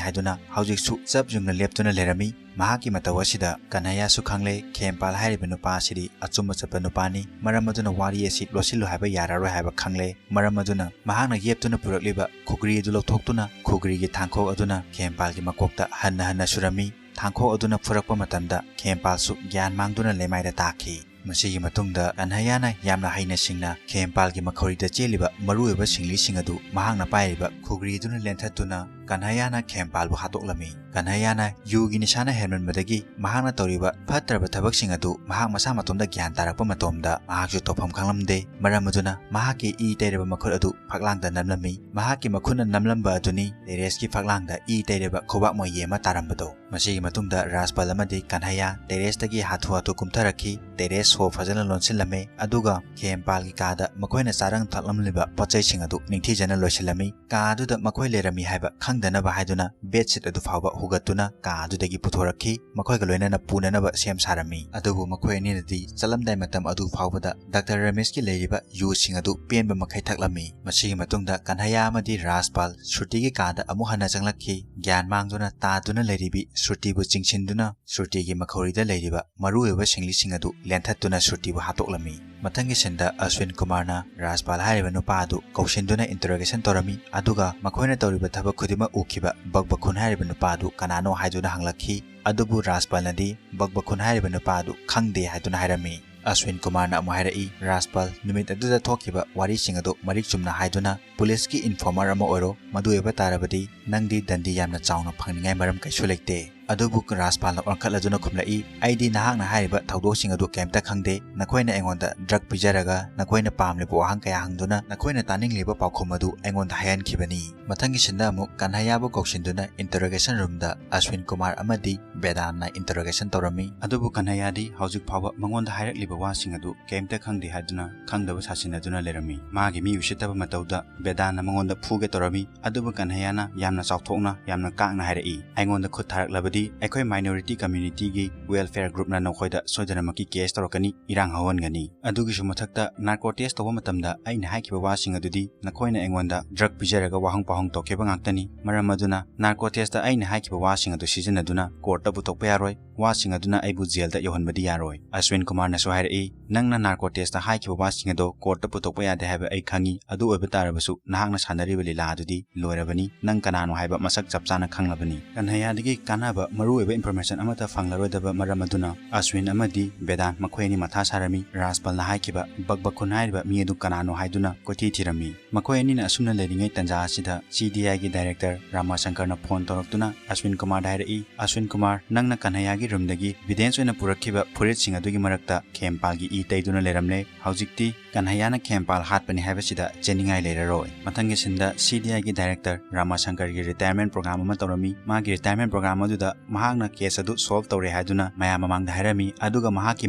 ꯍꯥꯏꯗꯨꯅ ꯍꯧꯖꯤꯛꯁꯨ ꯆꯞ ꯌꯨꯡꯅ ꯂꯦꯞꯇꯨꯅ ꯂꯩꯔꯝꯃꯤ꯫ ꯃꯍꯥꯛꯀꯤ ꯃꯇꯧ ꯑꯁꯤꯗ ꯀꯟꯍꯩꯌꯥꯁꯨ ꯈꯪꯂꯦ, ꯈꯦꯝꯄꯥꯜ ꯍꯥꯏꯔꯤꯕ ꯅꯨꯄꯥ ꯑꯁꯤꯗꯤ ꯑꯆꯨꯝꯕ ꯆꯠꯄ ꯅꯨꯄꯥꯅꯤ, ꯃꯔꯝ ꯑꯗꯨꯅ ꯋꯥꯔꯤ ꯑꯁꯤ ꯂꯣꯠꯁꯤꯜꯂꯨ ꯍꯥꯏꯕ ꯌꯥꯔꯔꯣꯏ ꯍꯥꯏꯕ ꯈꯪꯂꯦ꯫ ꯃꯔꯝ ꯑꯗꯨꯅ ꯃꯍꯥꯛꯅ ꯌꯦꯞꯇꯨꯅ ꯄꯨꯔꯛꯂꯤꯕ ꯈꯨꯒ꯭ꯔꯤ ꯑꯗꯨ ꯂꯧꯊꯣꯛꯇꯨꯅ ꯈꯨꯒ꯭ꯔꯤꯒꯤ ꯊꯥꯡꯈꯣꯛ ꯑꯗꯨꯅ ꯈꯦꯝꯄꯥꯜꯒꯤ ꯃꯀꯣꯛꯇ ꯍꯟꯅ ꯍꯟꯅ ꯁꯨꯔꯝꯃꯤ꯫ ꯊꯥꯡꯈꯣꯛ ꯑꯗꯨꯅ ꯐꯨꯔꯛꯄ ꯃꯇꯝꯗ ꯈꯦꯝꯄꯥꯜꯁꯨ ꯒ꯭ꯌꯥꯟ ꯃꯥꯡꯗꯨꯅ ꯂꯩꯃꯥꯏꯗ ꯇꯥꯈꯤ꯫ ꯃꯁꯤꯒꯤ ꯃꯇꯨꯡꯗ ꯀꯟꯍꯩꯌꯥꯅ ꯌꯥꯝꯅ ꯍꯩꯅ ꯁꯤꯡꯅ ꯈꯦꯝꯄꯥꯜꯒꯤ ꯃꯈꯧꯔꯤꯗ ꯆꯦꯜꯂꯤꯕ ꯃꯔꯨꯑꯣꯏꯕ ꯁꯤꯡꯂꯤꯁꯤꯡ ꯑꯗꯨ ꯃꯍꯥꯛꯅ ꯄꯥꯏꯔꯤꯕ ꯈꯨꯒ꯭ꯔꯤꯗꯨꯅ ꯂꯦꯟꯊꯠꯇꯨꯅ ꯀꯟꯍꯩꯌꯥꯅ ꯈꯦꯝꯄꯥꯜꯕꯨ ꯍꯥꯠꯇꯣꯛꯂꯝꯃꯤ꯫ ꯀꯟꯍꯩꯌꯥꯅ ꯌꯨꯒꯤ ꯅꯤꯁꯥꯅ ꯍꯦꯟꯃꯟꯕꯗꯒꯤ ꯃꯍꯥꯛꯅ ꯇꯧꯔꯤꯕ ꯐꯠꯇ꯭ꯔꯕ ꯊꯕꯛꯁꯤꯡ ꯑꯗꯨ ꯃꯍꯥꯛ ꯃꯁꯥ ꯃꯇꯣꯝꯇ ꯒ꯭ꯌꯥꯟ ꯇꯥꯔꯛꯄ ꯃꯇꯝꯗ ꯃꯍꯥꯛꯁꯨ ꯇꯧꯐꯝ ꯈꯪꯂꯝꯗꯦ꯫ ꯃꯔꯝ ꯑꯗꯨꯅ ꯃꯍꯥꯛꯀꯤ ꯏ ꯇꯩꯔꯕ ꯃꯈꯨꯠ ꯑꯗꯨ ꯐꯛꯂꯥꯡꯗ ꯅꯝꯂꯝꯃꯤ꯫ ꯃꯍꯥꯛꯀꯤ ꯃꯈꯨꯠꯅ ꯅꯝꯂꯝꯕ ꯑꯗꯨꯅꯤ ꯇꯦꯔꯦꯁꯀꯤ ꯐꯛꯂꯥꯡꯗ ꯏ ꯇꯩꯔꯕ ꯈꯨꯕꯥꯛ ꯃꯣꯏꯌꯦ ꯑꯃ ꯇꯥꯔꯝꯕꯗꯣ꯫ ꯃꯁꯤꯒꯤ ꯃꯇꯨꯡꯗ ꯔꯥꯖꯄꯥꯜ ꯑꯃꯗꯤ ꯀꯟꯍꯩꯌꯥ ꯇꯦꯔꯦꯁꯇꯒꯤ ꯍꯥꯊꯨ ꯍꯥꯊꯨ ꯀꯨꯝꯊꯔꯛꯈꯤ꯫ ꯇꯦꯔꯦꯁ ꯁꯣ ꯐꯖꯅ ꯂꯣꯟꯁꯤꯜꯂꯝꯃꯦ, ꯑꯗꯨꯒ ꯈꯦꯝꯄꯥꯜꯒꯤ ꯀꯥꯗ ꯃꯈꯣꯏꯅ ꯆꯥꯔꯝ ꯊꯛꯂꯝꯂꯤꯕ ꯄꯣꯠꯆꯩꯁꯤꯡ ꯑꯗꯨ ꯅꯤꯡꯊꯤꯖꯅ ꯂꯣꯏꯁꯤꯜꯂꯝꯃꯤ꯫ ꯀꯥ ꯑꯗꯨꯗ ꯃꯈꯣꯏ ꯂꯩꯔꯝꯃꯤ ꯍꯥꯏꯕ ꯈꯪꯗꯅꯕ ꯍꯥꯏꯗꯨꯅ ꯕꯦꯗꯁꯤꯠ ꯑꯗꯨ ꯐꯥꯎꯕ ꯍꯨꯒꯠꯇꯨꯅ ꯀꯥ ꯑꯗꯨꯗꯒꯤ ꯄꯨꯊꯣꯔꯛꯈꯤ꯫ ꯃꯈꯣꯏꯒ ꯂꯣꯏꯅꯅ ꯄꯨꯅꯅꯕ ꯁꯦꯝ ꯁꯥꯔꯝꯃꯤ꯫ ꯑꯗꯨꯕꯨ ꯃꯈꯣꯏ ꯑꯅꯤꯅꯗꯤ ꯆꯠꯂꯝꯗꯥꯏ ꯃꯇꯝ ꯑꯗꯨ ꯐꯥꯎꯕꯗ ꯗꯥꯛꯇꯔ ꯔꯃꯦꯁꯀꯤ ꯂꯩꯔꯤꯕ ꯌꯨꯁꯤꯡ ꯑꯗꯨ ꯄꯦꯟꯕ ꯃꯈꯩ ꯊꯛꯂꯝꯃꯤ꯫ ꯃꯁꯤꯒꯤ ꯃꯇꯨꯡꯗ ꯀꯟꯍꯩꯌꯥ ꯑꯃꯗꯤ ꯔꯥꯖꯄꯥꯜ ꯁ꯭ꯔꯨꯇꯤꯒꯤ ꯀꯥꯗ ꯑꯃꯨꯛ ꯍꯟꯅ ꯆꯪꯂꯛꯈꯤ꯫ ꯒ꯭ꯌꯥꯟ ꯃꯥꯡꯗꯨꯅ ꯇꯥꯗꯨꯅ ꯂꯩꯔꯤꯕꯤ ꯁ꯭ꯔꯨꯇꯤꯕꯨ ꯆꯤꯡꯁꯤꯟꯗꯨꯅ ꯁ꯭ꯔꯨꯇꯤꯒꯤ ꯃꯈꯧꯔꯤꯗ ꯂꯩꯔꯤꯕ ꯃꯔꯨꯑꯣꯏꯕ ꯁꯤꯡꯂꯤꯁꯤꯡ ꯑꯗꯨ ꯂꯦꯟꯊꯠꯇꯨꯅ ꯁ꯭ꯔꯨꯇꯤꯕꯨ ꯍꯥꯠꯇꯣꯛꯂꯝꯃꯤ꯫ ꯃꯊꯪꯒꯤ ꯁꯤꯟꯗ ꯑꯁ꯭ꯋꯤꯟ ꯀꯨꯃꯥꯔꯅ ꯔꯥꯖꯄꯥꯜ ꯍꯥꯏꯔꯤꯕ ꯅꯨꯄꯥ ꯑꯗꯨ ꯀꯧꯁꯤꯟꯗꯨꯅ ꯏꯟꯇꯔꯣꯒꯦꯁꯟ ꯇꯧꯔꯝꯃꯤ, ꯑꯗꯨꯒ ꯃꯈꯣꯏꯅ ꯇꯧꯔꯤꯕ ꯊꯕꯛ ꯈꯨꯗꯤꯡꯃꯛ ꯎꯈꯤꯕ ꯕꯛꯕꯈꯨꯟ ꯍꯥꯏꯔꯤꯕ ꯅꯨꯄꯥ ꯑꯗꯨ ꯀꯅꯥꯅꯣ ꯍꯥꯏꯗꯨꯅ ꯍꯪꯂꯛꯈꯤ꯫ ꯑꯗꯨꯕꯨ ꯔꯥꯖꯄꯥꯜꯅꯗꯤ ꯕꯛꯕꯈꯨꯟ ꯍꯥꯏꯔꯤꯕ ꯅꯨꯄꯥ ꯑꯗꯨ ꯈꯪꯗꯦ ꯍꯥꯏꯗꯨꯅ ꯍꯥꯏꯔꯝꯃꯤ꯫ ꯑꯁ꯭ꯋꯤꯟ ꯀꯨꯃꯥꯔꯅ ꯑꯃꯨꯛ ꯍꯥꯏꯔꯛꯏ, ꯔꯥꯖꯄꯥꯜ, ꯅꯨꯃꯤꯠ ꯑꯗꯨꯗ ꯊꯣꯛꯈꯤꯕ ꯋꯥꯔꯤꯁꯤꯡ ꯑꯗꯨ ꯃꯔꯤꯛ ꯆꯨꯝꯅ ꯍꯥꯏꯗꯨꯅ ꯄꯨꯂꯤꯁꯀꯤ ꯏꯟꯐꯣꯔꯃꯔ ꯑꯃ ꯑꯣꯏꯔꯣ, ꯃꯗꯨ ꯑꯣꯏꯕ ꯇꯥꯔꯕꯗꯤ ꯅꯪꯗꯤ ꯗꯟꯗꯤ ꯌꯥꯝꯅ ꯆꯥꯎꯅ ꯐꯪꯅꯤꯡꯉꯥꯏ ꯃꯔꯝ ꯀꯩꯁꯨ ꯂꯩꯇꯦ꯫ ꯑꯗꯨꯕꯨ ꯔꯥꯖꯄꯥꯜꯅ ꯑꯣꯟꯈꯠꯂꯗꯨꯅ ꯈꯨꯝꯂꯛꯏ, ꯑꯩꯗꯤ ꯅꯍꯥꯛꯅ ꯍꯥꯏꯔꯤꯕ ꯊꯧꯗꯣꯛꯁꯤꯡ ꯑꯗꯨ ꯀꯩꯝꯇ ꯈꯪꯗꯦ꯫ ꯅꯈꯣꯏꯅ ꯑꯩꯉꯣꯟꯗ ꯗ꯭ꯔꯒ ꯄꯤꯖꯔꯒ ꯅꯈꯣꯏꯅ ꯄꯥꯝꯂꯤꯕ ꯋꯥꯍꯪ ꯀꯌꯥ ꯍꯪꯗꯨꯅ ꯅꯈꯣꯏꯅ ꯇꯥꯅꯤꯡꯂꯤꯕ ꯄꯥꯎꯈꯨꯝ ꯑꯗꯨ ꯑꯩꯉꯣꯟꯗ ꯍꯥꯏꯍꯟꯈꯤꯕꯅꯤ꯫ ꯃꯊꯪꯒꯤ ꯁꯤꯟꯗ ꯑꯃꯨꯛ ꯀꯟꯍꯩꯌꯥꯕꯨ ꯀꯧꯁꯤꯟꯗꯨꯅ ꯏꯟꯇꯔꯣꯒꯦꯁꯟ ꯔꯨꯝꯗ ꯑꯁ꯭ꯋꯤꯟ ꯀꯨꯃꯥꯔ ꯑꯃꯗꯤ ꯕꯦꯗꯥꯟꯅ ꯏꯟꯇꯔꯣꯒꯦꯁꯟ ꯇꯧꯔꯝꯃꯤ꯫ ꯑꯗꯨꯕꯨ ꯀꯟꯍꯩꯌꯥꯗꯤ ꯍꯧꯖꯤꯛ ꯐꯥꯎꯕ ꯃꯉꯣꯟꯗ ꯍꯥꯏꯔꯛꯂꯤꯕ ꯋꯥꯁꯤꯡ ꯑꯗꯨ ꯀꯩꯝꯇ ꯈꯪꯗꯦ ꯍꯥꯏꯗꯨꯅ ꯈꯪꯗꯕ ꯁꯥꯁꯤꯟꯅꯗꯨꯅ ꯂꯩꯔꯝꯃꯤ꯫ ꯃꯥꯒꯤ ꯃꯤ ꯎꯁꯤꯠꯇꯕ ꯃꯇꯧꯗ ꯕꯦꯗꯥꯟꯅ ꯃꯉꯣꯟꯗ ꯐꯨꯒꯦ ꯇꯧꯔꯝꯃꯤ꯫ ꯑꯗꯨꯕꯨ ꯀꯟꯍꯩꯌꯥꯅ ꯌꯥꯝꯅ ꯆꯥꯎꯊꯣꯛꯅ, ꯌꯥꯝꯅ ꯀꯥꯛꯅ ꯍꯥꯏꯔꯛꯏ, ꯑꯩꯉꯣꯟꯗ ꯈꯨꯠ ꯊꯥꯔꯛꯂꯕꯗꯤ ꯑꯩꯈꯣꯏ minority communityꯒꯤ welfare groupꯅ ꯅꯈꯣꯏꯗ ꯁꯣꯏꯗꯅꯃꯛꯀꯤ case ꯇꯧꯔꯛꯀꯅꯤ, ꯏꯔꯥꯡ ꯍꯧꯍꯟꯒꯅꯤ꯫ ꯑꯗꯨꯒꯤꯁꯨ ꯃꯊꯛꯇ narco test ꯇꯧꯕ ꯃꯇꯝꯗ ꯑꯩꯅ ꯍꯥꯏꯈꯤꯕ ꯋꯥꯁꯤꯡ ꯑꯗꯨꯗꯤ ꯅꯈꯣꯏꯅ ꯑꯩꯉꯣꯟꯗ drug ꯄꯤꯖꯔꯒ ꯋꯥꯍꯪ ꯄꯥꯎꯍꯪ ꯇꯧꯈꯤꯕ ꯉꯥꯛꯇꯅꯤ꯫ ꯃꯔꯝ ꯑꯗꯨꯅ narco testꯇ ꯑꯩꯅ ꯍꯥꯏꯈꯤꯕ ꯋꯥꯁꯤꯡ ꯑꯗꯨ ꯁꯤꯖꯤꯟꯅꯗꯨꯅ courtꯇ ꯄꯨꯊꯣꯛꯄ ꯌꯥꯔꯣꯏ꯫ ꯋꯥꯁꯤꯡ ꯑꯗꯨꯅ ꯑꯩꯕꯨ jailꯗ ꯌꯧꯍꯟꯕꯗꯤ ꯌꯥꯔꯣꯏ꯫ ꯑꯁ꯭ꯋꯤꯟ ꯀꯨꯃꯥꯔꯅꯁꯨ ꯍꯥꯏꯔꯛꯏ, "ꯅꯪꯅ narco testꯇ ꯍꯥꯏꯈꯤꯕ ꯋꯥꯁꯤꯡ ꯑꯗꯣ courtꯇ ꯄꯨꯊꯣꯛꯄ ꯌꯥꯗꯦ ꯍꯥꯏꯕ ꯑꯩ ꯈꯪꯏ꯫ ꯑꯗꯨ ꯑꯣꯏꯕ ꯇꯥꯔꯕꯁꯨ ꯅꯍꯥꯛꯅ ꯁꯥꯟꯅꯔꯤꯕ ꯂꯤꯂꯥ ꯑꯗꯨꯗꯤ ꯂꯣꯏꯔꯕꯅꯤ꯫ ꯅꯪ ꯀꯅꯥꯅꯣ ꯍꯥꯏꯕ ꯃꯁꯛ ꯆꯞ ꯆꯥꯅ ꯈꯪꯂꯕꯅꯤ꯫" ꯀꯟꯍꯩꯌꯥꯗꯒꯤ ꯀꯥꯟꯅꯕ ꯃꯔꯨꯑꯣꯏꯕ information ꯑꯃꯠꯇ ꯐꯪꯂꯔꯣꯏꯗꯕ ꯃꯔꯝ ꯑꯗꯨꯅ ꯑꯁ꯭ꯋꯤꯟ ꯑꯃꯗꯤ ꯕꯦꯗꯥꯟ ꯃꯈꯣꯏ ꯑꯅꯤ ꯃꯊꯥ ꯁꯥꯔꯝꯃꯤ꯫ ꯔꯥꯖꯄꯜꯅ ꯍꯥꯏꯈꯤꯕ ꯕꯛꯕꯛꯈꯨꯟ ꯍꯥꯏꯔꯤꯕ ꯃꯤ ꯑꯗꯨ ꯀꯅꯥꯅꯣ ꯍꯥꯏꯗꯨꯅ ꯀꯣꯏꯊꯤ ꯊꯤꯔꯝꯃꯤ꯫ ꯃꯈꯣꯏ ꯑꯅꯤꯅ ꯑꯁꯨꯝꯅ ꯂꯩꯔꯤꯉꯩ ꯇꯟꯖꯥ ꯑꯁꯤꯗ CDIꯒꯤ director ꯔꯥꯃꯥꯁꯪꯀꯔꯅ phone ꯇꯧꯔꯛꯇꯨꯅ ꯑꯁ꯭ꯋꯤꯟ ꯀꯨꯃꯥꯔꯗ ꯍꯥꯏꯔꯛꯏ, "ꯑꯁ꯭ꯋꯤꯟ ꯀꯨꯃꯥꯔ, ꯅꯪꯅ ꯀꯟꯍꯩꯌꯥꯒꯤ roomꯗꯒꯤ evidence ꯑꯣꯏꯅ ꯄꯨꯔꯛꯈꯤꯕ ꯐꯨꯔꯤꯠꯁꯤꯡ ꯑꯗꯨꯒꯤ ꯃꯔꯛꯇ ꯈꯦꯝꯄꯥꯜꯒꯤ ꯏ ꯇꯩꯗꯨꯅ ꯂꯩꯔꯝꯂꯦ꯫ ꯍꯧꯖꯤꯛꯇꯤ ꯀꯟꯍꯩꯌꯥꯅ ꯈꯦꯝꯄꯥꯜ ꯍꯥꯠꯄꯅꯤ ꯍꯥꯏꯕꯁꯤꯗ ꯆꯦꯟꯅꯤꯡꯉꯥꯏ ꯂꯩꯔꯔꯣꯏ꯫" ꯃꯊꯪꯒꯤ sceneꯗ CDIꯒꯤ director ꯔꯥꯃꯥꯁꯪꯀꯔꯒꯤ retirement program ꯑꯃ ꯇꯧꯔꯝꯃꯤ꯫ ꯃꯥꯒꯤ retirement program ꯑꯗꯨꯗ ꯃꯍꯥꯛꯅ case ꯑꯗꯨ solve ꯇꯧꯔꯦ ꯍꯥꯏꯗꯨꯅ ꯃꯌꯥꯝ ꯃꯃꯥꯡꯗ ꯍꯥꯏꯔꯝꯃꯤ꯫ ꯑꯗꯨꯒ ꯃꯍꯥꯛꯀꯤ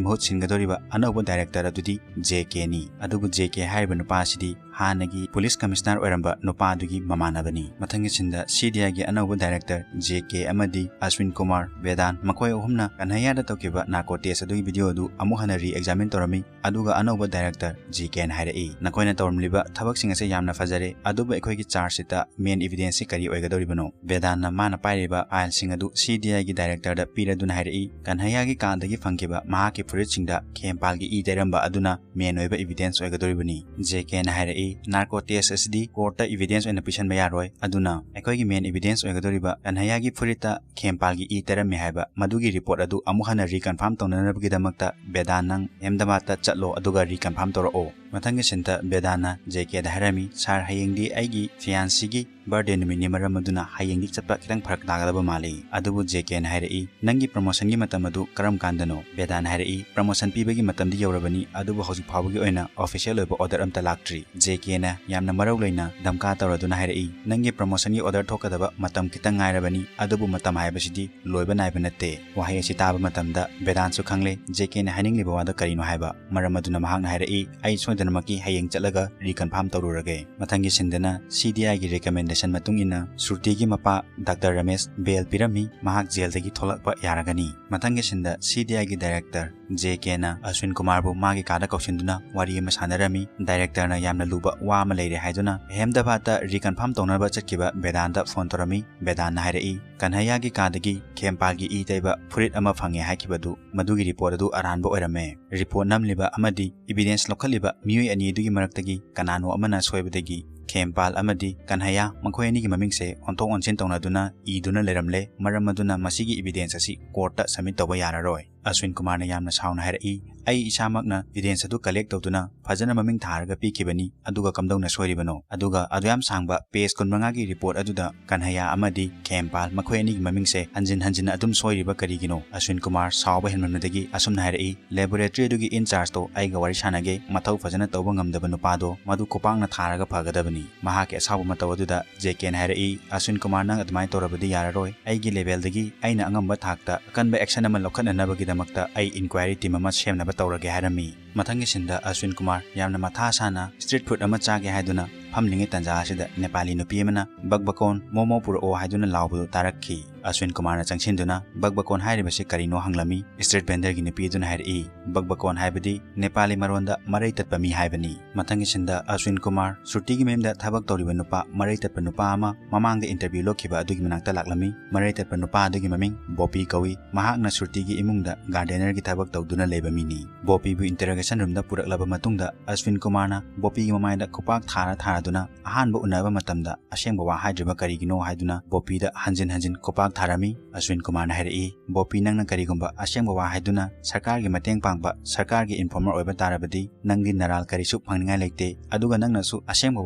ꯃꯍꯨꯠ ꯁꯤꯟꯒꯗꯧꯔꯤꯕ ꯑꯅꯧꯕ director ꯑꯗꯨꯗꯤ JKꯅꯤ꯫ ꯑꯗꯨꯕꯨ JK ꯍꯥꯏꯔꯤꯕ ꯅꯨꯄꯥ ꯑꯁꯤꯗꯤ ꯍꯥꯟꯅꯒꯤ police commissioner ꯑꯣꯏꯔꯝꯕ ꯅꯨꯄꯥ ꯑꯗꯨꯒꯤ ꯃꯃꯥꯟꯅꯕꯅꯤ꯫ ꯃꯊꯪꯒꯤ sceneꯗ CDIꯒꯤ ꯑꯅꯧꯕ director JK ꯑꯃꯗꯤ ꯑꯁ꯭ꯋꯤꯟ ꯀꯨꯃꯥꯔ, ꯕꯦꯗꯥꯟ ꯃꯈꯣꯏ ꯑꯍꯨꯝꯅ ꯀꯟꯍꯩꯌꯥꯗ ꯇꯧꯈꯤꯕ narco test ꯑꯗꯨꯒꯤ video ꯑꯗꯨ ꯑꯃꯨꯛ ꯍꯟꯅ re-examine ꯇꯧꯔꯝꯃꯤ꯫ ꯑꯗꯨꯒ ꯑꯅꯧꯕ director JKꯅ ꯍꯥꯏꯔꯛꯏ, "ꯅꯈꯣꯏꯅ ꯇꯧꯔꯝꯂꯤꯕ ꯊꯕꯛꯁꯤꯡ ꯑꯁꯦ ꯌꯥꯝꯅ ꯐꯖꯔꯦ, ꯑꯗꯨꯕꯨ ꯑꯩꯈꯣꯏꯒꯤ charge sheetꯇ main evidenceꯁꯤ ꯀꯔꯤ ꯑꯣꯏꯒꯗꯧꯔꯤꯕꯅꯣ?" ꯕꯦꯗꯥꯟꯅ ꯃꯥꯅ ꯄꯥꯏꯔꯤꯕ fileꯁꯤꯡ ꯑꯗꯨ CDIꯒꯤ directorꯗ ꯄꯤꯔꯗꯨꯅ ꯍꯥꯏꯔꯛꯏ, "ꯀꯟꯍꯩꯌꯥꯒꯤ ꯀꯥꯗꯒꯤ ꯐꯪꯈꯤꯕ ꯃꯍꯥꯛꯀꯤ ꯐꯨꯔꯤꯠꯁꯤꯡꯗ ꯈꯦꯝꯄꯥꯜꯒꯤ ꯏ ꯇꯩꯔꯝꯕ ꯑꯗꯨꯅ main ꯑꯣꯏꯕ evidence ꯑꯣꯏꯒꯗꯧꯔꯤꯕꯅꯤ꯫" JKꯅ ꯍꯥꯏꯔꯛꯏ, "Narco test ꯑꯁꯤꯗꯤ courtꯇ evidence ꯑꯣꯏꯅ ꯄꯤꯁꯟꯕ ꯌꯥꯔꯣꯏ, ꯑꯗꯨꯅ ꯑꯩꯈꯣꯏꯒꯤ main evidence ꯑꯣꯏꯒꯗꯧꯔꯤꯕ ꯀꯟꯍꯩꯌꯥꯒꯤ ꯐꯨꯔꯤꯠꯇ ꯈꯦꯝꯄꯥꯜꯒꯤ ꯏ ꯇꯩꯔꯝꯃꯤ ꯍꯥꯏꯕ ꯃꯗꯨꯒꯤ report ꯑꯗꯨ ꯑꯃꯨꯛ ꯍꯟꯅ reconfirm ꯇꯧꯅꯅꯕꯒꯤꯗꯃꯛꯇ ꯕꯦꯗꯥꯟ ꯅꯪ ꯑꯍꯃꯦꯗꯥꯕꯥꯗꯇ ꯆꯠꯂꯣ, ꯑꯗꯨꯒ reconfirm ꯇꯧꯔꯛꯑꯣ꯫" ꯃꯊꯪꯒꯤ sceneꯗ ꯕꯦꯗꯥꯟꯅ JKꯗ ꯍꯥꯏꯔꯝꯃꯤ, "Sir, ꯍꯌꯦꯡꯗꯤ ꯑꯩꯒꯤ fiancéꯒꯤ birthdayꯅ ꯃꯔꯝ ꯑꯗꯨꯅ ꯍꯌꯦꯡꯗꯤ ꯆꯠꯄ ꯈꯤꯇꯪ ꯐꯔꯛ ꯇꯥꯒꯗꯕ ꯃꯥꯜꯂꯤ꯫" ꯑꯗꯨꯕꯨ JKꯅ ꯍꯥꯏꯔꯛꯏ, "ꯅꯪꯒꯤ promotionꯒꯤ ꯃꯇꯝ ꯑꯗꯨ ꯀꯔꯝ ꯀꯥꯟꯗꯅꯣ?" ꯕꯦꯗꯥꯟꯅ ꯍꯥꯏꯔꯛꯏ, "Promotion ꯄꯤꯕꯒꯤ ꯃꯇꯝꯗꯤ ꯌꯧꯔꯕꯅꯤ, ꯑꯗꯨꯕꯨ ꯍꯧꯖꯤꯛ ꯐꯥꯎꯕꯒꯤ ꯑꯣꯏꯅ official ꯑꯣꯏꯕ order ꯑꯝꯇ ꯂꯥꯛꯇ꯭ꯔꯤ꯫" JKꯅ ꯌꯥꯝꯅ ꯃꯔꯧ ꯂꯩꯅ ꯙꯝꯀꯥ ꯇꯧꯔꯗꯨꯅ ꯍꯥꯏꯔꯛꯏ, "ꯅꯪꯒꯤ promotionꯒꯤ order ꯊꯣꯛꯀꯗꯕ ꯃꯇꯝ ꯈꯤꯇꯪ ꯉꯥꯏꯔꯕꯅꯤ, ꯑꯗꯨꯕꯨ ꯃꯇꯝ ꯍꯥꯏꯕꯁꯤꯗꯤ ꯂꯣꯏꯕ ꯅꯥꯏꯕ ꯅꯠꯇꯦ꯫" ꯋꯥꯍꯩ ꯑꯁꯤ ꯇꯥꯕ ꯃꯇꯝꯗ ꯕꯦꯗꯥꯟꯁꯨ ꯈꯪꯂꯦ JKꯅ ꯍꯥꯏꯅꯤꯡꯂꯤꯕ ꯋꯥꯗꯣ ꯀꯔꯤꯅꯣ ꯍꯥꯏꯕ꯫ ꯃꯔꯝ ꯑꯗꯨꯅ ꯃꯍꯥꯛꯅ ꯍꯥꯏꯔꯛꯏ, "ꯑꯩ ꯁꯣꯏꯗꯅ ꯃꯛꯀꯤ ꯍꯌꯦꯡ ꯆꯠꯂꯒ reconfirm ꯇꯧꯔꯨꯔꯒꯦ꯫ ꯃꯊꯪꯒꯤ ꯁꯤꯟꯗꯅ CDI ꯒꯤ recommendation ꯃꯇꯨꯡ ꯏꯟꯅ ꯁ꯭ꯔꯨꯇꯤꯒꯤ ꯃꯄꯥ ꯗꯥꯛꯇꯔ ꯔꯃꯦꯁ bail ꯄꯤꯔꯝꯃꯤ, ꯃꯍꯥꯛ ꯖꯦꯜꯗꯒꯤ ꯊꯣꯛꯂꯛꯄ ꯌꯥꯔꯒꯅꯤ꯫ ꯃꯊꯪꯒꯤ ꯁꯤꯟꯗ CDI ꯒꯤ director JK ꯅ ꯑꯁ꯭ꯋꯤꯟ ꯀꯨꯃꯥꯔꯕꯨ ꯃꯥꯒꯤ ꯀꯥꯗ ꯀꯧꯁꯤꯟꯗꯨꯅ ꯋꯥꯔꯤ ꯑꯃ ꯁꯥꯟꯅꯔꯝꯃꯤ꯫ Director ꯅ ꯌꯥꯝꯅ ꯂꯨꯕ ꯋꯥ ꯑꯃ ꯂꯩꯔꯦ ꯍꯥꯏꯗꯨꯅ ꯑꯍꯃꯦꯗꯕꯥꯗꯇ reconfirm ꯇꯧꯅꯕ ꯆꯠꯈꯤꯕ ꯕꯦꯗꯥꯟꯗ phone ꯇꯧꯔꯝꯃꯤ꯫ ꯕꯦꯗꯥꯟꯅ ꯍꯥꯏꯔꯛꯏ, ꯀꯟꯍꯩꯌꯥꯒꯤ ꯀꯥꯗꯒꯤ ꯈꯦꯝꯄꯥꯜꯒꯤ ꯏ ꯇꯩꯕ ꯐꯨꯔꯤꯠ ꯑꯃ ꯐꯪꯉꯦ ꯍꯥꯏꯈꯤꯕꯗꯨ ꯃꯗꯨꯒꯤ report ꯑꯗꯨ ꯑꯔꯥꯟꯕ ꯑꯣꯏꯔꯝꯃꯦ꯫ Report ꯅꯝꯂꯤꯕ ꯑꯃꯗꯤ evidence ꯂꯧꯈꯠꯂꯤꯕ ꯃꯤꯑꯣꯏ ꯑꯅꯤ ꯑꯗꯨꯒꯤ ꯃꯔꯛꯇꯒꯤ ꯀꯅꯥꯅꯣ ꯑꯃꯅ ꯁꯣꯏꯕꯗꯒꯤ ꯈꯦꯝꯄꯥꯜ ꯑꯃꯗꯤ ꯀꯟꯍꯩꯌꯥ ꯃꯈꯣꯏ ꯑꯅꯤꯒꯤ ꯃꯃꯤꯡꯁꯦ ꯑꯣꯟꯊꯣꯛ ꯑꯣꯟꯁꯤꯟ ꯇꯧꯅꯗꯨꯅ ꯏꯗꯨꯅ ꯂꯩꯔꯝꯂꯦ꯫ ꯃꯔꯝ ꯑꯗꯨꯅ ꯃꯁꯤꯒꯤ evidence ꯑꯁꯤ court ꯇ submit ꯇꯧꯕ ꯌꯥꯔꯔꯣꯏ꯫ ꯑꯁ꯭ꯋꯤꯟ ꯀꯨꯃꯥꯔꯅ ꯌꯥꯝꯅ ꯁꯥꯎꯅ ꯍꯥꯏꯔꯛꯏ, ꯑꯩ ꯏꯁꯥꯃꯛꯅ evidence ꯑꯗꯨ collect ꯇꯧꯗꯨꯅ ꯐꯖꯅ ꯃꯃꯤꯡ ꯊꯥꯔꯒ ꯄꯤꯈꯤꯕꯅꯤ, ꯑꯗꯨꯒ ꯀꯝꯗꯧꯅ ꯁꯣꯏꯔꯤꯕꯅꯣ? ꯑꯗꯨꯒ ꯑꯗꯨꯌꯥꯝ ꯁꯥꯡꯕ page ꯀꯨꯟꯃꯉꯥꯒꯤ report ꯑꯗꯨꯗ ꯀꯟꯍꯩꯌꯥ ꯑꯃꯗꯤ ꯈꯦꯝꯄꯥꯜ ꯃꯈꯣꯏ ꯑꯅꯤꯒꯤ ꯃꯃꯤꯡꯁꯦ ꯍꯟꯖꯤꯟ ꯍꯟꯖꯤꯟꯅ ꯑꯗꯨꯝ ꯁꯣꯏꯔꯤꯕ ꯀꯔꯤꯒꯤꯅꯣ? ꯑꯁ꯭ꯋꯤꯟ ꯀꯨꯃꯥꯔ ꯁꯥꯎꯕ ꯍꯦꯟꯃꯟꯕꯗꯒꯤ ꯑꯁꯨꯝꯅ ꯍꯥꯏꯔꯛꯏ, laboratory ꯑꯗꯨꯒꯤ in charge ꯇꯣ ꯑꯩꯒ ꯋꯥꯔꯤ ꯁꯥꯟꯅꯒꯦ, ꯃꯊꯧ ꯐꯖꯅ ꯇꯧꯕ ꯉꯝꯗꯕ ꯅꯨꯄꯥꯗꯣ ꯃꯗꯨ ꯈꯨꯄꯥꯛꯅ ꯊꯥꯔꯒ ꯐꯒꯗꯕꯅꯤ꯫ ꯃꯍꯥꯛꯀꯤ ꯑꯁꯥꯎꯕ ꯃꯇꯧ ꯑꯗꯨꯗ JK ꯅ ꯍꯥꯏꯔꯛꯏ, ꯑꯁ꯭ꯋꯤꯟ ꯀꯨꯃꯥꯔ, ꯅꯪ ꯑꯗꯨꯃꯥꯏꯅ ꯇꯧꯔꯕꯗꯤ ꯌꯥꯔꯔꯣꯏ꯫ ꯑꯩꯒꯤ level ꯗꯒꯤ ꯑꯩꯅ ꯑꯉꯝꯕ ꯊꯥꯛꯇ ꯑꯀꯟꯕ action ꯑꯃ ꯂꯧꯈꯠꯅꯅꯕꯒꯤꯗꯃꯛꯇ ꯑꯩ inquiry team ꯑꯃ ꯁꯦꯝꯅꯕ ꯇꯧꯔꯒꯦ ꯍꯥꯏꯔꯝꯃꯤ꯫ ꯃꯊꯪꯒꯤ ꯁꯤꯟꯗ ꯑꯁ꯭ꯋꯤꯟ ꯀꯨꯃꯥꯔ ꯌꯥꯝꯅ ꯃꯊꯥ ꯁꯥꯅ street food ꯑꯃ ꯆꯥꯒꯦ ꯍꯥꯏꯗꯨꯅ ꯐꯝꯂꯤꯉꯩ ꯇꯥꯟꯖꯥ ꯑꯁꯤꯗ ꯅꯦꯄꯥꯂꯤ ꯅꯨꯄꯤ ꯑꯃꯅ ꯕꯛꯕꯀꯣꯟ ꯃꯣꯃꯣ ꯄꯨꯔꯛꯑꯣ ꯍꯥꯏꯗꯨꯅ ꯂꯥꯎꯕꯗꯨ ꯇꯥꯔꯛꯈꯤ꯫ ꯑꯁ꯭ꯋꯤꯟ ꯀꯨꯃꯥꯔꯅ ꯆꯪꯁꯤꯟꯗꯨꯅ ꯕꯛꯕꯀꯣꯟ ꯍꯥꯏꯔꯤꯕꯁꯤ ꯀꯔꯤꯅꯣ ꯍꯪꯂꯝꯃꯤ꯫ Street vendor ꯒꯤ ꯅꯨꯄꯤ ꯑꯗꯨꯅ ꯍꯥꯏꯔꯛꯏ, ꯕꯛꯕꯀꯣꯟ ꯍꯥꯏꯕꯗꯤ ꯅꯦꯄꯥꯂꯤ ꯃꯔꯣꯟꯗ ꯃꯔꯩ ꯇꯠꯄ ꯃꯤ ꯍꯥꯏꯕꯅꯤ꯫ ꯃꯊꯪꯒꯤ ꯁꯤꯟꯗ ꯑꯁ꯭ꯋꯤꯟ ꯀꯨꯃꯥꯔ ꯁ꯭ꯔꯨꯇꯤꯒꯤ ꯃꯌꯨꯝꯗ ꯊꯕꯛ ꯇꯧꯔꯤꯕ ꯅꯨꯄꯥ ꯃꯔꯩ ꯇꯠꯄ ꯅꯨꯄꯥ ꯑꯃ ꯃꯃꯥꯡꯗ interview ꯂꯧꯈꯤꯕ ꯑꯗꯨꯒꯤ ꯃꯅꯥꯛꯇ ꯂꯥꯛꯂꯝꯃꯤ꯫ ꯃꯔꯩ ꯇꯠꯄ ꯅꯨꯄꯥ ꯑꯗꯨꯒꯤ ꯃꯃꯤꯡ ꯕꯣꯄꯤ ꯀꯧꯏ꯫ ꯃꯍꯥꯛꯅ ꯁ꯭ꯔꯨꯇꯤꯒꯤ ꯏꯃꯨꯡꯗ gardener ꯒꯤ ꯊꯕꯛ ꯇꯧꯗꯨꯅ ꯂꯩꯕ ꯃꯤꯅꯤ꯫ ꯕꯣꯄꯤꯕꯨ interrogation room ꯗ ꯄꯨꯔꯛꯂꯕ ꯃꯇꯨꯡꯗ ꯑꯁ꯭ꯋꯤꯟ ꯀꯨꯃꯥꯔꯅ ꯕꯣꯄꯤꯒꯤ ꯃꯃꯥꯏꯗ ꯈꯨꯄꯥꯛ ꯊꯥꯔ ꯊꯥꯔꯗꯨꯅ ꯑꯍꯥꯟꯕ ꯎꯅꯕ ꯃꯇꯝꯗ ꯑꯁꯦꯡꯕ ꯋꯥ ꯍꯥꯏꯗ꯭ꯔꯤꯕ ꯀꯔꯤꯒꯤꯅꯣ ꯍꯥꯏꯗꯨꯅ ꯕꯣꯄꯤꯗ ꯍꯟꯖꯤꯟ ꯍꯟꯖꯤꯟ ꯈꯨꯄꯥꯛ ꯊꯥꯔꯝꯃꯤ꯫ ꯑꯁ꯭ꯋꯤꯟ ꯀꯨꯃꯥꯔꯅ ꯍꯥꯏꯔꯛꯏ, ꯕꯣꯄꯤ, ꯅꯪꯅ ꯀꯔꯤꯒꯨꯝꯕ ꯑꯁꯦꯡꯕ ꯋꯥ ꯍꯥꯏꯗꯨꯅ ꯁꯔꯀꯥꯔꯒꯤ ꯃꯇꯦꯡ ꯄꯥꯡꯕ, ꯁꯔꯀꯥꯔꯒꯤ informer ꯑꯣꯏꯕ ꯇꯥꯔꯕꯗꯤ ꯅꯪꯗꯤ ꯅꯔꯥꯜ ꯀꯔꯤꯁꯨ ꯐꯪꯅꯤꯡꯉꯥꯏ ꯂꯩꯇꯦ꯫ ꯑꯗꯨꯒ ꯅꯪꯅꯁꯨ ꯑꯁꯦꯡꯕ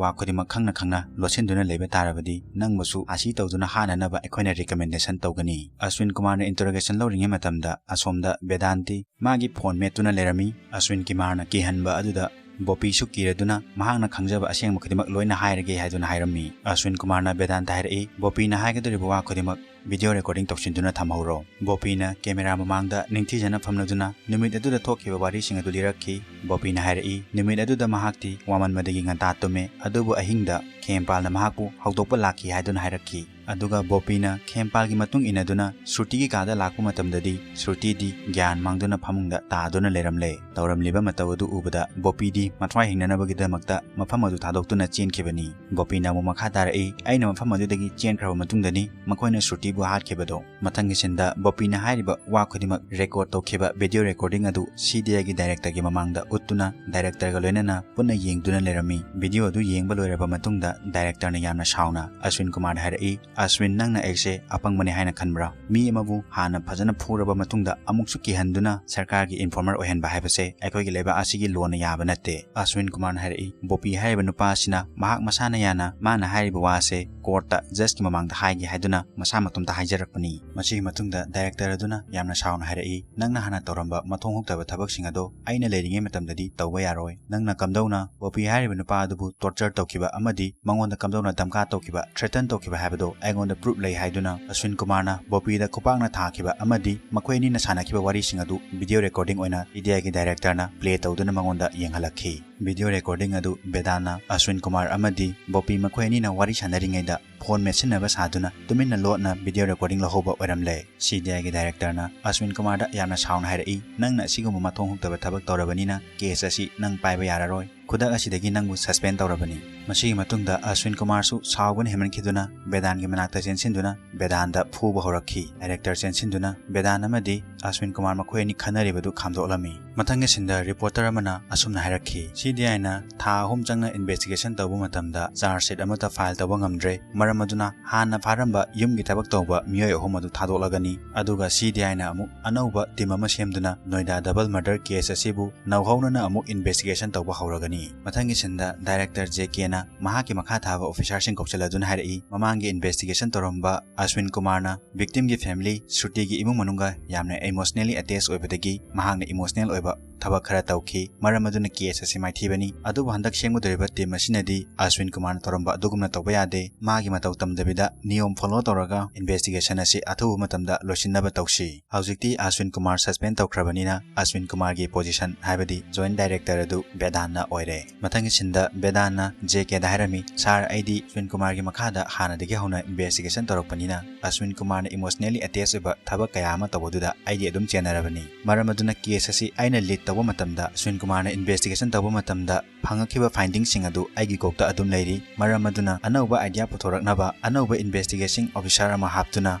ꯋꯥ ꯈꯨꯗꯤꯡꯃꯛ ꯈꯪꯅ ꯈꯪꯅ ꯂꯣꯠꯁꯤꯟꯗꯨꯅ ꯂꯩꯕ ꯇꯥꯔꯕꯗꯤ ꯅꯪꯕꯨꯁꯨ ꯐꯥꯁꯤ ꯇꯧꯗꯨꯅ ꯍꯥꯠꯅꯅꯕ ꯑꯩꯈꯣꯏꯅ recommendation ꯇꯧꯒꯅꯤ꯫ ꯑꯁ꯭ꯋꯤꯟ ꯀꯨꯃꯥꯔꯅ interrogation ꯂꯧꯔꯤꯉꯩ ꯃꯇꯝꯗ ꯑꯁꯣꯝꯗ ꯕꯦꯗꯥꯟꯇꯤ ꯃꯥꯒꯤ phone ꯃꯦꯠꯇꯨꯅ ꯂꯩꯔꯝꯃꯤ꯫ ꯑꯁ꯭ꯋꯤꯟ ꯀꯨꯃꯥꯔꯅ ꯀꯤꯍꯟꯕ ꯑꯗꯨꯗ ꯕꯣꯄꯤꯁꯨ ꯀꯤꯔꯗꯨꯅ ꯃꯍꯥꯛꯅ ꯈꯪꯖꯕ ꯑꯁꯦꯡꯕ ꯈꯨꯗꯤꯡꯃꯛ ꯂꯣꯏꯅ ꯍꯥꯏꯔꯒꯦ ꯍꯥꯏꯗꯨꯅ ꯍꯥꯏꯔꯝꯃꯤ꯫ ꯑꯁ꯭ꯋꯤꯟ ꯀꯨꯃꯥꯔꯅ ꯕꯦꯗꯥꯟꯇ ꯍꯥꯏꯔꯛꯏ, ꯕꯣꯄꯤꯅ ꯍꯥꯏꯒꯗꯧꯔꯤꯕ ꯋꯥ ꯈꯨꯗꯤꯡꯃꯛ video recording ꯇꯧꯁꯤꯟꯗꯨꯅ ꯊꯝꯍꯧꯔꯣ꯫ ꯕꯣꯄꯤꯅ camera ꯃꯃꯥꯡꯗ ꯅꯤꯡꯊꯤꯖꯅ ꯐꯝꯂꯗꯨꯅ ꯅꯨꯃꯤꯠ ꯑꯗꯨꯗ ꯊꯣꯛꯈꯤꯕ ꯋꯥꯔꯤꯁꯤꯡ ꯑꯗꯨ ꯂꯤꯔꯛꯈꯤ꯫ ꯕꯣꯄꯤꯅ ꯍꯥꯏꯔꯛꯏ, ꯅꯨꯃꯤꯠ ꯑꯗꯨꯗ ꯃꯍꯥꯛꯇꯤ ꯋꯥꯃꯟꯕꯗꯒꯤ ꯉꯟꯇꯥ ꯇꯨꯝꯃꯦ, ꯑꯗꯨꯕꯨ ꯑꯍꯤꯡꯗ ꯈꯦꯝꯄꯥꯜꯅ ꯃꯍꯥꯛꯄꯨ ꯍꯧꯗꯣꯛꯄ ꯂꯥꯛꯈꯤ ꯍꯥꯏꯗꯨꯅ ꯍꯥꯏꯔꯛꯈꯤ꯫ ꯑꯗꯨꯒ ꯕꯣꯄꯤꯅ ꯈꯦꯝꯄꯥꯜꯒꯤ ꯃꯇꯨꯡ ꯏꯟꯅꯗꯨꯅ ꯁ꯭ꯔꯨꯇꯤꯒꯤ ꯀꯥꯗ ꯂꯥꯛꯄ ꯃꯇꯝꯗꯗꯤ ꯁ꯭ꯔꯨꯇꯤꯗꯤ ꯒ꯭ꯌꯥꯟ ꯃꯥꯡꯗꯨꯅ ꯐꯃꯨꯡꯗ ꯇꯥꯗꯨꯅ ꯂꯩꯔꯝꯂꯦ꯫ ꯇꯧꯔꯝꯂꯤꯕ ꯃꯇꯧ ꯑꯗꯨ ꯎꯕꯗ ꯕꯣꯄꯤꯗꯤ ꯃꯊ꯭ꯋꯥꯏ ꯍꯤꯡꯅꯅꯕꯒꯤꯗꯃꯛꯇ ꯃꯐꯝ ꯑꯗꯨ ꯊꯥꯗꯣꯛꯇꯨꯅ ꯆꯦꯟꯈꯤꯕꯅꯤ꯫ ꯕꯣꯄꯤꯅ ꯑꯃꯨꯛ ꯃꯈꯥ ꯇꯥꯔꯛꯏ, ꯑꯩꯅ ꯃꯐꯝ ꯑꯗꯨꯗꯒꯤ ꯆꯦꯟꯈ꯭ꯔꯕ ꯃꯇꯨꯡꯗꯅꯤ ꯃꯈꯣꯏꯅ ꯁ꯭ꯔꯨꯇꯤꯕꯨ ꯍꯥꯠꯈꯤꯕꯗꯣ꯫ ꯃꯊꯪꯒꯤ ꯁꯤꯟꯗ ꯕꯣꯄꯤꯅ ꯍꯥꯏꯔꯤꯕ ꯋꯥ ꯈꯨꯗꯤꯡꯃꯛ record ꯇꯧꯈꯤꯕ video recording ꯑꯗꯨ ꯁꯤ ꯗꯤ ꯑꯥꯏꯒꯤ directorꯒꯤ ꯃꯃꯥꯡꯗ ꯎꯠꯇꯨꯅ directorꯒ ꯂꯣꯏꯅꯅ ꯄꯨꯟꯅ ꯌꯦꯡꯗꯨꯅ ꯂꯩꯔꯝꯃꯤ꯫ Video ꯑꯗꯨ ꯌꯦꯡꯕ ꯂꯣꯏꯔꯕ ꯃꯇꯨꯡꯗ directorꯅ ꯌꯥꯝꯅ ꯁꯥꯎꯅ ꯑꯁ꯭ꯋꯤꯟ ꯀꯨꯃꯥꯔꯗ ꯍꯥꯏꯔꯛꯏ, "ꯑꯁ꯭ꯋꯤꯟ, ꯅꯪꯅ ꯑꯩꯁꯦ ꯑꯄꯪꯕꯅꯤ ꯍꯥꯏꯅ ꯈꯟꯕ꯭ꯔꯥ? ꯃꯤ ꯑꯃꯕꯨ ꯍꯥꯟꯅ ꯐꯖꯅ ꯐꯨꯔꯕ ꯃꯇꯨꯡꯗ ꯑꯃꯨꯛꯁꯨ ꯀꯤꯍꯟꯗꯨꯅ ꯁꯔꯀꯥꯔꯒꯤ informer ꯑꯣꯏꯍꯟꯕ ꯍꯥꯏꯕꯁꯦ ꯑꯩꯈꯣꯏꯒꯤ ꯂꯩꯕꯥꯛ ꯑꯁꯤꯒꯤ ꯂꯣꯅ ꯌꯥꯕ ꯅꯠꯇꯦ꯫" ꯑꯁ꯭ꯋꯤꯟ ꯀꯨꯃꯥꯔꯅ ꯍꯥꯏꯔꯛꯏ, "ꯕꯣꯄꯤ ꯍꯥꯏꯔꯤꯕ ꯅꯨꯄꯥ ꯑꯁꯤꯅ ꯃꯍꯥꯛ ꯃꯁꯥꯅ ꯌꯥꯅ ꯃꯥꯅ ꯍꯥꯏꯔꯤꯕ ꯋꯥ ꯑꯁꯦ courtꯇ judgeꯀꯤ ꯃꯃꯥꯡꯗ ꯍꯥꯏꯒꯦ ꯍꯥꯏꯗꯨꯅ ꯃꯁꯥ ꯃꯇꯣꯝꯇ ꯍꯥꯏꯖꯔꯛꯄꯅꯤ꯫" ꯃꯁꯤꯒꯤ ꯃꯇꯨꯡꯗ director ꯑꯗꯨꯅ ꯌꯥꯝꯅ ꯁꯥꯎꯅ ꯍꯥꯏꯔꯛꯏ, "ꯅꯪꯅ ꯍꯥꯟꯅ ꯇꯧꯔꯝꯕ ꯃꯊꯣꯡ ꯍꯨꯛꯇꯕ ꯊꯕꯛꯁꯤꯡ ꯑꯗꯣ ꯑꯩꯅ ꯂꯩꯔꯤꯉꯩ ꯃꯇꯝꯗꯗꯤ ꯇꯧꯕ ꯌꯥꯔꯣꯏ꯫ ꯅꯪꯅ ꯀꯝꯗꯧꯅ ꯕꯣꯄꯤ ꯍꯥꯏꯔꯤꯕ ꯅꯨꯄꯥ ꯑꯗꯨꯕꯨ torture ꯇꯧꯈꯤꯕ ꯑꯃꯗꯤ ꯃꯉꯣꯟꯗ ꯀꯝꯗꯧꯅ ꯙꯝꯀꯥ ꯇꯧꯈꯤꯕ, threaten ꯇꯧꯈꯤꯕ ꯍꯥꯏꯕꯗꯣ ꯑꯩꯉꯣꯟꯗ proof ꯂꯩ" ꯍꯥꯏꯗꯨꯅ ꯑꯁ꯭ꯋꯤꯟ ꯀꯨꯃꯥꯔꯅ ꯕꯣꯄꯤꯗ ꯈꯨꯄꯥꯛꯅ ꯊꯥꯈꯤꯕ ꯑꯃꯗꯤ ꯃꯈꯣꯏ ꯑꯅꯤꯅ ꯁꯥꯟꯅꯈꯤꯕ ꯋꯥꯔꯤꯁꯤꯡ ꯑꯗꯨ video recording ꯑꯣꯏꯅ ꯁꯤ ꯗꯤ ꯑꯥꯏꯒꯤ directorꯅ play ꯇꯧꯗꯨꯅ ꯃꯉꯣꯟꯗ ꯌꯦꯡꯍꯜꯂꯛꯈꯤ꯫ Video recording ꯑꯗꯨ ꯕꯦꯗꯥꯟꯅ ꯑꯁ꯭ꯋꯤꯟ ꯀꯨꯃꯥꯔ ꯑꯃꯗꯤ ꯕꯣꯄꯤ ꯃꯈꯣꯏ ꯑꯅꯤꯅ ꯋꯥꯔꯤ ꯁꯥꯟꯅꯔꯤꯉꯩꯗ phone ꯃꯦꯠꯁꯤꯟꯅꯕ ꯁꯥꯗꯨꯅ ꯇꯨꯃꯤꯟꯅ ꯂꯣꯠꯅ video recording ꯂꯧꯍꯧꯕ ꯑꯣꯏꯔꯝꯂꯦ꯫ ꯁꯤ ꯗꯤ ꯑꯥꯏꯒꯤ directorꯅ ꯑꯁ꯭ꯋꯤꯟ ꯀꯨꯃꯥꯔꯗ ꯌꯥꯝꯅ ꯁꯥꯎꯅ ꯍꯥꯏꯔꯛꯏ, "ꯅꯪꯅ ꯑꯁꯤꯒꯨꯝꯕ ꯃꯊꯣꯡ ꯍꯨꯛꯇꯕ ꯊꯕꯛ ꯇꯧꯔꯕꯅꯤꯅ case ꯑꯁꯤ ꯅꯪ ꯄꯥꯏꯕ ꯌꯥꯔꯔꯣꯏ꯫ ꯈꯨꯗꯛ ꯑꯁꯤꯗꯒꯤ ꯅꯪꯕꯨ suspend ꯇꯧꯔꯕꯅꯤ꯫" ꯃꯁꯤꯒꯤ ꯃꯇꯨꯡꯗ ꯑꯁ꯭ꯋꯤꯟ ꯀꯨꯃꯥꯔꯁꯨ ꯁꯥꯎꯕꯅ ꯍꯦꯟꯃꯟꯈꯤꯗꯨꯅ ꯕꯦꯗꯥꯟꯒꯤ ꯃꯅꯥꯛꯇ ꯆꯦꯟꯁꯤꯟꯗꯨꯅ ꯕꯦꯗꯥꯟꯗ ꯐꯨꯕ ꯍꯧꯔꯛꯈꯤ꯫ Director ꯆꯦꯟꯁꯤꯟꯗꯨꯅ ꯕꯦꯗꯥꯟ ꯑꯃꯗꯤ ꯑꯁ꯭ꯋꯤꯟ ꯀꯨꯃꯥꯔ ꯃꯈꯣꯏ ꯑꯅꯤ ꯈꯟꯅꯔꯤꯕꯗꯨ ꯈꯥꯝꯗꯣꯛꯂꯝꯃꯤ꯫ ꯃꯊꯪꯒꯤ ꯁꯤꯟꯗ reporter ꯑꯃꯅ ꯑꯁꯨꯝꯅ ꯍꯥꯏꯔꯛꯈꯤ, "ꯁꯤ ꯗꯤ ꯑꯥꯏꯅ ꯊꯥ ꯑꯍꯨꯝ ꯆꯪꯅ investigation ꯇꯧꯕ ꯃꯇꯝꯗ charge sheet ꯑꯃꯠꯇ file ꯇꯧꯕ ꯉꯝꯗ꯭ꯔꯦ꯫ ꯃꯔꯝ ꯑꯗꯨꯅ ꯍꯥꯟꯅ ꯐꯥꯔꯝꯕ ꯌꯨꯝꯒꯤ ꯊꯕꯛ ꯇꯧꯕ ꯃꯤꯑꯣꯏ ꯑꯍꯨꯝ ꯑꯗꯨ ꯊꯥꯗꯣꯛꯂꯒꯅꯤ꯫ ꯑꯗꯨꯒ ꯁꯤ ꯗꯤ ꯑꯥꯏꯅ ꯑꯃꯨꯛ ꯑꯅꯧꯕ team ꯑꯃ ꯁꯦꯝꯗꯨꯅ ꯅꯣꯏꯗꯥ double murder case ꯑꯁꯤꯕꯨ ꯅꯧꯍꯧꯅꯅ ꯑꯃꯨꯛ investigation ꯇꯧꯕ ꯍꯧꯔꯒꯅꯤ꯫" ꯃꯊꯪꯒꯤ ꯁꯤꯟꯗ director ꯖꯦ ꯀꯦꯅ ꯃꯍꯥꯛꯀꯤ ꯃꯈꯥ ꯊꯥꯕ officerꯁꯤꯡ ꯀꯧꯁꯤꯜꯂꯗꯨꯅ ꯍꯥꯏꯔꯛꯏ, ꯃꯃꯥꯡꯒꯤ investigationꯗ ꯇꯧꯔꯝꯕ ꯑꯁ꯭ꯋꯤꯟ ꯀꯨꯃꯥꯔꯅ victimꯒꯤ family ꯁ꯭ꯔꯨꯇꯤꯒꯤ ꯏꯃꯨꯡ ꯃꯅꯨꯡꯒ ꯌꯥꯝꯅ emotionally attach ꯑꯣꯏꯕꯗꯒꯤ ꯃꯍꯥꯛꯅ emotional ꯑꯣꯏꯕ ꯊꯕꯛ ꯈꯔ ꯇꯧꯈꯤ꯫ ꯃꯔꯝ ꯑꯗꯨꯅ case ꯑꯁꯤ ꯃꯥꯏꯊꯤꯕꯅꯤ꯫ ꯑꯗꯨꯕꯨ ꯍꯟꯗꯛ ꯁꯦꯝꯒꯗꯧꯔꯤꯕ team ꯑꯁꯤꯅꯗꯤ ꯑꯁ꯭ꯋꯤꯟ ꯀꯨꯃꯥꯔꯅ ꯇꯧꯔꯝꯕ ꯑꯗꯨꯒꯨꯝꯅ ꯇꯧꯕ ꯌꯥꯗꯦ꯫ ꯃꯥꯒꯤ ꯃꯇꯧ ꯇꯝꯗꯕꯤꯗ ꯅꯤꯌꯣꯝ follow ꯇꯧꯔꯒ investigation ꯑꯁꯤ ꯑꯊꯨꯕ ꯃꯇꯝꯗ ꯂꯣꯏꯁꯤꯟꯅꯕ ꯇꯧꯁꯤ꯫ ꯍꯧꯖꯤꯛꯇꯤ ꯑꯁ꯭ꯋꯤꯟ ꯀꯨꯃꯥꯔ suspend ꯇꯧꯈ꯭ꯔꯕꯅꯤꯅ ꯑꯁ꯭ꯋꯤꯟ ꯀꯨꯃꯥꯔꯒꯤ position ꯍꯥꯏꯕꯗꯤ joint director ꯑꯗꯨ ꯕꯦꯗꯥꯟꯅ ꯑꯣꯏꯔꯦ꯫ ꯃꯊꯪꯒꯤ sceneꯗ ꯕꯦꯗꯥꯟꯅ JKꯗ ꯍꯥꯏꯔꯝꯃꯤ, "Sir, ꯑꯩꯗꯤ ꯑꯁ꯭ꯋꯤꯟ ꯀꯨꯃꯥꯔꯒꯤ ꯃꯈꯥꯗ ꯍꯥꯟꯅꯗꯒꯤ ꯍꯧꯅ investigation ꯇꯧꯔꯛꯄꯅꯤꯅ ꯑꯁ꯭ꯋꯤꯟ ꯀꯨꯃꯥꯔꯅ emotionally attached ꯑꯣꯏꯕ ꯊꯕꯛ ꯀꯌꯥ ꯑꯃ ꯇꯧꯕꯗꯨꯗ ꯑꯩꯗꯤ ꯑꯗꯨꯝ ꯆꯦꯟꯅꯔꯕꯅꯤ꯫ ꯃꯔꯝ ꯑꯗꯨꯅ case ꯑꯁꯤ ꯑꯩꯅ lead ꯇꯧꯕ ꯃꯇꯝꯗ ꯑꯁ꯭ꯋꯤꯟ ꯀꯨꯃꯥꯔꯅ investigation ꯇꯧꯕ ꯃꯇꯝꯗ ꯐꯪꯉꯛꯈꯤꯕ findingꯁꯤꯡ ꯑꯗꯨ ꯑꯩꯒꯤ ꯀꯣꯛꯇ ꯑꯗꯨꯝ ꯂꯩꯔꯤ꯫ ꯃꯔꯝ ꯑꯗꯨꯅ ꯑꯅꯧꯕ idea ꯄꯨꯊꯣꯔꯛꯅꯕ ꯑꯅꯧꯕ investigating officer ꯑꯃ ꯍꯥꯞꯇꯨꯅ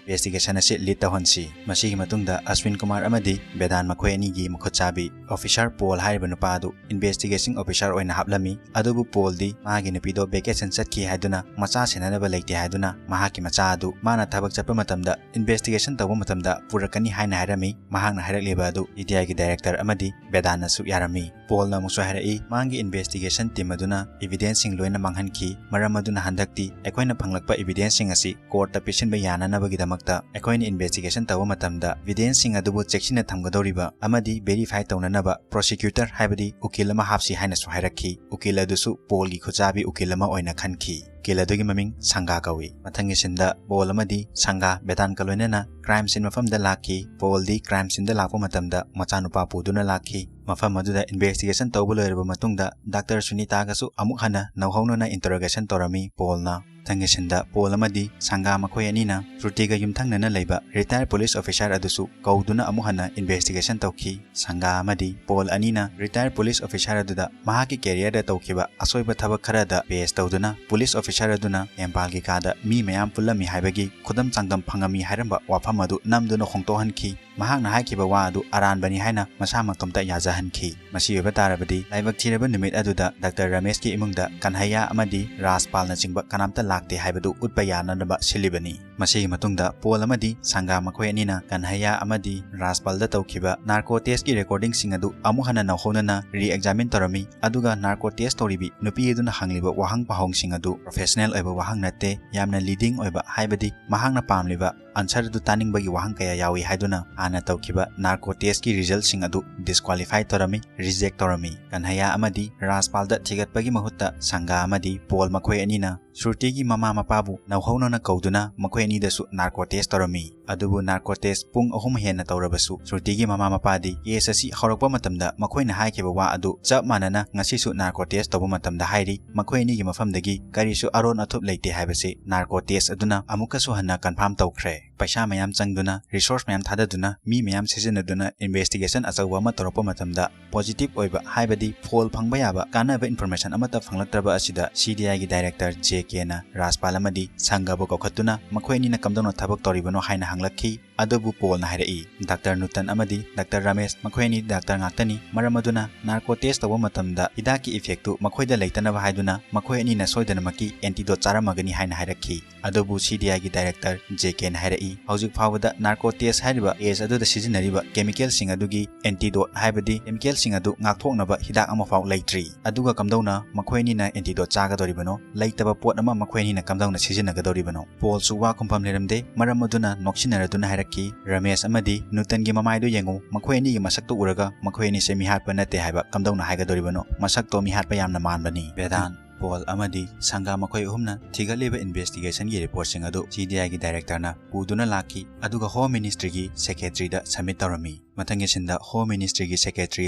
investigation ꯑꯁꯤ lead ꯇꯧꯍꯟꯁꯤ꯫" ꯃꯁꯤꯒꯤ ꯃꯇꯨꯡꯗ ꯑꯁ꯭ꯋꯤꯟ ꯀꯨꯃꯥꯔ ꯑꯃꯗꯤ ꯕꯦꯗꯥꯟ ꯃꯈꯣꯏ ꯑꯅꯤꯒꯤ ꯃꯈꯨꯠ ꯆꯥꯕꯤ officer ꯄꯣꯜ ꯍꯥꯏꯔꯤꯕ ꯅꯨꯄꯥ ꯑꯗꯨ investigating officer ꯑꯣꯏꯅ ꯍꯥꯞꯂꯝꯃꯤ꯫ ꯑꯗꯨꯕꯨ ꯄꯣꯜꯗꯤ ꯃꯥꯒꯤ ꯅꯨꯄꯤꯗꯣ vacation ꯆꯠꯈꯤ ꯍꯥꯏꯗꯨꯅ ꯃꯆꯥ ꯁꯦꯟꯅꯅꯕ ꯂꯩꯇꯦ ꯍꯥꯏꯗꯨꯅ ꯃꯍꯥꯛꯀꯤ ꯃꯆꯥ ꯑꯗꯨ ꯃꯥꯅ ꯊꯕꯛ ꯆꯠꯄ ꯃꯇꯝꯗ investigation ꯇꯧꯕ ꯃꯇꯝꯗ ꯄꯨꯔꯛꯀꯅꯤ ꯍꯥꯏꯅ ꯍꯥꯏꯔꯝꯃꯤ꯫ ꯃꯍꯥꯛꯅ ꯍꯥꯏꯔꯛꯂꯤꯕ ꯑꯗꯨ ꯏꯗꯤꯌꯥꯒꯤ director ꯑꯃꯗꯤ ꯕꯦꯗꯥꯟꯅꯁꯨ ꯌꯥꯔꯝꯃꯤ꯫ ꯄꯣꯜꯅ ꯑꯃꯨꯛꯁꯨ ꯍꯥꯏꯔꯛꯏ, ꯃꯥꯒꯤ investigation team ꯑꯗꯨꯅ evidenceꯁꯤꯡ ꯂꯣꯏꯅ ꯃꯥꯡꯍꯟꯈꯤ꯫ ꯃꯔꯝ ꯑꯗꯨꯅ ꯍꯟꯗꯛꯇꯤ ꯑꯩꯈꯣꯏꯅ ꯐꯪꯂꯛꯄ evidenceꯁꯤꯡ ꯑꯁꯤ courtꯇ ꯄꯤꯁꯤꯟꯕ ꯌꯥꯅꯅꯕꯒꯤꯗꯃꯛꯇ ꯑꯩꯈꯣꯏꯅ investigation ꯇꯧꯕ ꯃꯇꯝꯗ evidenceꯁꯤꯡ ꯑꯗꯨꯕꯨ ꯆꯦꯛꯁꯤꯟꯅ ꯊꯝꯒꯗꯧꯔꯤꯕ ꯑꯃꯗꯤ verify ꯇꯧꯅꯅꯕ prosecutor ꯍꯥꯏꯕꯗꯤ ꯎꯀꯤꯜ ꯑꯃ ꯍꯥꯞꯁꯤ ꯍꯥꯏꯅꯁꯨ ꯍꯥꯏꯔꯛꯈꯤ꯫ ꯎꯀꯤꯜ ꯑꯗꯨꯁꯨ ꯄꯣꯜꯒꯤ ꯈꯨꯠꯆꯥꯕꯤ ꯎꯀꯤꯜ ꯑꯃ ꯑꯣꯏꯅ ꯈꯟꯈꯤ꯫ ꯎꯀꯤꯜ ꯑꯗꯨꯒꯤ ꯃꯃꯤꯡ ꯁꯪꯒꯥ ꯀꯧꯏ꯫ ꯃꯊꯪꯒꯤ sceneꯗ ꯄꯣꯜ ꯑꯃꯗꯤ ꯁꯪꯒꯥ ꯕꯦꯗꯥꯟꯀ ꯂꯣꯏꯅꯅ crime scene ꯃꯐꯝꯗ ꯂꯥꯛꯈꯤ꯫ ꯄꯣꯜꯗꯤ crime sceneꯗ ꯂꯥꯛꯄ ꯃꯇꯝꯗ ꯃꯆꯥꯅꯨꯄꯥ ꯄꯨꯗꯨꯅ ꯂꯥꯛꯈꯤ꯫ ꯃꯐꯝ ꯑꯗꯨꯗ investigation ꯇꯧꯕ ꯂꯣꯏꯔꯕ ꯃꯇꯨꯡꯗ doctor ꯁꯨꯅꯤꯇꯥꯒꯁꯨ ꯑꯃꯨꯛ ꯍꯟꯅ ꯅꯧꯍꯧꯅꯅ interrogation ꯇꯧꯔꯝꯃꯤ ꯄꯣꯜꯅ꯫ ꯃꯊꯪꯒꯤ sceneꯗ ꯄꯣꯜ ꯑꯃꯗꯤ ꯁꯪꯒꯥ ꯃꯈꯣꯏ ꯑꯅꯤꯅ ꯁ꯭ꯔꯨꯇꯤꯒ ꯌꯨꯝꯊꯪꯅꯅ ꯂꯩꯕ retired police officer ꯑꯗꯨꯁꯨ ꯀꯧꯗꯨꯅ ꯑꯃꯨꯛ ꯍꯟꯅ investigation ꯇꯧꯈꯤ꯫ ꯁꯪꯒꯥ ꯑꯃꯗꯤ ꯄꯣꯜ ꯑꯅꯤꯅ retired police officer ꯑꯗꯨꯗ ꯃꯍꯥꯛꯀꯤ careerꯗ ꯇꯧꯈꯤꯕ ꯑꯁꯣꯏꯕ ꯊꯕꯛ ꯈꯔꯗ base ꯇꯧꯗꯨꯅ police officer ꯑꯗꯨꯅ ꯅꯦꯝꯄꯥꯜꯒꯤ ꯀꯥꯗ ꯃꯤ ꯃꯌꯥꯝ ꯄꯨꯜꯂꯝꯃꯤ ꯍꯥꯏꯕꯒꯤ ꯈꯨꯗꯝ ꯆꯥꯡꯗꯝ ꯐꯪꯉꯝꯃꯤ ꯍꯥꯏꯔꯝꯕ ꯋꯥꯐꯝ ꯑꯗꯨ ꯅꯝꯗꯨꯅ ꯍꯣꯡꯗꯣꯛꯍꯟꯈꯤ꯫ ꯃꯍꯥꯛꯅ ꯍꯥꯏꯈꯤꯕ ꯋꯥ ꯑꯗꯨ ꯑꯔꯥꯟꯕꯅꯤ ꯍꯥꯏꯅ ꯃꯁꯥꯃꯛꯇꯣꯝꯇ ꯌꯥꯖꯍꯟꯈꯤ꯫ ꯃꯁꯤ ꯑꯣꯏꯕ ꯇꯥꯔꯕꯗꯤ ꯂꯥꯏꯕꯛ ꯊꯤꯔꯕ ꯅꯨꯃꯤꯠ ꯑꯗꯨꯗ doctor ꯔꯃꯦꯁꯀꯤ ꯏꯃꯨꯡꯗ ꯀꯟꯍꯩꯌꯥ ꯑꯃꯗꯤ ꯔꯥꯖꯄꯥꯜꯅꯆꯤꯡꯕ ꯀꯅꯥꯝꯇ ꯂꯥꯛꯇꯦ ꯍꯥꯏꯕꯗꯨ ꯎꯠꯄ ꯌꯥꯅꯅꯕ ꯁꯤꯜꯂꯤꯕꯅꯤ꯫ ꯃꯁꯤꯒꯤ ꯃꯇꯨꯡꯗ ꯄꯣꯜ ꯑꯃꯗꯤ ꯁꯪꯒꯥ ꯃꯈꯣꯏ ꯑꯅꯤꯅ ꯀꯟꯍꯩꯌꯥ ꯑꯃꯗꯤ ꯔꯥꯖꯄꯥꯜꯗ ꯇꯧꯈꯤꯕ ꯅꯥꯔꯀꯣ ꯇꯦꯁꯀꯤ ꯔꯦꯀꯣꯔꯗꯤꯡꯁꯤꯡ ꯑꯗꯨ ꯑꯃꯨꯛ ꯍꯟꯅ ꯅꯧꯍꯧꯅꯅ ꯔꯤ ꯑꯦꯛꯖꯥꯃꯤꯟ ꯇꯧꯔꯝꯃꯤ꯫ ꯑꯗꯨꯒ ꯅꯥꯔꯀꯣ ꯇꯦꯁ ꯇꯧꯔꯤꯕꯤ ꯅꯨꯄꯤ ꯑꯗꯨꯅ ꯍꯪꯂꯤꯕ ꯋꯥꯍꯪ ꯄꯥꯎꯍꯪꯁꯤꯡ ꯑꯗꯨ ꯄ꯭ꯔꯣꯐꯦꯁꯅꯦꯜ ꯑꯣꯏꯕ ꯋꯥꯍꯪ ꯅꯠꯇꯦ, ꯌꯥꯝꯅ ꯂꯤꯗꯤꯡ ꯑꯣꯏꯕ, ꯍꯥꯏꯕꯗꯤ ꯃꯍꯥꯛꯅ ꯄꯥꯝꯂꯤꯕ ꯑꯟꯁꯔ ꯑꯗꯨ ꯇꯥꯅꯤꯡꯕꯒꯤ ꯋꯥꯍꯪ ꯀꯌꯥ ꯌꯥꯎꯏ ꯍꯥꯏꯗꯨꯅ ꯍꯥꯟꯅ ꯇꯧꯈꯤꯕ ꯅꯥꯔꯀꯣ ꯇꯦꯁꯀꯤ ꯔꯤꯖꯜꯁꯤꯡ ꯑꯗꯨ ꯗꯤꯁꯀ꯭ꯋꯥꯂꯤꯐꯥꯏ ꯇꯧꯔꯝꯃꯤ, ꯔꯤꯖꯦꯛ ꯇꯧꯔꯝꯃꯤ꯫ ꯀꯟꯍꯩꯌꯥ ꯑꯃꯗꯤ ꯔꯥꯖꯄꯥꯜꯗ ꯊꯤꯒꯠꯄꯒꯤ ꯃꯍꯨꯠꯇ ꯁꯪꯒꯥ ꯑꯃꯗꯤ ꯄꯣꯜ ꯃꯈꯣꯏ ꯑꯅꯤꯅ ꯁ꯭ꯔꯨꯇꯤꯒꯤ ꯃꯃꯥ ꯃꯄꯥꯕꯨ ꯅꯧꯍꯧꯅꯅ ꯀꯧꯗꯨꯅ ꯃꯈꯣꯏ ꯑꯅꯤꯗꯁꯨ ꯅꯥꯔꯀꯣ ꯇꯦꯁ ꯇꯧꯔꯝꯃꯤ꯫ ꯑꯗꯨꯕꯨ ꯅꯥꯔꯀꯣ ꯇꯦꯁ ꯄꯨꯡ ꯑꯍꯨꯝ ꯍꯦꯟꯅ ꯇꯧꯔꯕꯁꯨ ꯁ꯭ꯔꯨꯇꯤꯒꯤ ꯃꯃꯥ ꯃꯄꯥꯗꯤ ꯀꯦꯁ ꯑꯁꯤ ꯍꯧꯔꯛꯄ ꯃꯇꯝꯗ ꯃꯈꯣꯏꯅ ꯍꯥꯏꯈꯤꯕ ꯋꯥ ꯑꯗꯨ ꯆꯞ ꯃꯥꯟꯅꯅ ꯉꯁꯤꯁꯨ ꯅꯥꯔꯀꯣ ꯇꯦꯁ ꯇꯧꯕ ꯃꯇꯝꯗ ꯍꯥꯏꯔꯤ, ꯃꯈꯣꯏ ꯑꯅꯤꯒꯤ ꯃꯐꯝꯗꯒꯤ ꯀꯔꯤꯁꯨ ꯑꯔꯣꯟ ꯑꯊꯨꯞ ꯂꯩꯇꯦ ꯍꯥꯏꯕꯁꯤ ꯅꯥꯔꯀꯣ ꯇꯦꯁ ꯑꯗꯨꯅ ꯑꯃꯨꯛꯀꯁꯨ ꯍꯟꯅ ꯀꯟꯐꯥꯔꯝ ꯇꯧꯈ꯭ꯔꯦ꯫ ꯄꯩꯁꯥ ꯃꯌꯥꯝ ꯆꯪꯗꯨꯅ, ꯔꯤꯁꯣꯔꯁ ꯃꯌꯥꯝ ꯊꯥꯗꯗꯨꯅ, ꯃꯤ ꯃꯌꯥꯝ ꯁꯤꯖꯤꯟꯅꯗꯨꯅ ꯏꯟꯚꯦꯁꯇꯤꯒꯦꯁꯟ ꯑꯆꯧꯕ ꯑꯃ ꯇꯧꯔꯛꯄ ꯃꯇꯝꯗ ꯄꯣꯖꯤꯇꯤꯚ ꯑꯣꯏꯕ, ꯍꯥꯏꯕꯗꯤ ꯐꯣꯜ ꯐꯪꯕ ꯌꯥꯕ ꯀꯥꯟꯅꯕ ꯏꯟꯐꯣꯔꯃꯦꯁꯟ ꯑꯃꯠꯇ ꯐꯪꯂꯛꯇ꯭ꯔꯕ ꯑꯁꯤꯗ ꯁꯤ ꯗꯤ ꯑꯥꯏꯒꯤ ꯗꯥꯏꯔꯦꯛꯇꯔ ꯖꯦ ꯀꯦꯅ ꯔꯥꯖꯄꯥꯜ ꯑꯃꯗꯤ ꯁꯪꯒꯥꯕꯨ ꯀꯧꯈꯠꯇꯨꯅ ꯃꯈꯣꯏ ꯑꯅꯤꯅ ꯀꯝꯗꯧꯅ ꯊꯕꯛ ꯇꯧꯔꯤꯕꯅꯣ ꯍꯥꯏꯅ ꯍꯪꯂꯛꯈꯤ꯫ ꯑꯗꯨꯕꯨ ꯄꯣꯜꯅ ꯍꯥꯏꯔꯛꯏ, ꯗꯥꯛꯇꯔ ꯅꯨꯇꯟ ꯑꯃꯗꯤ ꯗꯥꯛꯇꯔ ꯔꯥꯃꯦꯁ ꯃꯈꯣꯏ ꯑꯅꯤ ꯗꯥꯛꯇꯔ ꯉꯥꯛꯇꯅꯤ, ꯃꯔꯝ ꯑꯗꯨꯅ ꯅꯥꯔꯀꯣ ꯇꯦꯁ ꯇꯧꯕ ꯃꯇꯝꯗ ꯍꯤꯗꯥꯛꯀꯤ ꯏꯐꯦꯛꯇꯨ ꯃꯈꯣꯏꯗ ꯂꯩꯇꯅꯕ ꯍꯥꯏꯗꯨꯅ ꯃꯈꯣꯏ ꯑꯅꯤꯅ ꯁꯣꯏꯗꯅꯃꯛꯀꯤ ꯑꯦꯟꯇꯤꯗꯣꯠ ꯆꯥꯔꯝꯃꯒꯅꯤ ꯍꯥꯏꯅ ꯍꯥꯏꯔꯛꯈꯤ꯫ ꯑꯗꯨꯕꯨ ꯁꯤ ꯗꯤ ꯑꯥꯏꯒꯤ ꯗꯥꯏꯔꯦꯛꯇꯔ ꯖꯦ ꯀꯦꯅ ꯍꯥꯏꯔꯛꯏ, ꯍꯧꯖꯤꯛ ꯐꯥꯎꯕꯗ ꯅꯥꯔꯀꯣ ꯇꯦꯁ ꯍꯥꯏꯔꯤꯕ ꯀꯦꯁ ꯑꯗꯨꯗ ꯁꯤꯖꯤꯟꯅꯔꯤꯕ ꯀꯦꯃꯤꯀꯦꯜꯁꯤꯡ ꯑꯗꯨꯒꯤ ꯑꯦꯟꯇꯤꯗꯣꯠ, ꯍꯥꯏꯕꯗꯤ ꯀꯦꯃꯤꯀꯦꯜꯁꯤꯡ ꯑꯗꯨ ꯉꯥꯛꯊꯣꯛꯅꯕ ꯍꯤꯗꯥꯛ ꯑꯃꯐꯥꯎ ꯂꯩꯇ꯭ꯔꯤ꯫ ꯑꯗꯨꯒ ꯀꯝꯗꯧꯅ ꯃꯈꯣꯏ ꯑꯅꯤꯅ ꯑꯦꯟꯇꯤꯗꯣꯠ ꯆꯥꯒꯗꯧꯔꯤꯕꯅꯣ? ꯂꯩꯇꯕ ꯄꯣꯠ ꯑꯃ ꯃꯈꯣꯏ ꯑꯅꯤꯅ ꯀꯝꯗꯧꯅ ꯁꯤꯖꯤꯟꯅꯒꯗꯧꯔꯤꯕꯅꯣ? ꯄꯣꯜꯁꯨ ꯋꯥ ꯈꯨꯝꯐꯝ ꯂꯩꯔꯝꯗꯦ, ꯃꯔꯝ ꯑꯗꯨꯅ ꯅꯣꯛꯁꯤꯟꯅꯔꯗꯨꯅ ꯍꯥꯏꯔꯛꯈꯤ, ꯔꯥꯃꯦꯁ ꯑꯃꯗꯤ ꯅꯨꯇꯟꯒꯤ ꯃꯃꯥꯏꯗꯨ ꯌꯦꯡꯉꯨ, ꯃꯈꯣꯏ ꯑꯅꯤꯒꯤ ꯃꯁꯛꯇꯨ ꯎꯔꯒ ꯃꯈꯣꯏ ꯑꯅꯤꯁꯦ ꯃꯤꯍꯥꯠꯄ ꯅꯠꯇꯦ ꯍꯥꯏꯕ ꯀꯝꯗꯧꯅ ꯍꯥꯏꯒꯗꯧꯔꯤꯕꯅꯣ? ꯃꯁꯛꯇꯣ ꯃꯤꯍꯥꯠꯄ ꯌꯥꯝꯅ ꯃꯥꯟꯕꯅꯤ꯫ ꯚꯦꯗꯥꯟ, ꯄꯣꯜ ꯑꯃꯗꯤ ꯁꯪꯒꯥ ꯃꯈꯣꯏ ꯑꯍꯨꯝꯅ ꯊꯤꯒꯠꯂꯤꯕ ꯏꯟꯚꯦꯁꯇꯤꯒꯦꯁꯟꯒꯤ ꯔꯤꯄꯣꯔꯠꯁꯤꯡ ꯑꯗꯨ ꯁꯤ ꯗꯤ ꯑꯥꯏꯒꯤ ꯗꯥꯏꯔꯦꯛꯇꯔꯅ ꯄꯨꯗꯨꯅ ꯂꯥꯛꯈꯤ, ꯑꯗꯨꯒ ꯍꯣꯝ ꯃꯤꯅꯤꯁꯇ꯭ꯔꯤꯒꯤ ꯁꯦꯀ꯭ꯔꯦꯇꯔꯤꯗ ꯁꯕꯃꯤꯠ ꯇꯧꯔꯝꯃꯤ꯫ ꯃꯊꯪꯒꯤꯁꯤꯟꯗ ꯍꯣꯝ ꯃꯤꯅꯤꯁꯇ꯭ꯔꯤꯒꯤ ꯁꯦꯀ꯭ꯔꯦꯇꯔꯤ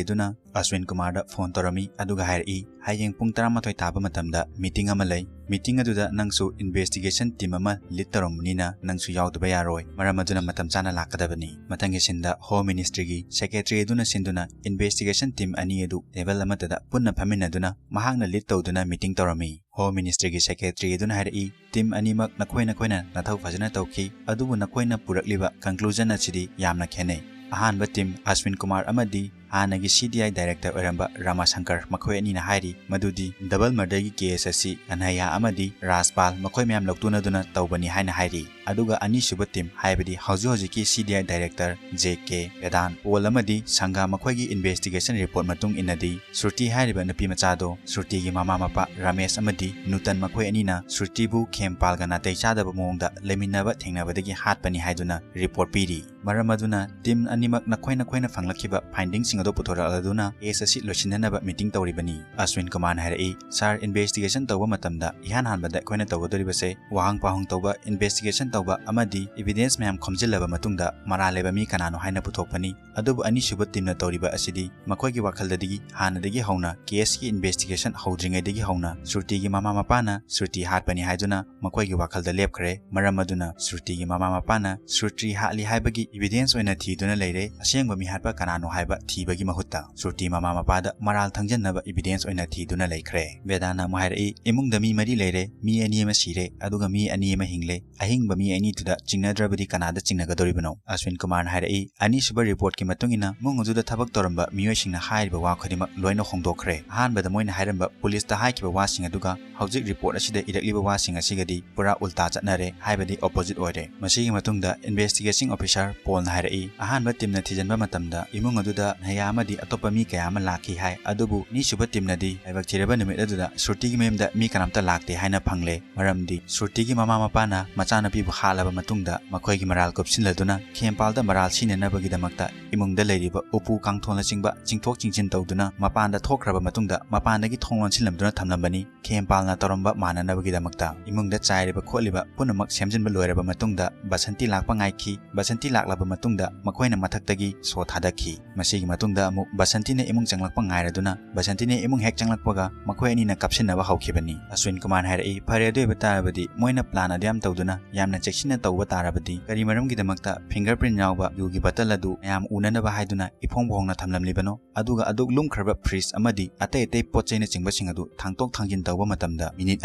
ꯑꯗꯨꯅ ꯑꯁ꯭ꯋꯤꯟ ꯀꯨꯃꯥꯔꯗ ꯐꯣꯟ ꯇꯧꯔꯝꯃꯤ, ꯑꯗꯨꯒ ꯍꯥꯏꯔꯛꯏ, ꯍꯌꯦꯡ ꯄꯨꯡ ꯇꯔꯥꯃꯥꯊꯣꯏ ꯇꯥꯕ ꯃꯇꯝꯗ ꯃꯤꯇꯤꯡ ꯑꯃ ꯂꯩ, ꯃꯤꯇꯤꯡ ꯑꯗꯨꯗ ꯅꯪꯁꯨ ꯏꯟꯚꯦꯁꯇꯤꯒꯦꯁꯟ ꯇꯤꯝ ꯑꯃ ꯂꯤꯗ ꯇꯧꯔꯝꯕꯅꯤꯅ ꯅꯪꯁꯨ ꯌꯥꯎꯗꯕ ꯌꯥꯔꯣꯏ, ꯃꯔꯝ ꯑꯗꯨꯅ ꯃꯇꯝ ꯆꯥꯅ ꯂꯥꯛꯀꯗꯕꯅꯤ꯫ ꯃꯊꯪꯒꯤꯁꯤꯟꯗ ꯍꯣꯝ ꯃꯤꯅꯤꯁꯇ꯭ꯔꯤꯒꯤ ꯁꯦꯀ꯭ꯔꯦꯇꯔꯤ ꯑꯗꯨꯅ ꯁꯤꯟꯗꯨꯅ ꯏꯟꯚꯦꯁꯇꯤꯒꯦꯁꯟ ꯇꯤꯝ ꯑꯅꯤ ꯑꯗꯨ ꯇꯦꯕꯜ ꯑꯃꯠꯇꯗ ꯄꯨꯟꯅ ꯐꯝꯃꯤꯟꯅꯗꯨꯅ ꯃꯍꯥꯛꯅ ꯂꯤꯗ ꯇꯧꯗꯨꯅ ꯃꯤꯇꯤꯡ ꯇꯧꯔꯝꯃꯤ꯫ ꯍꯣꯝ ꯃꯤꯅꯤꯁꯇ꯭ꯔꯤꯒꯤ ꯁꯦꯀ꯭ꯔꯦꯇꯔꯤ ꯑꯗꯨꯅ ꯍꯥꯏꯔꯛꯏ, ꯇꯤꯝ ꯑꯅꯤꯃꯛ ꯅꯈꯣꯏ ꯅꯈꯣꯏꯅ ꯅꯊꯧ ꯐꯖꯅ ꯇꯧꯈꯤ, ꯑꯗꯨꯕꯨ ꯅꯈꯣꯏꯅ ꯄꯨꯔꯛꯂꯤꯕ ꯀꯟꯀ꯭ꯂꯨꯖꯟ ꯑꯁꯤꯗꯤ ꯌꯥꯝꯅ ꯈꯦꯠꯅꯩ꯫ ꯑꯍꯥꯟꯕ ꯇꯤꯝ ꯑꯁ꯭ꯋꯤꯟ ꯀꯨꯃꯥꯔ ꯑꯃꯗꯤ ꯍꯥꯟꯅꯒꯤ C D I director ꯑꯣꯏꯔꯝꯕ ꯔꯥꯃꯥꯁꯪꯀꯔ ꯃꯈꯣꯏ ꯑꯅꯤꯅ ꯍꯥꯏꯔꯤ ꯃꯗꯨꯗꯤ double murderꯒꯤ case ꯑꯁꯤ ꯀꯟꯍꯩꯌꯥ ꯑꯃꯗꯤ ꯔꯥꯖꯄꯥꯜ ꯃꯈꯣꯏ ꯃꯌꯥꯝ ꯂꯧꯇꯨꯅꯗꯨꯅ ꯇꯧꯕꯅꯤ ꯍꯥꯏꯅ ꯍꯥꯏꯔꯤ꯫ ꯑꯗꯨꯒ ꯑꯅꯤꯁꯨꯕ team ꯍꯥꯏꯕꯗꯤ ꯍꯧꯖꯤꯛ ꯍꯧꯖꯤꯛꯀꯤ C D I director J K, ꯕꯦꯗꯥꯟ, ꯄꯣꯜ ꯑꯃꯗꯤ ꯁꯪꯒꯥ ꯃꯈꯣꯏꯒꯤ investigation report ꯃꯇꯨꯡ ꯏꯟꯅꯗꯤ ꯁ꯭ꯔꯨꯇꯤ ꯍꯥꯏꯔꯤꯕ ꯅꯨꯄꯤ ꯃꯆꯥꯗꯣ ꯁ꯭ꯔꯨꯇꯤꯒꯤ ꯃꯃꯥ ꯃꯄꯥ ꯔꯥꯃꯦꯁ ꯑꯃꯗꯤ ꯅꯨꯇꯟ ꯃꯈꯣꯏ ꯑꯅꯤꯅ ꯁ꯭ꯔꯨꯇꯤꯕꯨ ꯈꯦꯝꯄꯥꯜꯒ ꯅꯥꯇꯩ ꯆꯥꯗꯕ ꯃꯑꯣꯡꯗ ꯂꯩꯃꯤꯟꯅꯕ ꯊꯦꯡꯅꯕꯗꯒꯤ ꯍꯥꯠꯄꯅꯤ ꯍꯥꯏꯗꯨꯅ report ꯄꯤꯔꯤ꯫ ꯃꯔꯝ ꯑꯗꯨꯅ team ꯑꯅꯤꯃꯛ ꯅꯈꯣꯏ ꯅꯈꯣꯏꯅ ꯐꯪꯂꯛꯈꯤꯕ findingꯁꯤꯡ ꯑꯗꯨ ꯄꯨꯊꯣꯔꯛꯂꯗꯨꯅ case ꯑꯁꯤ ꯂꯣꯏꯁꯤꯟꯅꯅꯕ meeting ꯇꯧꯔꯤꯕꯅꯤ꯫ ꯑꯁ꯭ꯋꯤꯟ ꯀꯨꯃꯥꯔꯅ ꯍꯥꯏꯔꯛꯏ, "Sir, investigation ꯇꯧꯕ ꯃꯇꯝꯗ ꯏꯍꯥꯟ ꯍꯥꯟꯕꯗ ꯑꯩꯈꯣꯏꯅ ꯇꯧꯒꯗꯧꯔꯤꯕꯁꯦ ꯋꯥꯍꯪ ꯄꯥꯎꯍꯪ ꯇꯧꯕ, investigation ꯇꯧꯕ ꯑꯃꯗꯤ evidence ꯃꯌꯥꯝ ꯈꯣꯝꯖꯤꯜꯂꯕ ꯃꯇꯨꯡꯗ ꯃꯔꯥꯜ ꯂꯩꯕ ꯃꯤ ꯀꯅꯥꯅꯣ ꯍꯥꯏꯅ ꯄꯨꯊꯣꯛꯄꯅꯤ꯫ ꯑꯗꯨꯕꯨ ꯑꯅꯤꯁꯨꯕ teamꯅ ꯇꯧꯔꯤꯕ ꯑꯁꯤꯗꯤ ꯃꯈꯣꯏꯒꯤ ꯋꯥꯈꯜꯗꯗꯤ ꯍꯥꯟꯅꯗꯒꯤ ꯍꯧꯅ caseꯀꯤ investigation ꯍꯧꯗ꯭ꯔꯤꯉꯩꯗꯒꯤ ꯍꯧꯅ ꯁ꯭ꯔꯨꯇꯤꯒꯤ ꯃꯃꯥ ꯃꯄꯥꯅ ꯁ꯭ꯔꯨꯇꯤ ꯍꯥꯠꯄꯅꯤ ꯍꯥꯏꯗꯨꯅ ꯃꯈꯣꯏꯒꯤ ꯋꯥꯈꯜꯗ ꯂꯦꯞꯈ꯭ꯔꯦ꯫ ꯃꯔꯝ ꯑꯗꯨꯅ ꯁ꯭ꯔꯨꯇꯤꯒꯤ ꯃꯃꯥ ꯃꯄꯥꯅ ꯁ꯭ꯔꯨꯇꯤ ꯍꯥꯠꯂꯤ ꯍꯥꯏꯕꯒꯤ evidence ꯑꯣꯏꯅ ꯊꯤꯗꯨꯅ ꯂꯩꯔꯦ꯫ ꯑꯁꯦꯡꯕ ꯃꯤ ꯍꯥꯠꯄ ꯀꯅꯥꯅꯣ ꯍꯥꯏꯕ ꯊꯤꯕꯒꯤ ꯃꯍꯨꯠꯇ ꯁ꯭ꯔꯨꯇꯤ ꯃꯃꯥ ꯃꯄꯥꯗ ꯃꯔꯥꯜ ꯊꯪꯖꯟꯅꯕ evidence ꯑꯣꯏꯅ ꯊꯤꯗꯨꯅ ꯂꯩꯈ꯭ꯔꯦ꯫ ꯕꯦꯗꯥꯟꯅ ꯑꯃꯨꯛ ꯍꯥꯏꯔꯛꯏ, "ꯏꯃꯨꯡꯗ ꯃꯤ ꯃꯔꯤ ꯂꯩꯔꯦ, ꯃꯤ ꯑꯅꯤ ꯑꯃ ꯁꯤꯔꯦ, ꯑꯗꯨꯒ ꯃꯤ ꯑꯅꯤ ꯑꯃ ꯍꯤꯡꯂꯦ꯫ ꯑꯍꯤꯡꯕ ꯃꯤ ꯑꯅꯤꯗꯨꯗ ꯆꯤꯡꯅꯗ꯭ꯔꯕꯗꯤ ꯀꯅꯥꯗ ꯆꯤꯡꯅꯒꯗꯧꯔꯤꯕꯅꯣ?" ꯑꯁ꯭ꯋꯤꯟ ꯀꯨꯃꯥꯔꯅ ꯍꯥꯏꯔꯛꯏ, "ꯑꯅꯤꯁꯨꯕ reportꯀꯤ ꯃꯇꯨꯡ ꯏꯟꯅ ꯏꯃꯨꯡ ꯑꯗꯨꯗ ꯊꯕꯛ ꯇꯧꯔꯝꯕ ꯃꯤꯑꯣꯏꯁꯤꯡꯅ ꯍꯥꯏꯔꯤꯕ ꯋꯥ ꯈꯨꯗꯤꯡꯃꯛ ꯂꯣꯏꯅ ꯍꯣꯡꯗꯣꯛꯈ꯭ꯔꯦ꯫ ꯑꯍꯥꯟꯕꯗ ꯃꯣꯏꯅ ꯍꯥꯏꯔꯝꯕ ꯄꯨꯂꯤꯁꯇ ꯍꯥꯏꯈꯤꯕ ꯋꯥꯁꯤꯡ ꯑꯗꯨꯒ ꯍꯧꯖꯤꯛ report ꯑꯁꯤꯗ ꯏꯔꯛꯂꯤꯕ ꯋꯥꯁꯤꯡ ꯑꯁꯤꯒꯗꯤ ꯄꯨꯔꯥ ꯎꯜꯇꯥ ꯆꯠꯅꯔꯦ, ꯍꯥꯏꯕꯗꯤ opposite ꯑꯣꯏꯔꯦ꯫" ꯃꯁꯤꯒꯤ ꯃꯇꯨꯡꯗ investigating officer ꯄꯣꯜꯅ ꯍꯥꯏꯔꯛꯏ, "ꯑꯍꯥꯟꯕ teamꯅ ꯊꯤꯖꯤꯟꯕ ꯃꯇꯝꯗ ꯏꯃꯨꯡ ꯑꯗꯨꯗ ꯅꯍꯌꯥ ꯑꯃꯗꯤ ꯑꯇꯣꯞꯄ ꯃꯤ ꯀꯌꯥ ꯑꯃ ꯂꯥꯛꯈꯤ ꯍꯥꯏ, ꯑꯗꯨꯕꯨ ꯑꯅꯤꯁꯨꯕ teamꯅꯗꯤ ꯂꯥꯏꯕꯛ ꯊꯤꯔꯕ ꯅꯨꯃꯤꯠ ꯑꯗꯨꯗ ꯁ꯭ꯔꯨꯇꯤꯒꯤ ꯃꯌꯨꯝꯗ ꯃꯤ ꯀꯅꯥꯝꯇ ꯂꯥꯛꯇꯦ ꯍꯥꯏꯅ ꯐꯪꯂꯦ꯫ ꯃꯔꯝꯗꯤ ꯁ꯭ꯔꯨꯇꯤꯒꯤ ꯃꯃꯥ ꯃꯄꯥꯅ ꯃꯆꯥꯅꯨꯄꯤꯕꯨ ꯍꯥꯠꯂꯕ ꯃꯇꯨꯡꯗ ꯃꯈꯣꯏꯒꯤ ꯃꯔꯥꯜ ꯀꯨꯞꯁꯤꯜꯂꯗꯨꯅ ꯈꯦꯝꯄꯥꯜꯗ ꯃꯔꯥꯜ ꯁꯤꯅꯅꯕꯒꯤꯗꯃꯛꯇ ꯏꯃꯨꯡꯗ ꯂꯩꯔꯤꯕ ꯎꯄꯨ ꯀꯥꯡꯊꯣꯟꯅꯆꯤꯡꯕ ꯆꯤꯡꯊꯣꯛ ꯆꯤꯡꯁꯤꯟ ꯇꯧꯗꯨꯅ ꯃꯄꯥꯟꯗ ꯊꯣꯛꯈ꯭ꯔꯕ ꯃꯇꯨꯡꯗ ꯃꯄꯥꯟꯗꯒꯤ ꯊꯣꯡ ꯂꯣꯟꯁꯤꯜꯂꯝꯗꯨꯅ ꯊꯝꯂꯝꯕꯅꯤ꯫ ꯈꯦꯝꯄꯥꯜꯅ ꯇꯧꯔꯝꯕ ꯃꯥꯟꯅꯅꯕꯒꯤꯗꯃꯛꯇ ꯏꯃꯨꯡꯗ ꯆꯥꯏꯔꯤꯕ ꯈꯣꯠꯂꯤꯕ ꯄꯨꯝꯅꯃꯛ ꯁꯦꯝꯖꯤꯟꯕ ꯂꯣꯏꯔꯕ ꯃꯇꯨꯡꯗ ꯕꯁꯟꯇꯤ ꯂꯥꯛꯄ ꯉꯥꯏꯈꯤ꯫ ꯕꯁꯟꯇꯤ ꯂꯥꯛꯂꯕ ꯃꯇꯨꯡꯗ ꯃꯈꯣꯏꯅ ꯃꯊꯛꯇꯒꯤ ꯁꯣ ꯊꯥꯗꯈꯤ꯫ ꯃꯁꯤꯒꯤ ꯃꯇꯨꯡꯗ ꯑꯃꯨꯛ ꯕꯁꯟꯇꯤꯅ ꯏꯃꯨꯡ ꯆꯪꯂꯛꯄ ꯉꯥꯏꯔꯗꯨꯅ ꯕꯁꯟꯇꯤꯅ ꯏꯃꯨꯡ ꯍꯦꯛ ꯆꯪꯂꯛꯄꯒ ꯃꯈꯣꯏ ꯑꯅꯤꯅ ꯀꯥꯞꯁꯤꯟꯅꯕ ꯍꯧꯈꯤꯕꯅꯤ꯫" ꯑꯁ꯭ꯋꯤꯟ ꯀꯨꯃꯥꯔꯅ ꯍꯥꯏꯔꯛꯏ, "ꯐꯔꯦ, ꯑꯗꯨ ꯑꯣꯏꯕ ꯇꯥꯔꯕꯗꯤ ꯃꯣꯏꯅ plan ꯑꯗꯨ ꯌꯥꯝ ꯇꯧꯗꯨꯅ ꯌꯥꯝꯅ ꯆꯦꯛꯁꯤꯟꯅ ꯇꯧꯕ ꯇꯥꯔꯕꯗꯤ ꯀꯔꯤ ꯃꯔꯝꯒꯤꯗꯃꯛꯇ fingerprint ꯌꯥꯎꯕ ꯌꯨꯒꯤ bottle ꯑꯗꯨ ꯃꯌꯥꯝ ꯎꯅꯅꯕ ꯍꯥꯏꯗꯨꯅ ꯏꯐꯣꯡ ꯐꯣꯡꯅ ꯊꯝꯂꯝꯂꯤꯕꯅꯣ? ꯑꯗꯨꯒ ꯑꯗꯨꯛ ꯂꯨꯝꯈ꯭ꯔꯕ fridge ꯑꯃꯗꯤ ꯑꯇꯩ ꯑꯇꯩ ꯄꯣꯠ ꯆꯩꯅꯆꯤꯡꯕꯁꯤꯡ ꯑꯗꯨ ꯊꯥꯡꯇꯣꯛ ꯊꯥꯡꯖꯤꯟ ꯇꯧꯕ ꯃꯇꯝꯗ minute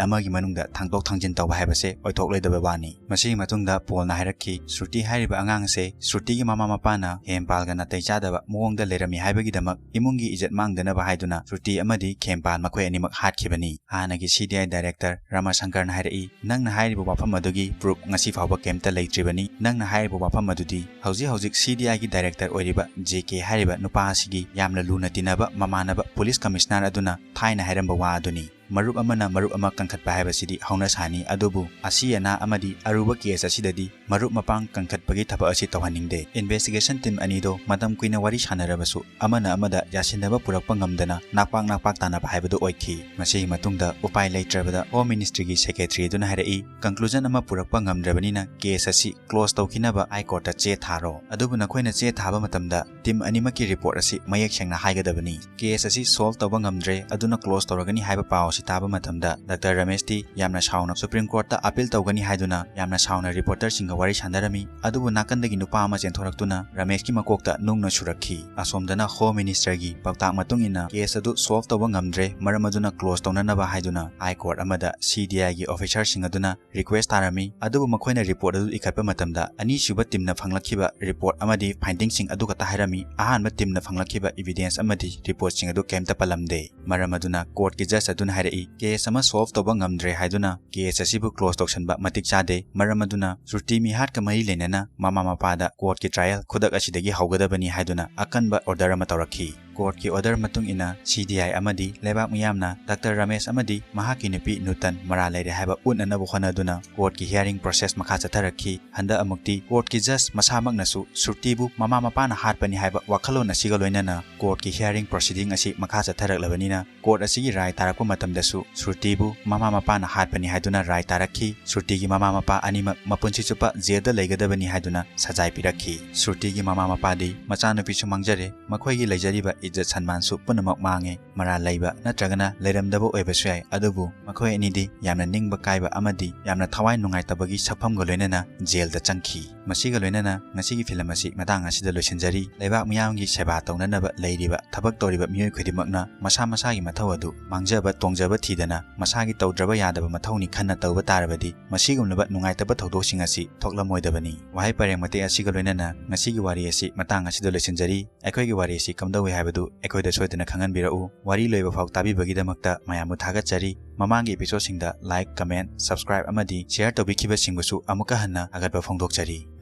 ꯑꯃꯒꯤ ꯃꯅꯨꯡꯗ ꯊꯥꯡꯇꯣꯛ ꯊꯥꯡꯖꯤꯟ ꯇꯧꯕ ꯍꯥꯏꯕꯁꯦ ꯑꯣꯏꯊꯣꯛꯂꯣꯏꯗꯕ ꯋꯥꯅꯤ꯫" ꯃꯁꯤꯒꯤ ꯃꯇꯨꯡꯗ ꯄꯣꯜꯅ ꯍꯥꯏꯔꯛꯈꯤ, "ꯁ꯭ꯔꯨꯇꯤ ꯍꯥꯏꯔꯤꯕ ꯑꯉꯥꯡ ꯑꯁꯦ ꯁ꯭ꯔꯨꯇꯤꯒꯤ ꯃꯃꯥ ꯃꯄꯥꯅ ꯍꯦꯝꯄꯥꯜꯒ ꯅꯥꯇꯩ ꯆꯥꯗꯕ ꯃꯑꯣꯡꯗ ꯂꯩꯔꯝꯃꯤ ꯍꯥꯏꯕꯒꯤꯗꯃꯛ ꯏꯃꯨꯡꯒꯤ ꯏꯖꯠ ꯃꯥꯡꯗꯅꯕ ꯍꯥꯏꯗꯨꯅ ꯁ꯭ꯔꯨꯇꯤ ꯑꯃꯗꯤ ꯈꯦꯝꯄꯥꯜ ꯃꯈꯣꯏ ꯑꯅꯤꯃꯛ ꯍꯥꯠꯈꯤꯕꯅꯤ꯫ ꯍꯥꯟꯅꯒꯤ C D I director ꯔꯃꯥꯁꯪꯀꯔꯅ ꯍꯥꯏꯔꯛꯏ, "ꯅꯪꯅ ꯍꯥꯏꯔꯤꯕ ꯋꯥꯐꯝ ꯑꯗꯨꯒꯤ proof ꯉꯁꯤ ꯐꯥꯎꯕ ꯀꯩꯝꯇ ꯂꯩꯇ꯭ꯔꯤꯕꯅꯤ꯫ ꯅꯪꯅ ꯍꯥꯏꯔꯤꯕ ꯋꯥꯐꯝ ꯑꯗꯨꯗꯤ ꯍꯧꯖꯤꯛ ꯍꯧꯖꯤꯛ C D I ꯒꯤ director ꯑꯣꯏꯔꯤꯕ J K ꯍꯥꯏꯔꯤꯕ ꯅꯨꯄꯥ ꯑꯁꯤꯒꯤ ꯌꯥꯝꯅ ꯂꯨꯅ ꯇꯤꯟꯅꯕ ꯃꯃꯥꯟꯅꯕ police commissioner ꯑꯗꯨꯅ ꯊꯥꯏꯅ ꯍꯥꯏꯔꯝꯕ ꯋꯥ ꯑꯗꯨꯅꯤ꯫ ꯃꯔꯨꯞ ꯑꯃꯅ ꯃꯔꯨꯞ ꯑꯃ ꯀꯟꯈꯠꯄ ꯍꯥꯏꯕꯁꯤꯗꯤ ꯍꯧꯅ ꯁꯥꯅꯤ, ꯑꯗꯨꯕꯨ ꯑꯁꯤ ꯑꯅꯥ ꯑꯃꯗꯤ ꯑꯔꯨꯕ case ꯑꯁꯤꯗꯗꯤ ꯃꯔꯨꯞ ꯃꯄꯥꯡ ꯀꯟꯈꯠꯄꯒꯤ ꯊꯕꯛ ꯑꯁꯤ ꯇꯧꯍꯟꯅꯤꯡꯗꯦ꯫ Investigation team ꯑꯅꯤꯗꯣ ꯃꯇꯝ ꯀꯨꯏꯅ ꯋꯥꯔꯤ ꯁꯥꯟꯅꯔꯕꯁꯨ ꯑꯃꯅ ꯑꯃꯗ ꯌꯥꯁꯤꯟꯅꯕ ꯄꯨꯔꯛꯄ ꯉꯝꯗꯅ ꯅꯥꯛꯄꯥꯛ ꯅꯥꯛꯄꯥꯛ ꯇꯥꯟꯅꯕ ꯍꯥꯏꯕꯗꯨ ꯑꯣꯏꯈꯤ꯫ ꯃꯁꯤꯒꯤ ꯃꯇꯨꯡꯗ ꯎꯄꯥꯏ ꯂꯩꯇ꯭ꯔꯕꯗ Home Ministry ꯒꯤ secretary ꯑꯗꯨꯅ ꯍꯥꯏꯔꯛꯏ, "Conclusion ꯑꯃ ꯄꯨꯔꯛꯄ ꯉꯝꯗ꯭ꯔꯕꯅꯤꯅ case ꯑꯁꯤ close ꯇꯧꯈꯤꯅꯕ High Court ꯇ ꯆꯦ ꯊꯥꯔꯣ꯫ ꯑꯗꯨꯕꯨ ꯅꯈꯣꯏꯅ ꯆꯦ ꯊꯥꯕ ꯃꯇꯝꯗ team ꯑꯅꯤꯃꯛꯀꯤ report ꯑꯁꯤ ꯃꯌꯦꯛ ꯁꯦꯡꯅ ꯍꯥꯏꯒꯗꯕꯅꯤ꯫ Case ꯑꯁꯤ solve ꯇꯧꯕ ꯉꯝꯗ꯭ꯔꯦ, ꯑꯗꯨꯅ close ꯇꯧꯔꯒꯅꯤ ꯍꯥꯏꯕ ꯄꯥꯎ ꯑꯁꯤ ꯇꯥꯕ ꯃꯇꯝꯗ Doctor ꯔꯃꯦꯁꯇꯤ ꯌꯥꯝꯅ ꯁꯥꯎꯅ Supreme Court ꯇ appeal ꯇꯧꯒꯅꯤ ꯍꯥꯏꯗꯨꯅ ꯌꯥꯝꯅ ꯁꯥꯎꯅ reporter ꯁꯤꯡꯒ ꯋꯥꯔꯤ ꯁꯥꯟꯅꯔꯝꯃꯤ꯫ ꯑꯗꯨꯕꯨ ꯅꯥꯀꯟꯗꯒꯤ ꯅꯨꯄꯥ ꯑꯃ ꯆꯦꯟꯊꯣꯔꯛꯇꯨꯅ ꯔꯃꯦꯁꯀꯤ ꯃꯀꯣꯛꯇ ꯅꯨꯡꯅ ꯁꯨꯔꯛꯈꯤ꯫ ꯑꯁꯣꯝꯗꯅ Home Minister ꯒꯤ ꯄꯥꯎꯇꯥꯛ ꯃꯇꯨꯡ ꯏꯟꯅ case ꯑꯗꯨ solve ꯇꯧꯕ ꯉꯝꯗ꯭ꯔꯦ, ꯃꯔꯝ ꯑꯗꯨꯅ close ꯇꯧꯅꯅꯕ ꯍꯥꯏꯗꯨꯅ High Court ꯑꯃꯗ C D I ꯒꯤ officer ꯁꯤꯡ ꯑꯗꯨꯅ request ꯊꯥꯔꯝꯃꯤ꯫ ꯑꯗꯨꯕꯨ ꯃꯈꯣꯏꯅ report ꯑꯗꯨ ꯏꯈꯠꯄ ꯃꯇꯝꯗ ꯑꯅꯤꯁꯨꯕ team ꯅ ꯐꯪꯂꯛꯈꯤꯕ report ꯑꯃꯗꯤ finding ꯁꯤꯡ ꯑꯗꯨ ꯈꯛꯇ ꯍꯥꯏꯔꯝꯃꯤ꯫ ꯑꯍꯥꯟꯕ team ꯅ ꯐꯪꯂꯛꯈꯤꯕ evidence ꯑꯃꯗꯤ report ꯁꯤꯡ ꯑꯗꯨ ꯀꯩꯝꯇ ꯄꯜꯂꯝꯗꯦ꯫ ꯃꯔꯝ ꯑꯗꯨꯅ court ꯀꯤ judge ꯑꯗꯨꯅ ꯍꯥꯏꯔꯛꯏ, "Case ꯑꯃ solve ꯇꯧꯕ ꯉꯝꯗ꯭ꯔꯦ ꯍꯥꯏꯗꯨꯅ case ꯑꯁꯤꯕꯨ close ꯇꯧꯁꯟꯕ ꯃꯇꯤꯛ ꯆꯥꯗꯦ꯫ ꯃꯔꯝ ꯑꯗꯨꯅ ꯁ꯭ꯔꯨꯇꯤ ꯃꯤꯍꯥꯠꯀ ꯃꯔꯤ ꯂꯩꯅꯅ ꯃꯃꯥ ꯃꯄꯥꯗ court ꯀꯤ trial ꯈꯨꯗꯛ ꯑꯁꯤꯗꯒꯤ ꯍꯧꯒꯗꯕꯅꯤ" ꯍꯥꯏꯗꯨꯅ ꯑꯀꯟꯕ order ꯑꯃ ꯇꯧꯔꯛꯈꯤ꯫ Court ꯀꯤ order ꯃꯇꯨꯡ ꯏꯟꯅ C D I ꯑꯃꯗꯤ ꯂꯩꯕꯥꯛ ꯃꯤꯌꯥꯝꯅ Doctor ꯔꯃꯦꯁ ꯑꯃꯗꯤ ꯃꯍꯥꯛꯀꯤ ꯅꯨꯄꯤ ꯅꯨꯇꯟ ꯃꯔꯥꯜ ꯂꯩꯔꯦ ꯍꯥꯏꯕ ꯎꯠꯅꯅꯕ ꯍꯣꯠꯅꯗꯨꯅ court ꯀꯤ hearing process ꯃꯈꯥ ꯆꯠꯊꯔꯛꯈꯤ꯫ ꯍꯟꯗꯛ ꯑꯃꯨꯛꯇꯤ court ꯀꯤ judge ꯃꯁꯥꯃꯛꯅꯁꯨ ꯁ꯭ꯔꯨꯇꯤꯕꯨ ꯃꯃꯥ ꯃꯄꯥꯅ ꯍꯥꯠꯄꯅꯤ ꯍꯥꯏꯕ ꯋꯥꯈꯜꯂꯣꯟ ꯑꯁꯤꯒ ꯂꯣꯏꯅꯅ court ꯀꯤ hearing proceeding ꯑꯁꯤ ꯃꯈꯥ ꯆꯠꯊꯔꯛꯂꯕꯅꯤꯅ court ꯑꯁꯤꯒꯤ ꯔꯥꯏ ꯇꯥꯔꯛꯄ ꯃꯇꯝꯗꯁꯨ ꯁ꯭ꯔꯨꯇꯤꯕꯨ ꯃꯃꯥ ꯃꯄꯥꯅ ꯍꯥꯠꯄꯅꯤ ꯍꯥꯏꯗꯨꯅ ꯔꯥꯏ ꯇꯥꯔꯛꯈꯤ꯫ ꯁ꯭ꯔꯨꯇꯤꯒꯤ ꯃꯃꯥ ꯃꯄꯥ ꯑꯅꯤꯃꯛ ꯃꯄꯨꯟꯁꯤ ꯆꯨꯞꯄ jail ꯗ ꯂꯩꯒꯗꯕꯅꯤ ꯍꯥꯏꯗꯨꯅ ꯁꯖꯥꯏ ꯄꯤꯔꯛꯈꯤ꯫ ꯁ꯭ꯔꯨꯇꯤꯒꯤ ꯃꯃꯥ ꯃꯄꯥꯗꯤ ꯃꯆꯥꯅꯨꯄꯤꯁꯨ ꯃꯥꯡꯖꯔꯦ, ꯃꯈꯣꯏꯒꯤ ꯂꯩꯖꯔꯤꯕ ꯏꯖꯠ ꯁꯟꯃꯥꯟꯁꯨ ꯄꯨꯝꯅꯃꯛ ꯃꯥꯡꯉꯦ꯫ ꯃꯔꯥꯜ ꯂꯩꯕ ꯅꯠꯇ꯭ꯔꯒꯅ ꯂꯩꯔꯝꯗꯕ ꯑꯣꯏꯕꯁꯨ ꯌꯥꯏ, ꯑꯗꯨꯕꯨ ꯃꯈꯣꯏ ꯑꯅꯤꯗꯤ ꯌꯥꯝꯅ ꯅꯤꯡꯕ ꯀꯥꯏꯕ ꯑꯃꯗꯤ ꯌꯥꯝꯅ ꯊꯋꯥꯏ ꯅꯨꯡꯉꯥꯏꯇꯕꯒꯤ ꯁꯛꯐꯝꯒ ꯂꯣꯏꯅꯅ ꯖꯦꯜꯗ ꯆꯪꯈꯤ꯫ ꯃꯁꯤꯒ ꯂꯣꯏꯅꯅ ꯉꯁꯤꯒꯤ ꯐꯤꯂꯝ ꯑꯁꯤ ꯃꯇꯥꯡ ꯑꯁꯤꯗ ꯂꯣꯏꯁꯤꯟꯖꯔꯤ꯫ ꯂꯩꯕꯥꯛ ꯃꯤꯌꯥꯝꯒꯤ ꯁꯦꯕꯥ ꯇꯧꯅꯅꯕ ꯂꯩꯔꯤꯕ, ꯊꯕꯛ ꯇꯧꯔꯤꯕ ꯃꯤꯑꯣꯏ ꯈꯨꯗꯤꯡꯃꯛꯅ ꯃꯁꯥ ꯃꯁꯥꯒꯤ ꯃꯊꯧ ꯑꯗꯨ ꯃꯥꯡꯖꯕ ꯇꯣꯡꯖꯕ ꯊꯤꯗꯅ ꯃꯁꯥꯒꯤ ꯇꯧꯗ꯭ꯔꯕ ꯌꯥꯗꯕ ꯃꯊꯧꯅꯤ ꯈꯟꯅ ꯇꯧꯕ ꯇꯥꯔꯕꯗꯤ ꯃꯁꯤꯒꯨꯝꯂꯕ ꯅꯨꯡꯉꯥꯏꯇꯕ ꯊꯧꯗꯣꯛꯁꯤꯡ ꯑꯁꯤ ꯊꯣꯛꯂꯝꯃꯣꯏꯗꯕꯅꯤ꯫ ꯋꯥꯍꯩ ꯄꯔꯦꯡ ꯃꯇꯦꯛ ꯑꯁꯤꯒ ꯂꯣꯏꯅꯅ ꯉꯁꯤꯒꯤ ꯋꯥꯔꯤ ꯑꯁꯤ ꯃꯇꯥꯡ ꯑꯁꯤꯗ ꯂꯣꯏꯁꯤꯟꯖꯔꯤ꯫ ꯑꯩꯈꯣꯏꯒꯤ ꯋꯥꯔꯤ ꯑꯁꯤ ꯀꯝꯗꯧꯏ ꯍꯥꯏꯕꯗꯨ ꯑꯩꯈꯣꯏꯗ ꯁꯣꯏꯗꯅ ꯈꯪꯍꯟꯕꯤꯔꯛꯎ꯫ ꯋꯥꯔꯤ ꯂꯣꯏꯕ ꯐꯥꯎ ꯇꯥꯕꯤꯕꯒꯤꯗꯃꯛꯇ ꯃꯌꯥꯝꯕꯨ ꯊꯥꯒꯠꯆꯔꯤ꯫ ꯃꯃꯥꯡꯒꯤ episodeꯁꯤꯡꯗ like, comment, subscribe ꯑꯃꯗꯤ share ꯇꯧꯕꯤꯈꯤꯕꯁꯤꯡꯕꯨꯁꯨ ꯑꯃꯨꯛꯀ ꯍꯟꯅ ꯊꯥꯒꯠꯄ ꯐꯣꯡꯗꯣꯛꯆꯔꯤ꯫